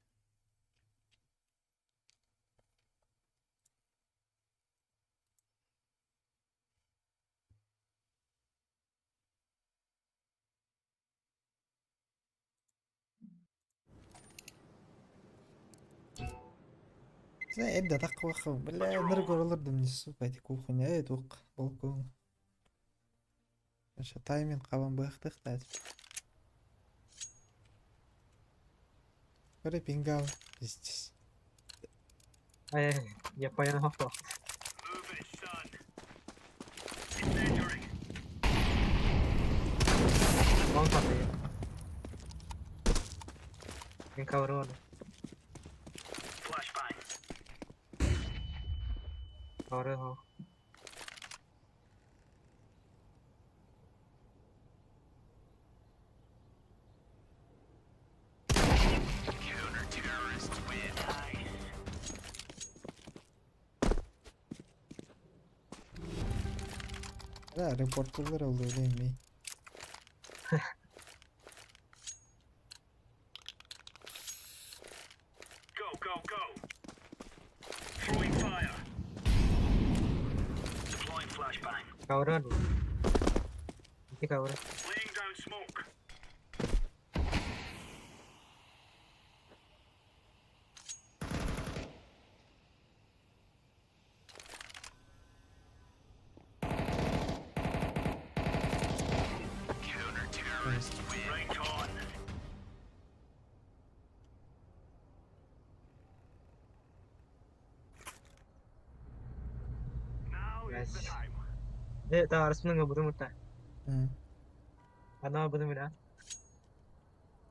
Эбде таққы бля, ныргор олордум сука, эти кухня, эй, тук, балкон. Аша тайминг кабан быктык да. Көрө пингал, пиздец. Ай, я понял хоппа. Вон паты. Мен кавры бар. Кавры хо. Да, репортерлер oldu değil mi? Go, go, go. Throwing fire. Deploying flashbang. Кавры бар. Ити кавры. Laying down smoke. Right on. Now is the Nice. time. Э, та арасынан бұдым ұтта. Hı. Ана бұдым мына.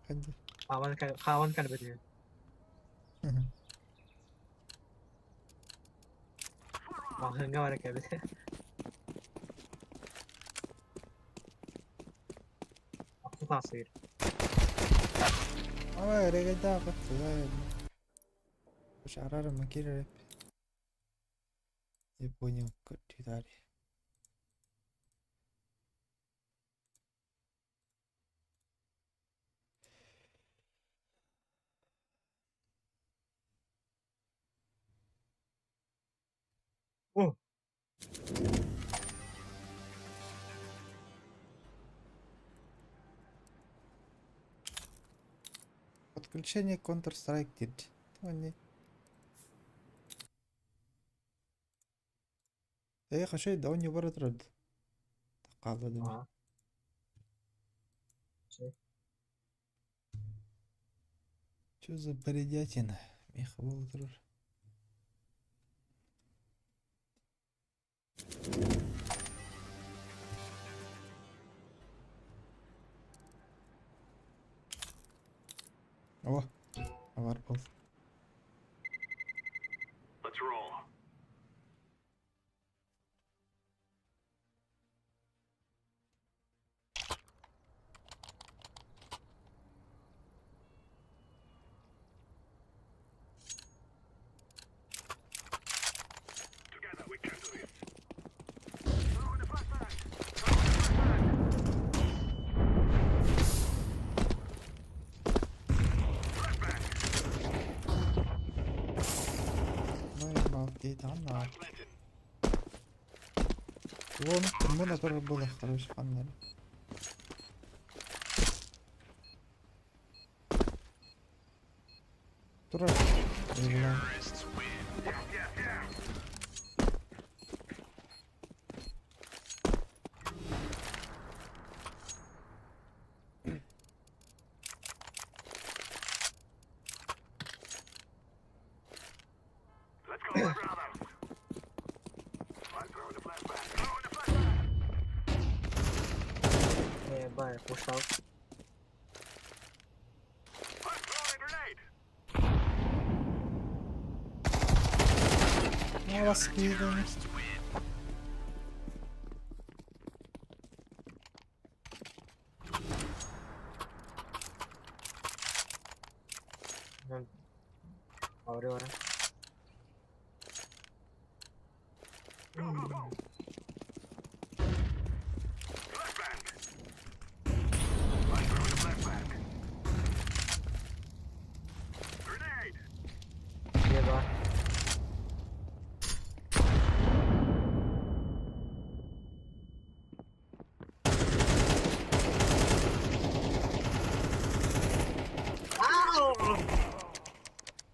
Hadi. Хаван хаван калбети. Hı hı. Маҕаһыыҥҥа баран кэлбит. Ахсы таасыыр. Ой, регайда Шарара макирер. Не понял, как читали. О! Подключение Counter-Strike диир. Тони. Э, хочу да он не барат рад. Қалды Аа. Что за бредятина? Миха был О, авар был. Let's roll. Together we can do this. Throw in the flashbang. Throw in the flashbang. Ну и обалдеть, она. Вон, мына тоже было хороший фаннер. Тура. Блин. Yeah. Let's go, my brothers. I'm throwing the flashbang. Throwing the flashbang. Э, бай, push out. I'm throwing a grenade. Ну, раскидываем. Аврора. Go, go, go. Flashbang. I'm throwing a flashbang. Grenade. Еба.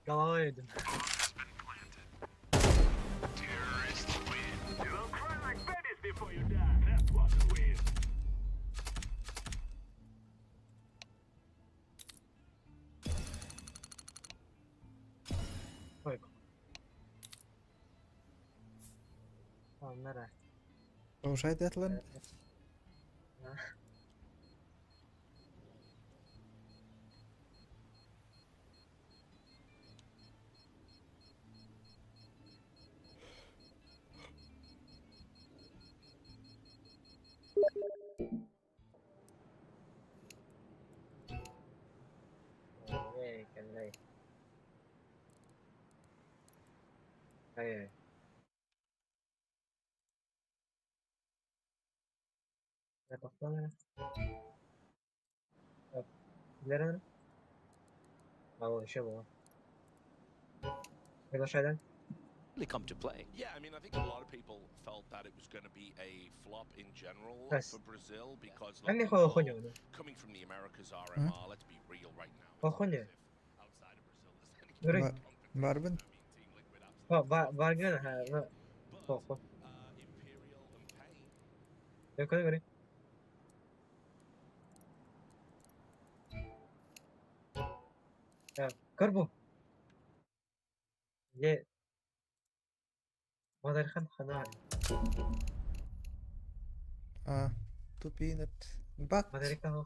Головой иду. You will cry like babies before you die. That was a win. Ой. Оннара. Повышает Этланд? Эй, кэллэй. Эй. Тохтон эрэ. Билэр еще было. Приглашай, Come to play. Yeah, I mean, I think a lot of people felt that it was going to be a flop in general Yes. for Brazil because Эн like, их хуйню. coming from the Americas RMR, let's be real right now. Хуйню. Көрүй. Барбын. Барган ха. Хо. Көрүй көрүй. Көр бу. Е. Мадархан хана. А, тупинет. Бак. Мадархан хо.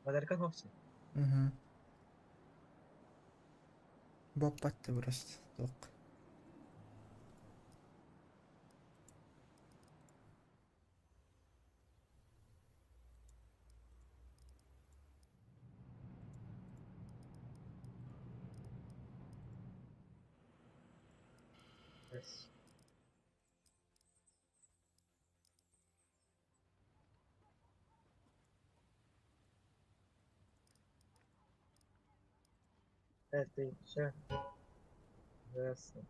Подарка хопсы. Угу. Баппатты просто туох. Yes. Это еще. Ясно.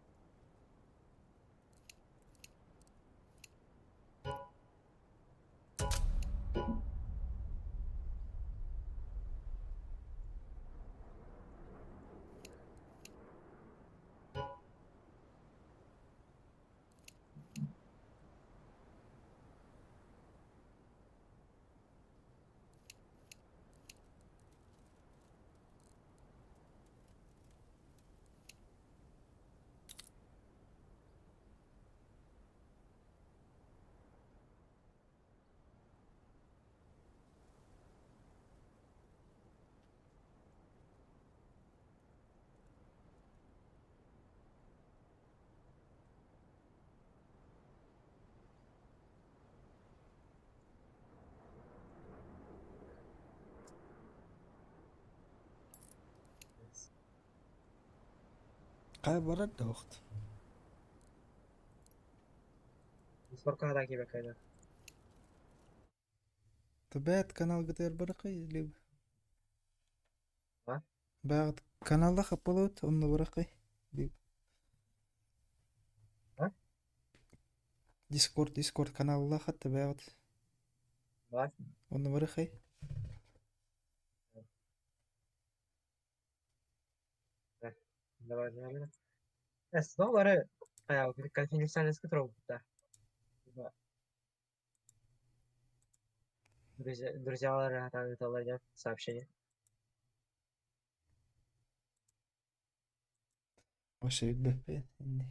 Хайа барар да охт. Сколько хода тебе когда? Табаат канал ГТР баракай либо. А? Баҕат каналла хаппалаут онно баракай. Либо. А? Дискорд, Дискорд каналла хатта баҕат. Бар. Онно баракай. Давай, давай. Доллары конфиденциальность трогают, да. Друзья, друзья там это сообщение. Вообще билбэппин.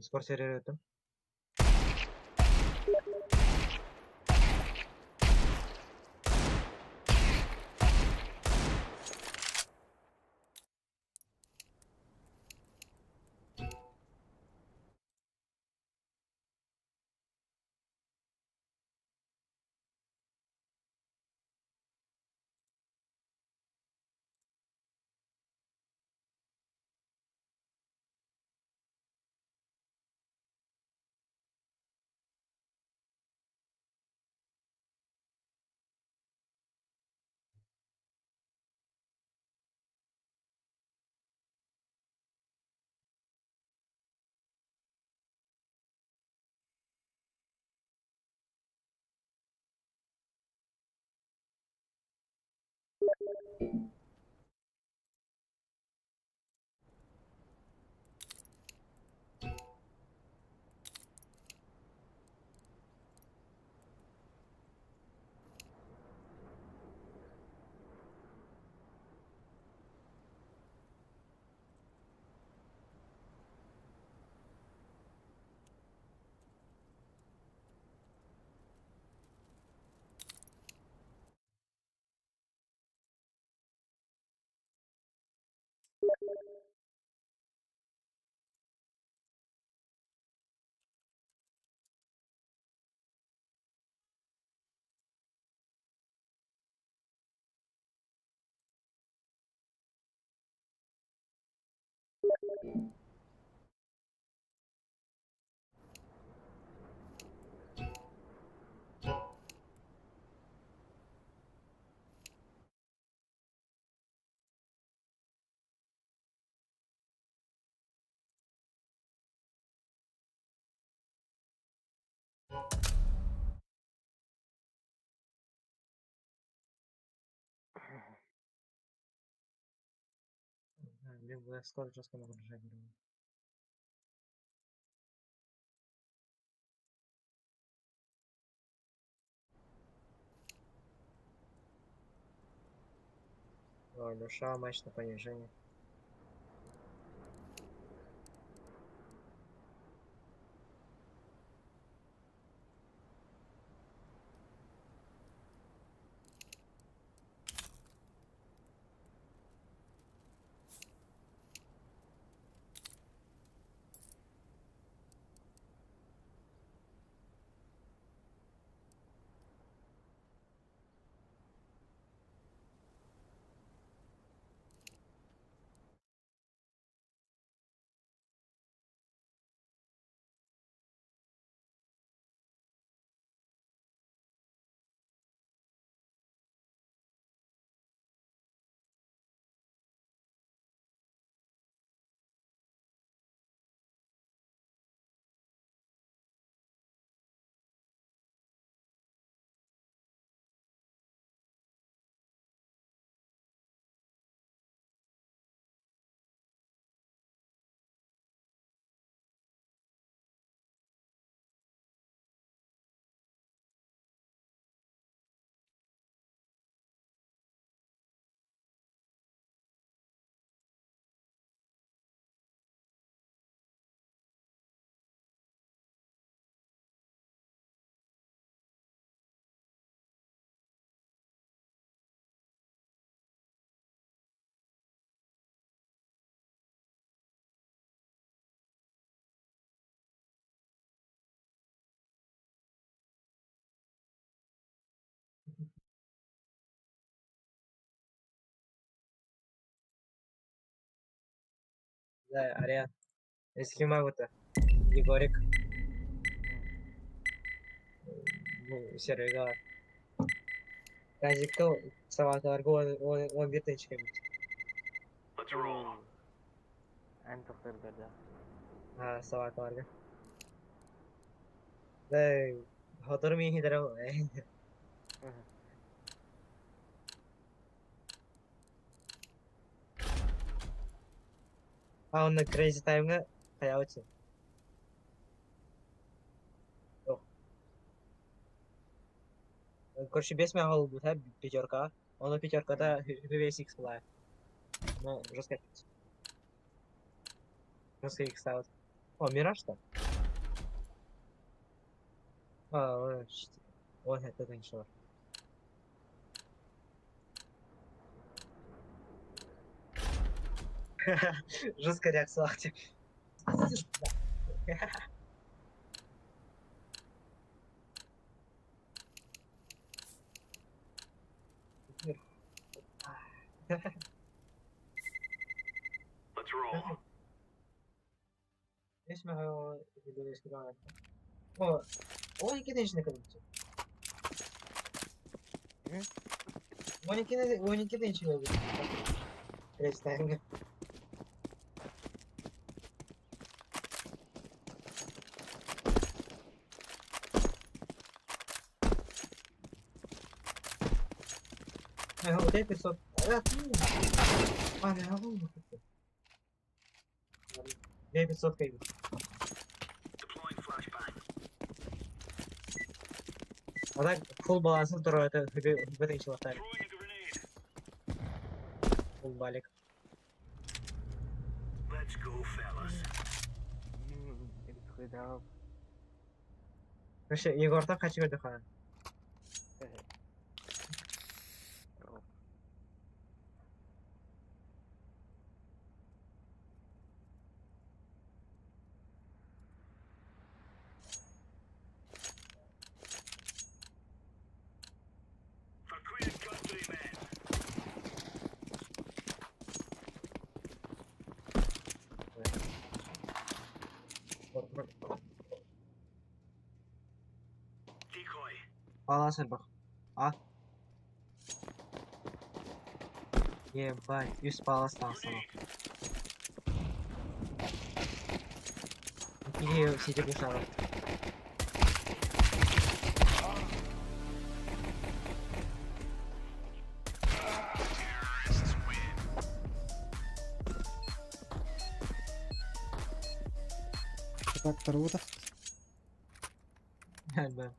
Дискорд сервер ыыттым. Мин бу скоро жестко нагружать. Ой, душа, матч на понижение. Да, Ариан. Эскима вот Егорик. Ну, Серега. Казикто сабатарга он bir тысяча бит. Let's roll. Эн тохтор да. Ha, сабатарга. Да, хотор ми хидра. А он на Crazy Time-га хаябычы. Короче, без меня голову будет, пятерка. Он на пятерка, да, весь X была. Ну, жестко. Жестко X ставит. О, Мираж-то? А, он это танчылар. Жесткая реакция Ахти. Let's roll. ايش ما هو يقول ايش كده هو هو كده ايش نكمل 12 inch Перестань. Вот это 500. 2500 кайф. А так, фул балансын туру это вытащил атак. Фул балик. Let's go, fellas. Вообще, Егор, так хочу көрдөх. For Queen and country, men. Decoy. Баланс альбах. А? Ебать, и спала стал. Или все эти гусары. Terrorists win. Так, tarbuta. Да.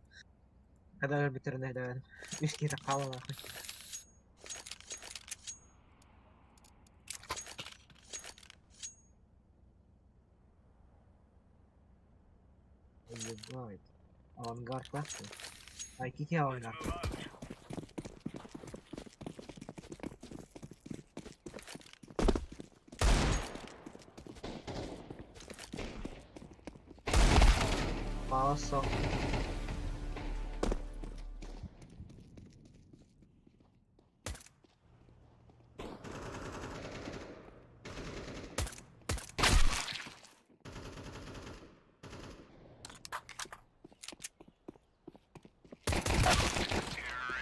Когда же битерне да. Виски такала нахуй. Ебать. Авангард нахуй. А какие авангард? Паласо.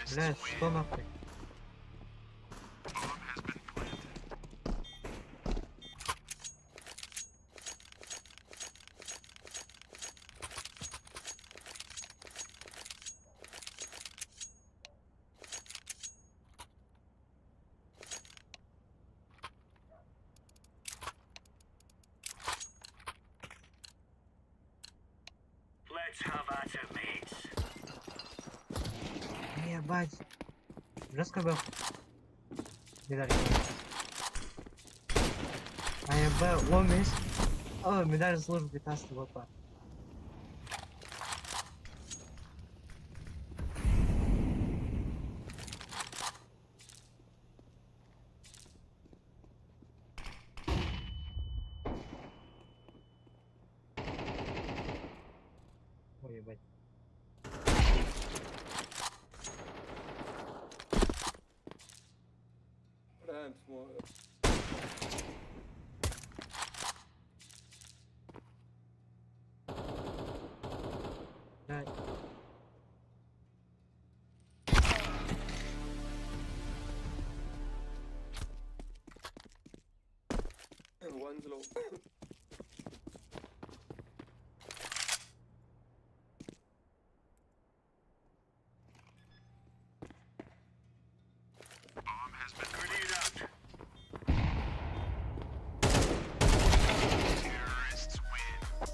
Terrorists Бля, win. что нахуй? Bomb has been planted. Let's have at it, mates. Ебать. Жестко был. Медаль. АМБ, ломис. О, медаль службы 15 опа. Ой, ебать. Да. One's low. Bomb has been Grenade out. Terrorists win.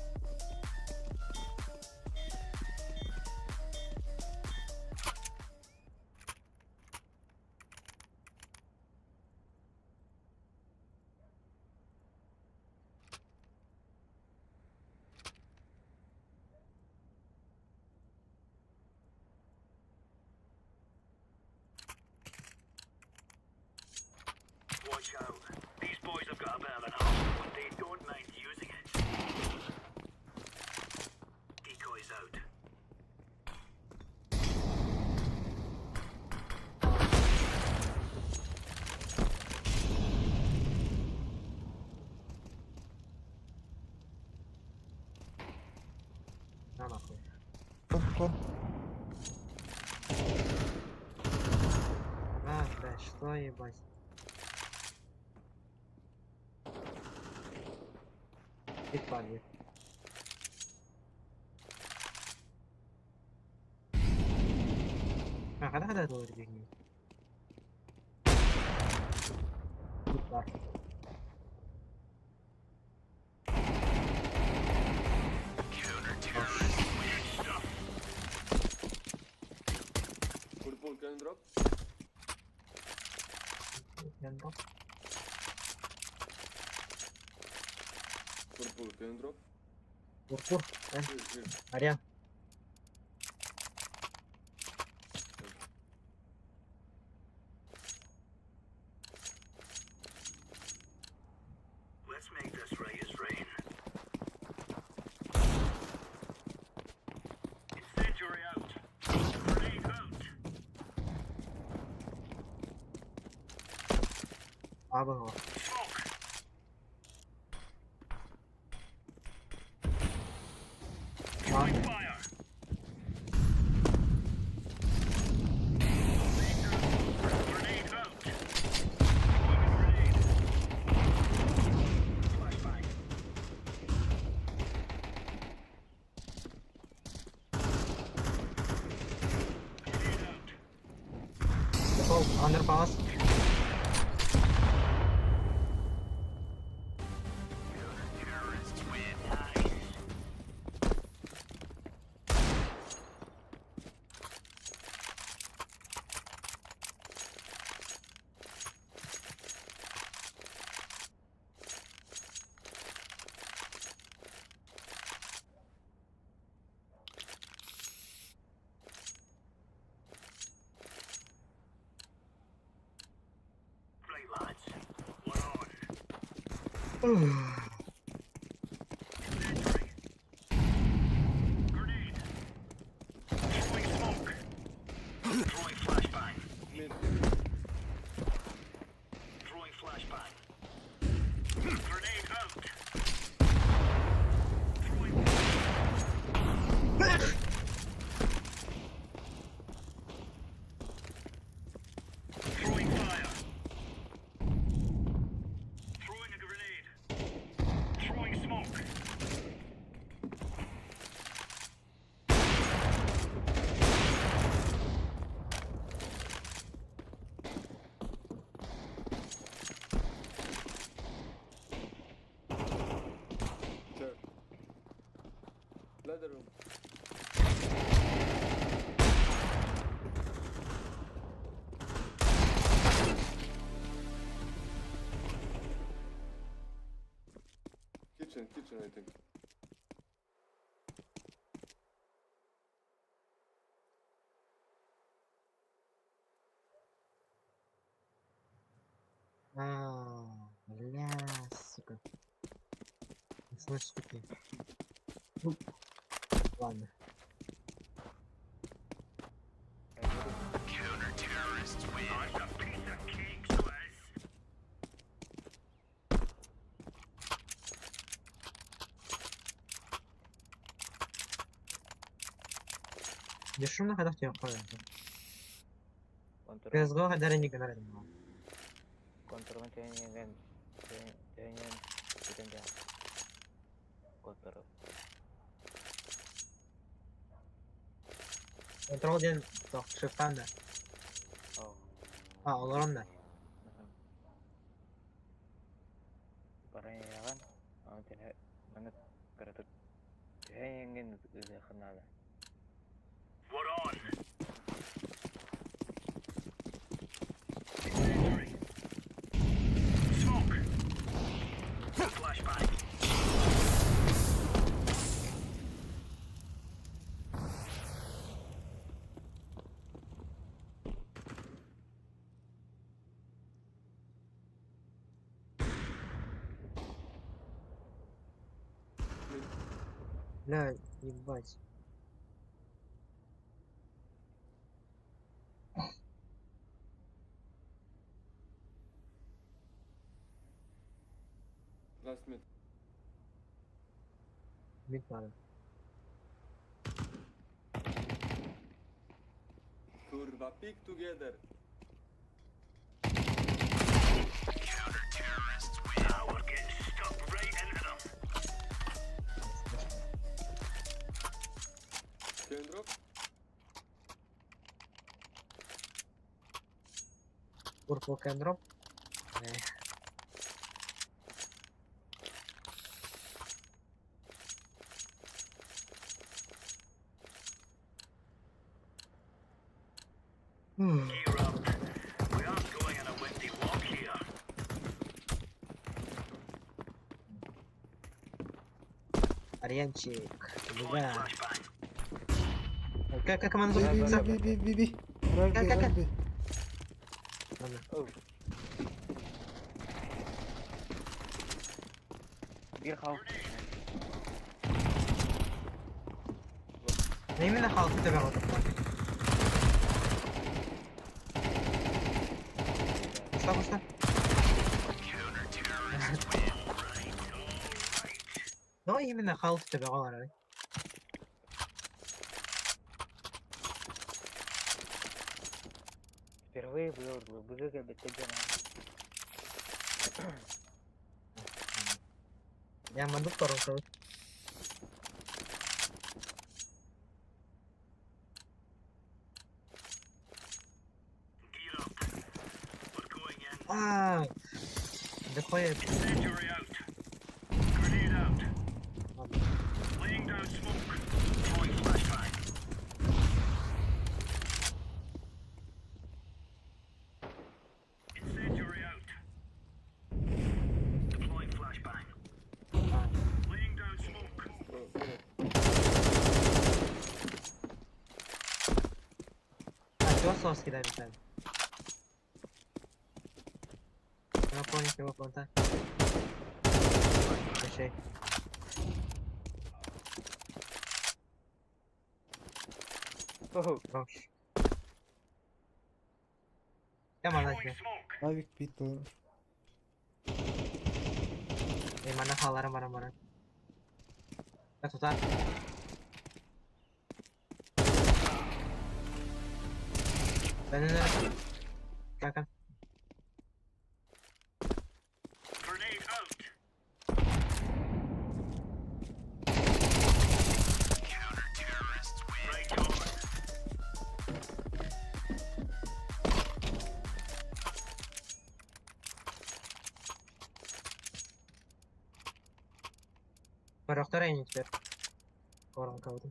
child. These boys have got a bit of an arsenal and they don't mind using it. Decoys out. На нахуй. Кон, кон. А, бля, что ебать? И падает. А, когда когда доллар бегни? Purple, can you drop? Purple, can you drop? Пурпур, э, Here, here. Арен. Let's make this right as rain. Incendiary out. Grenade out. Абы Smoke. Throwing fire. Grenade out. Throwing a grenade. Flashbang. Grenade out. Дефолт, андерпас. Terrorists win. Nice. Right, lads. We're on. Incendiary. Grenade. Throwing smoke. Throwing flashbang. Mid. Throwing flashbang. Grenade out. Throwing. Throwing fire. Throwing a grenade. Throwing smoke. Sir. Ladder room. Kitchen, kitchen, I think. А, бля, сука. Не слышишь такие. Ну, ладно. Counter-terrorists win. That's a piece of cake, so it is. Бесшумно когда в тебя ходят. CSGO хотя не гнали. Control диэн тоқ шифтан да. А, олорон да. We're on. Incendiary. Smoke. Flashbang. Бля, ебать. Last mid. Mid надо. Kurwa, pick together. Counter-terrorists win. Now we're getting stuck right into them. Can you drop? Purple can drop. Gear up. We aren't going on a windy walk here. Арьянчик. Бля. Как, как команда Би, би, зовут? би, би, би, би. Ральби, Как, как, как? ральби. Ладно. Ну, Именно халк тебя вот такой. Что, что? Ну, именно халк тебя говорит. Впервые был Я могу второй второй. Gear up. We're going in. А, да хуя. Incendiary out. Grenade out. Ладно. Laying down smoke. Throwing flashbang. Incendiary out. Deploying flashbang. А, Laying down smoke. А, чего сос кидали там? Я понял, его планта. Прощай. Хорош. Я Throwing молодец. smoke. Авик пит олорор. Эй, мана халара мара мара. Я туда. Да-да-да. Как? Grenade out. Counter-terrorists win. Right on. Барахтар я теперь. Корон кого-то.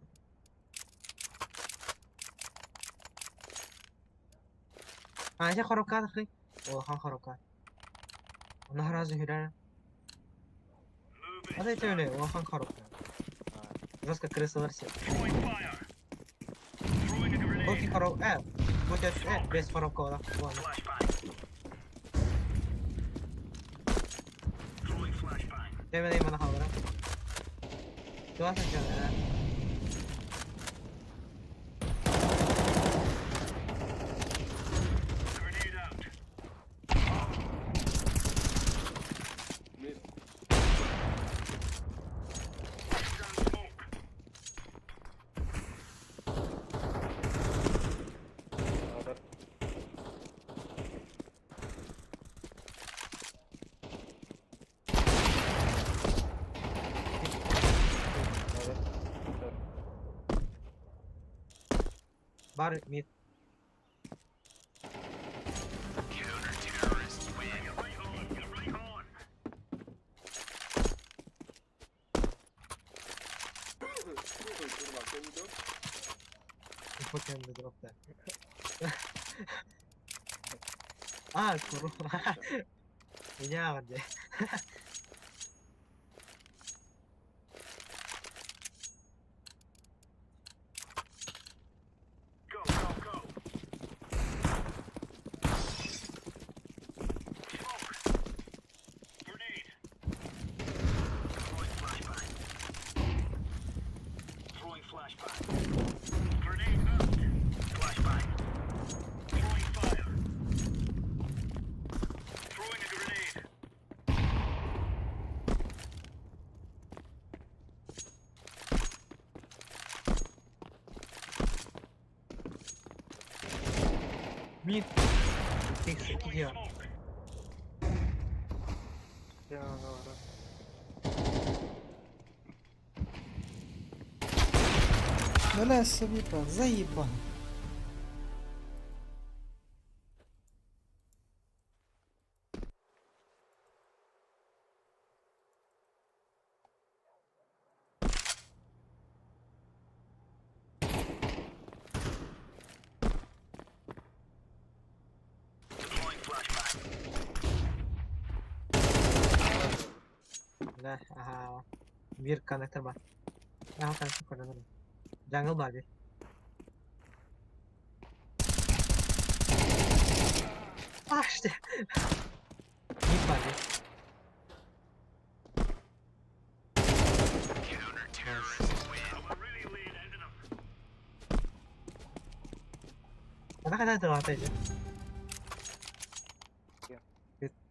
А, это хоробка нахуй. О, хан хоробка. Она разу хюрара. Move А it. дайте мне, о, хан хоробка. Жестко крыса версия. Throwing fire. Throwing a Окей, grenade. хороб. Будь без хоробка, да. Ладно. Flashbang. Throwing flashbang. Дай мне на халара. Классно, да? Grenade out. Mid. Laying down smoke. Бар, мид. Counter-terrorists win. Get right on. Get right on. Kurwa, can you drop? Fucking the drop there. А, курва. Меня где? Go, go, go. Smoke. Grenade. Throwing flashbang. Мид. Где? Бля, собі заебал. Да, ага. Bir connector var. Aha connector connector. Jungle var bir. Ah işte. Mid var bir. Она когда это опять же?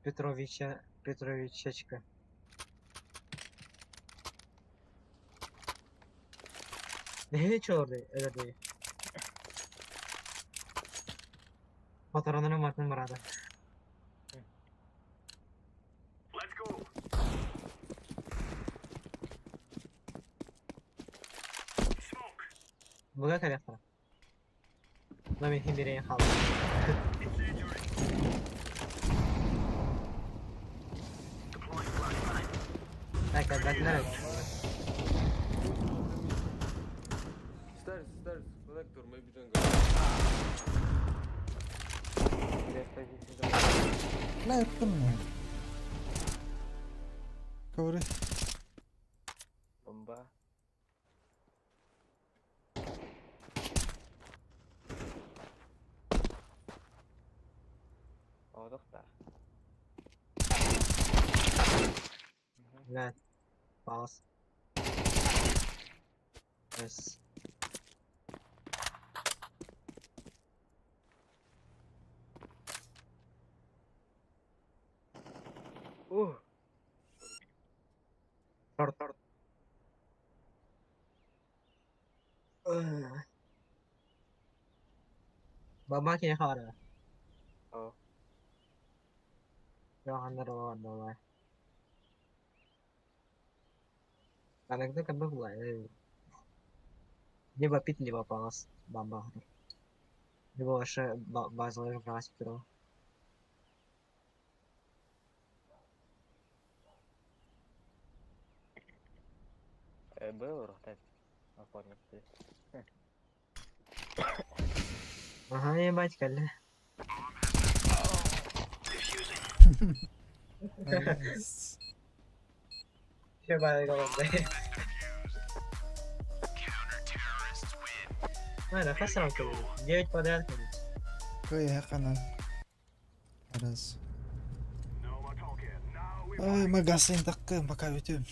Петровича, Петровичечка. Ne çordu öyle değil. Fotoğrafını Martin burada. Let's go. Smoke. Buga kare La men him bireyin kaldı. Incendiary. Deploying flashbang. Dakika dediler. Stairs, stairs, connector, maybe jungle. Бля, это мне. Ковры. Бомба. Oğluk da. Lan. Bas. Yes. Short, short. Baba kini khara. Oh. Yo अंदर वो दो है. Connector kan bu Либо пит, либо палас. Бамба. Либо вообще базовый брать перо. Был рохтет. Оформить. Ага, ебать, калля. Nice. Все головы. Ладно, хасрам 9 подряд. Кой хана. Раз. No more talking. Now we Ой, магазин такы, пока бүтүм.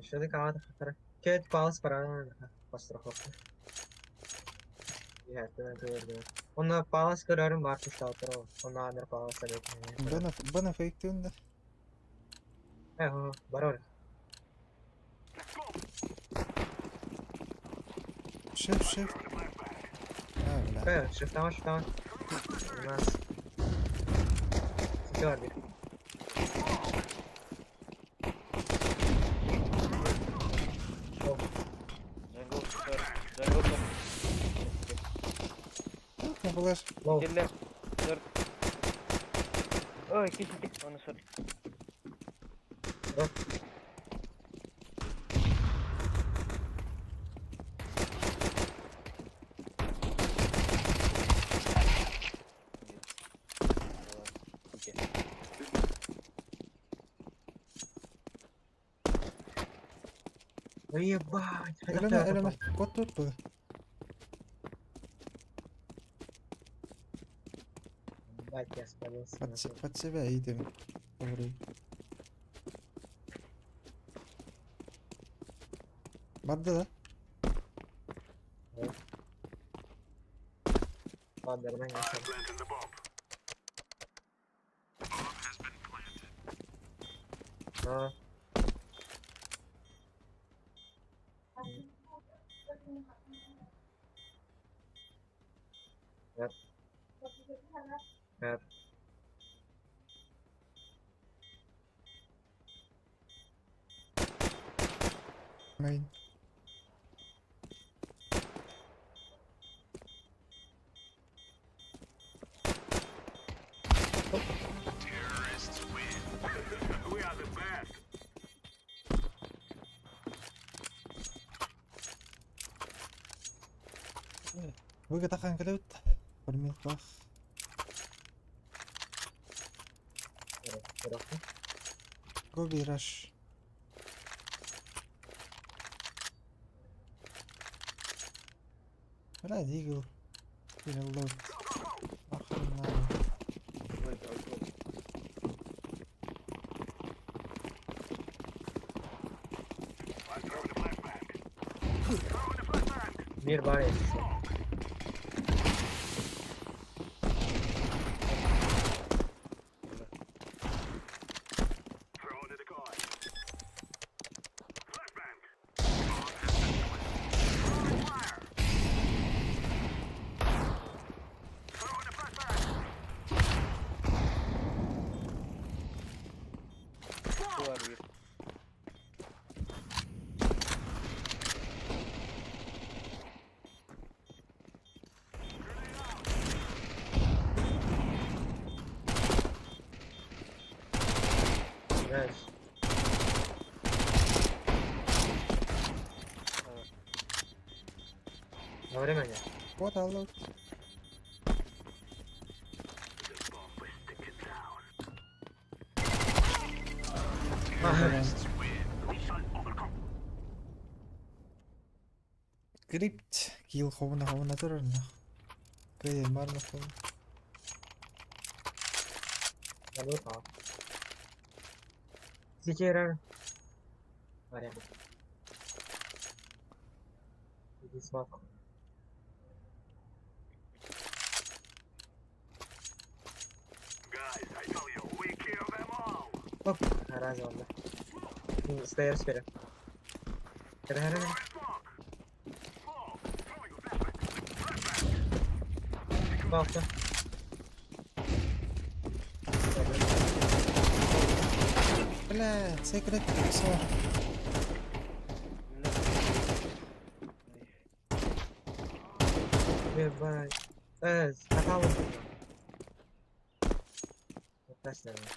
Что ты кого-то хатара? Кет палас пора по страховке. Я это говорю. Он на палас көрөрүм бар туштал тур. Он на андер палас Бана бана фейк түнде. Э, барор. Шеф, шеф. А, бля. Э, шифтама, шифтама. У нас. Сетёр бир. Jungle, jungle. Не булаш. Лоу. Келлер. Dört. Ой, кисик. Onu sor. Ой, ебать. Элеме, элеме. Кот тут был. Ебать, я спалился. Под себя идем. Ковры. Барды да? Ладно, нормально. Planting the bomb. А. Эп. Эп. Мейн. Terrorists win. We are the best. Выгода кэлэбит. Формилках. Гоби раш. Бля, дигл. Или лот. Нахуй надо. Мир бар эти. Throwing a decoy. Flashbang. Throwing fire. Throwing a flashbang. Знаешь. Во время нет. Вот аллот. Terrorists win. Mission overcome. Крипт. Килл ховна ховна турар нах. Кэй марна ховна. Я был пал. Ситера. Вариант. Иди смок. Guys, I tell you, we kill them all. Оп, разом, да. Стейр сфера. Хера, хера, хера. Smoke. Smoke. Throwing a flashbang. Flashbang. Палка. Бля, секрет все. Ебать. Сказал он. Вот так, наверное.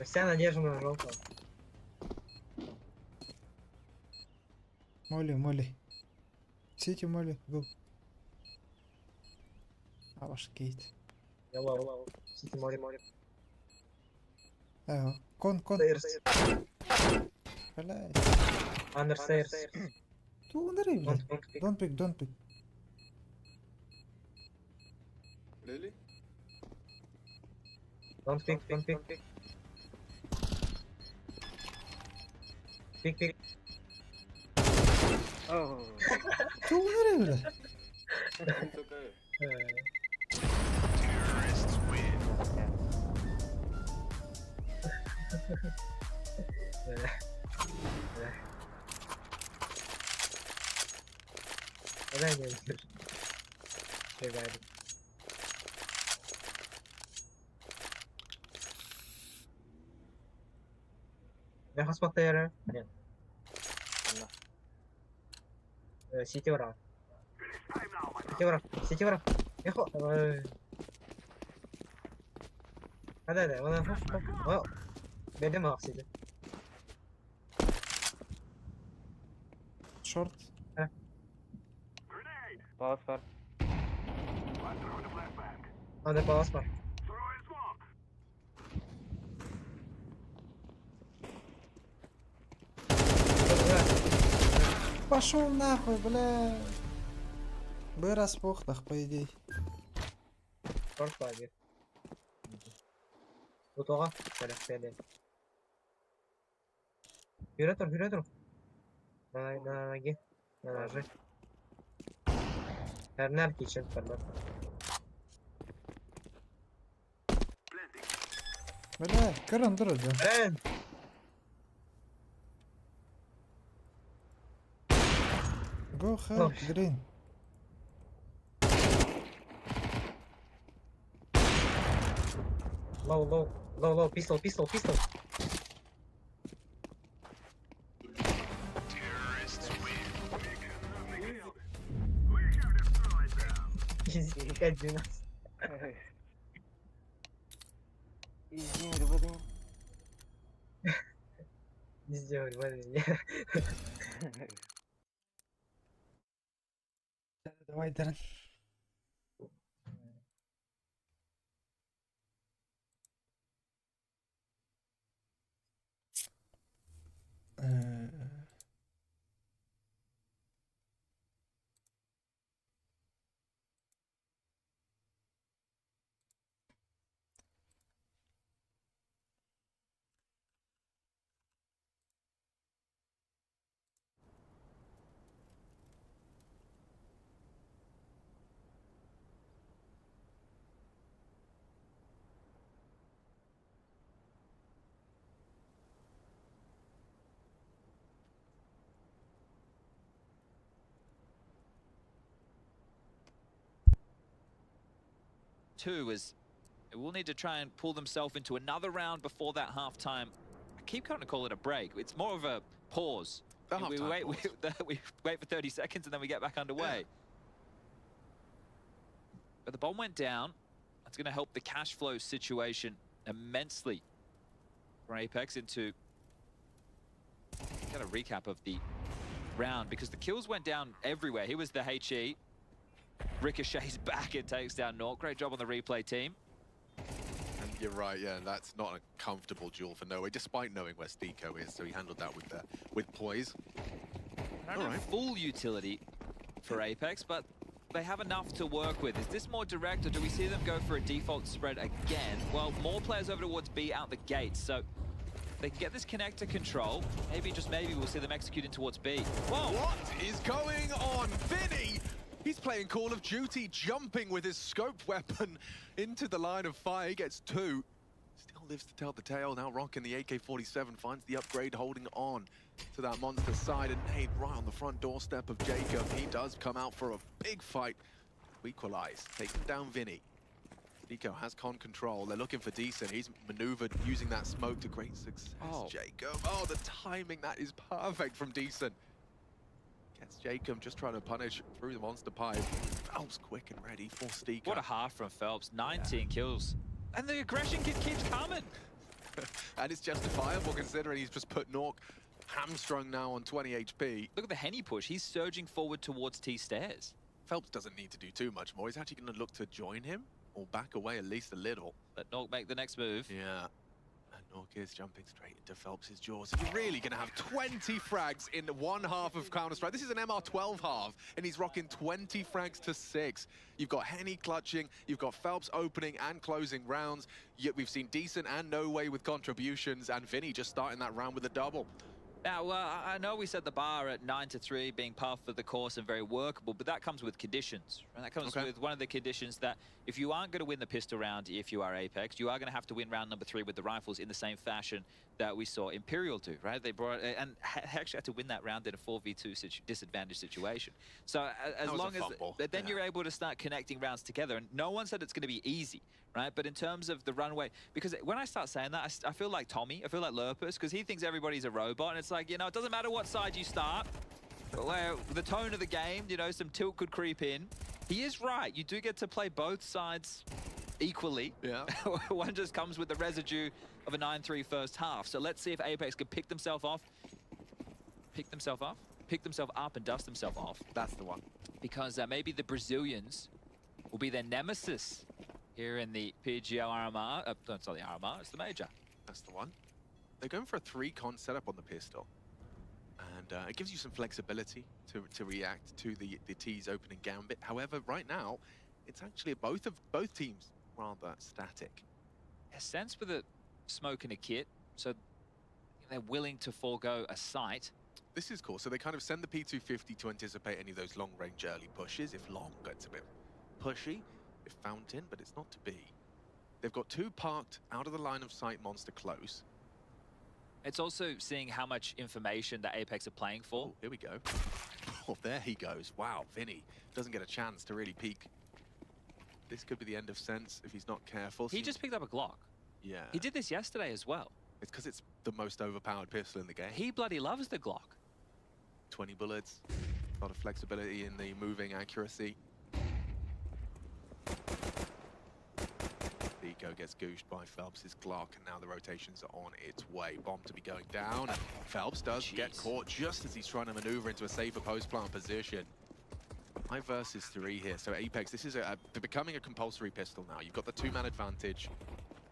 Вся надежда на желтого. Моли, моли. Сити моли. Го. А ваш гейт. Я ловил. Сити море море. Эго. Кон, кон. Стейрс. Бля. Андер стейрс. Ту удари, бля. Don't, don't pick. Don't pick, don't pick. Really? Don't pick, don't pick. Pick, pick. Ту удари, бля. It's okay. Terrorists win. Neden geliyor? Şey verdim. Ne hasmatla yere? Нет. Сити ура. Сити ура. Сити ура. Эхо. Hadi hadi. Bana hop hop. Hop. Benim aksiydi. Шорт. Палас бар. Hadi palas var. Throwing smoke. Пошел нахуй, бля. Бы распухнах, по идее. Шорт var bir. Bu toğa. Böyle böyle. Yürü dur, yürü dur. На, на ноги, на ножи. Эрнар кичен формат. Бля, көрөн тур да. Рен! Go help green. Low, low, low, low, pistol, pistol, pistol. Easy, 5-12. Не сделали, блин. Давай, Дарren. Two is they will need to try and pull themselves into another round before that halftime. I keep trying to call it a break. It's more of a pause. The We halftime wait, pause. we wait for 30 seconds and then we get back underway. But the bomb went down. That's going to help the cash flow situation immensely for Apex into kind of recap of the round because the kills went down everywhere. Here was the HE. Ricochets back and takes down nawwk. Great job on the replay team. And you're right, yeah, that's not a comfortable duel for noway, despite knowing where STYKO is, so he handled that with poise. I don't have full utility for Apex, but they have enough to work with. Is this more direct, or do we see them go for a default spread again? Well, more players over towards B out the gate, so they can get this connector control. Maybe, just maybe, we'll see them executing towards B. Whoa! What is going on? VINI! He's playing Call of Duty, jumping with his scope weapon into the line of fire. He gets two. Still lives to tell the tale. Now rocking the AK-47, finds the upgrade, holding on to that monster side. And nade right on the front doorstep of Jacob. He does come out for a big fight to equalize, taking down VINI. Nico has con control. They're looking for Decent. He's maneuvered using that smoke to great success. Oh. Jacob. Oh, the timing. That is perfect from Decent. Gets Jacob just trying to punish through the monster pipe. Felps quick and ready for STYKO. What a half from Felps. 19 kills. And the aggression keeps coming. And it's justifiable considering he's just put nawwk hamstrung now on 20 HP. Look at the Henny push. He's surging forward towards T stairs. Felps doesn't need to do too much more. He's actually going to look to join him or back away at least a little. Let nawwk make the next move. Yeah. And nawwk is jumping straight into Felps' jaws. You're really going to have 20 frags in one half of Counter-Strike. This is an MR12 half, and he's rocking 20 frags to 6. You've got Henny clutching, you've got Felps opening and closing rounds. Yet we've seen Decent and noway with contributions, and VINI just starting that round with a double. Now, I know we set the bar at 9-3 being par for the course and very workable, but that comes with conditions. And that comes with one of the conditions that if you aren't going to win the pistol round, if you are Apex, you are going to have to win round number 3 with the rifles in the same fashion that we saw Imperial do, right? They brought and actually had to win that round in a 4v2 disadvantage situation. So as That was a long as fumble. but then you're able to start connecting rounds together, and no one said it's going to be easy, right? But in terms of the runway, because when I start saying that, I feel like Tommy, I feel like Lurppis, because he thinks everybody's a robot, and it's like, you know, it doesn't matter what side you start, where the tone of the game, you know, some tilt could creep in. He is right. You do get to play both sides equally. One just comes with the residue of a 9-3 first half. So let's see if Apex can pick themselves off. Pick themselves off? Pick themselves up and dust themselves off. That's the one. Because maybe the Brazilians will be their nemesis here in the PGL RMR. No, it's not the RMR, it's the major. That's the one. They're going for a 3-con setup on the pistol. And it gives you some flexibility to react to the T's opening gambit. However, right now, it's actually both teams rather static. A sense with a smoke and a kit, so they're willing to forego a site. This is cool. So they kind of send the P250 to anticipate any of those long-range early pushes. If long gets a bit pushy, if Fountain, but it's not to be. They've got two parked out of the line of sight monster close. It's also seeing how much information that Apex are playing for. Oh, here we go. Oh, there he goes. Wow, Vinny doesn't get a chance to really peek. This could be the end of Sense if he's not careful. He just picked up a Glock. Yeah. He did this yesterday as well. It's because it's the most overpowered pistol in the game. He bloody loves the Glock. 20 bullets, a lot of flexibility in the moving accuracy. Nico gets goosed by Felps' Glock, and now the rotations are on its way. Bomb to be going down. Felps does get caught just as he's trying to maneuver into a safer post-plant position. 5 versus 3 here. So Apeks, this is becoming a compulsory pistol now. You've got the two-man advantage.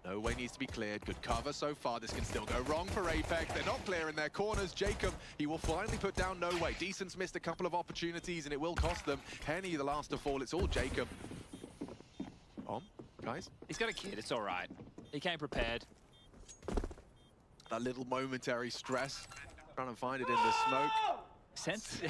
No way needs to be cleared. Good cover so far. This can still go wrong for Apeks. They're not clear in their corners. Jacob, he will finally put down No Way. Decent's missed a couple of opportunities, and it will cost them. Henny, the last to fall. It's all Jacob. Bomb, guys. He's got a kid. It's all right. He came prepared. That little momentary stress. Trying to find it in the smoke. Sense.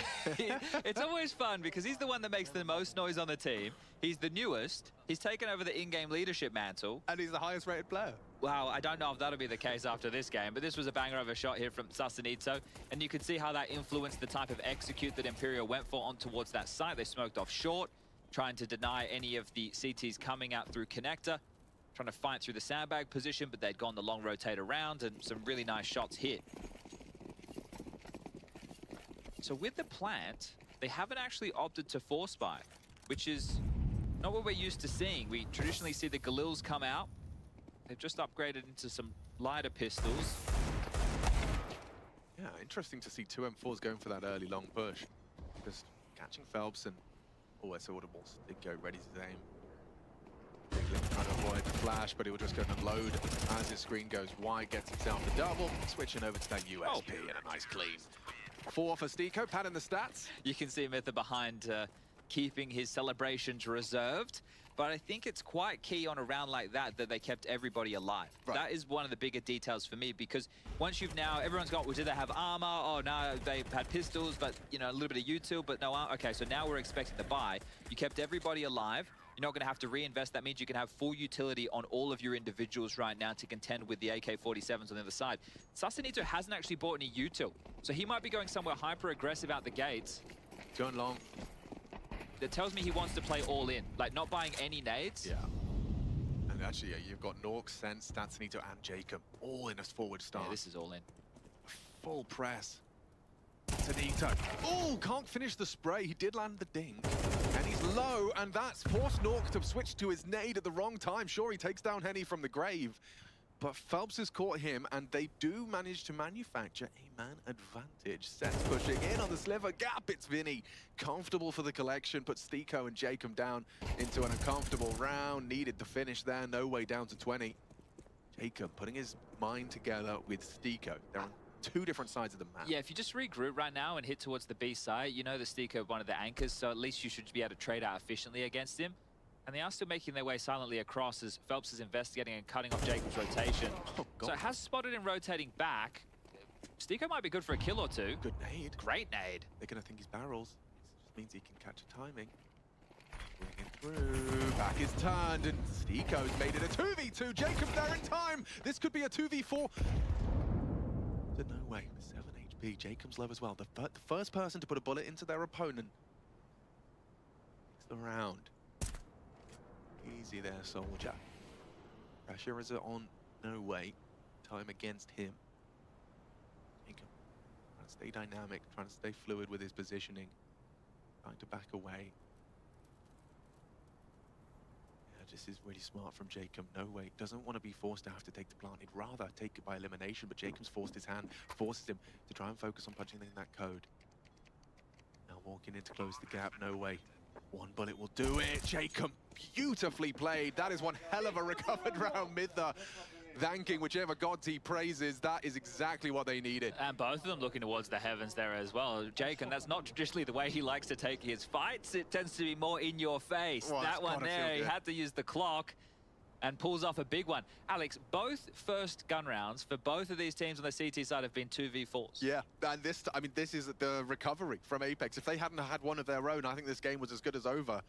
It's always fun because he's the one that makes the most noise on the team. He's the newest. He's taken over the in-game leadership mantle. And he's the highest rated player. Wow, I don't know if that'll be the case after this game, but this was a banger of a shot here from Stasanito, and you could see how that influenced the type of execute that Imperial went for on towards that site. They smoked off short, trying to deny any of the CTs coming out through connector, trying to fight through the sandbag position, but they'd gone the long rotate around and some really nice shots hit. So with the plant, they haven't actually opted to force buy, which is not what we're used to seeing. We traditionally see the Galils come out. They've just upgraded into some lighter pistols. Yeah, interesting to see two M4s going for that early long push. Just catching Felps and always audible. Did go ready to aim. Diglett trying to avoid the flash, but he will just go and load as his screen goes wide, gets himself the double, switching over to that USP and a nice clean. 4 for STYKO, padding the stats. You can see Mitha behind keeping his celebrations reserved, but I think it's quite key on a round like that that they kept everybody alive. Right. That is one of the bigger details for me, because once you've now, everyone's got, well, did they have armor? Oh, no, they had pistols, but you know, a little bit of util, but no armor. Okay, so now we're expecting the buy. You kept everybody alive. You're not going to have to reinvest. That means you can have full utility on all of your individuals right now to contend with the AK-47s on the other side. Stasanito hasn't actually bought any util, so he might be going somewhere hyper-aggressive out the gates. Going long. That tells me he wants to play all in, like not buying any nades. Yeah. And actually, yeah, you've got Nork, Sense, Stasanito, and Jacob all in a forward start. Yeah, this is all in. Full press. Stasanito. Oh, can't finish the spray. He did land the dink. And he's low, and that's forced Nork to switch to his nade at the wrong time. Sure, he takes down Henny from the grave, but Felps has caught him, and they do manage to manufacture a man advantage. Seth's pushing in on the sliver gap. It's Vinny. Comfortable for the collection, puts STYKO and Jacob down into an uncomfortable round. Needed the finish there. No way down to 20. Jacob putting his mind together with STYKO. They're on two different sides of the map. Yeah, if you just regroup right now and hit towards the B side, you know the STYKO one of the anchors, so at least you should be able to trade out efficiently against him. And they are still making their way silently across as Felps is investigating and cutting off Jacob's rotation. Oh, God. So it has spotted him rotating back. STYKO might be good for a kill or two. Good nade. Great nade. They're going to think he's barrels. It just means he can catch a timing. Bring it through. Back is turned, and STYKO's made it a 2v2. Jacob there in time. This could be a 2v4. But no way. 7 HP. Jacob's low as well. The first person to put a bullet into their opponent. Takes the round. Easy there, soldier. Pressure is on no way. Time against him. Jacob trying to stay dynamic, trying to stay fluid with his positioning. Trying to back away. Yeah, this is really smart from Jacob. No way. Doesn't want to be forced to have to take the plant. He'd rather take it by elimination, but Jacob's forced his hand, forces him to try and focus on punching in that code. Now walking in to close the gap. No way. One bullet will do it. Jacob, beautifully played. That is one hell of a recovered round. Mitha thanking whichever gods he praises. That is exactly what they needed. And both of them looking towards the heavens there as well. Jake, and that's not traditionally the way he likes to take his fights. It tends to be more in your face. Well, that it's one gotta feel there, he good. had to use the clock and pulls off a big one. Alex, both first gun rounds for both of these teams on the CT side have been 2v4s. Yeah, and this, I mean, this is the recovery from Apeks. If they hadn't had one of their own, I think this game was as good as over.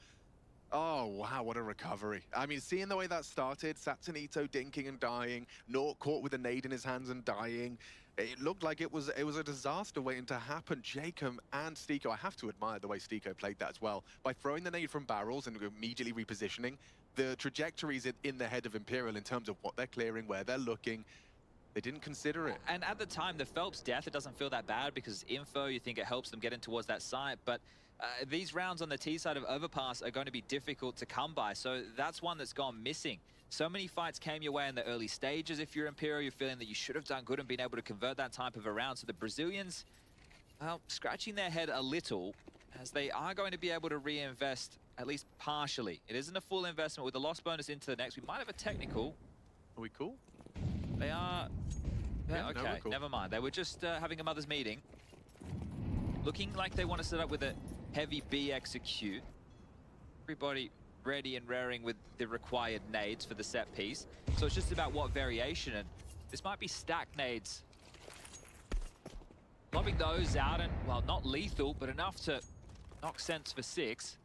Oh, wow, what a recovery. I mean, seeing the way that started, Stasanito dinking and dying, Nork caught with a nade in his hands and dying. It looked like it was a disaster waiting to happen. Jacob and Stiko, I have to admire the way Stiko played that as well. By throwing the nade from barrels and immediately repositioning, the trajectories in the head of Imperial in terms of what they're clearing, where they're looking, they didn't consider it. And at the time, the Phelps death, it doesn't feel that bad because info, you think it helps them get in towards that site. But these rounds on the T side of Overpass are going to be difficult to come by. So that's one that's gone missing. So many fights came your way in the early stages. If you're Imperial, you're feeling that you should have done good and been able to convert that type of a round. So the Brazilians, well, scratching their head a little as they are going to be able to reinvest at least partially. It isn't a full investment with the loss bonus into the next. We might have a technical. Are we cool? They are. Yeah, Yeah, no, okay, we're cool. never mind. They were just having a mother's meeting. Looking like they want to set up with a heavy B execute. Everybody ready and raring with the required nades for the set piece. So it's just about what variation, and this might be stack nades. Lobbing those out, and, well, not lethal, but enough to knock Sense for 6.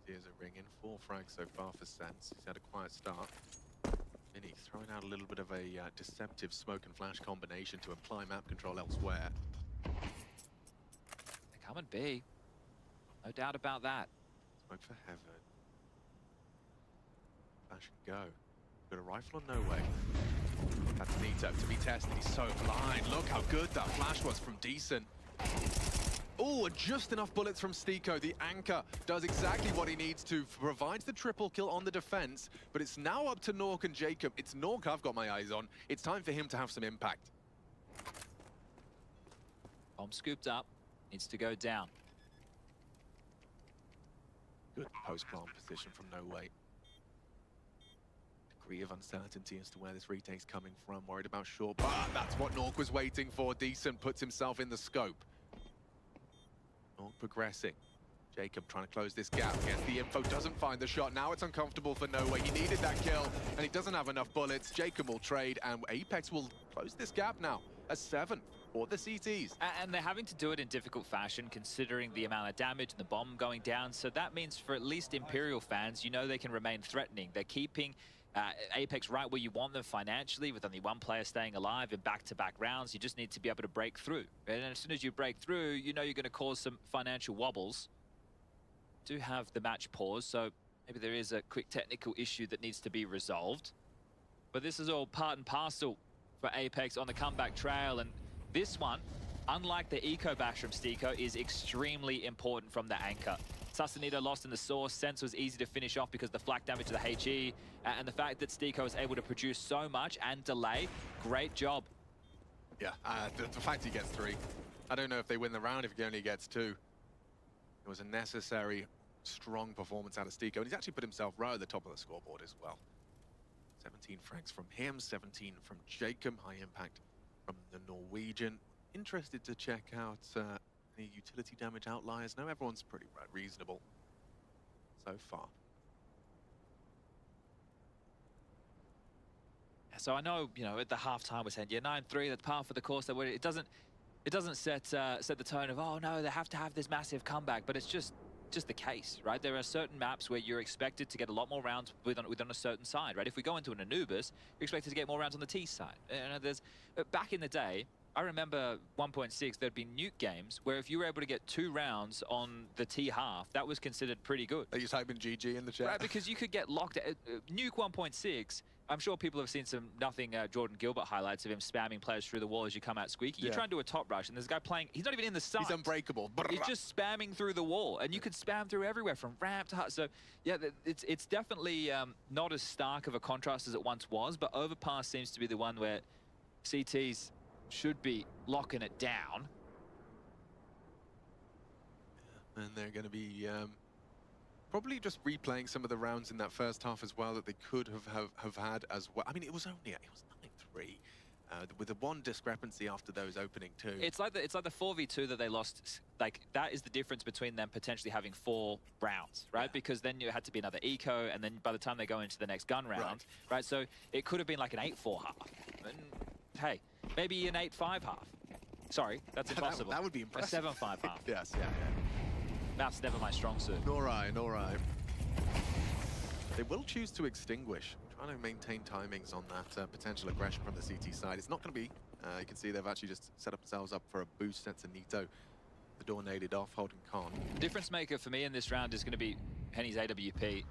Here's a ring in. 4 frags so far for Sense. He's had a quiet start. Mini throwing out a little bit of a deceptive smoke and flash combination to imply map control elsewhere. They come and B. No doubt about that. Smoke for heaven. Flash and go. Got a rifle on no way. That's Nito to be tested. He's so blind. Look how good that flash was from Decent. Oh, and just enough bullets from Stiko. The anchor does exactly what he needs to, provides the triple kill on the defense, but it's now up to Nork and Jacob. It's Nork I've got my eyes on. It's time for him to have some impact. Bomb scooped up, needs to go down. Good post-plant position from No Way. Degree of uncertainty as to where this retake's coming from. Worried about short, but that's what Nork was waiting for. Decent puts himself in the scope. Nork progressing. Jacob trying to close this gap. Gets the info, doesn't find the shot. Now it's uncomfortable for No Way. He needed that kill, and he doesn't have enough bullets. Jacob will trade, and Apex will close this gap now. A 7 for the CTs. And they're having to do it in difficult fashion, considering the amount of damage and the bomb going down. So that means for at least Imperial fans, you know they can remain threatening. They're keeping Apex right where you want them financially, with only one player staying alive in back-to-back rounds. You just need to be able to break through. And as soon as you break through, you know you're going to cause some financial wobbles. Do have the match pause, so maybe there is a quick technical issue that needs to be resolved. But this is all part and parcel for Apex on the comeback trail, and this one, unlike the Eco Bash from Stiko, is extremely important from the anchor. Sustanito lost in the source, Sense was easy to finish off because the flak damage to the HE, and the fact that Stiko was able to produce so much and delay, great job. Yeah, the fact he gets 3. I don't know if they win the round if he only gets 2. It was a necessary, strong performance out of Stiko, and he's actually put himself right at the top of the scoreboard as well. 17 frags from him, 17 from Jacob, high impact from the Norwegian. Interested to check out any utility damage outliers. No, everyone's pretty reasonable so far. So I know, at the halftime we're saying, yeah, 9-3, that's par for the course. That it doesn't set the tone of, oh no, they have to have this massive comeback, but it's just the case, right? There are certain maps where you're expected to get a lot more rounds within a certain side, right? If we go into an Anubis, you're expected to get more rounds on the T side. And there's, back in the day, I remember 1.6, there'd be nuke games where if you were able to get 2 rounds on the T half, that was considered pretty good. Are you typing GG in the chat? Right, because you could get locked at nuke 1.6. I'm sure people have seen some nothing Jordan Gilbert highlights of him spamming players through the wall as you come out squeaky. You try and do a top rush, and there's a guy playing, he's not even in the side. He's unbreakable. He's just spamming through the wall, and you could spam through everywhere from ramp to hut. It's definitely not as stark of a contrast as it once was, but Overpass seems to be the one where CTs should be locking it down. Yeah, and they're going to be probably just replaying some of the rounds in that first half as well that they could have had as well. It was only 9-3, with the one discrepancy after those opening 2. It's like the four v two that they lost. That is the difference between them potentially having 4 rounds, right? Because then you had to be another eco, and then by the time they go into the next gun round, right? So it could have been like an 8-4 half. And hey, maybe an 8-5 half. Sorry, that's impossible. That would be A impressive. 7-5 half. Yes, yeah, yeah. Math's never my strong suit. Nor I, nor I. They will choose to extinguish. Trying to maintain timings on that potential aggression from the CT side. It's not going to be. You can see they've actually just set up themselves up for a boost. That's a Nito. The door naded off, holding con. Difference maker for me in this round is going to be Henny's AWP.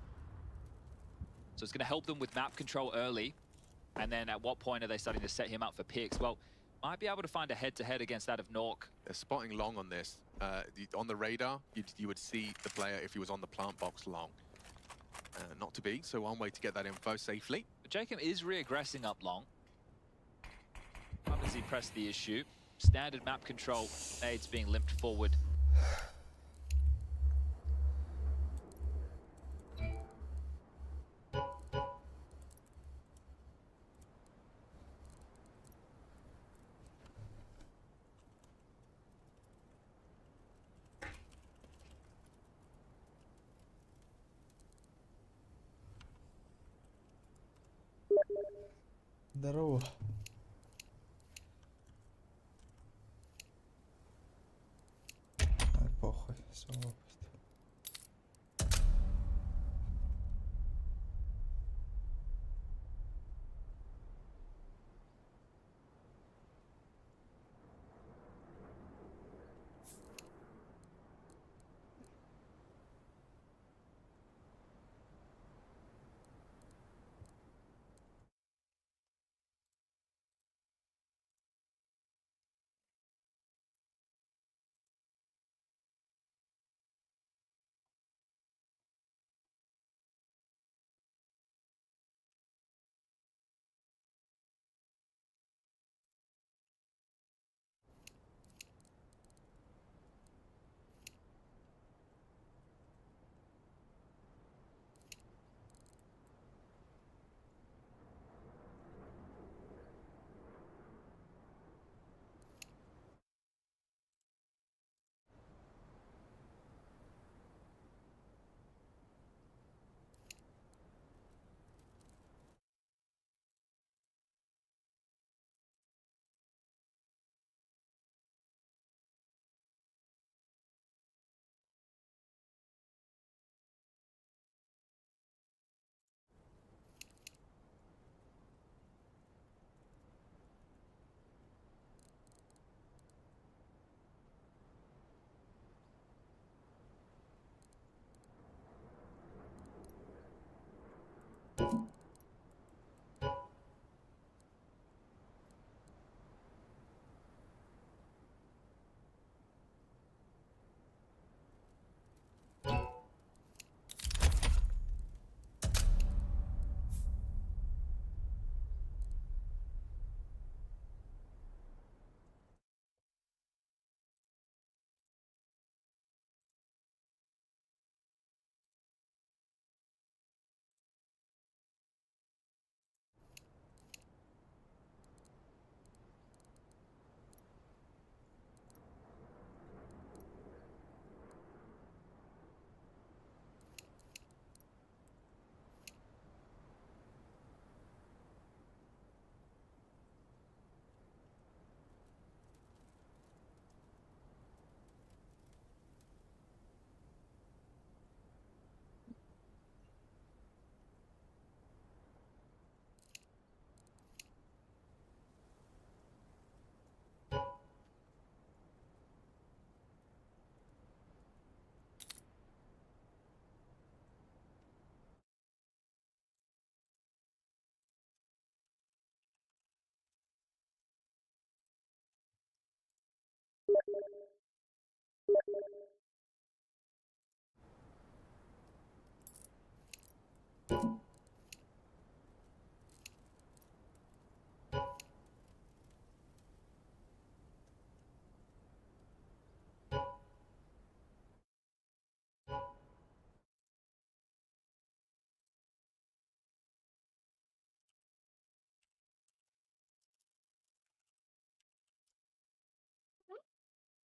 So it's going to help them with map control early. And then at what point are they starting to set him up for picks? Well, might be able to find a head-to-head against that of nawwk. They're spotting long on this. On the radar, you would see the player if he was on the plant box long. Not to be, so one way to get that info safely. But jkaem is re-aggressing up long. Obviously pressed the issue. Standard map control, nades being limped forward. Здорово. Ай, похуй, сволочь.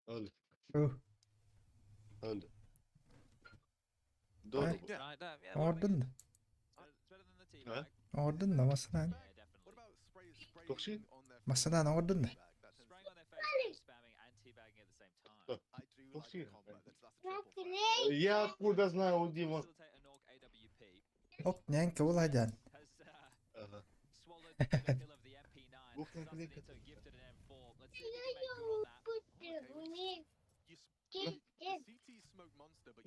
Öldü. Oh. Öldü. Doğru bu. Ordun. Ha? Ordun da masadan. Tokşi? Masadan ordun da. Tokşi. Я откуда знаю, у Дима. Ок, нянька уладян. Ага.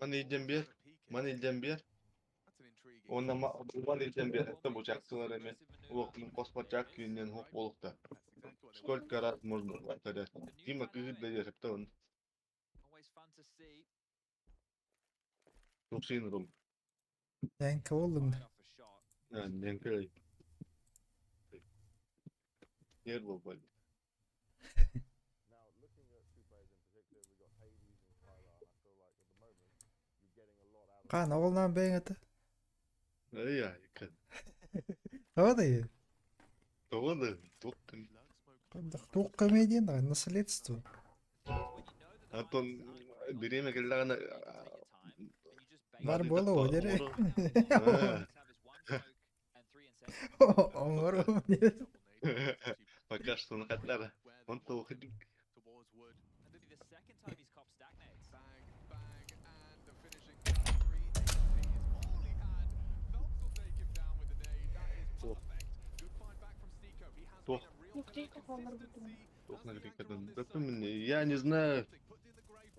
Ман илдьэн биэр, ман илдьэн биэр. Уонна ман илдьэн биэр, это бучаактылар эмэ улаханын хоспочаак кииннэн суох буолуохтаах. Сколько раз можно повторять? Дима кыыһыр да диэтэхтэ оны. Тупсыйын рум. Дьэҥкэ буоллуҥ да. Дьэҥкэ Нер буолбат. Хаан оҕолоон бэйэҥ этэ. Ай ай Тоҕо да иһин? Тоҕо да туох Туох комедия даҕаны наследство. Антон бириэмэ кэллэҕинэ Бар буола диэри. Оҥоруом диэн. Пока что хаттара. Он туох Туох туох туох наклейкатын. Я не знаю,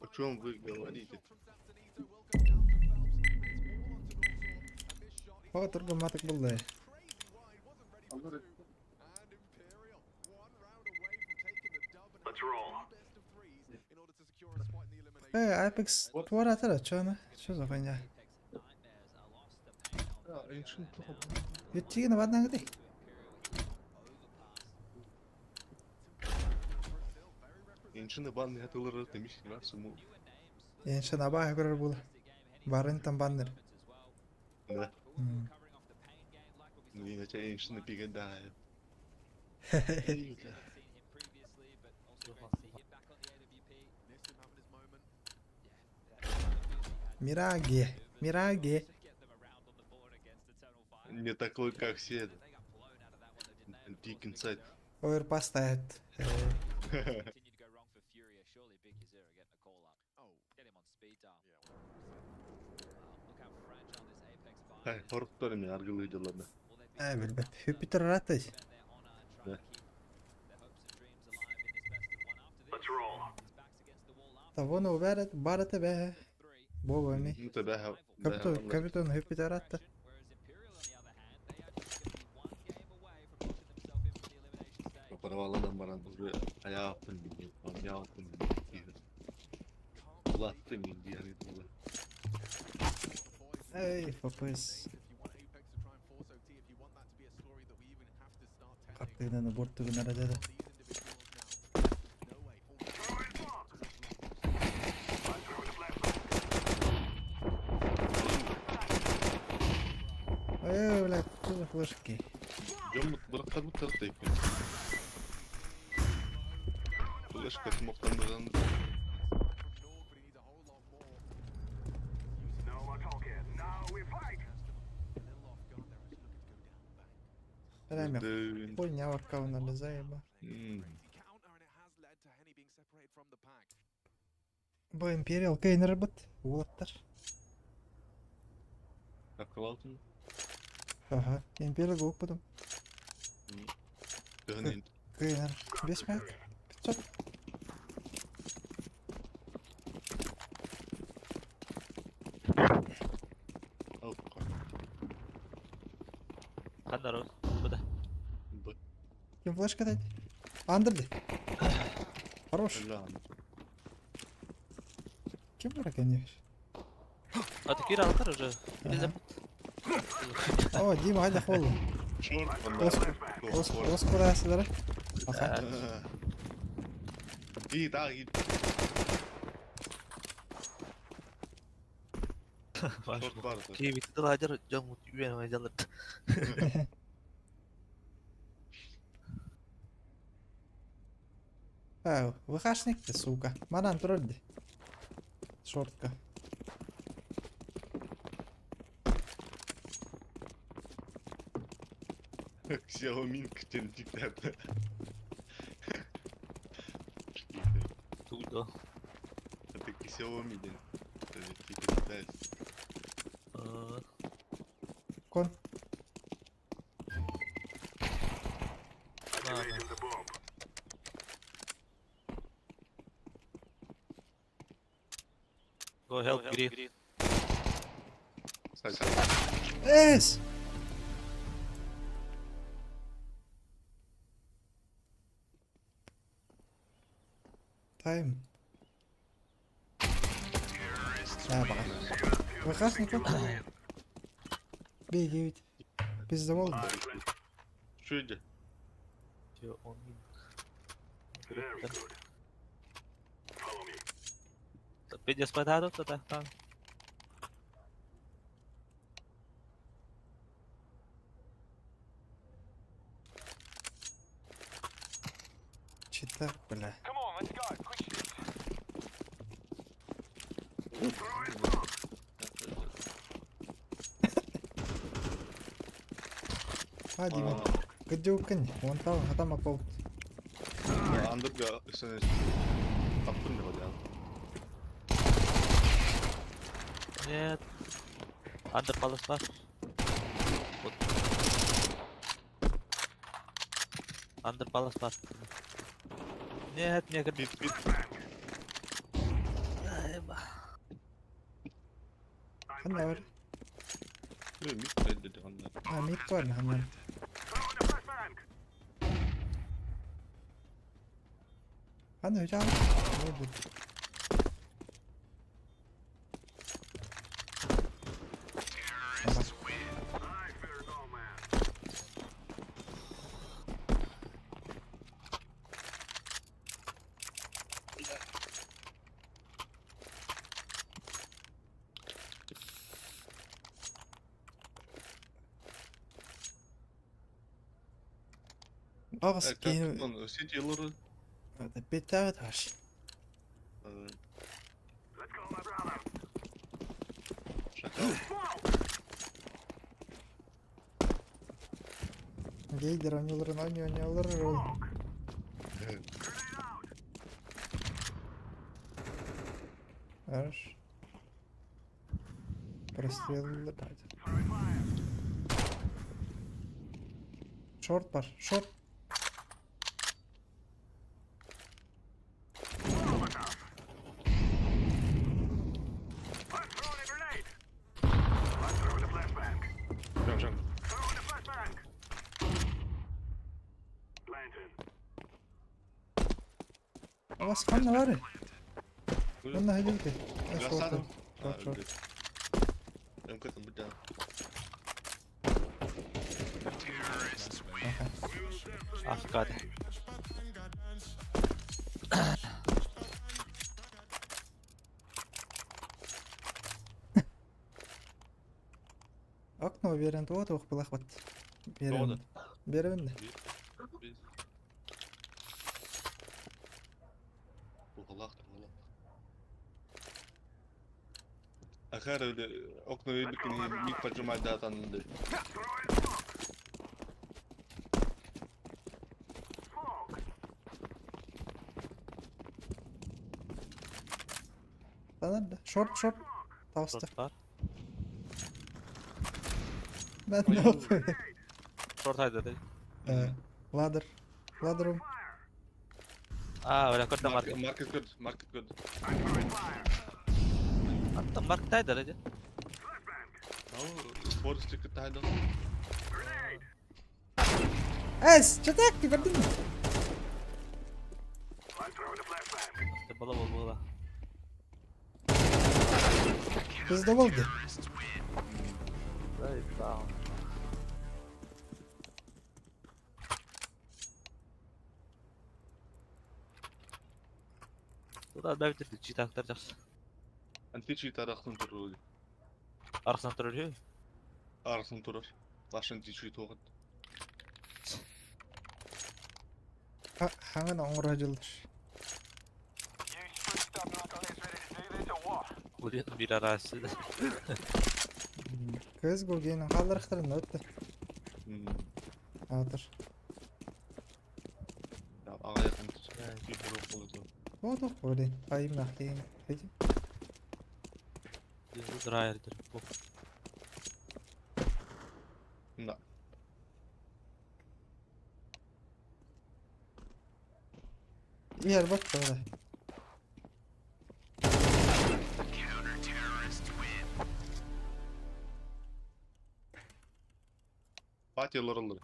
о чем вы говорите. О, тургуматык булла. Let's roll. Э, Apex туоратар чё Что за хуйня? Ютигин баднаңды. Иншины банны атылыр демиш суму. Эншин абаа көрөр була. Барын там баннер. Да. Ну иначе иншины пиге да. Мираги. Мираги. Не такой, как все. Deep inside. Оверпас ставит. Ай, хорттар эми аргылыы дьылларда. Э, билбэт. Юпитер ратай. Да. Let's roll. Того убарат, барата бэ. Бога ми. Ну тебя Капитан, капитан Юпитер атта. Параваладан баран уже аяғыптын дейін, аяғыптын дейін. Улаттым дейін, була. Эй, ФПС. Картыгынан борттугун арадада. Эй, блядь, что за флешки? Жомут бырақтар бұттар екен. Флешка смоктан No more talking. Now we fight. Прямо хуйня в аккаунт налезай, Бу Imperial Кейнер бит. Уолаттар. Акылалтын. Ага, Imperial гоп потом. Тыгын Кейнер. Бес мяк. 500. Хандар буда. Ким флешка дать? Андерди. Хорош. Ким бар конечно. А ты кира алтар уже. Ага. О, Дима, хайда холу. Ос ос курасылар. Аха. И да, и Шорт бар. Киви тылажыр жон үйен жалыр. Ау, ВХшник ты, сука. Манан тролльди. Шортка. Xiaomi тен диктатор. Тугда. Это Xiaomi ден. Это китайец. Кон. Go help green. Эс! Тайм. Да, баҕар. Выхасник Бей девять. Пиздовол. Чуйди. Все, он Пиздец, подадут туда, там. Читак, бля. А, Дима. Кыдьуккын, вон там, а там опол. Андырга СНС. Таптым деп ойлайм. Нет. Андер палас бар. Вот. Андер палас бар. Нет, мне Бит, бит. Ханна бар. Мид деди ханна. А, мид бар, ханна. Ханна hocam. Ne oldu? Ağız кийин Сити лору. бетагы таш. Шакал. Гейдер ойнолорун ойной ойнолор ол. Хорош. Прострел Шорт бар, шорт. Жам, жам. Бас ханна бар. Онна хедилти. Шорт. Шорт, шорт. Эмкэтэн бүтэн. Афкад. Окно берен туот ох булах бат. Берен. Берен. Ухалах, ухалах. Ахар öyle окно бикини миг поджимать да танынды. Танар шорт, шорт. Тауста. Шорт бар. Мен не oldu? Шорт хайда. Ладер. Ладерум. А, бля, көрдө маркет. Маркет көрдү, маркет көрдү. Антон маркет хайда эле. Ау, Форест тайда. Эс, чатак, көрдүң бү? Бала бол бала. Пизда болду. Ай, да. Туда бәбитер читактар жакшы. Античит арахтын турur. Аркасынан турur. Арахтын турur. Баш античит оғыт. Хаңын оңыр жылдыр. Блин, бир арасы. Көз гогенин калдырыктарын өттү. Атыр. Ага якын. Болду, блин. Айым нахтейин. Эти. Драйердер. Да. Yer bak böyle. Пати олороллор.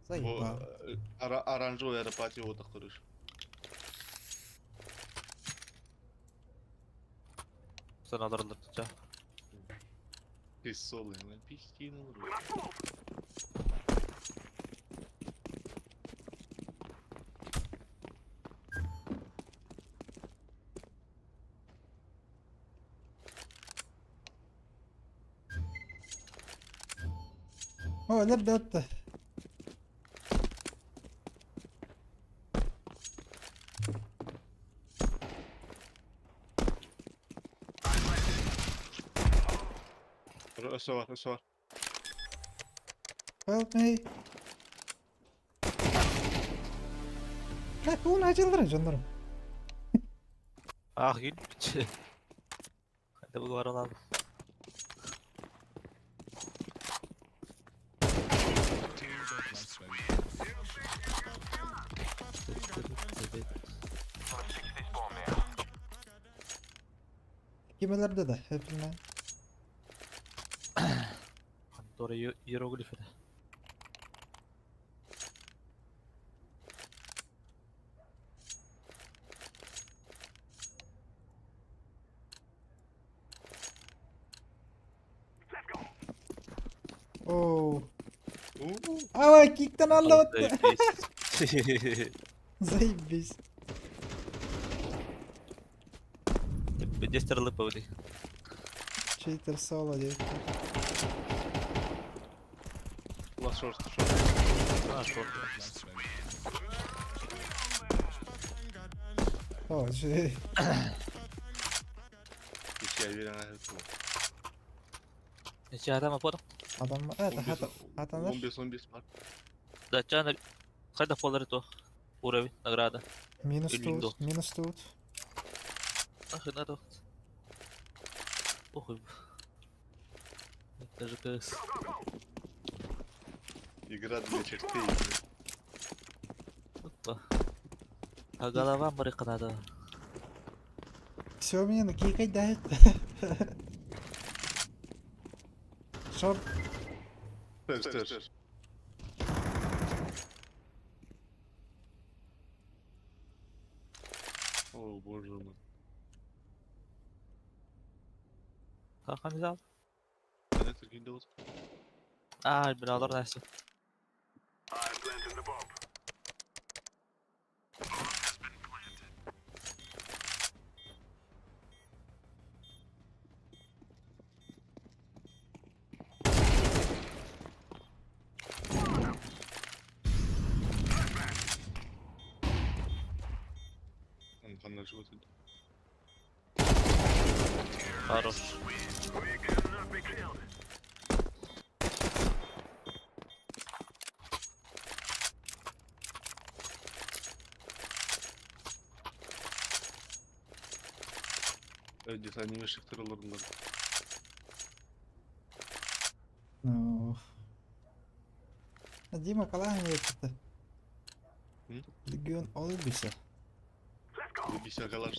Бу Заебал. оранжевый аэропати отахтырыш. Sen alırlar tutacağım. Писолы, пистин О, ребята. Өсө бар, өсө бар. Help me. Бля, туун ачылдыр жоннорум. Ah gül. Hadi bu var olan. Кимелерде да, хепилме. Doğru hieroglif edi. Оу. Ава, киктен алды. Заебись. Заебись. Дестер лыпа выдых. Читер соло, девки. Лас шорт, шорт. А, шорт. О, же. Ичи верен это. Нече адам аподым? Адам, это, хата, хатанар. 15-15 бар. Да, чана Хайда полары то. Уровень, награда. Минус тут, минус тут. Нахуй надо. Похуй. Это же КС. Игра для чертей. Опа. А голова моряка надо. Все, мне накикать дает. Шорт. Стер, стер. О, боже мой. Kalkan al. Это киндл. А, biralar neyse. Он там живет. Хорош. Где-то они вышли Ну. А Дима Калахан это. Легион Олыбиса. Выбися калаш.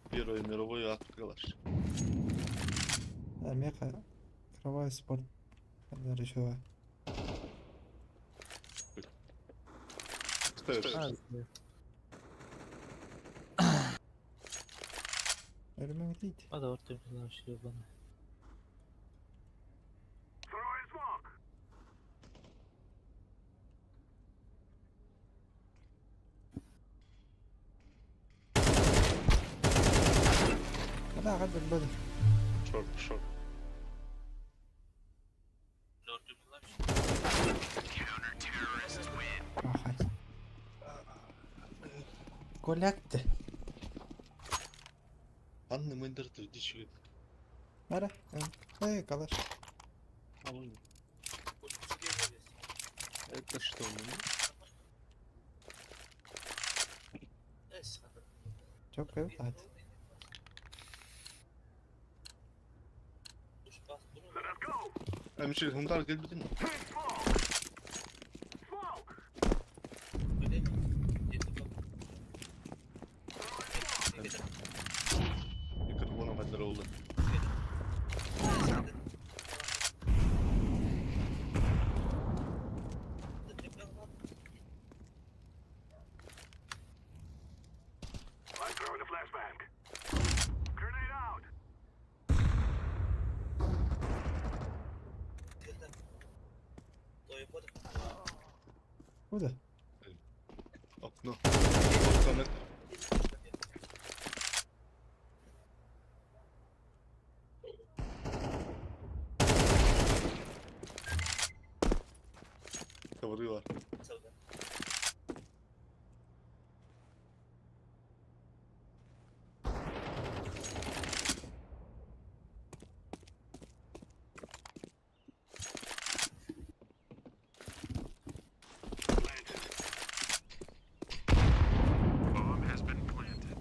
Первый мировой акт калаш. Да, меха. Кровавый спорт. Решила. Ставишь. Ölümün değil. Hadi ortaya bir şey bana. Да, hadi böyle. Шорт, шорт. Ахай. Колякты. Анны мендер дичи. Нара. Эй, калаш. Это что, ну? Çok evet. Hemşire huntar gelmedin mi? flashbang. Grenade out. Куда? Окно. Окно. Говорила. Bomb has been planted.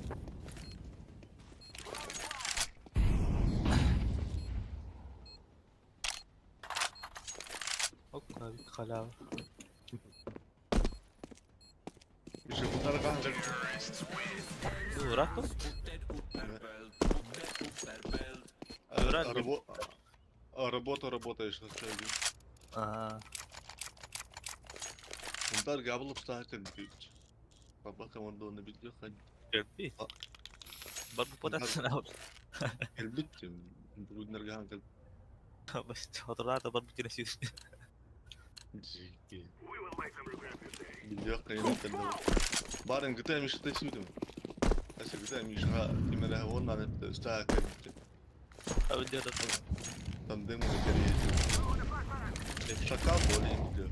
Окко, халява. Еще полтора Ну, раком? А работа работаешь на чайде. Ага. Унтар габыл обстоятель бить. Папа команду на бить ходить. Кэлбит. Барбы податься Кэлбит, бүгүннэргэ кэл. Хотурлаата барбы киресир. Билиэх кайын кэллэ. Барын гыта мишта сүдүм. Ася гыта мишха тимеле оннан этте ста кэлбит. Аудиода Тандем кэрие. Шакал более видео.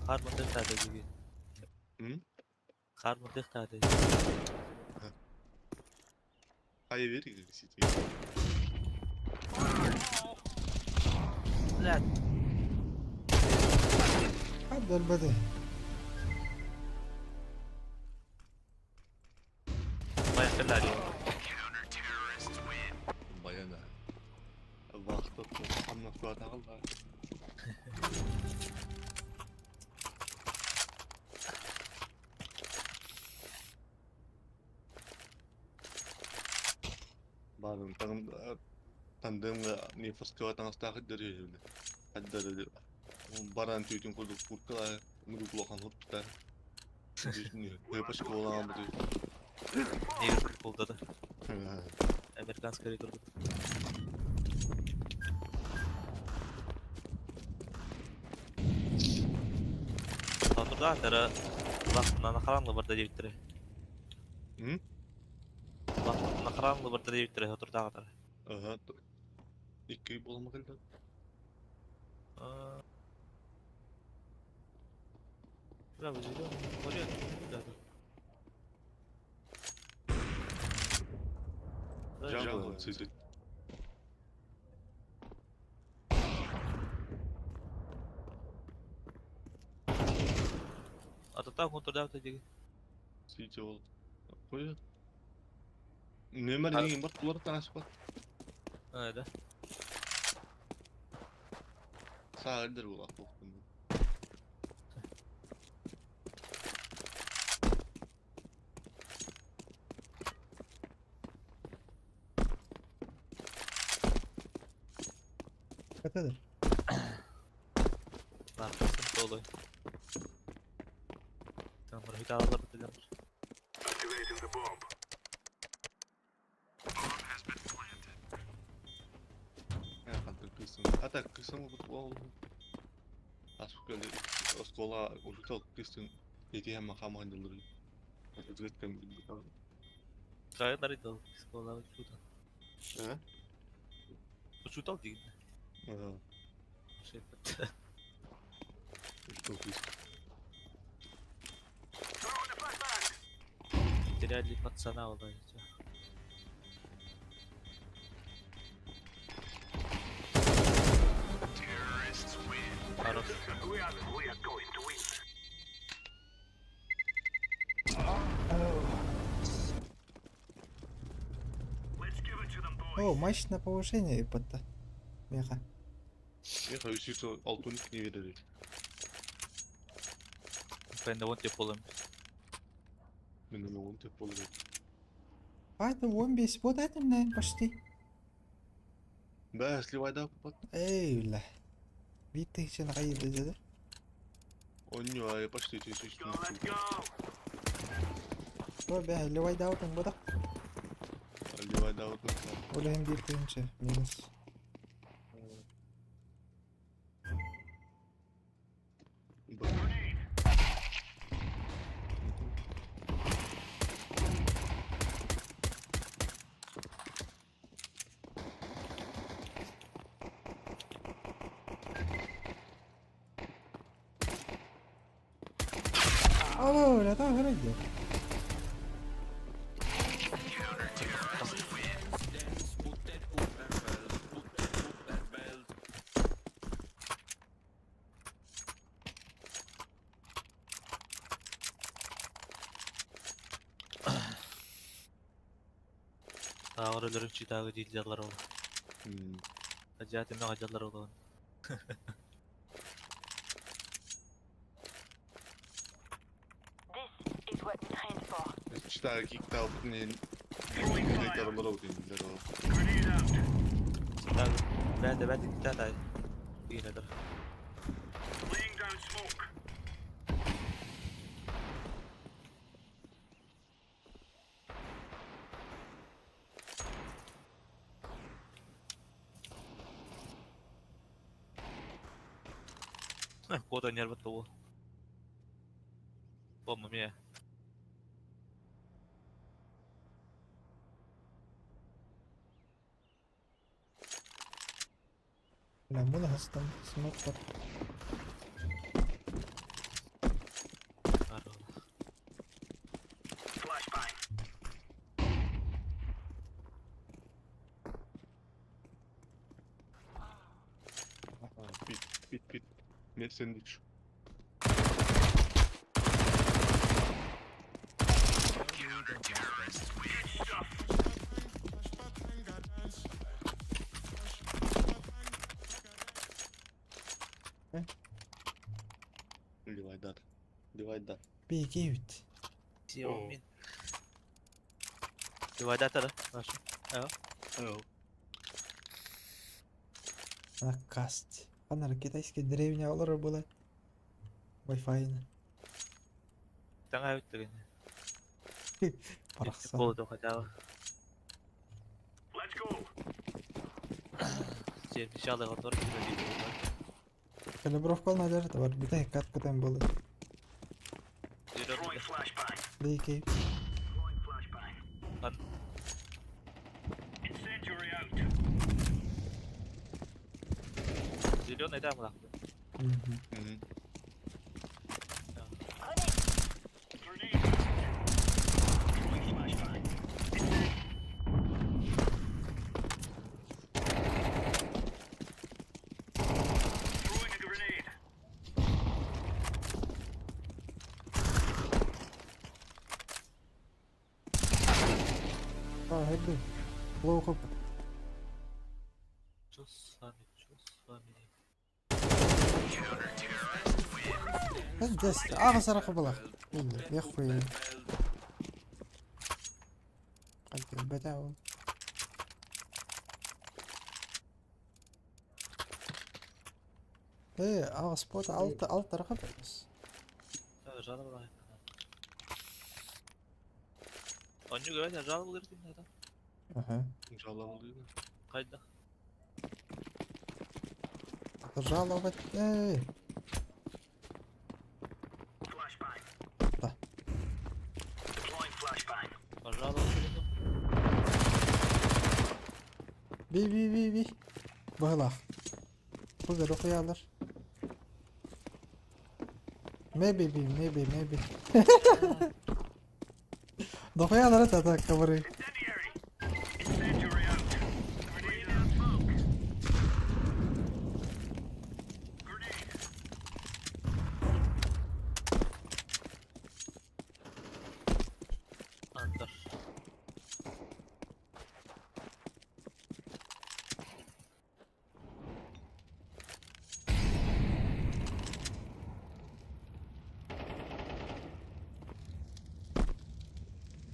Хаар мындык таада диги. М? Хаар мындык таада. Хай вери сити. Блядь. Хаддар бады. Баян Баяна. Вахта хамна суатагал. Барын тагын тандемга нефаскава таңастагы дөрөйүлдү. Хаддар баран түйтүн курдук курткала муду кулахан хуртта. Хөпөс колан бу. Негр болду да. Американский рекорд. Хотурлаатара лахтынан харанлы барда диэбиттэрэ. М? Лахтынан харанлы барда диэбиттэрэ хотурдаатара. Ага. Икки болма келди. Бля, бу жерде көрүө. Жаман сизи. Атата хотурдаата диги. Сити ол. Кой? Нөмер деген бар, булар танашып бар. А, да. Сағырдыр бұл ақпоқтың. Катадыр. Лахтын толой. Там хиталар битеген. Activating the bomb. Bomb has been planted. Қантыр кысын. Ата кысын бұл ол. Асукалы оскола ужутал кысын. Эти хама хама дылыр. Өзгөткөн Кайдар идол школа учута. А? Учутал диги. Ага. Шеф. Ужутал кысын. Теряли пацана олай. Terrorists win. Хорош. We are going to win. Let's give it to them, boys. О, матч на повышение подта. Меха. Ехай үсүтө алтын не берер. Мен де он деп болам. Мен он деп болор. А, это 15 вот это, наверное, почти. Да, сливайда купат. Эй, бля. Битых на кайы деді. Онню, ай, почти Let's go. То бе, ливай даутың бодақ. Ливай даутың. Олеген bir тыынча минус. Алло, бля, там грейдер. Тағыр өлөрүн читагы дииллер ол. Ажаат эме ажаллар ол. This is what we trained for. Читагы киктал бүтүн электрлар ол дейдилер ол. Читагы. Бәдә бәдә китата. Дигәнедер. Laying down smoke. Кода нервы того. Помма мия. Бля, буну хастан смок бар. Flashbang. Пит, пит, пит. Мен сэндвич. Ливайдар. Ливайдар. Беги ведь. Сиомин. Ливайдатар. Наша. Ага. Она каст. Она китайский деревня олар была. Wi-Fi. Таңа өттүген. Парақса. Болду хотя бы. Let's go. Жер мишалы готор. Калибровка надо бар. Битай каткадан было. Throwing flashbang. Беги. Throwing flashbang. Lan. Incendiary out. Зеленый да мына. Мгм. Grenade out. Throwing flashbang. Throwing a grenade. А, это. Плохо. Чё с вами, чё с вами? Здесь. А, сараха была. Я хуй. Бетау. Э, а спот алты алты рахат бas. Жалоба. Онню говорят, жалобу говорит, да? Ага. Жалоба дейdi. Кайда? Жаловать. Эй. Flashbang. Да. Deploying flashbang. Пожалуйста. Би би би би. Бағылақ. Бұл оқиялар. Maybe би, maybe, maybe. Дохуялар это так, ковры. Incendiary. Incendiary out. Grenade out smoke. Grenade. Андер.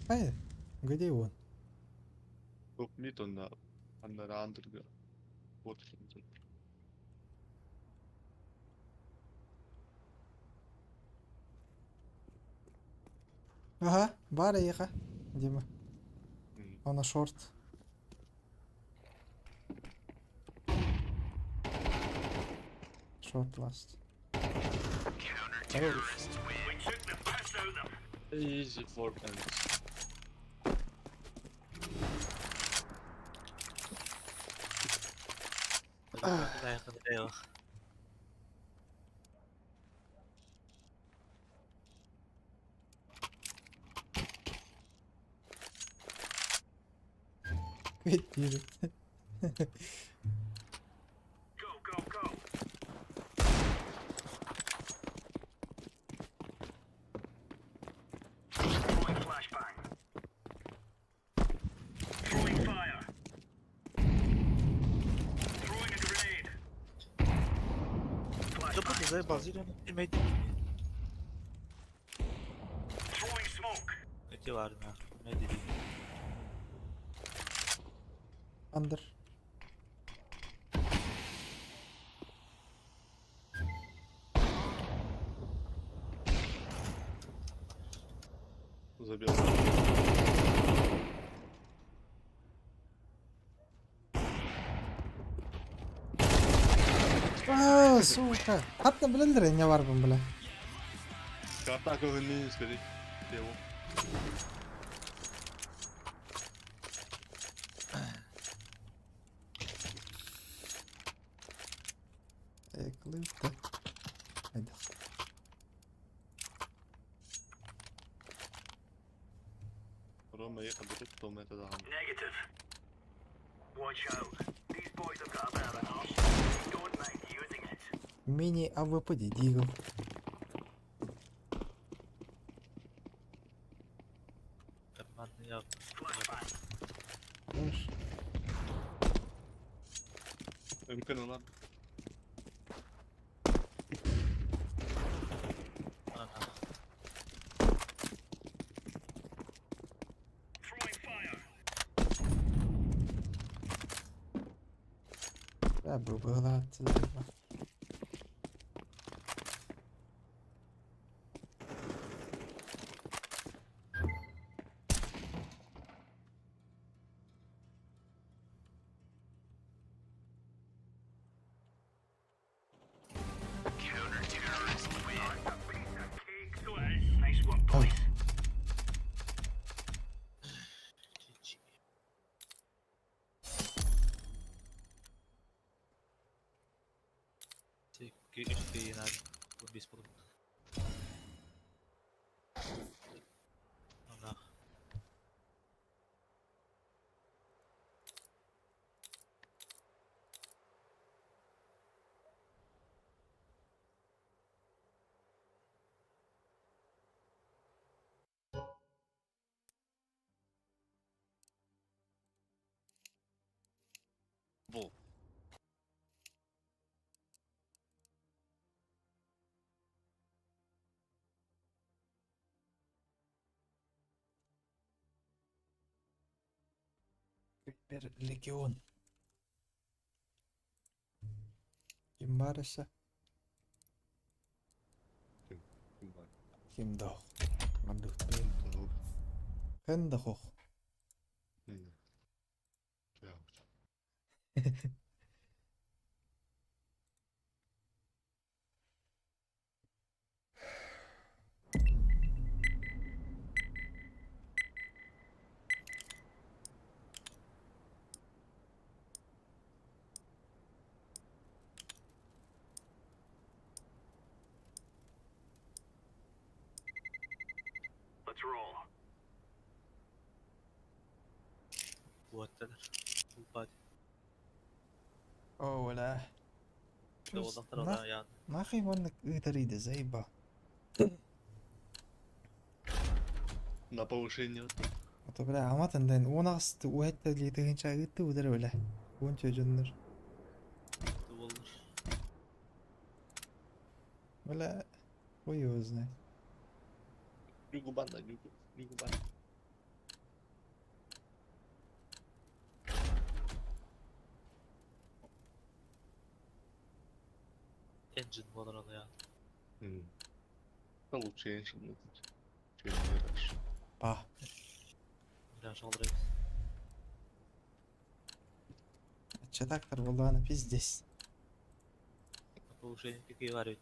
Эй, где он? Топ мид онда. Анда андерга. Вот. Ага, баар эйиэхэ, Дима. Она шорт. Short last. Easy four pants. Квит диир. Under. Забил. А, сука. Хатта билэллэр инньэ барбын бля. Карта көһүннүн скорей. Дево. Эклипте. Хайдах. Рома ехал тут, том это да. Мини АВП Дигл. Знаешь? Мүмкін lan. Да, был бы рад. Ой. Бул. Теперь Легион. Ким барыса? Ким дох. Мандук Хэн дохох. О, бля. Нахуй маннык ыытар заеба. На повышение. Ото бля, аматын ден 18 уһэтта литыгынча ыытты удары бля. Уонча дьоннор. Бля, хуй его знает. Югу банда, югу, югу банда. Это лучше engine, чем не Rush. Мираж алар эбит. Чатактар буоллаҕына пиздец. Повышение какие бар эбит.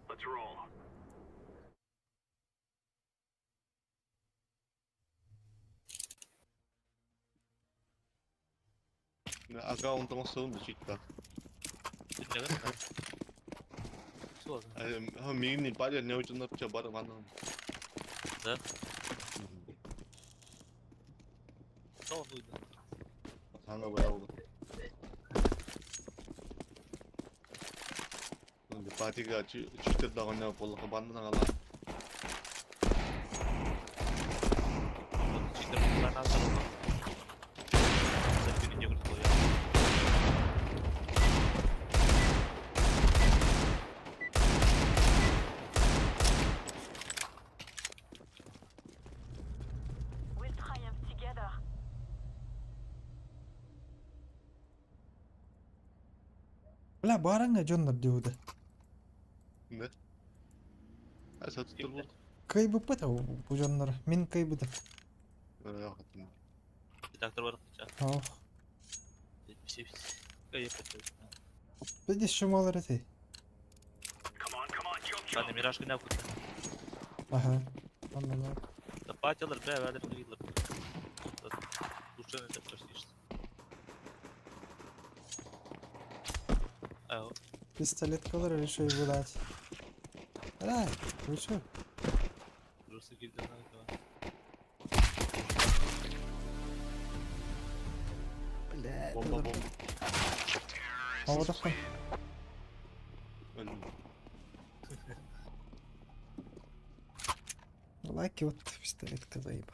Let's roll. Аккаунт оҥостобун да читтах. Билбэт. Суох. Миигин парень не очень вообще бар манна. Да? Тоҕо дуйда? Саҥа быраҕылы. Патига читер даҕаны буоллаха баннан аҕала. Читер буоллар наасар. Сәпкені жегір қоя. We'll triumph together. Бля, бараҥҥа дьоннор диэбитэ. Не? А сатыр буолла. Кыайбыппыт бу дьоннор. Мин кыайбытым. Редактор бар. Ох. Кайып. Видишь, шумалар этэй. Come on, come on, jump, Ладно, jump. Мираж кына кутта. Аха. Онно Да патялар бә бәлер кыйлар. Душаны да практически. Ау, пистолет колор решил выдать. Ай, вы чё? просто килден ай. Бля, Бомба бомба. Оҕотоххун. Өлдүм. Лайки вот пистолетка заеба.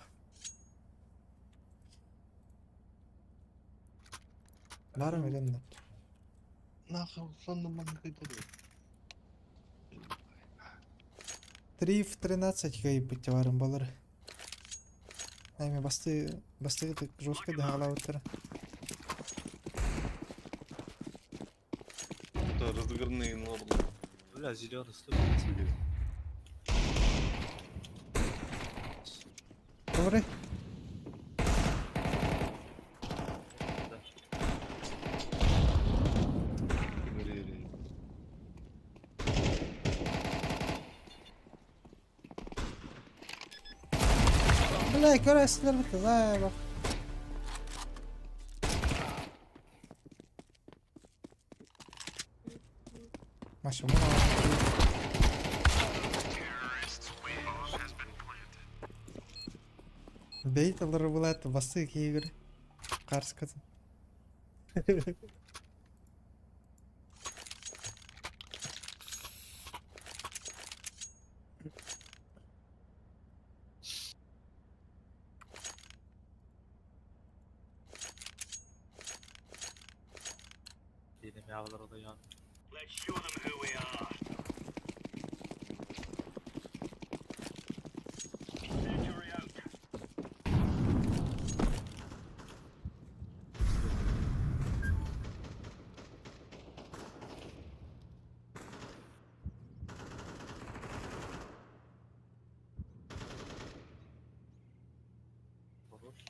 Барым элемнер. Нахуй сонно манна кайдары. 3 в 13 кайбыт барым балар. Эми басты басты так жестко дагалабыттар. Это разыгранные нормы. Бля, зеленый стой. Добрый. Да. Бля, көрөсүлөр бит заеба. Маша, Бейт алар булат басы кейбир. Карскатын. Benim yavrular da yan. Let's show them who we are. Incendiary out.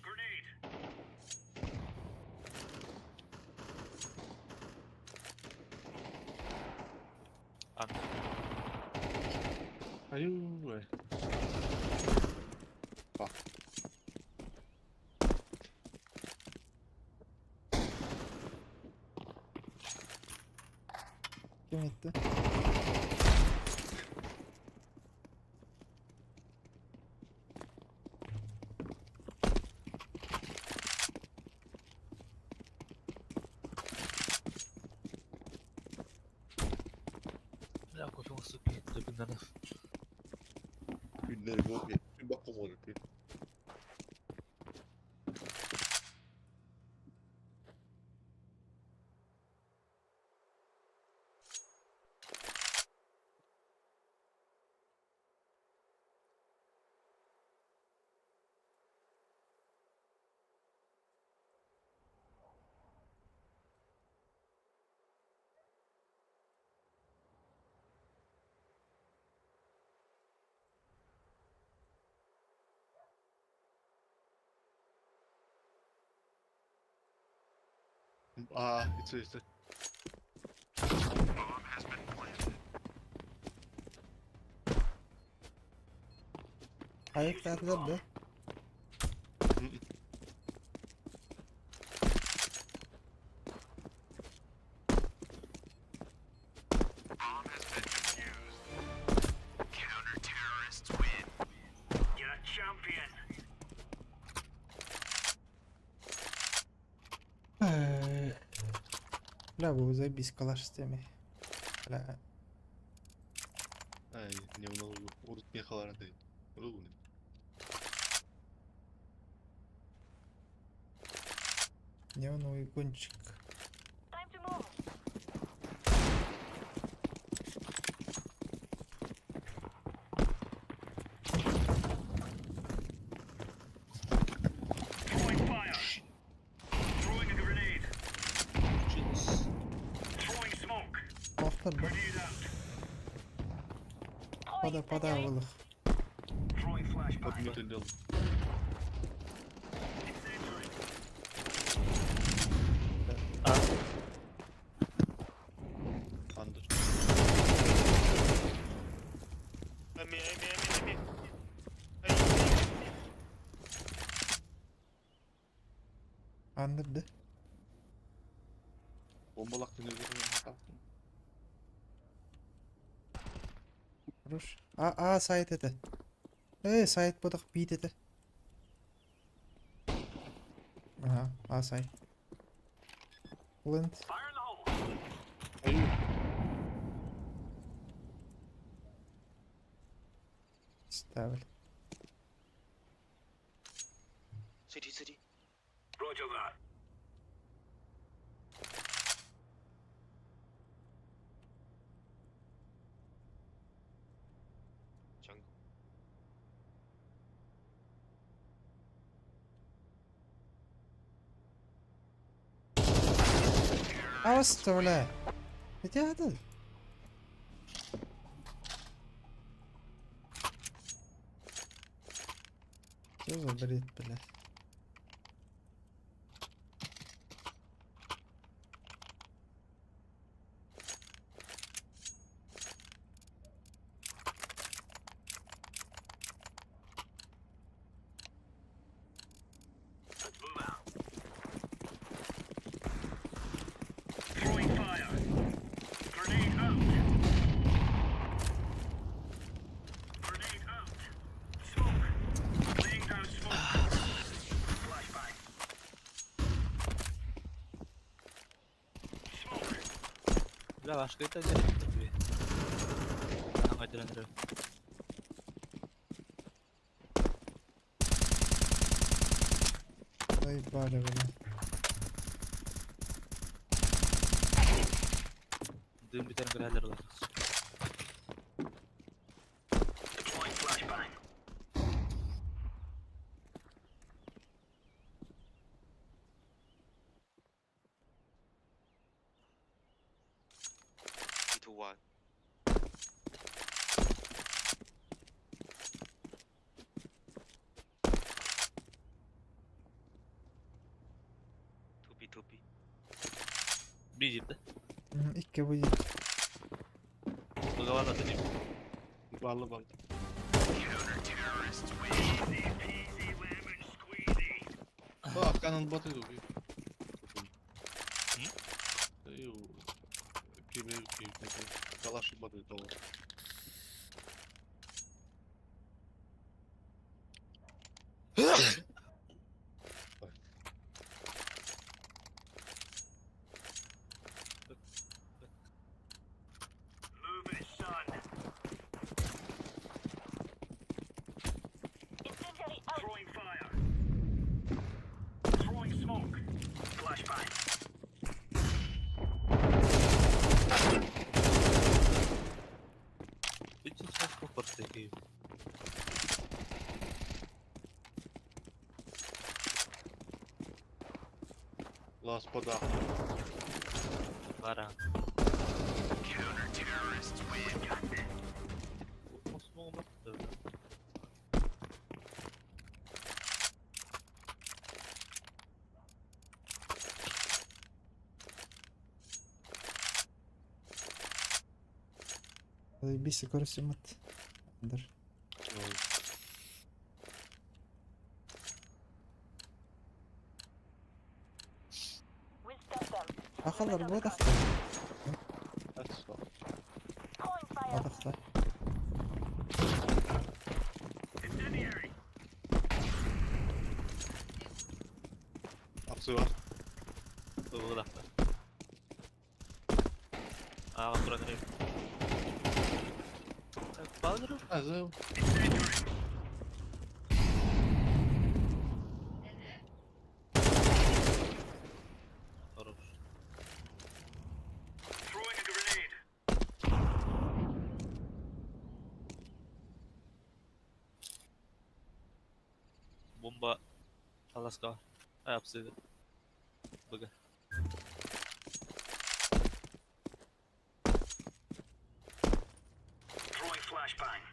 Grenade. Ан. Аю. Па. Ким этти? Бля, кофе суки, төбүннән. Күннер кофе. Бак кофе. Аа, it's it's. Ayaklarlar да? Counter-terrorists win. You're a champion. Эх. Бля, бу заебись калаш с теми. Бля. Ай, не унал урут мехалар дейт. Ругуны. Неоновый гонщик. Time to move. Throwing fire. Throwing a grenade. Throwing smoke. Охтар да? Grenade out. Пада, пада, вылых. Throwing flashbang. Подметил дел. Incendiary. Андер. Андыр да? Бомбалак түнүгү. Хорош. А, а, сайт это. Эй, сайт бодох бит это. Ага, а сайт. Лент. Fire in the hole. Аю. Ставили. City, city. Roger that. Jungle. Оставляй. Хотя это. Что за бред, блядь? Let's move out. Throwing fire. Grenade out. Grenade out. Smoke. Laying down smoke. Flashbang. Smoke. Бля, ваш это где? Ага, Заебали, блядь. Дым битен бирәләр улар. Deploying flashbang. Two, one. Two B, two B. Бижит. Икки будет. Договор на ним. Баллы баллы. Counter-terrorists win. Easy peasy lemon squeezy. А, канон баты ду. Киме киме. Калаш баты дол. Move it, son. Incendiary out. Throwing fire. Throwing smoke. Flashbang. Үч сас попорты. Лас пода. Бара. Counter-terrorists win. Осмон бат. Заебись, көрсүммүт. Андыр. Ахалар бу тахта. Атахта. Апсы бар. Быбылахта. Ааҕа туран эрэ. Балгыры. Азыл. Хорош. Throwing a grenade. Бомба Аласка. Ай, апсыга. Бага. Throwing flashbang.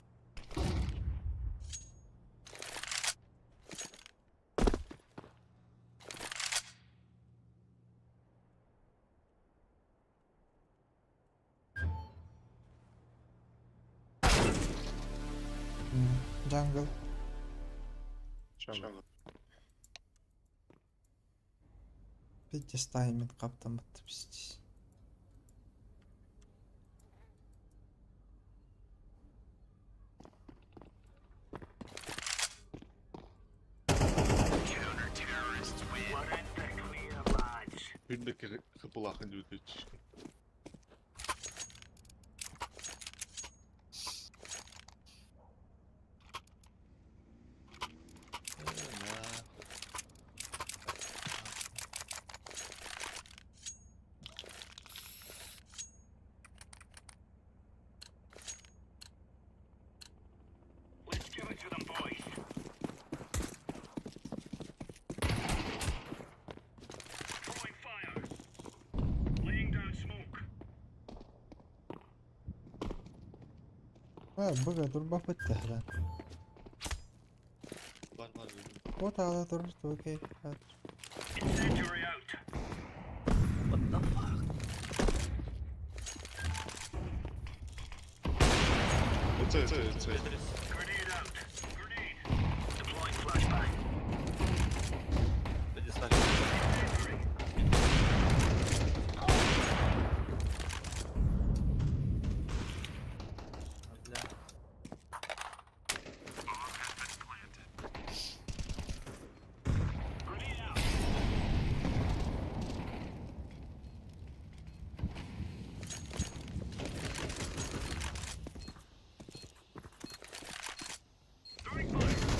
Jungle. Jungle. Пиздец тайминг хаптаммыт пиздец. We're in the clear, lads. Үрдүк кыпылахын дүтүч. Let's give it to them, boys. Throwing fire. Laying down smoke. А, быга турбаппыт тэһлэн. Бар бар. Вот аала тур, окей. Incendiary out. What the fuck? Це, це, це. Grenade out. Grenade. Deploying flashbang. Иди ставь. Incendiary. А, бля. Grenade out. Throwing fire.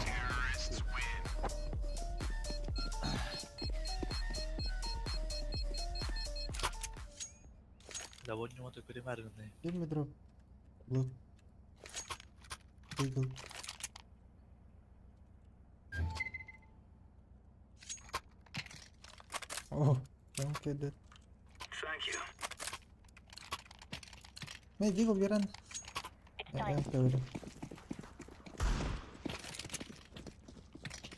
Terrorists win. Да вот него только примерный. Give me drop. Look. Wiggle. Oh, don't get it. Thank you. May Deagle берен. Я көрдüm.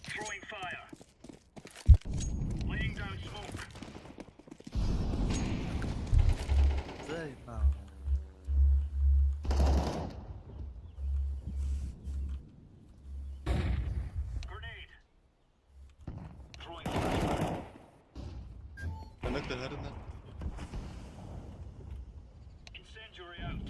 Throwing fire. Laying down smoke. Заебал. Grenade. Throwing flashbang. Demek de Incendiary out.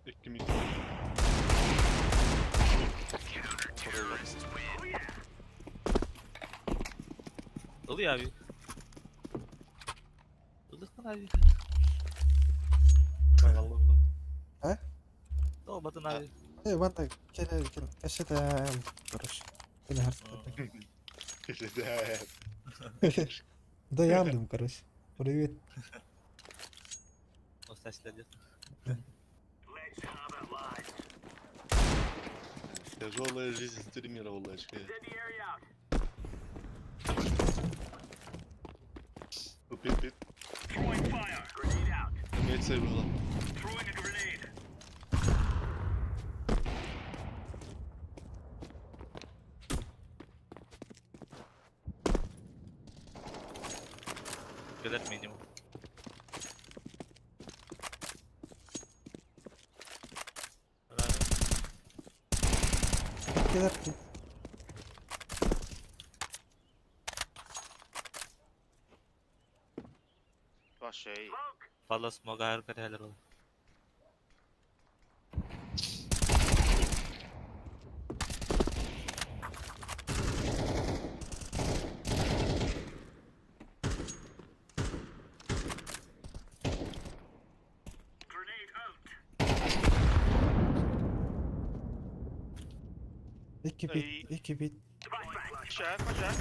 İkimiz. Terrorists win. Oh yeah. Ылый abi. Ылыктан abi. Allah'ım. А? Olmadın abi. Э, ванна кэлэ кэсэтэ короче. Кэлэ хартыта. Кэсэтэ. Да я алдым, короче. Привет. Тяжелая жизнь стримера, Улачка. Пит, пит. Имеется было. Кэлэр минимум. Кэлэр Вашей. Палас могар кэтэлэр ол. Икки бит, икки бит. Шеф, шеф.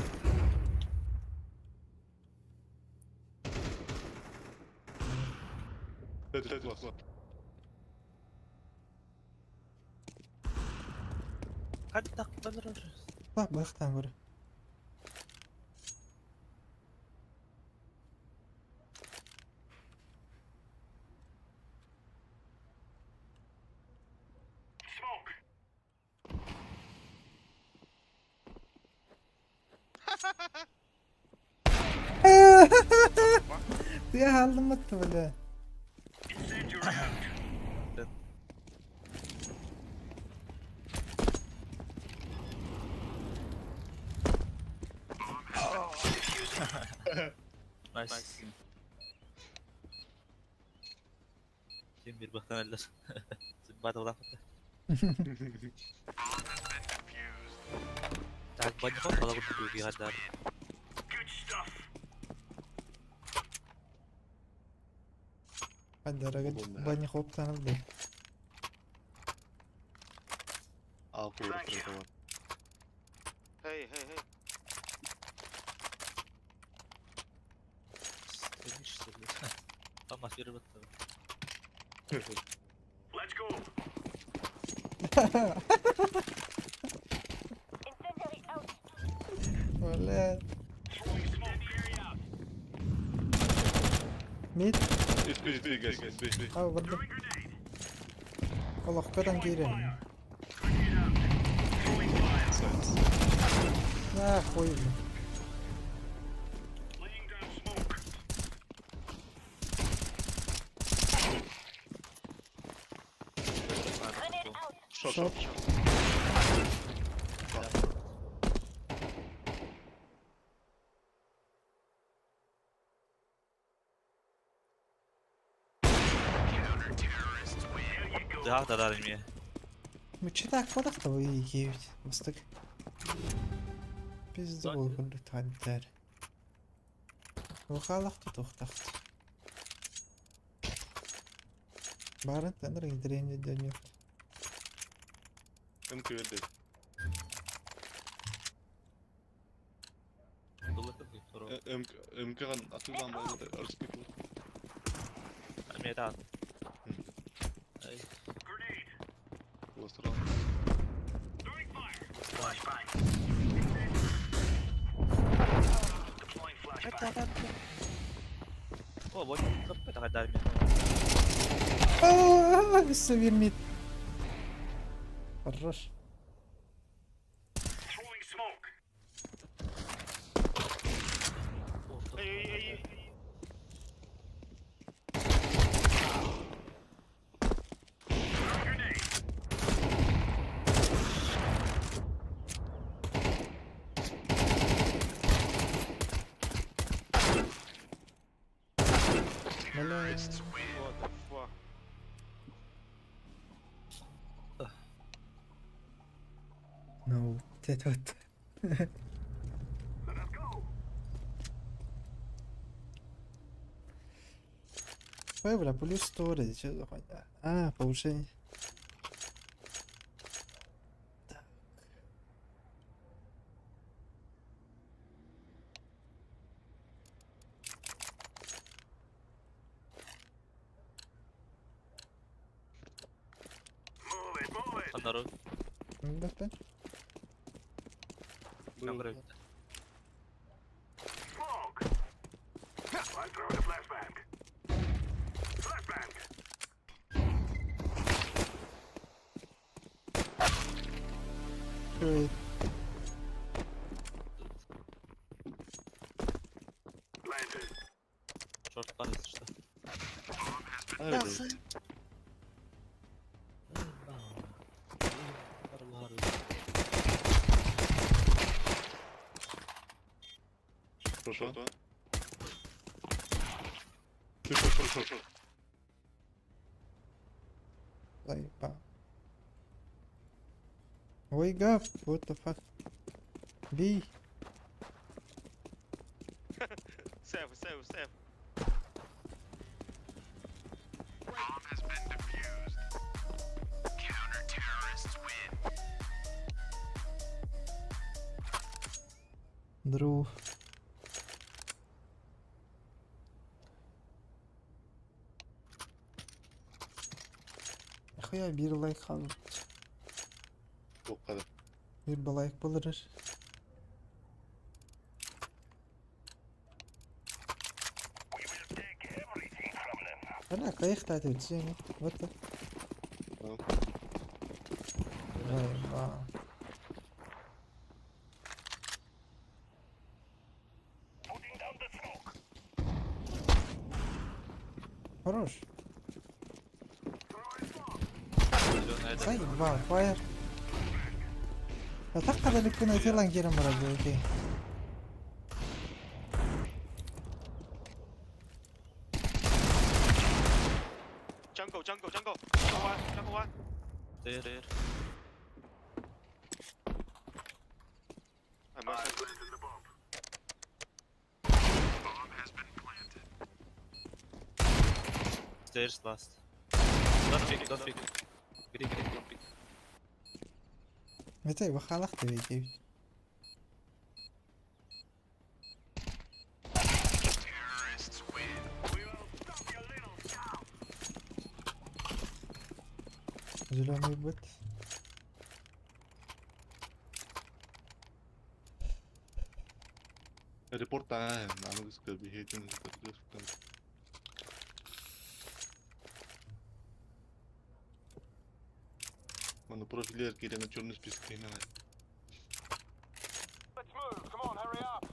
Хаттак балар. Бak бактан бир. Ты алдым атты бля. Nice. Kim bir baktan eller. Zımbada ulan. Tak banyak kok kalau aku di hadar. Хаддарага бани хоптан алды. Ал куурап Hey, hey, hey. Ama sürü battı. Let's go. Incendiary out. Бля. Мид. Üst, üst, guys, guys, üst, üst. Ау, барды. Олохкодан киирэн. На, хуй, бля. Grenade out. Short, Short. short. Daha da dar mi? Мүчі так тобой киевит. Мыстык. Пизда бол күнді тантар. Ухалақты тоқтақты. Барын тандыр интеренде дөньё. МК верди. МК МК-ган атылган байлар ырыспек. Мета. Ай. Уластырал. О, вот это хадар ми. Өссө бир мид. Хорош. Эй, эй, эй. Бля. What the fuck? Ну, это вот. Ой, бля, плюс 100 вроде, что за хуйня? А, повышение. народ. Билбэппин. Чакыр I'm throwing a flashbang. Flashbang. Great. Planted. Шорт бар, если что. Что? Ты что, что, что? Заебал. Wake up, what the fuck? Бей. Save, save, save. Bomb has been defused. Counter-terrorists win. Друг. Хуя бир лайк халбыт. Тоққады. Бир лайк болырыр. Take everything from them. Ана кайықта өтсең, what the? Заебал. Putting down the smoke. Хорош. Зеленая Заебал, фаер. Атаққада бүккен айтылан керім барады, окей. Jungle, jungle, jungle. Jungle one, jungle one. There, there. I'm outside. Planting the bomb. Bomb has been planted. Stairs last. Don't pick, don't pick. Green, green, don't pick. Метай бахалах деп екеуі. Terrorists win. We will stop your little show. Зеленый быт. Репорт а, аныгыска бихейтин. Маны профилер кирен черный список кирен. Let's move. Come on, hurry up.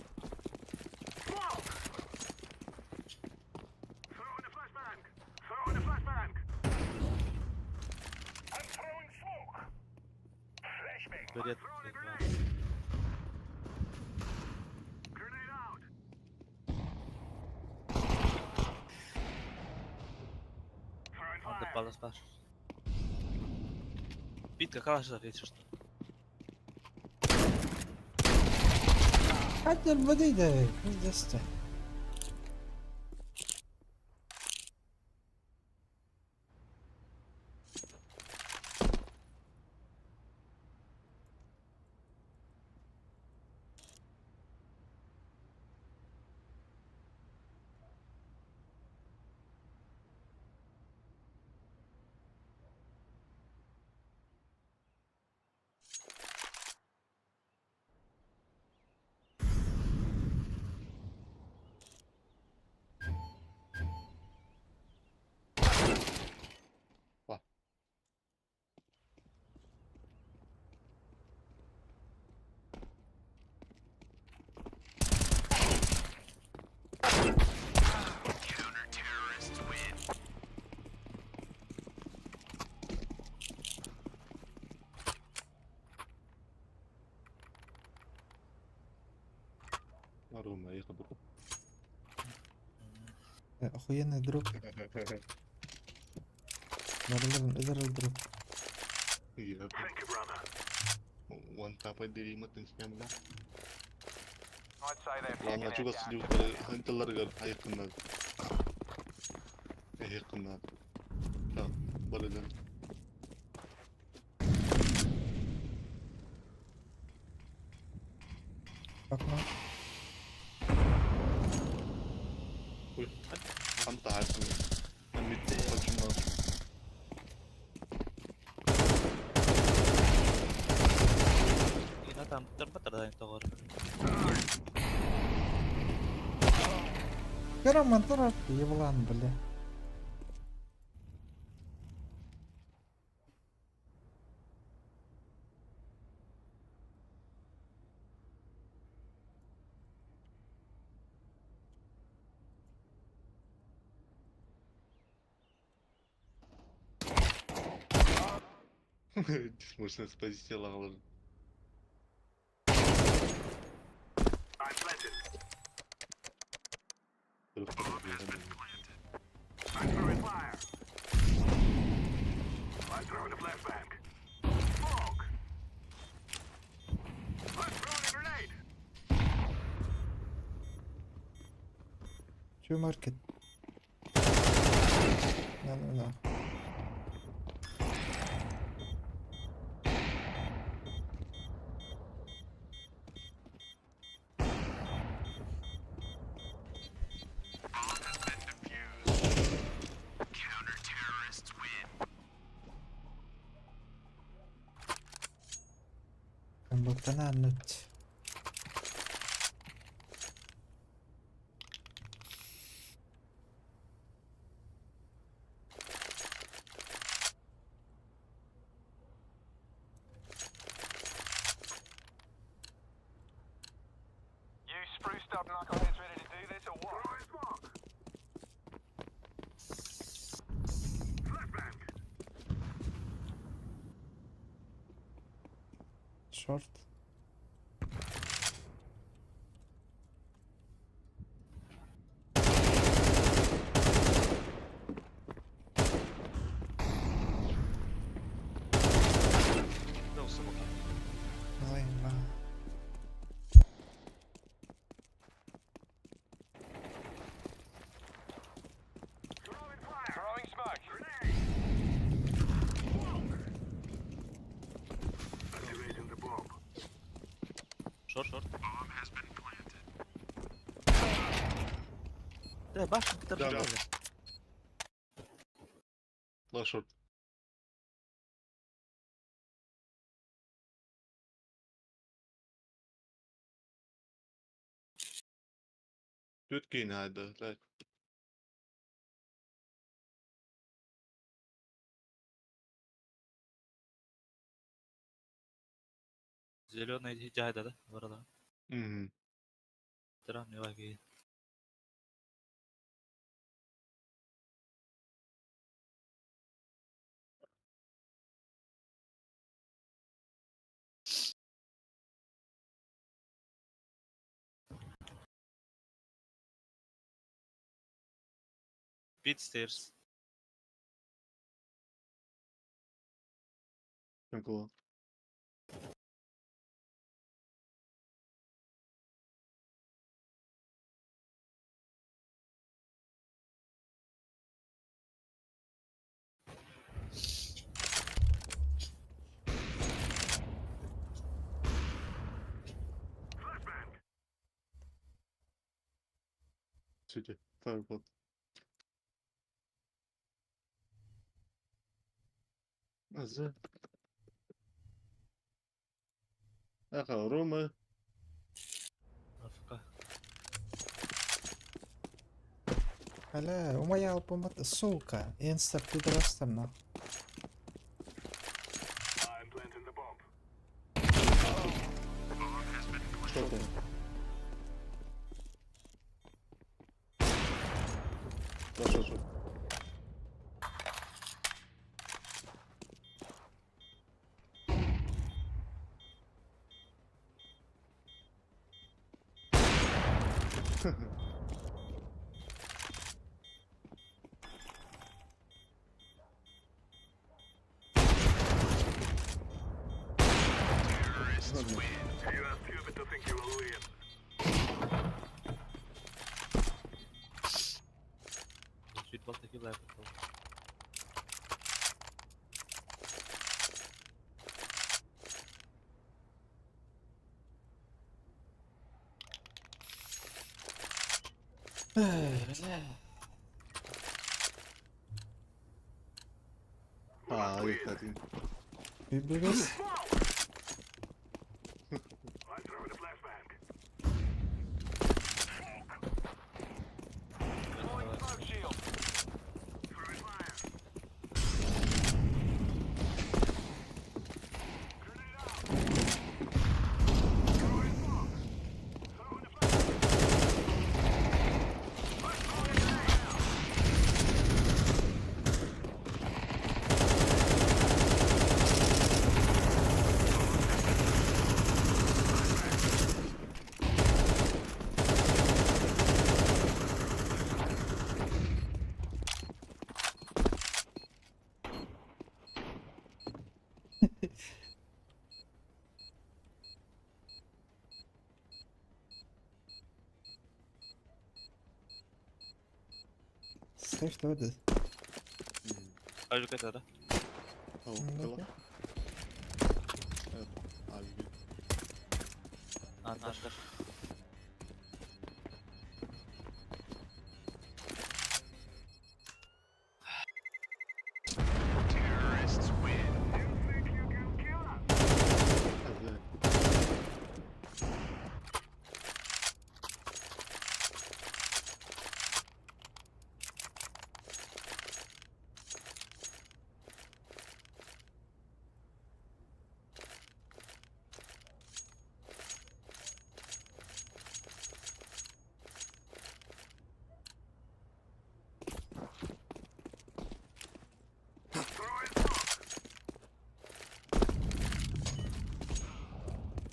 Smoke! Throw in a flashbang. Throw in a flashbang. I'm throwing smoke. Flashbang. Берет. Throwing a grenade. Grenade out. Throwing Under fire. palace бар. Битка калаш если что. Хәтта бадыйда, пиздец. Counter-terrorists win. Аргумна, ехал бы. Охуенный друг. Нарлыбын ыдырыл друг. Thank you, brother. One tap I did him at the I'd say they're Ладно, чугас сидел, ханталаргар айкыннар. Айкыннар. Так, барыдан. Окно. Ой, Анта айкын. Амит почему? Тардан тоҕор. Караман турар, еблан, бля. Можно с позиции лаглар. I'm planted. I'm throwing fire. I'm throwing a flashbang. Smoke. I'm throwing a grenade. Two market. No, no, no. Tänään nyt. You spruced up knuckleheads ready to do this or what? Throwing smoke. Flashbang. Short. No smoke. Заеба. Throwing fire. Throwing smoke. Grenade. Smoke. Activating the bomb. Short, short. Да, башенка Да, торчала. Да. Short. Түт кейін айды. Зеленый жайда да, барада. Мгм. Трам не ваги. Pit stairs. Jungle. City. Fireball. Азы. Аха, Рома. АФК. Бля, у моя албумат, сука. Инста пидорастер нах. I'm planting the bomb. Что там? Да, что, что? You are stupid to think you will win. Чуть балтаки лайк. А, их один. Бибибис. I'm throwing Что это? Ажук это, да? Ну, Андер.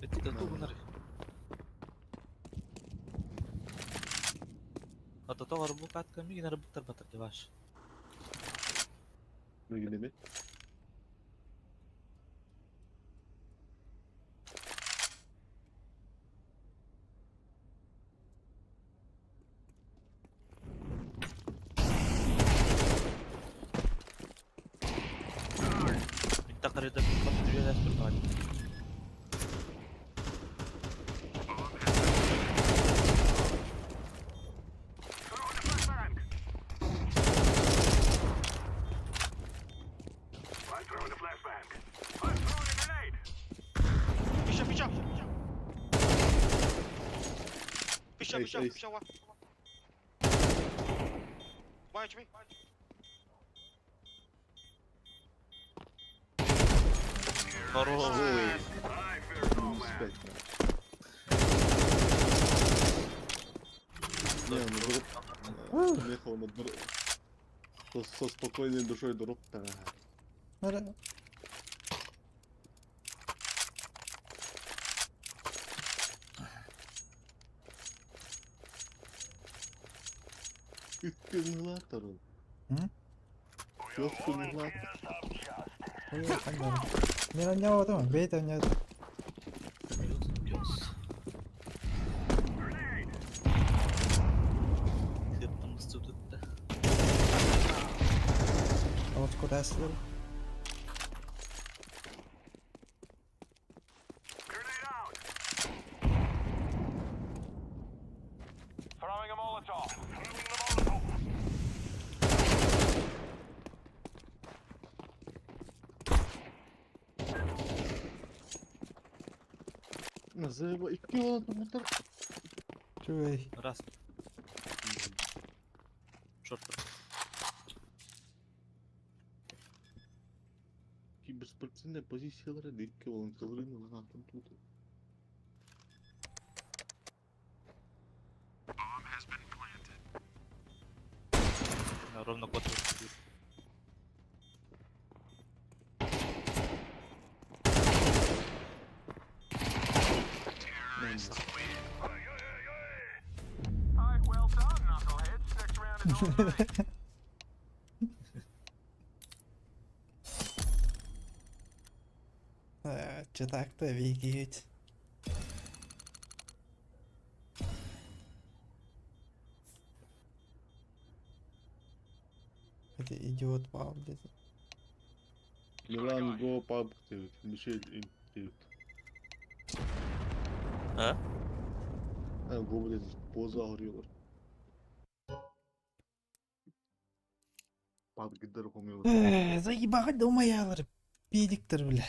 Это ту гынар. Ата тоҕор бу катка мигин арбыттар батар дебаш. Мигин Minta kereta juga berbalik. I'm throwing a flashbang. I'm throwing a grenade. Пища, пища! Пища, Ace, пища, ace. пища, one. One HP. Хорош. Минус 5. Не, ну друг... Мехал на друг... Со спокойной душой друг. Нара. Үткенлатор. М? Үткенлатор. Ой, хандар. Мен ойнап отырмын, бейт ойнап отыр. Алып көрәсіздер. Throwing a Molotov. Throwing the Molotov. Называ икки olan мотор. Чуй. Раз. Шорт. Киберспортивная позициялары икки olan кылырын olan атын тут. Ровно код. Alright, well done, knuckleheads. Next round is on me. Читак-то бегить. Это идиот пал где-то. Милан го паб дейт. Мишель ин дейт. А? Ha, go dedi. Boza arıyorlar. Pub gider komuyorlar. Заебать думаялар. Педиктер, бля.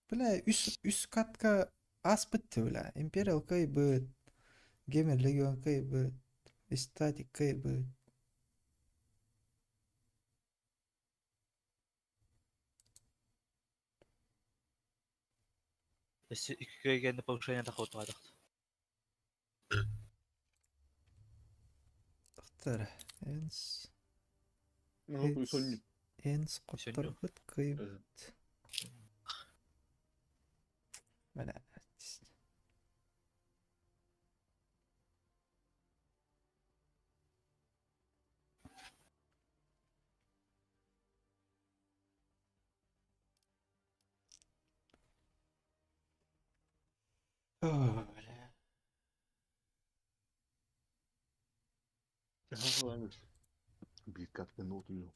Бля, үс катка ас бітті, бля. Imperial кайбыт. Gamer Legion кайбыт. Ecstatic кайбыт. Если икки повышение дохода тағадық. Тақтар. Энс. Ну, сонни. Энс құттырғыт кайбыт. Бля. О, бля. Биир картаны утуйуом.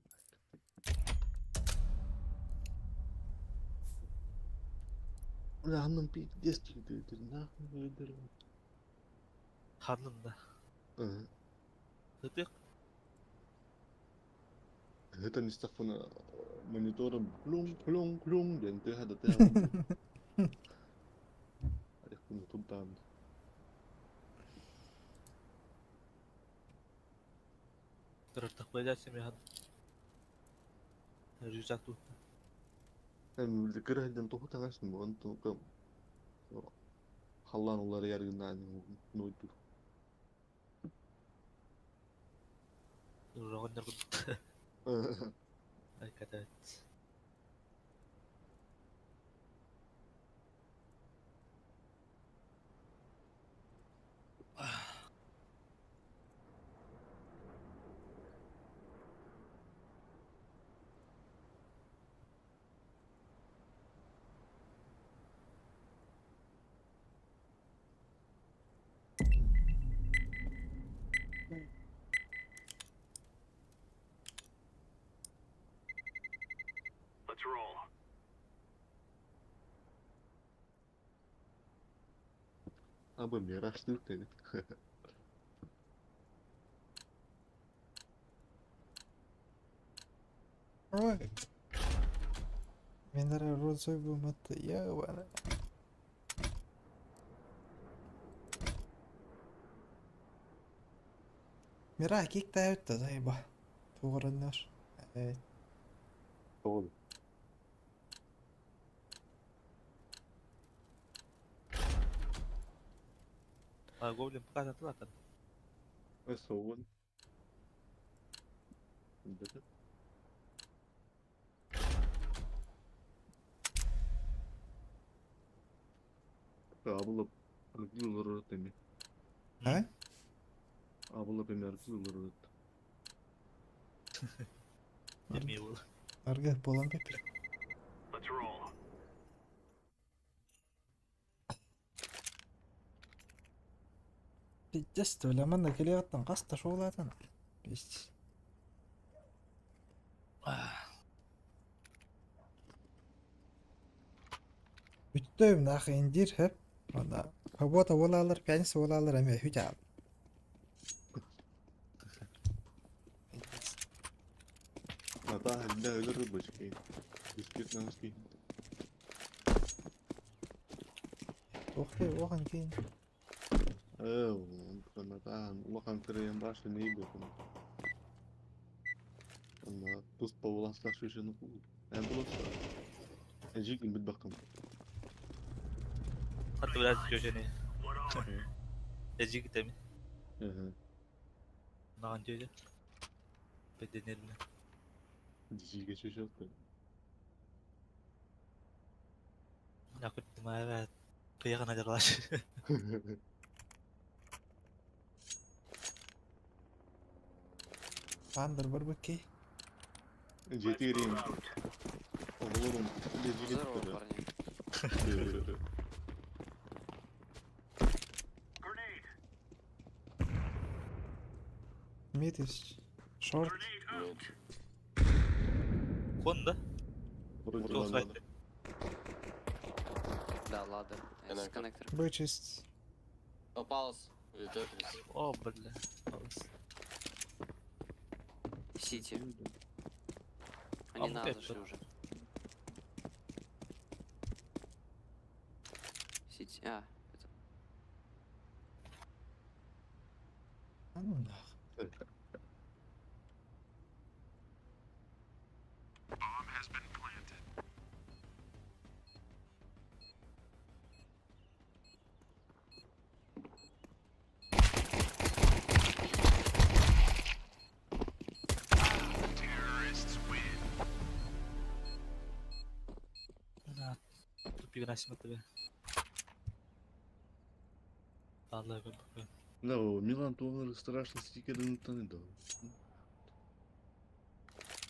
Ханным пиздец нахуй. Ханным да. Ытык. Это не стафона монитором клун клун клун диэн тыаһа да тыаһа. Айахпын тутаан. Тырыртах семьяхан. Рюкзак тут. Кыра сылдьан тоҕо таҥасым онтон халлаан уларыйар гына нуйдур. Роҕоннор курдук. Айкатат. Let's roll. Абы мираж dedi. Ой. Мен эрэ розовый бумата ебана. Mira, kick täyttä saiba. Tuorennos. Ei. Doğru. А гоблин пока на Soğun. Dedi. Абылып аргы олорор эми. А? Абылып эми аргы олорор. Эми был. Аргы болан пепер. Let's roll. Пиздец, манна келиаттан каста шоулатан. Пиздец. Бүттөм нах индир хеп. Ана Работа болалар, пятница болалар эме хүтә. Ата хәлдә өлөр башкай. Бискет намски. Охты, охан кейн. Э, ата улахан кырыйын башы не бу. Ана туз павласлар шүшені кул. Ә буласа. Әжик бит бакым. Хатты biraz köşeni. Ejik temi. Hı. Наган жөжө. Беденер Дижиге шүшөттү. Якут мага кыягына жаралаш. Андыр бар бакей. Жетирим. Оглорум. Дижиге Здорово, парни. Grenade. Мид есть. Шорт. Grenade out. Кон да? Вроде Кто ладно. сайт? Да, ладно. С коннектор. Б чист. О, паус. О, бля. Сити. А Они вот на это зашли уже. Сити. А, это. А ну нах. Bomb has been planted. Terrorists win. На. Тупик насимат тебе. Алла бе. Да, Милан туғаныр страшно стикерін таныды.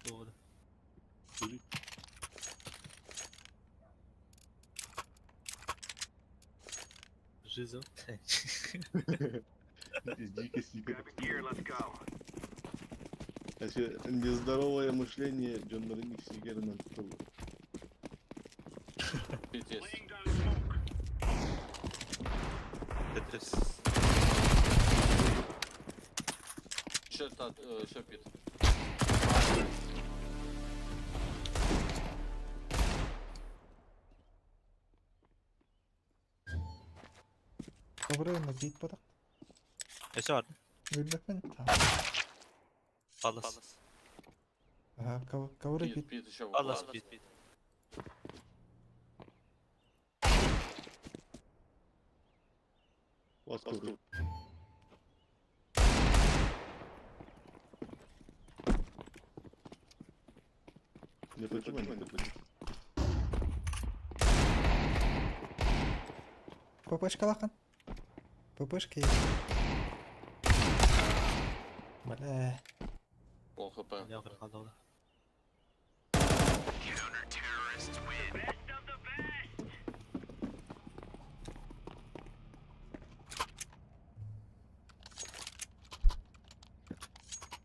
Doğru. Жиза. Дико стикер. Grab your gear, let's go. Если нездоровое мышление дьоннорун иксигеринэн тутуллар. Пиздец. Тетрис. Еще та, еще пит. Добрый на бит бодақ. Өссө бар. Билбэппин. Палас. Ага, ковры Пит, бит. пит еще. Палас пит. Ласкуру. Не почему не почему. ППшка лахан. ППшка есть. Бля. Пол хп. Я қалды.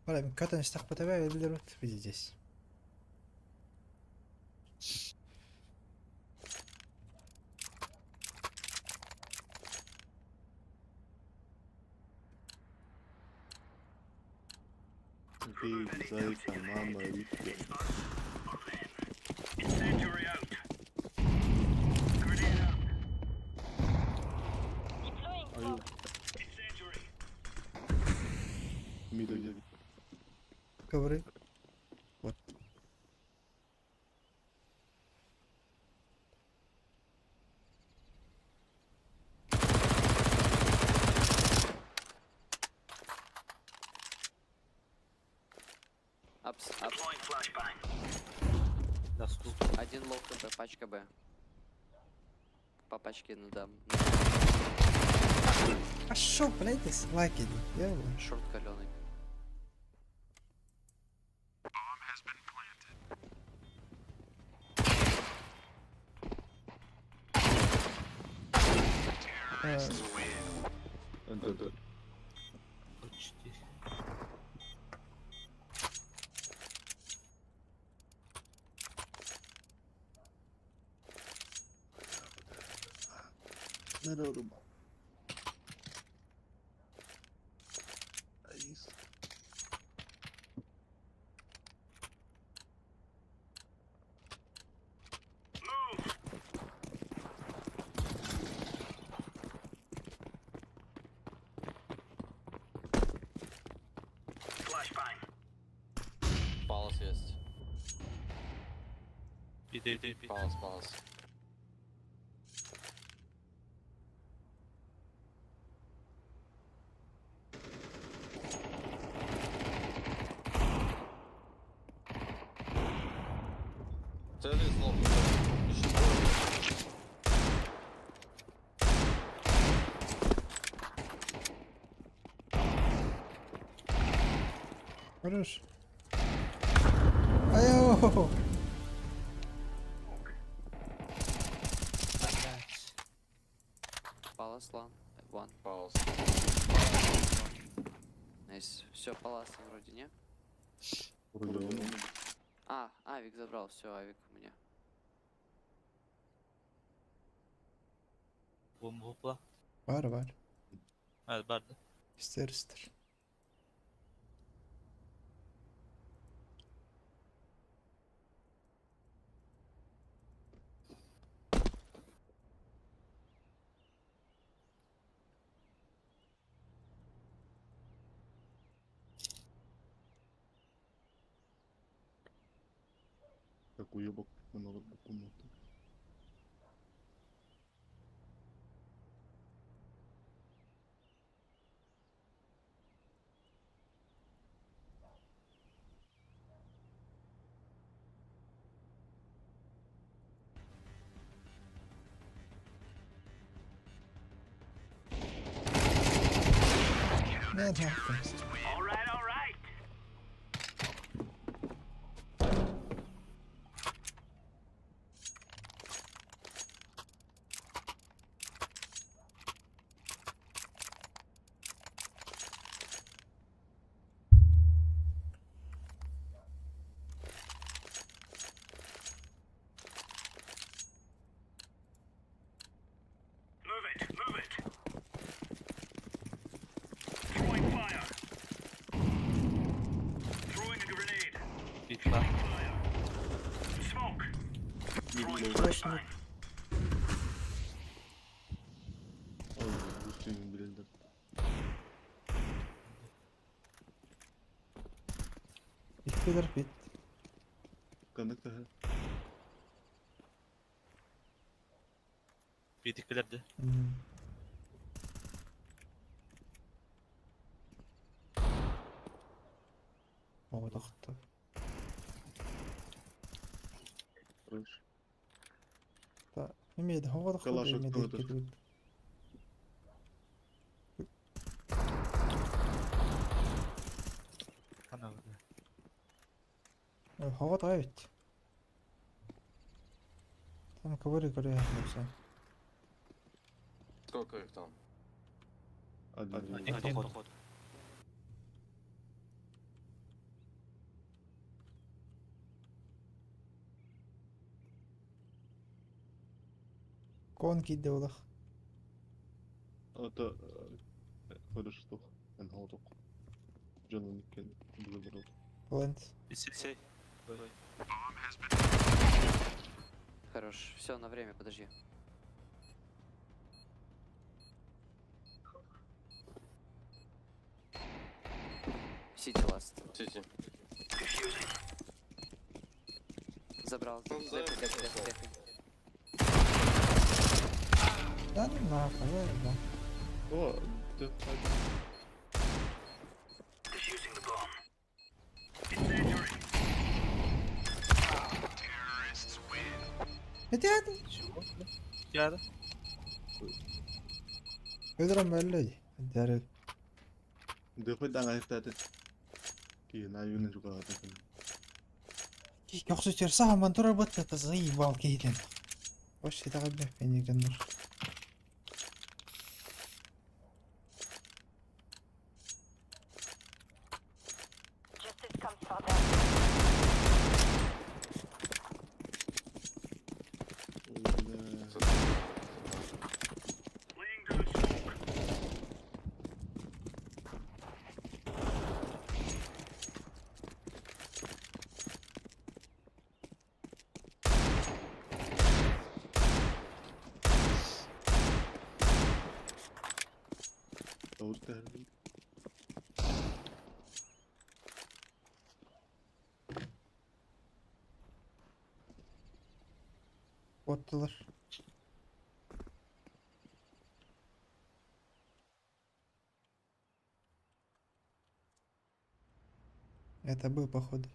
Бля, көтөн истах ПТБ билдер пиздец. Ты, зайка, мама, Витя. Incendiary out. Grenade out. Deploying Аю. smoke. Incendiary. Мид. Ковры. Вот. Апс, апс. Deploying flashbang. Доступ. Один low хп, пачка Б. По пачке надо. А шо, блядь, ты лайки, я Short каленый. Это Почти. Надо Айс. Move. Flashbang. Палас есть. Пит, пит, пит. Палас, палас. Целый зло. Еще двое. Хорош. Айо! Палас, лан. Ван. Палас. Nice. Все, палас вроде, не? Вроде он. А, авик забрал, все, авик у меня. Бомба хопла. Бар бар. Evet vardı. İster ister. Как уебок на комнату. Ne yaptın? All right, all right. Флеш мид. Ой, густыйын билэллэр. Иккилэр бит. Каннык таһы. Биитиккилэр де. Оҕотохто. Хорош. Та эмиэ да оҕотохто Калаш эмиэ да открытый. икки Хоҕо эбит. Там ковыры көрө все. Сколько их там? Один. Один поход. Кон киирдэ олох. Это хорошо. Эн холодок. Дьонун иккен бүгүн Плент. Сей. Хорош, все, на время, подожди. CT last. CT. Забрал. Он за Дефай, дефай, пошел. дефай, дефай. Да ну нахуй, я ебал. О, да. Defusing the bomb. Incendiary. Terrorists win. Это это. Чего? Я Öldüren belli. Deril. Дөпөд аңайықтады. Кейін аюны жуғады. Yoksa içerse hemen dur это заебал кейден. Вообще это как пенигден нур. Justice comes for them. Laying down smoke. Doğru terbiye. Ottular. Это был походу.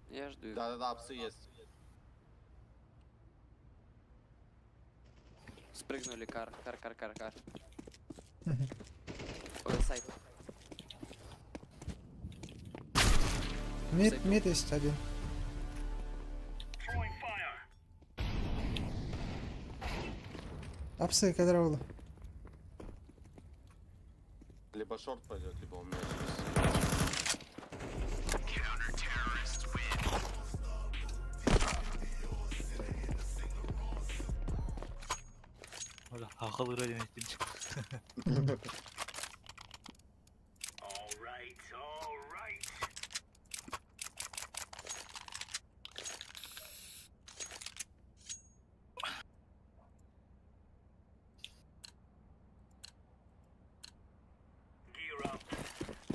Я жду их. Да-да-да, псы есть. Спрыгнули, car, car, car, car, car. Ой, site. Mid, mid есть один. Throwing fire. Апсы кадровла. Либо short пойдет, либо у меня через... Counter-terrorists win. Хахал вроде не All right, all right. Gear up.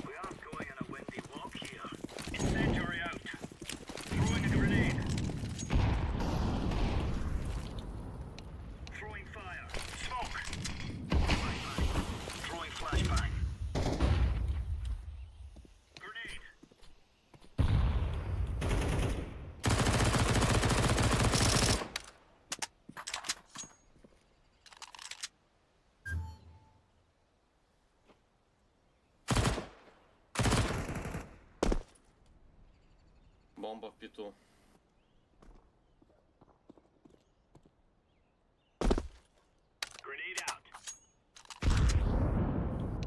We aren't going on a windy walk here. Incendiary out. Throwing a grenade. Throwing fire. Smoke. Flashbang. Throwing flashbang. Grenade. Бомба в пету. Grenade out.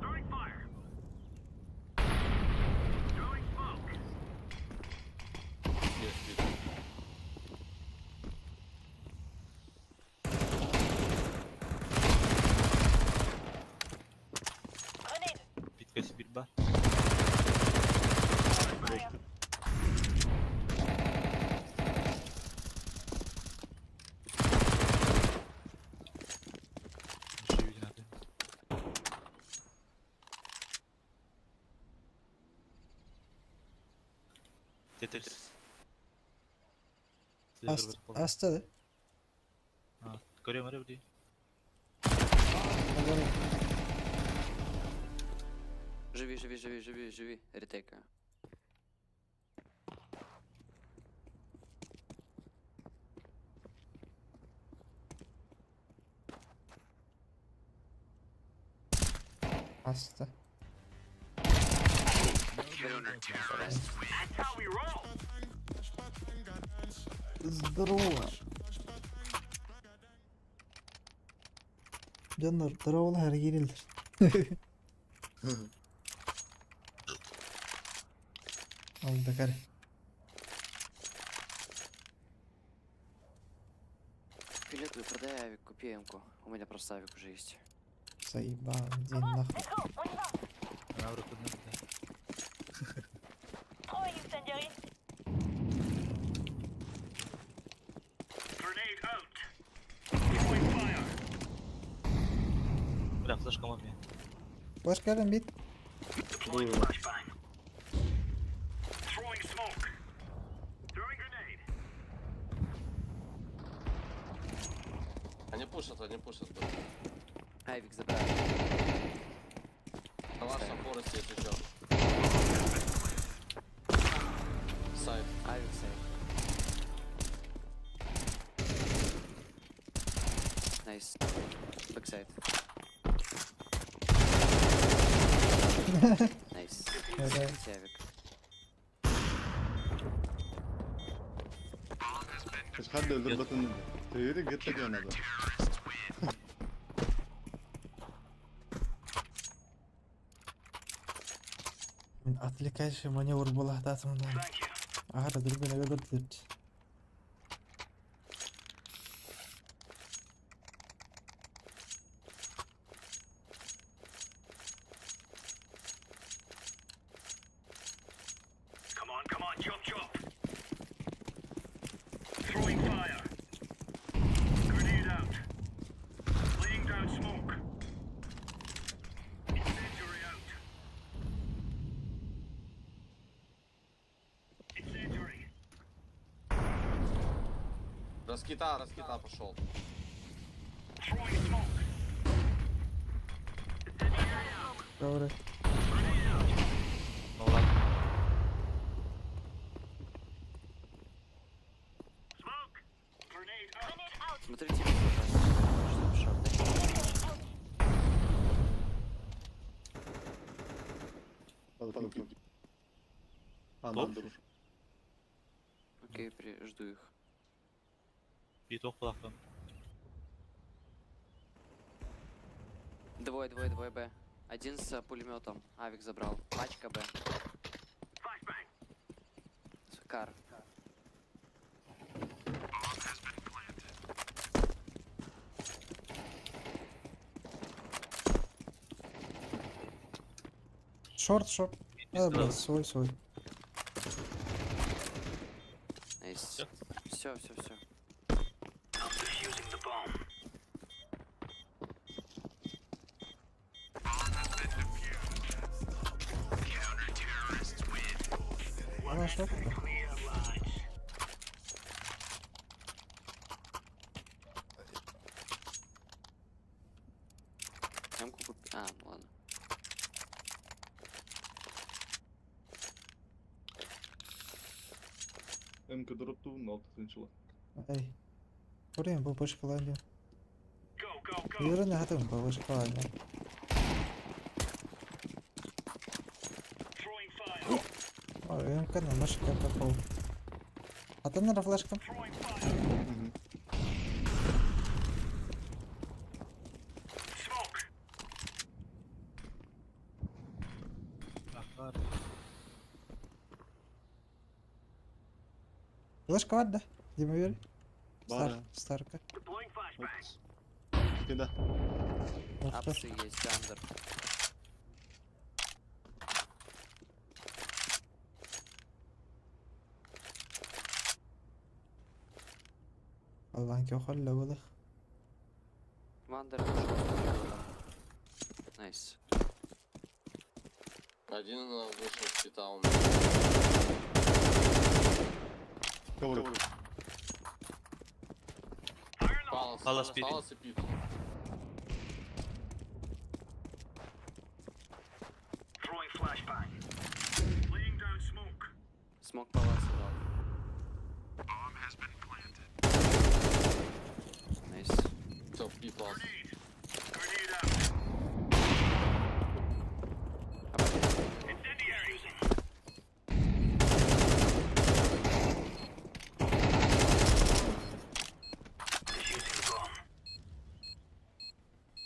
Throwing fire. Throwing smoke. Есть пит. Grenade. Питка Сибирь ба. Fire. Тетрис. Аста да? Көрүөм эрэ дии. Живи, живи, живи, живи, живи, ретейка. Аста. That's how we roll. Здорово. Дьоннор, здоровалар киирэллэр. Ол да кэрэ. Филетовый, продай авик, купи эмку. У меня просто авик уже есть. Заебал, иди нахуй. Let's go, on y va. Throwing incendiary. Grenade out. Throwing fire. Бля, флешка маме. Флешка рядом бит. Deploying flashbang. Throwing smoke. Throwing grenade. Они пушат, они пушат. Авик забрали. На вашем форесте есть еще. Сайт. Авик сайт. Nice. Backside. Nice. Это- Авик. Хадды өлдөрбөтүн Тыйры гетте генада. Мин отвлекающий маневр буолаахтаатым да. Аһара дүрбүн өлөрдүт. Come on, come on, chop chop. Throwing fire. Grenade out. Laying down smoke. Incendiary out. Incendiary. Раскита, раскита пошел. Throwing smoke. Incendiary out. Говори. Ну ладно. Smoke. Grenade out. Grenade out. Смотрите, пожалуйста. Чтоб шорт. Incendiary out. Топ. Окей, жду их. Бит ох булаахпын. Двое, двое, двое Б. Один с пулеметом. Авик забрал. Пачка Б. Flashbang. Кар. Шорт, шорт. А, блядь, свой, свой. Nice. Все, все, все. I'm defusing the bomb. Она шорт. Clear, lads. Эмку купи. А, ну ладно. МК дропту, алтысынчыла. Эй. Время по шоколаде. Go, go, go. Юра не готов по шоколаде. Throwing fire. Ой, МК на машка попал. А ты на флешка? Throwing fire. Smoke. Ахар. Флешка вар да? Дима Юрий? Стар, Бара. старка. Deploying flashbang. Кеда. Апсы есть, андер. Аллан көхөллө булых. Вандер ушел. Nice. Один вышел с щита у меня. Коврик. Палас. Палас пит. Палас и пит. Throwing flashbang. Laying down smoke. Смог палас дал. Bomb has been planted. Найс. Все, пит палас. Grenade out. Incendiary. Defusing the bomb.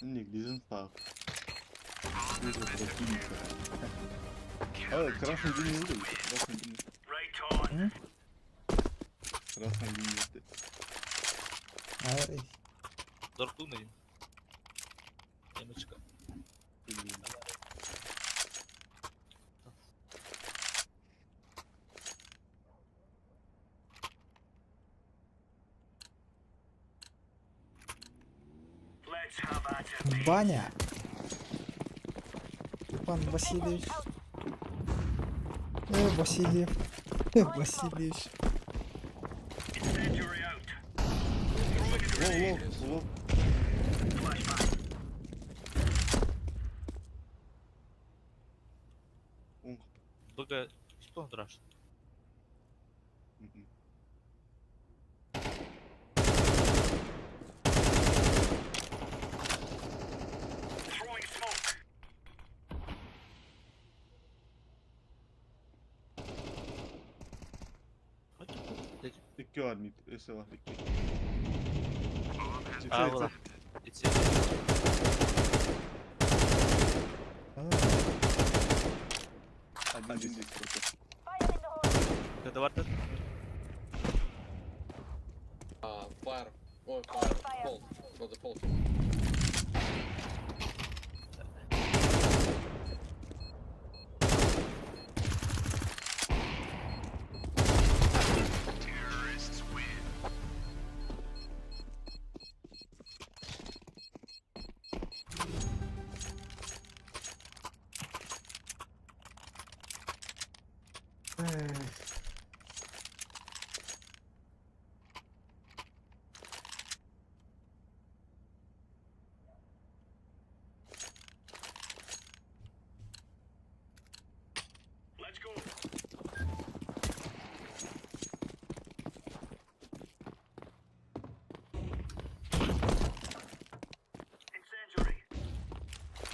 Ник, дезинфаркт. Вижу противника. А, красный дым не выдали, красный дым. Right on. Красный дым не Ай, Дортуны. Немочка. Let's have at it. Баня! Иван Васильевич. Васильев. Васильевич. Incendiary out. Throwing a Лоу, grenade. лоу, лоу. Flashbang. Унг. Б что он драж? Мгм. Throwing smoke. Икки армит, СЛ, икки. А, вот. Ити. А, Один здесь только. Fire in the hole. Когда варта? А, Fire. Ой, fire. Пол. Вот пол. Terrorists win. Let's go. Incendiary.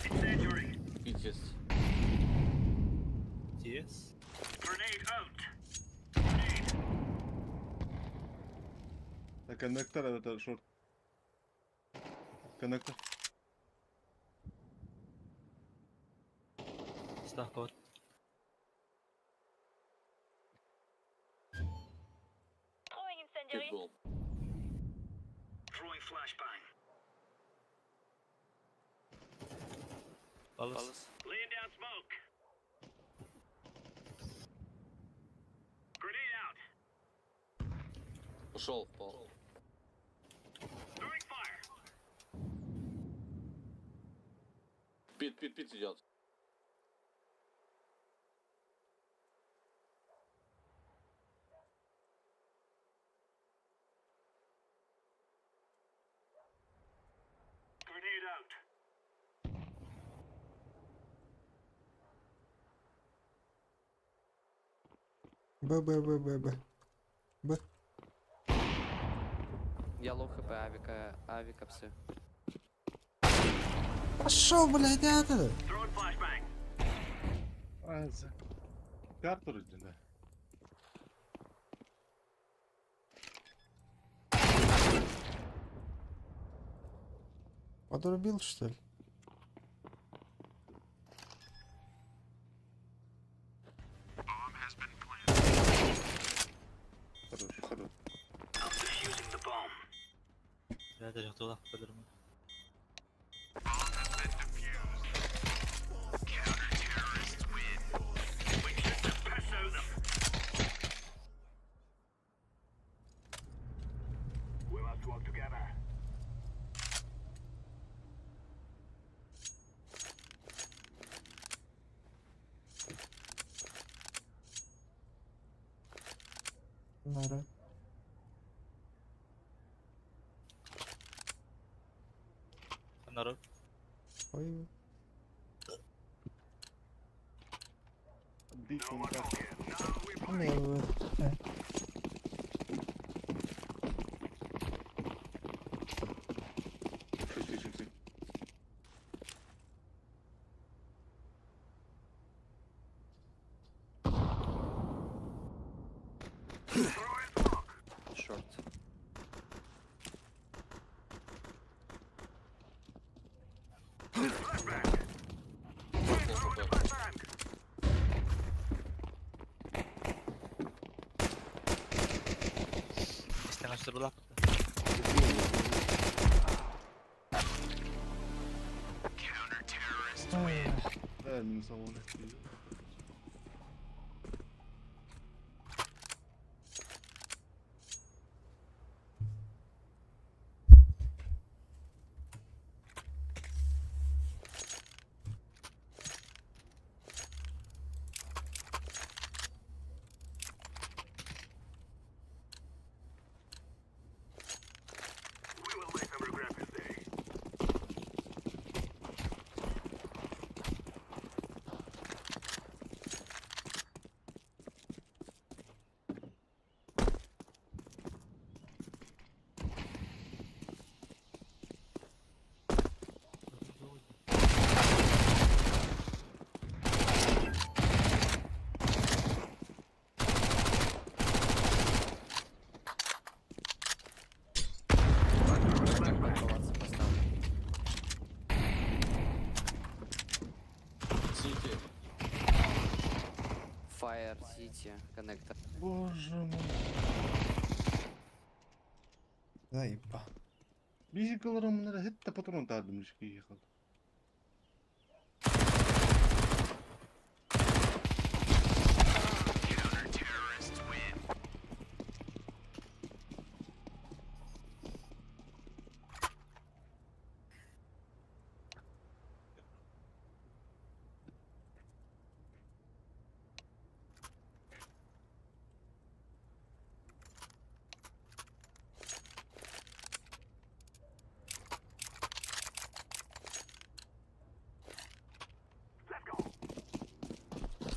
Incendiary. Пит есть. Тес. Grenade out. Grenade. А коннектор это шорт. Коннектор. Стахкот. Throwing Пит incendiary. был. Throwing flashbang. Палас. Палас. Laying down smoke. Grenade out. Ушел в пол. Throwing fire. Пит, пит, пит идет. Grenade out. Б, Б, Б, Б, Б. Б. Я лоу хп, авика, авика псы. Пошел, блядь, это! Throwing flashbang. А, за. Карту вроде, да. Подрубил, что ли? Bomb has been planted. Хорош, хорош. I'm defusing the bomb. Я даже туда подерму. Bomb has been defused. Counter-terrorists win. We took the piss out of them. We must work together. Нора. Народ. Ой. Ну, Short. Истэн булап. Да, минус алын. We will let them regret this day. Сити. Fire City Connector. Боже мой. Заеба. Биир килограммнары хетте патрон тардым ишке ехал. Let's go.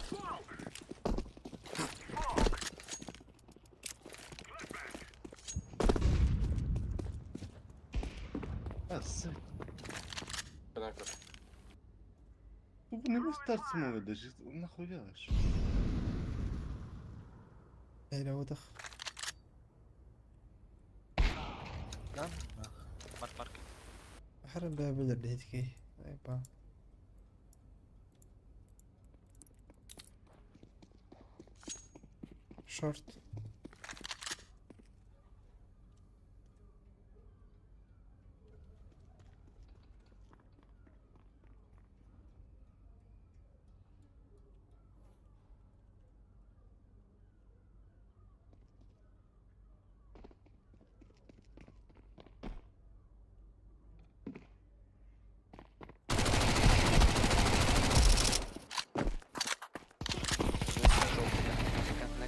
Smoke. Smoke. Flashbang. Асы. Коннектор. Ну не можешь старт смовы даже, нахуя аж. Эйля выдох. Да? Марк маркет. حرب بلا بهتكي Заеба. Шорт.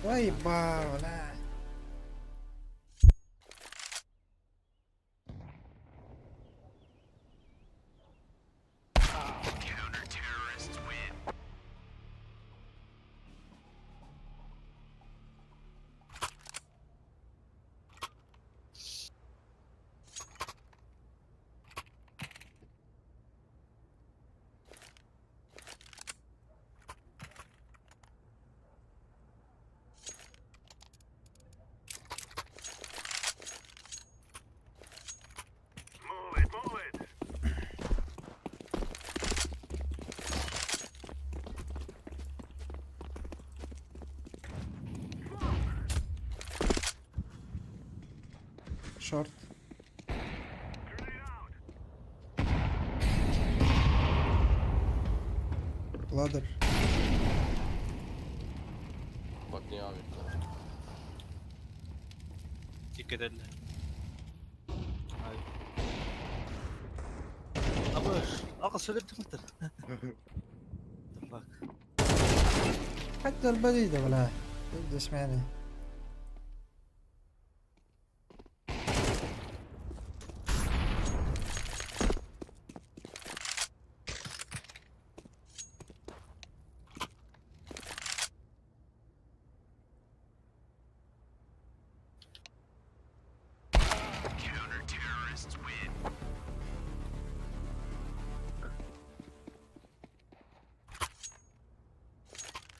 Заеба, бля. Move it, move it. Шорт. Grenade out. Ладер. Бак не авик. Тикетелле. Ай. Абыш, акыл сөйлеп түгелдер. Бак. حتى البريدة ولا اسمعني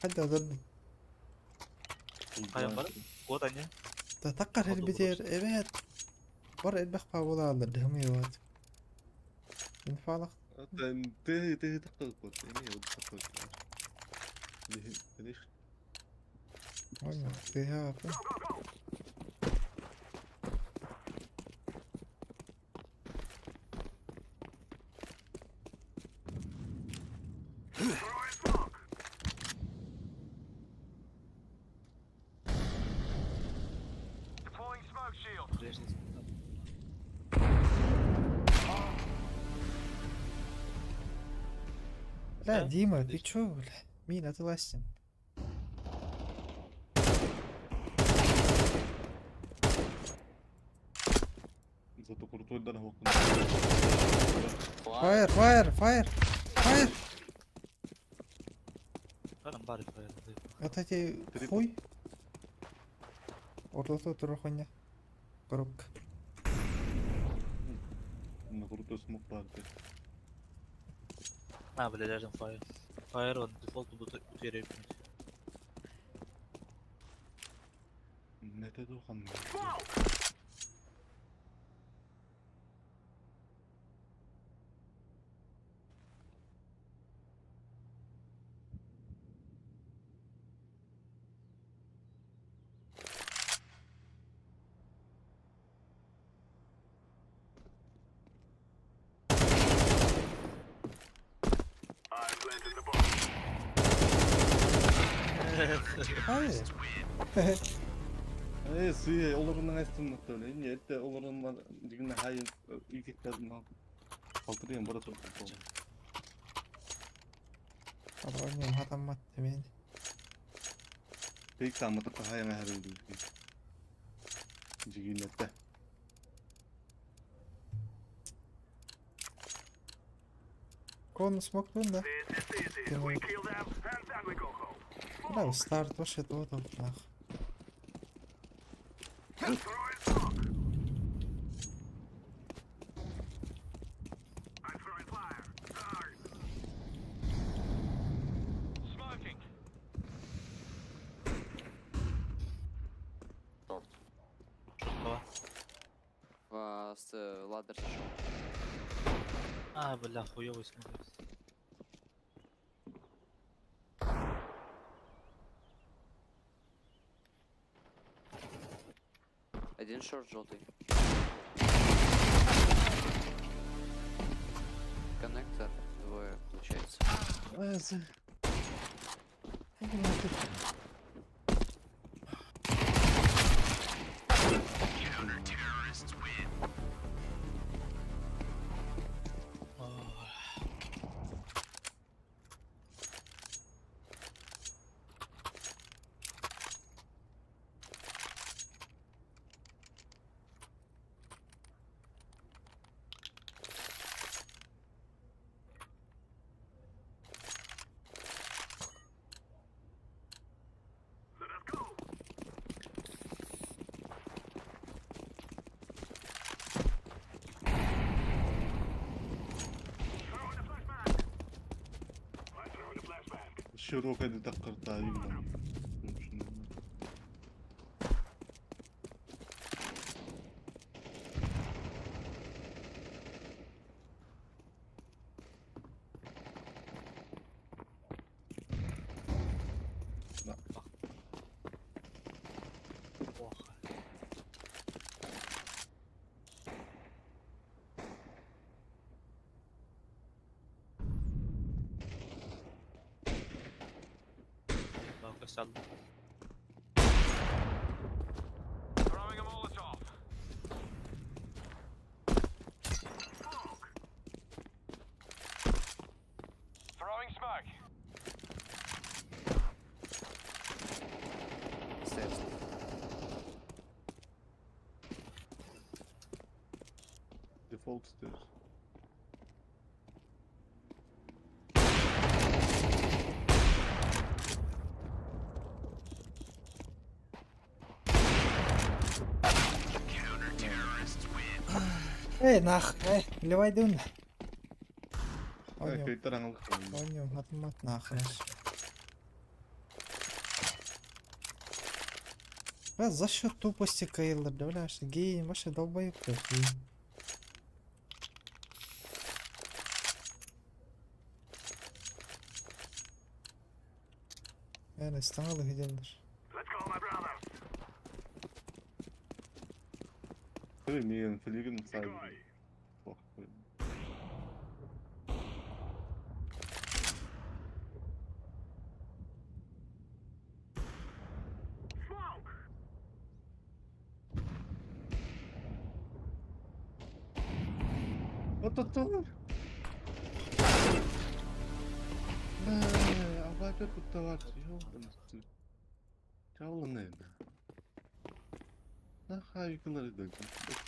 Хайда олордум. Хайан бар? Кот anya. Таққар эрбитер эбэт. Бар элбэх пабулаалар дыһымыйыбат. Инфалах. Ты ты такой кот, не вот такой. Видишь? Ой, ты ха. Deploying smoke shield. Бля, Дима, ты чё, бля? Мин, а ты ластин. Зато крутой дорогу. Фаер, фаер, фаер, фаер. Вот эти хуй. Ортото турар хуйня. Коробка. На крутой смог парты. А, бля, рядом фаер. Фаер, он дефолт буду утереть. Не ты духан. I'm planting the bomb. Фаер. Э, си, олорунан эстим натөле. Не, это олорун дигин хай игиттерин Калтырыйын бара тур. Алар хатаммат мен. Пек тамыты хай хәрү. Жигинетте. Кон смог да? This is easy. We kill them and then we go home. Да, старт вообще то то нах. Throwing smoke. I'm throwing fire. Arm. Smoking. Шорт. Шорткова. В, с ladder сошел. А, бля, хуёвый смог. Один шорт желтый. Коннектор двое получается. Let us go. Throwing a flashbang. I'm throwing a flashbang. Широкая таккарта видно. Плохо. Балка сяду. Throwing a Molotov. Smoke. Throwing smoke. Stairs. Default stairs. Эй, нах, эй, ливай дун. Э, Онио, Көйтер аңыл. онио, хатаммат нах. Бля, за счет тупости Кейлор, да, бля, что гений, вообще долбоеб какой. Yani istamalı gidiyorlar. Миигин флигин сайын. Ототолар. Абайда туттавар. Чалын Нахай кылар иде.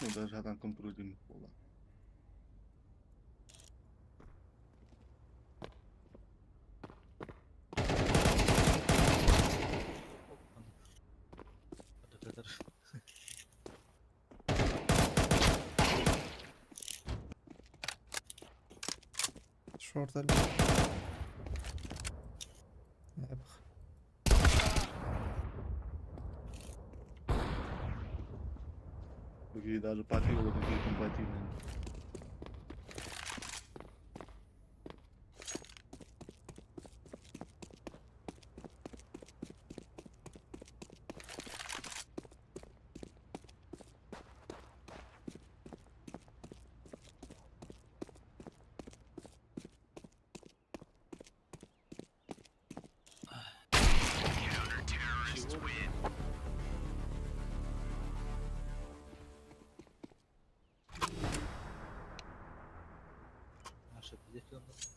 Ну даже адам контроль бола. Short elbow. Ебах. Окей, даже пати вот такие компатибельные. Наша пиздец.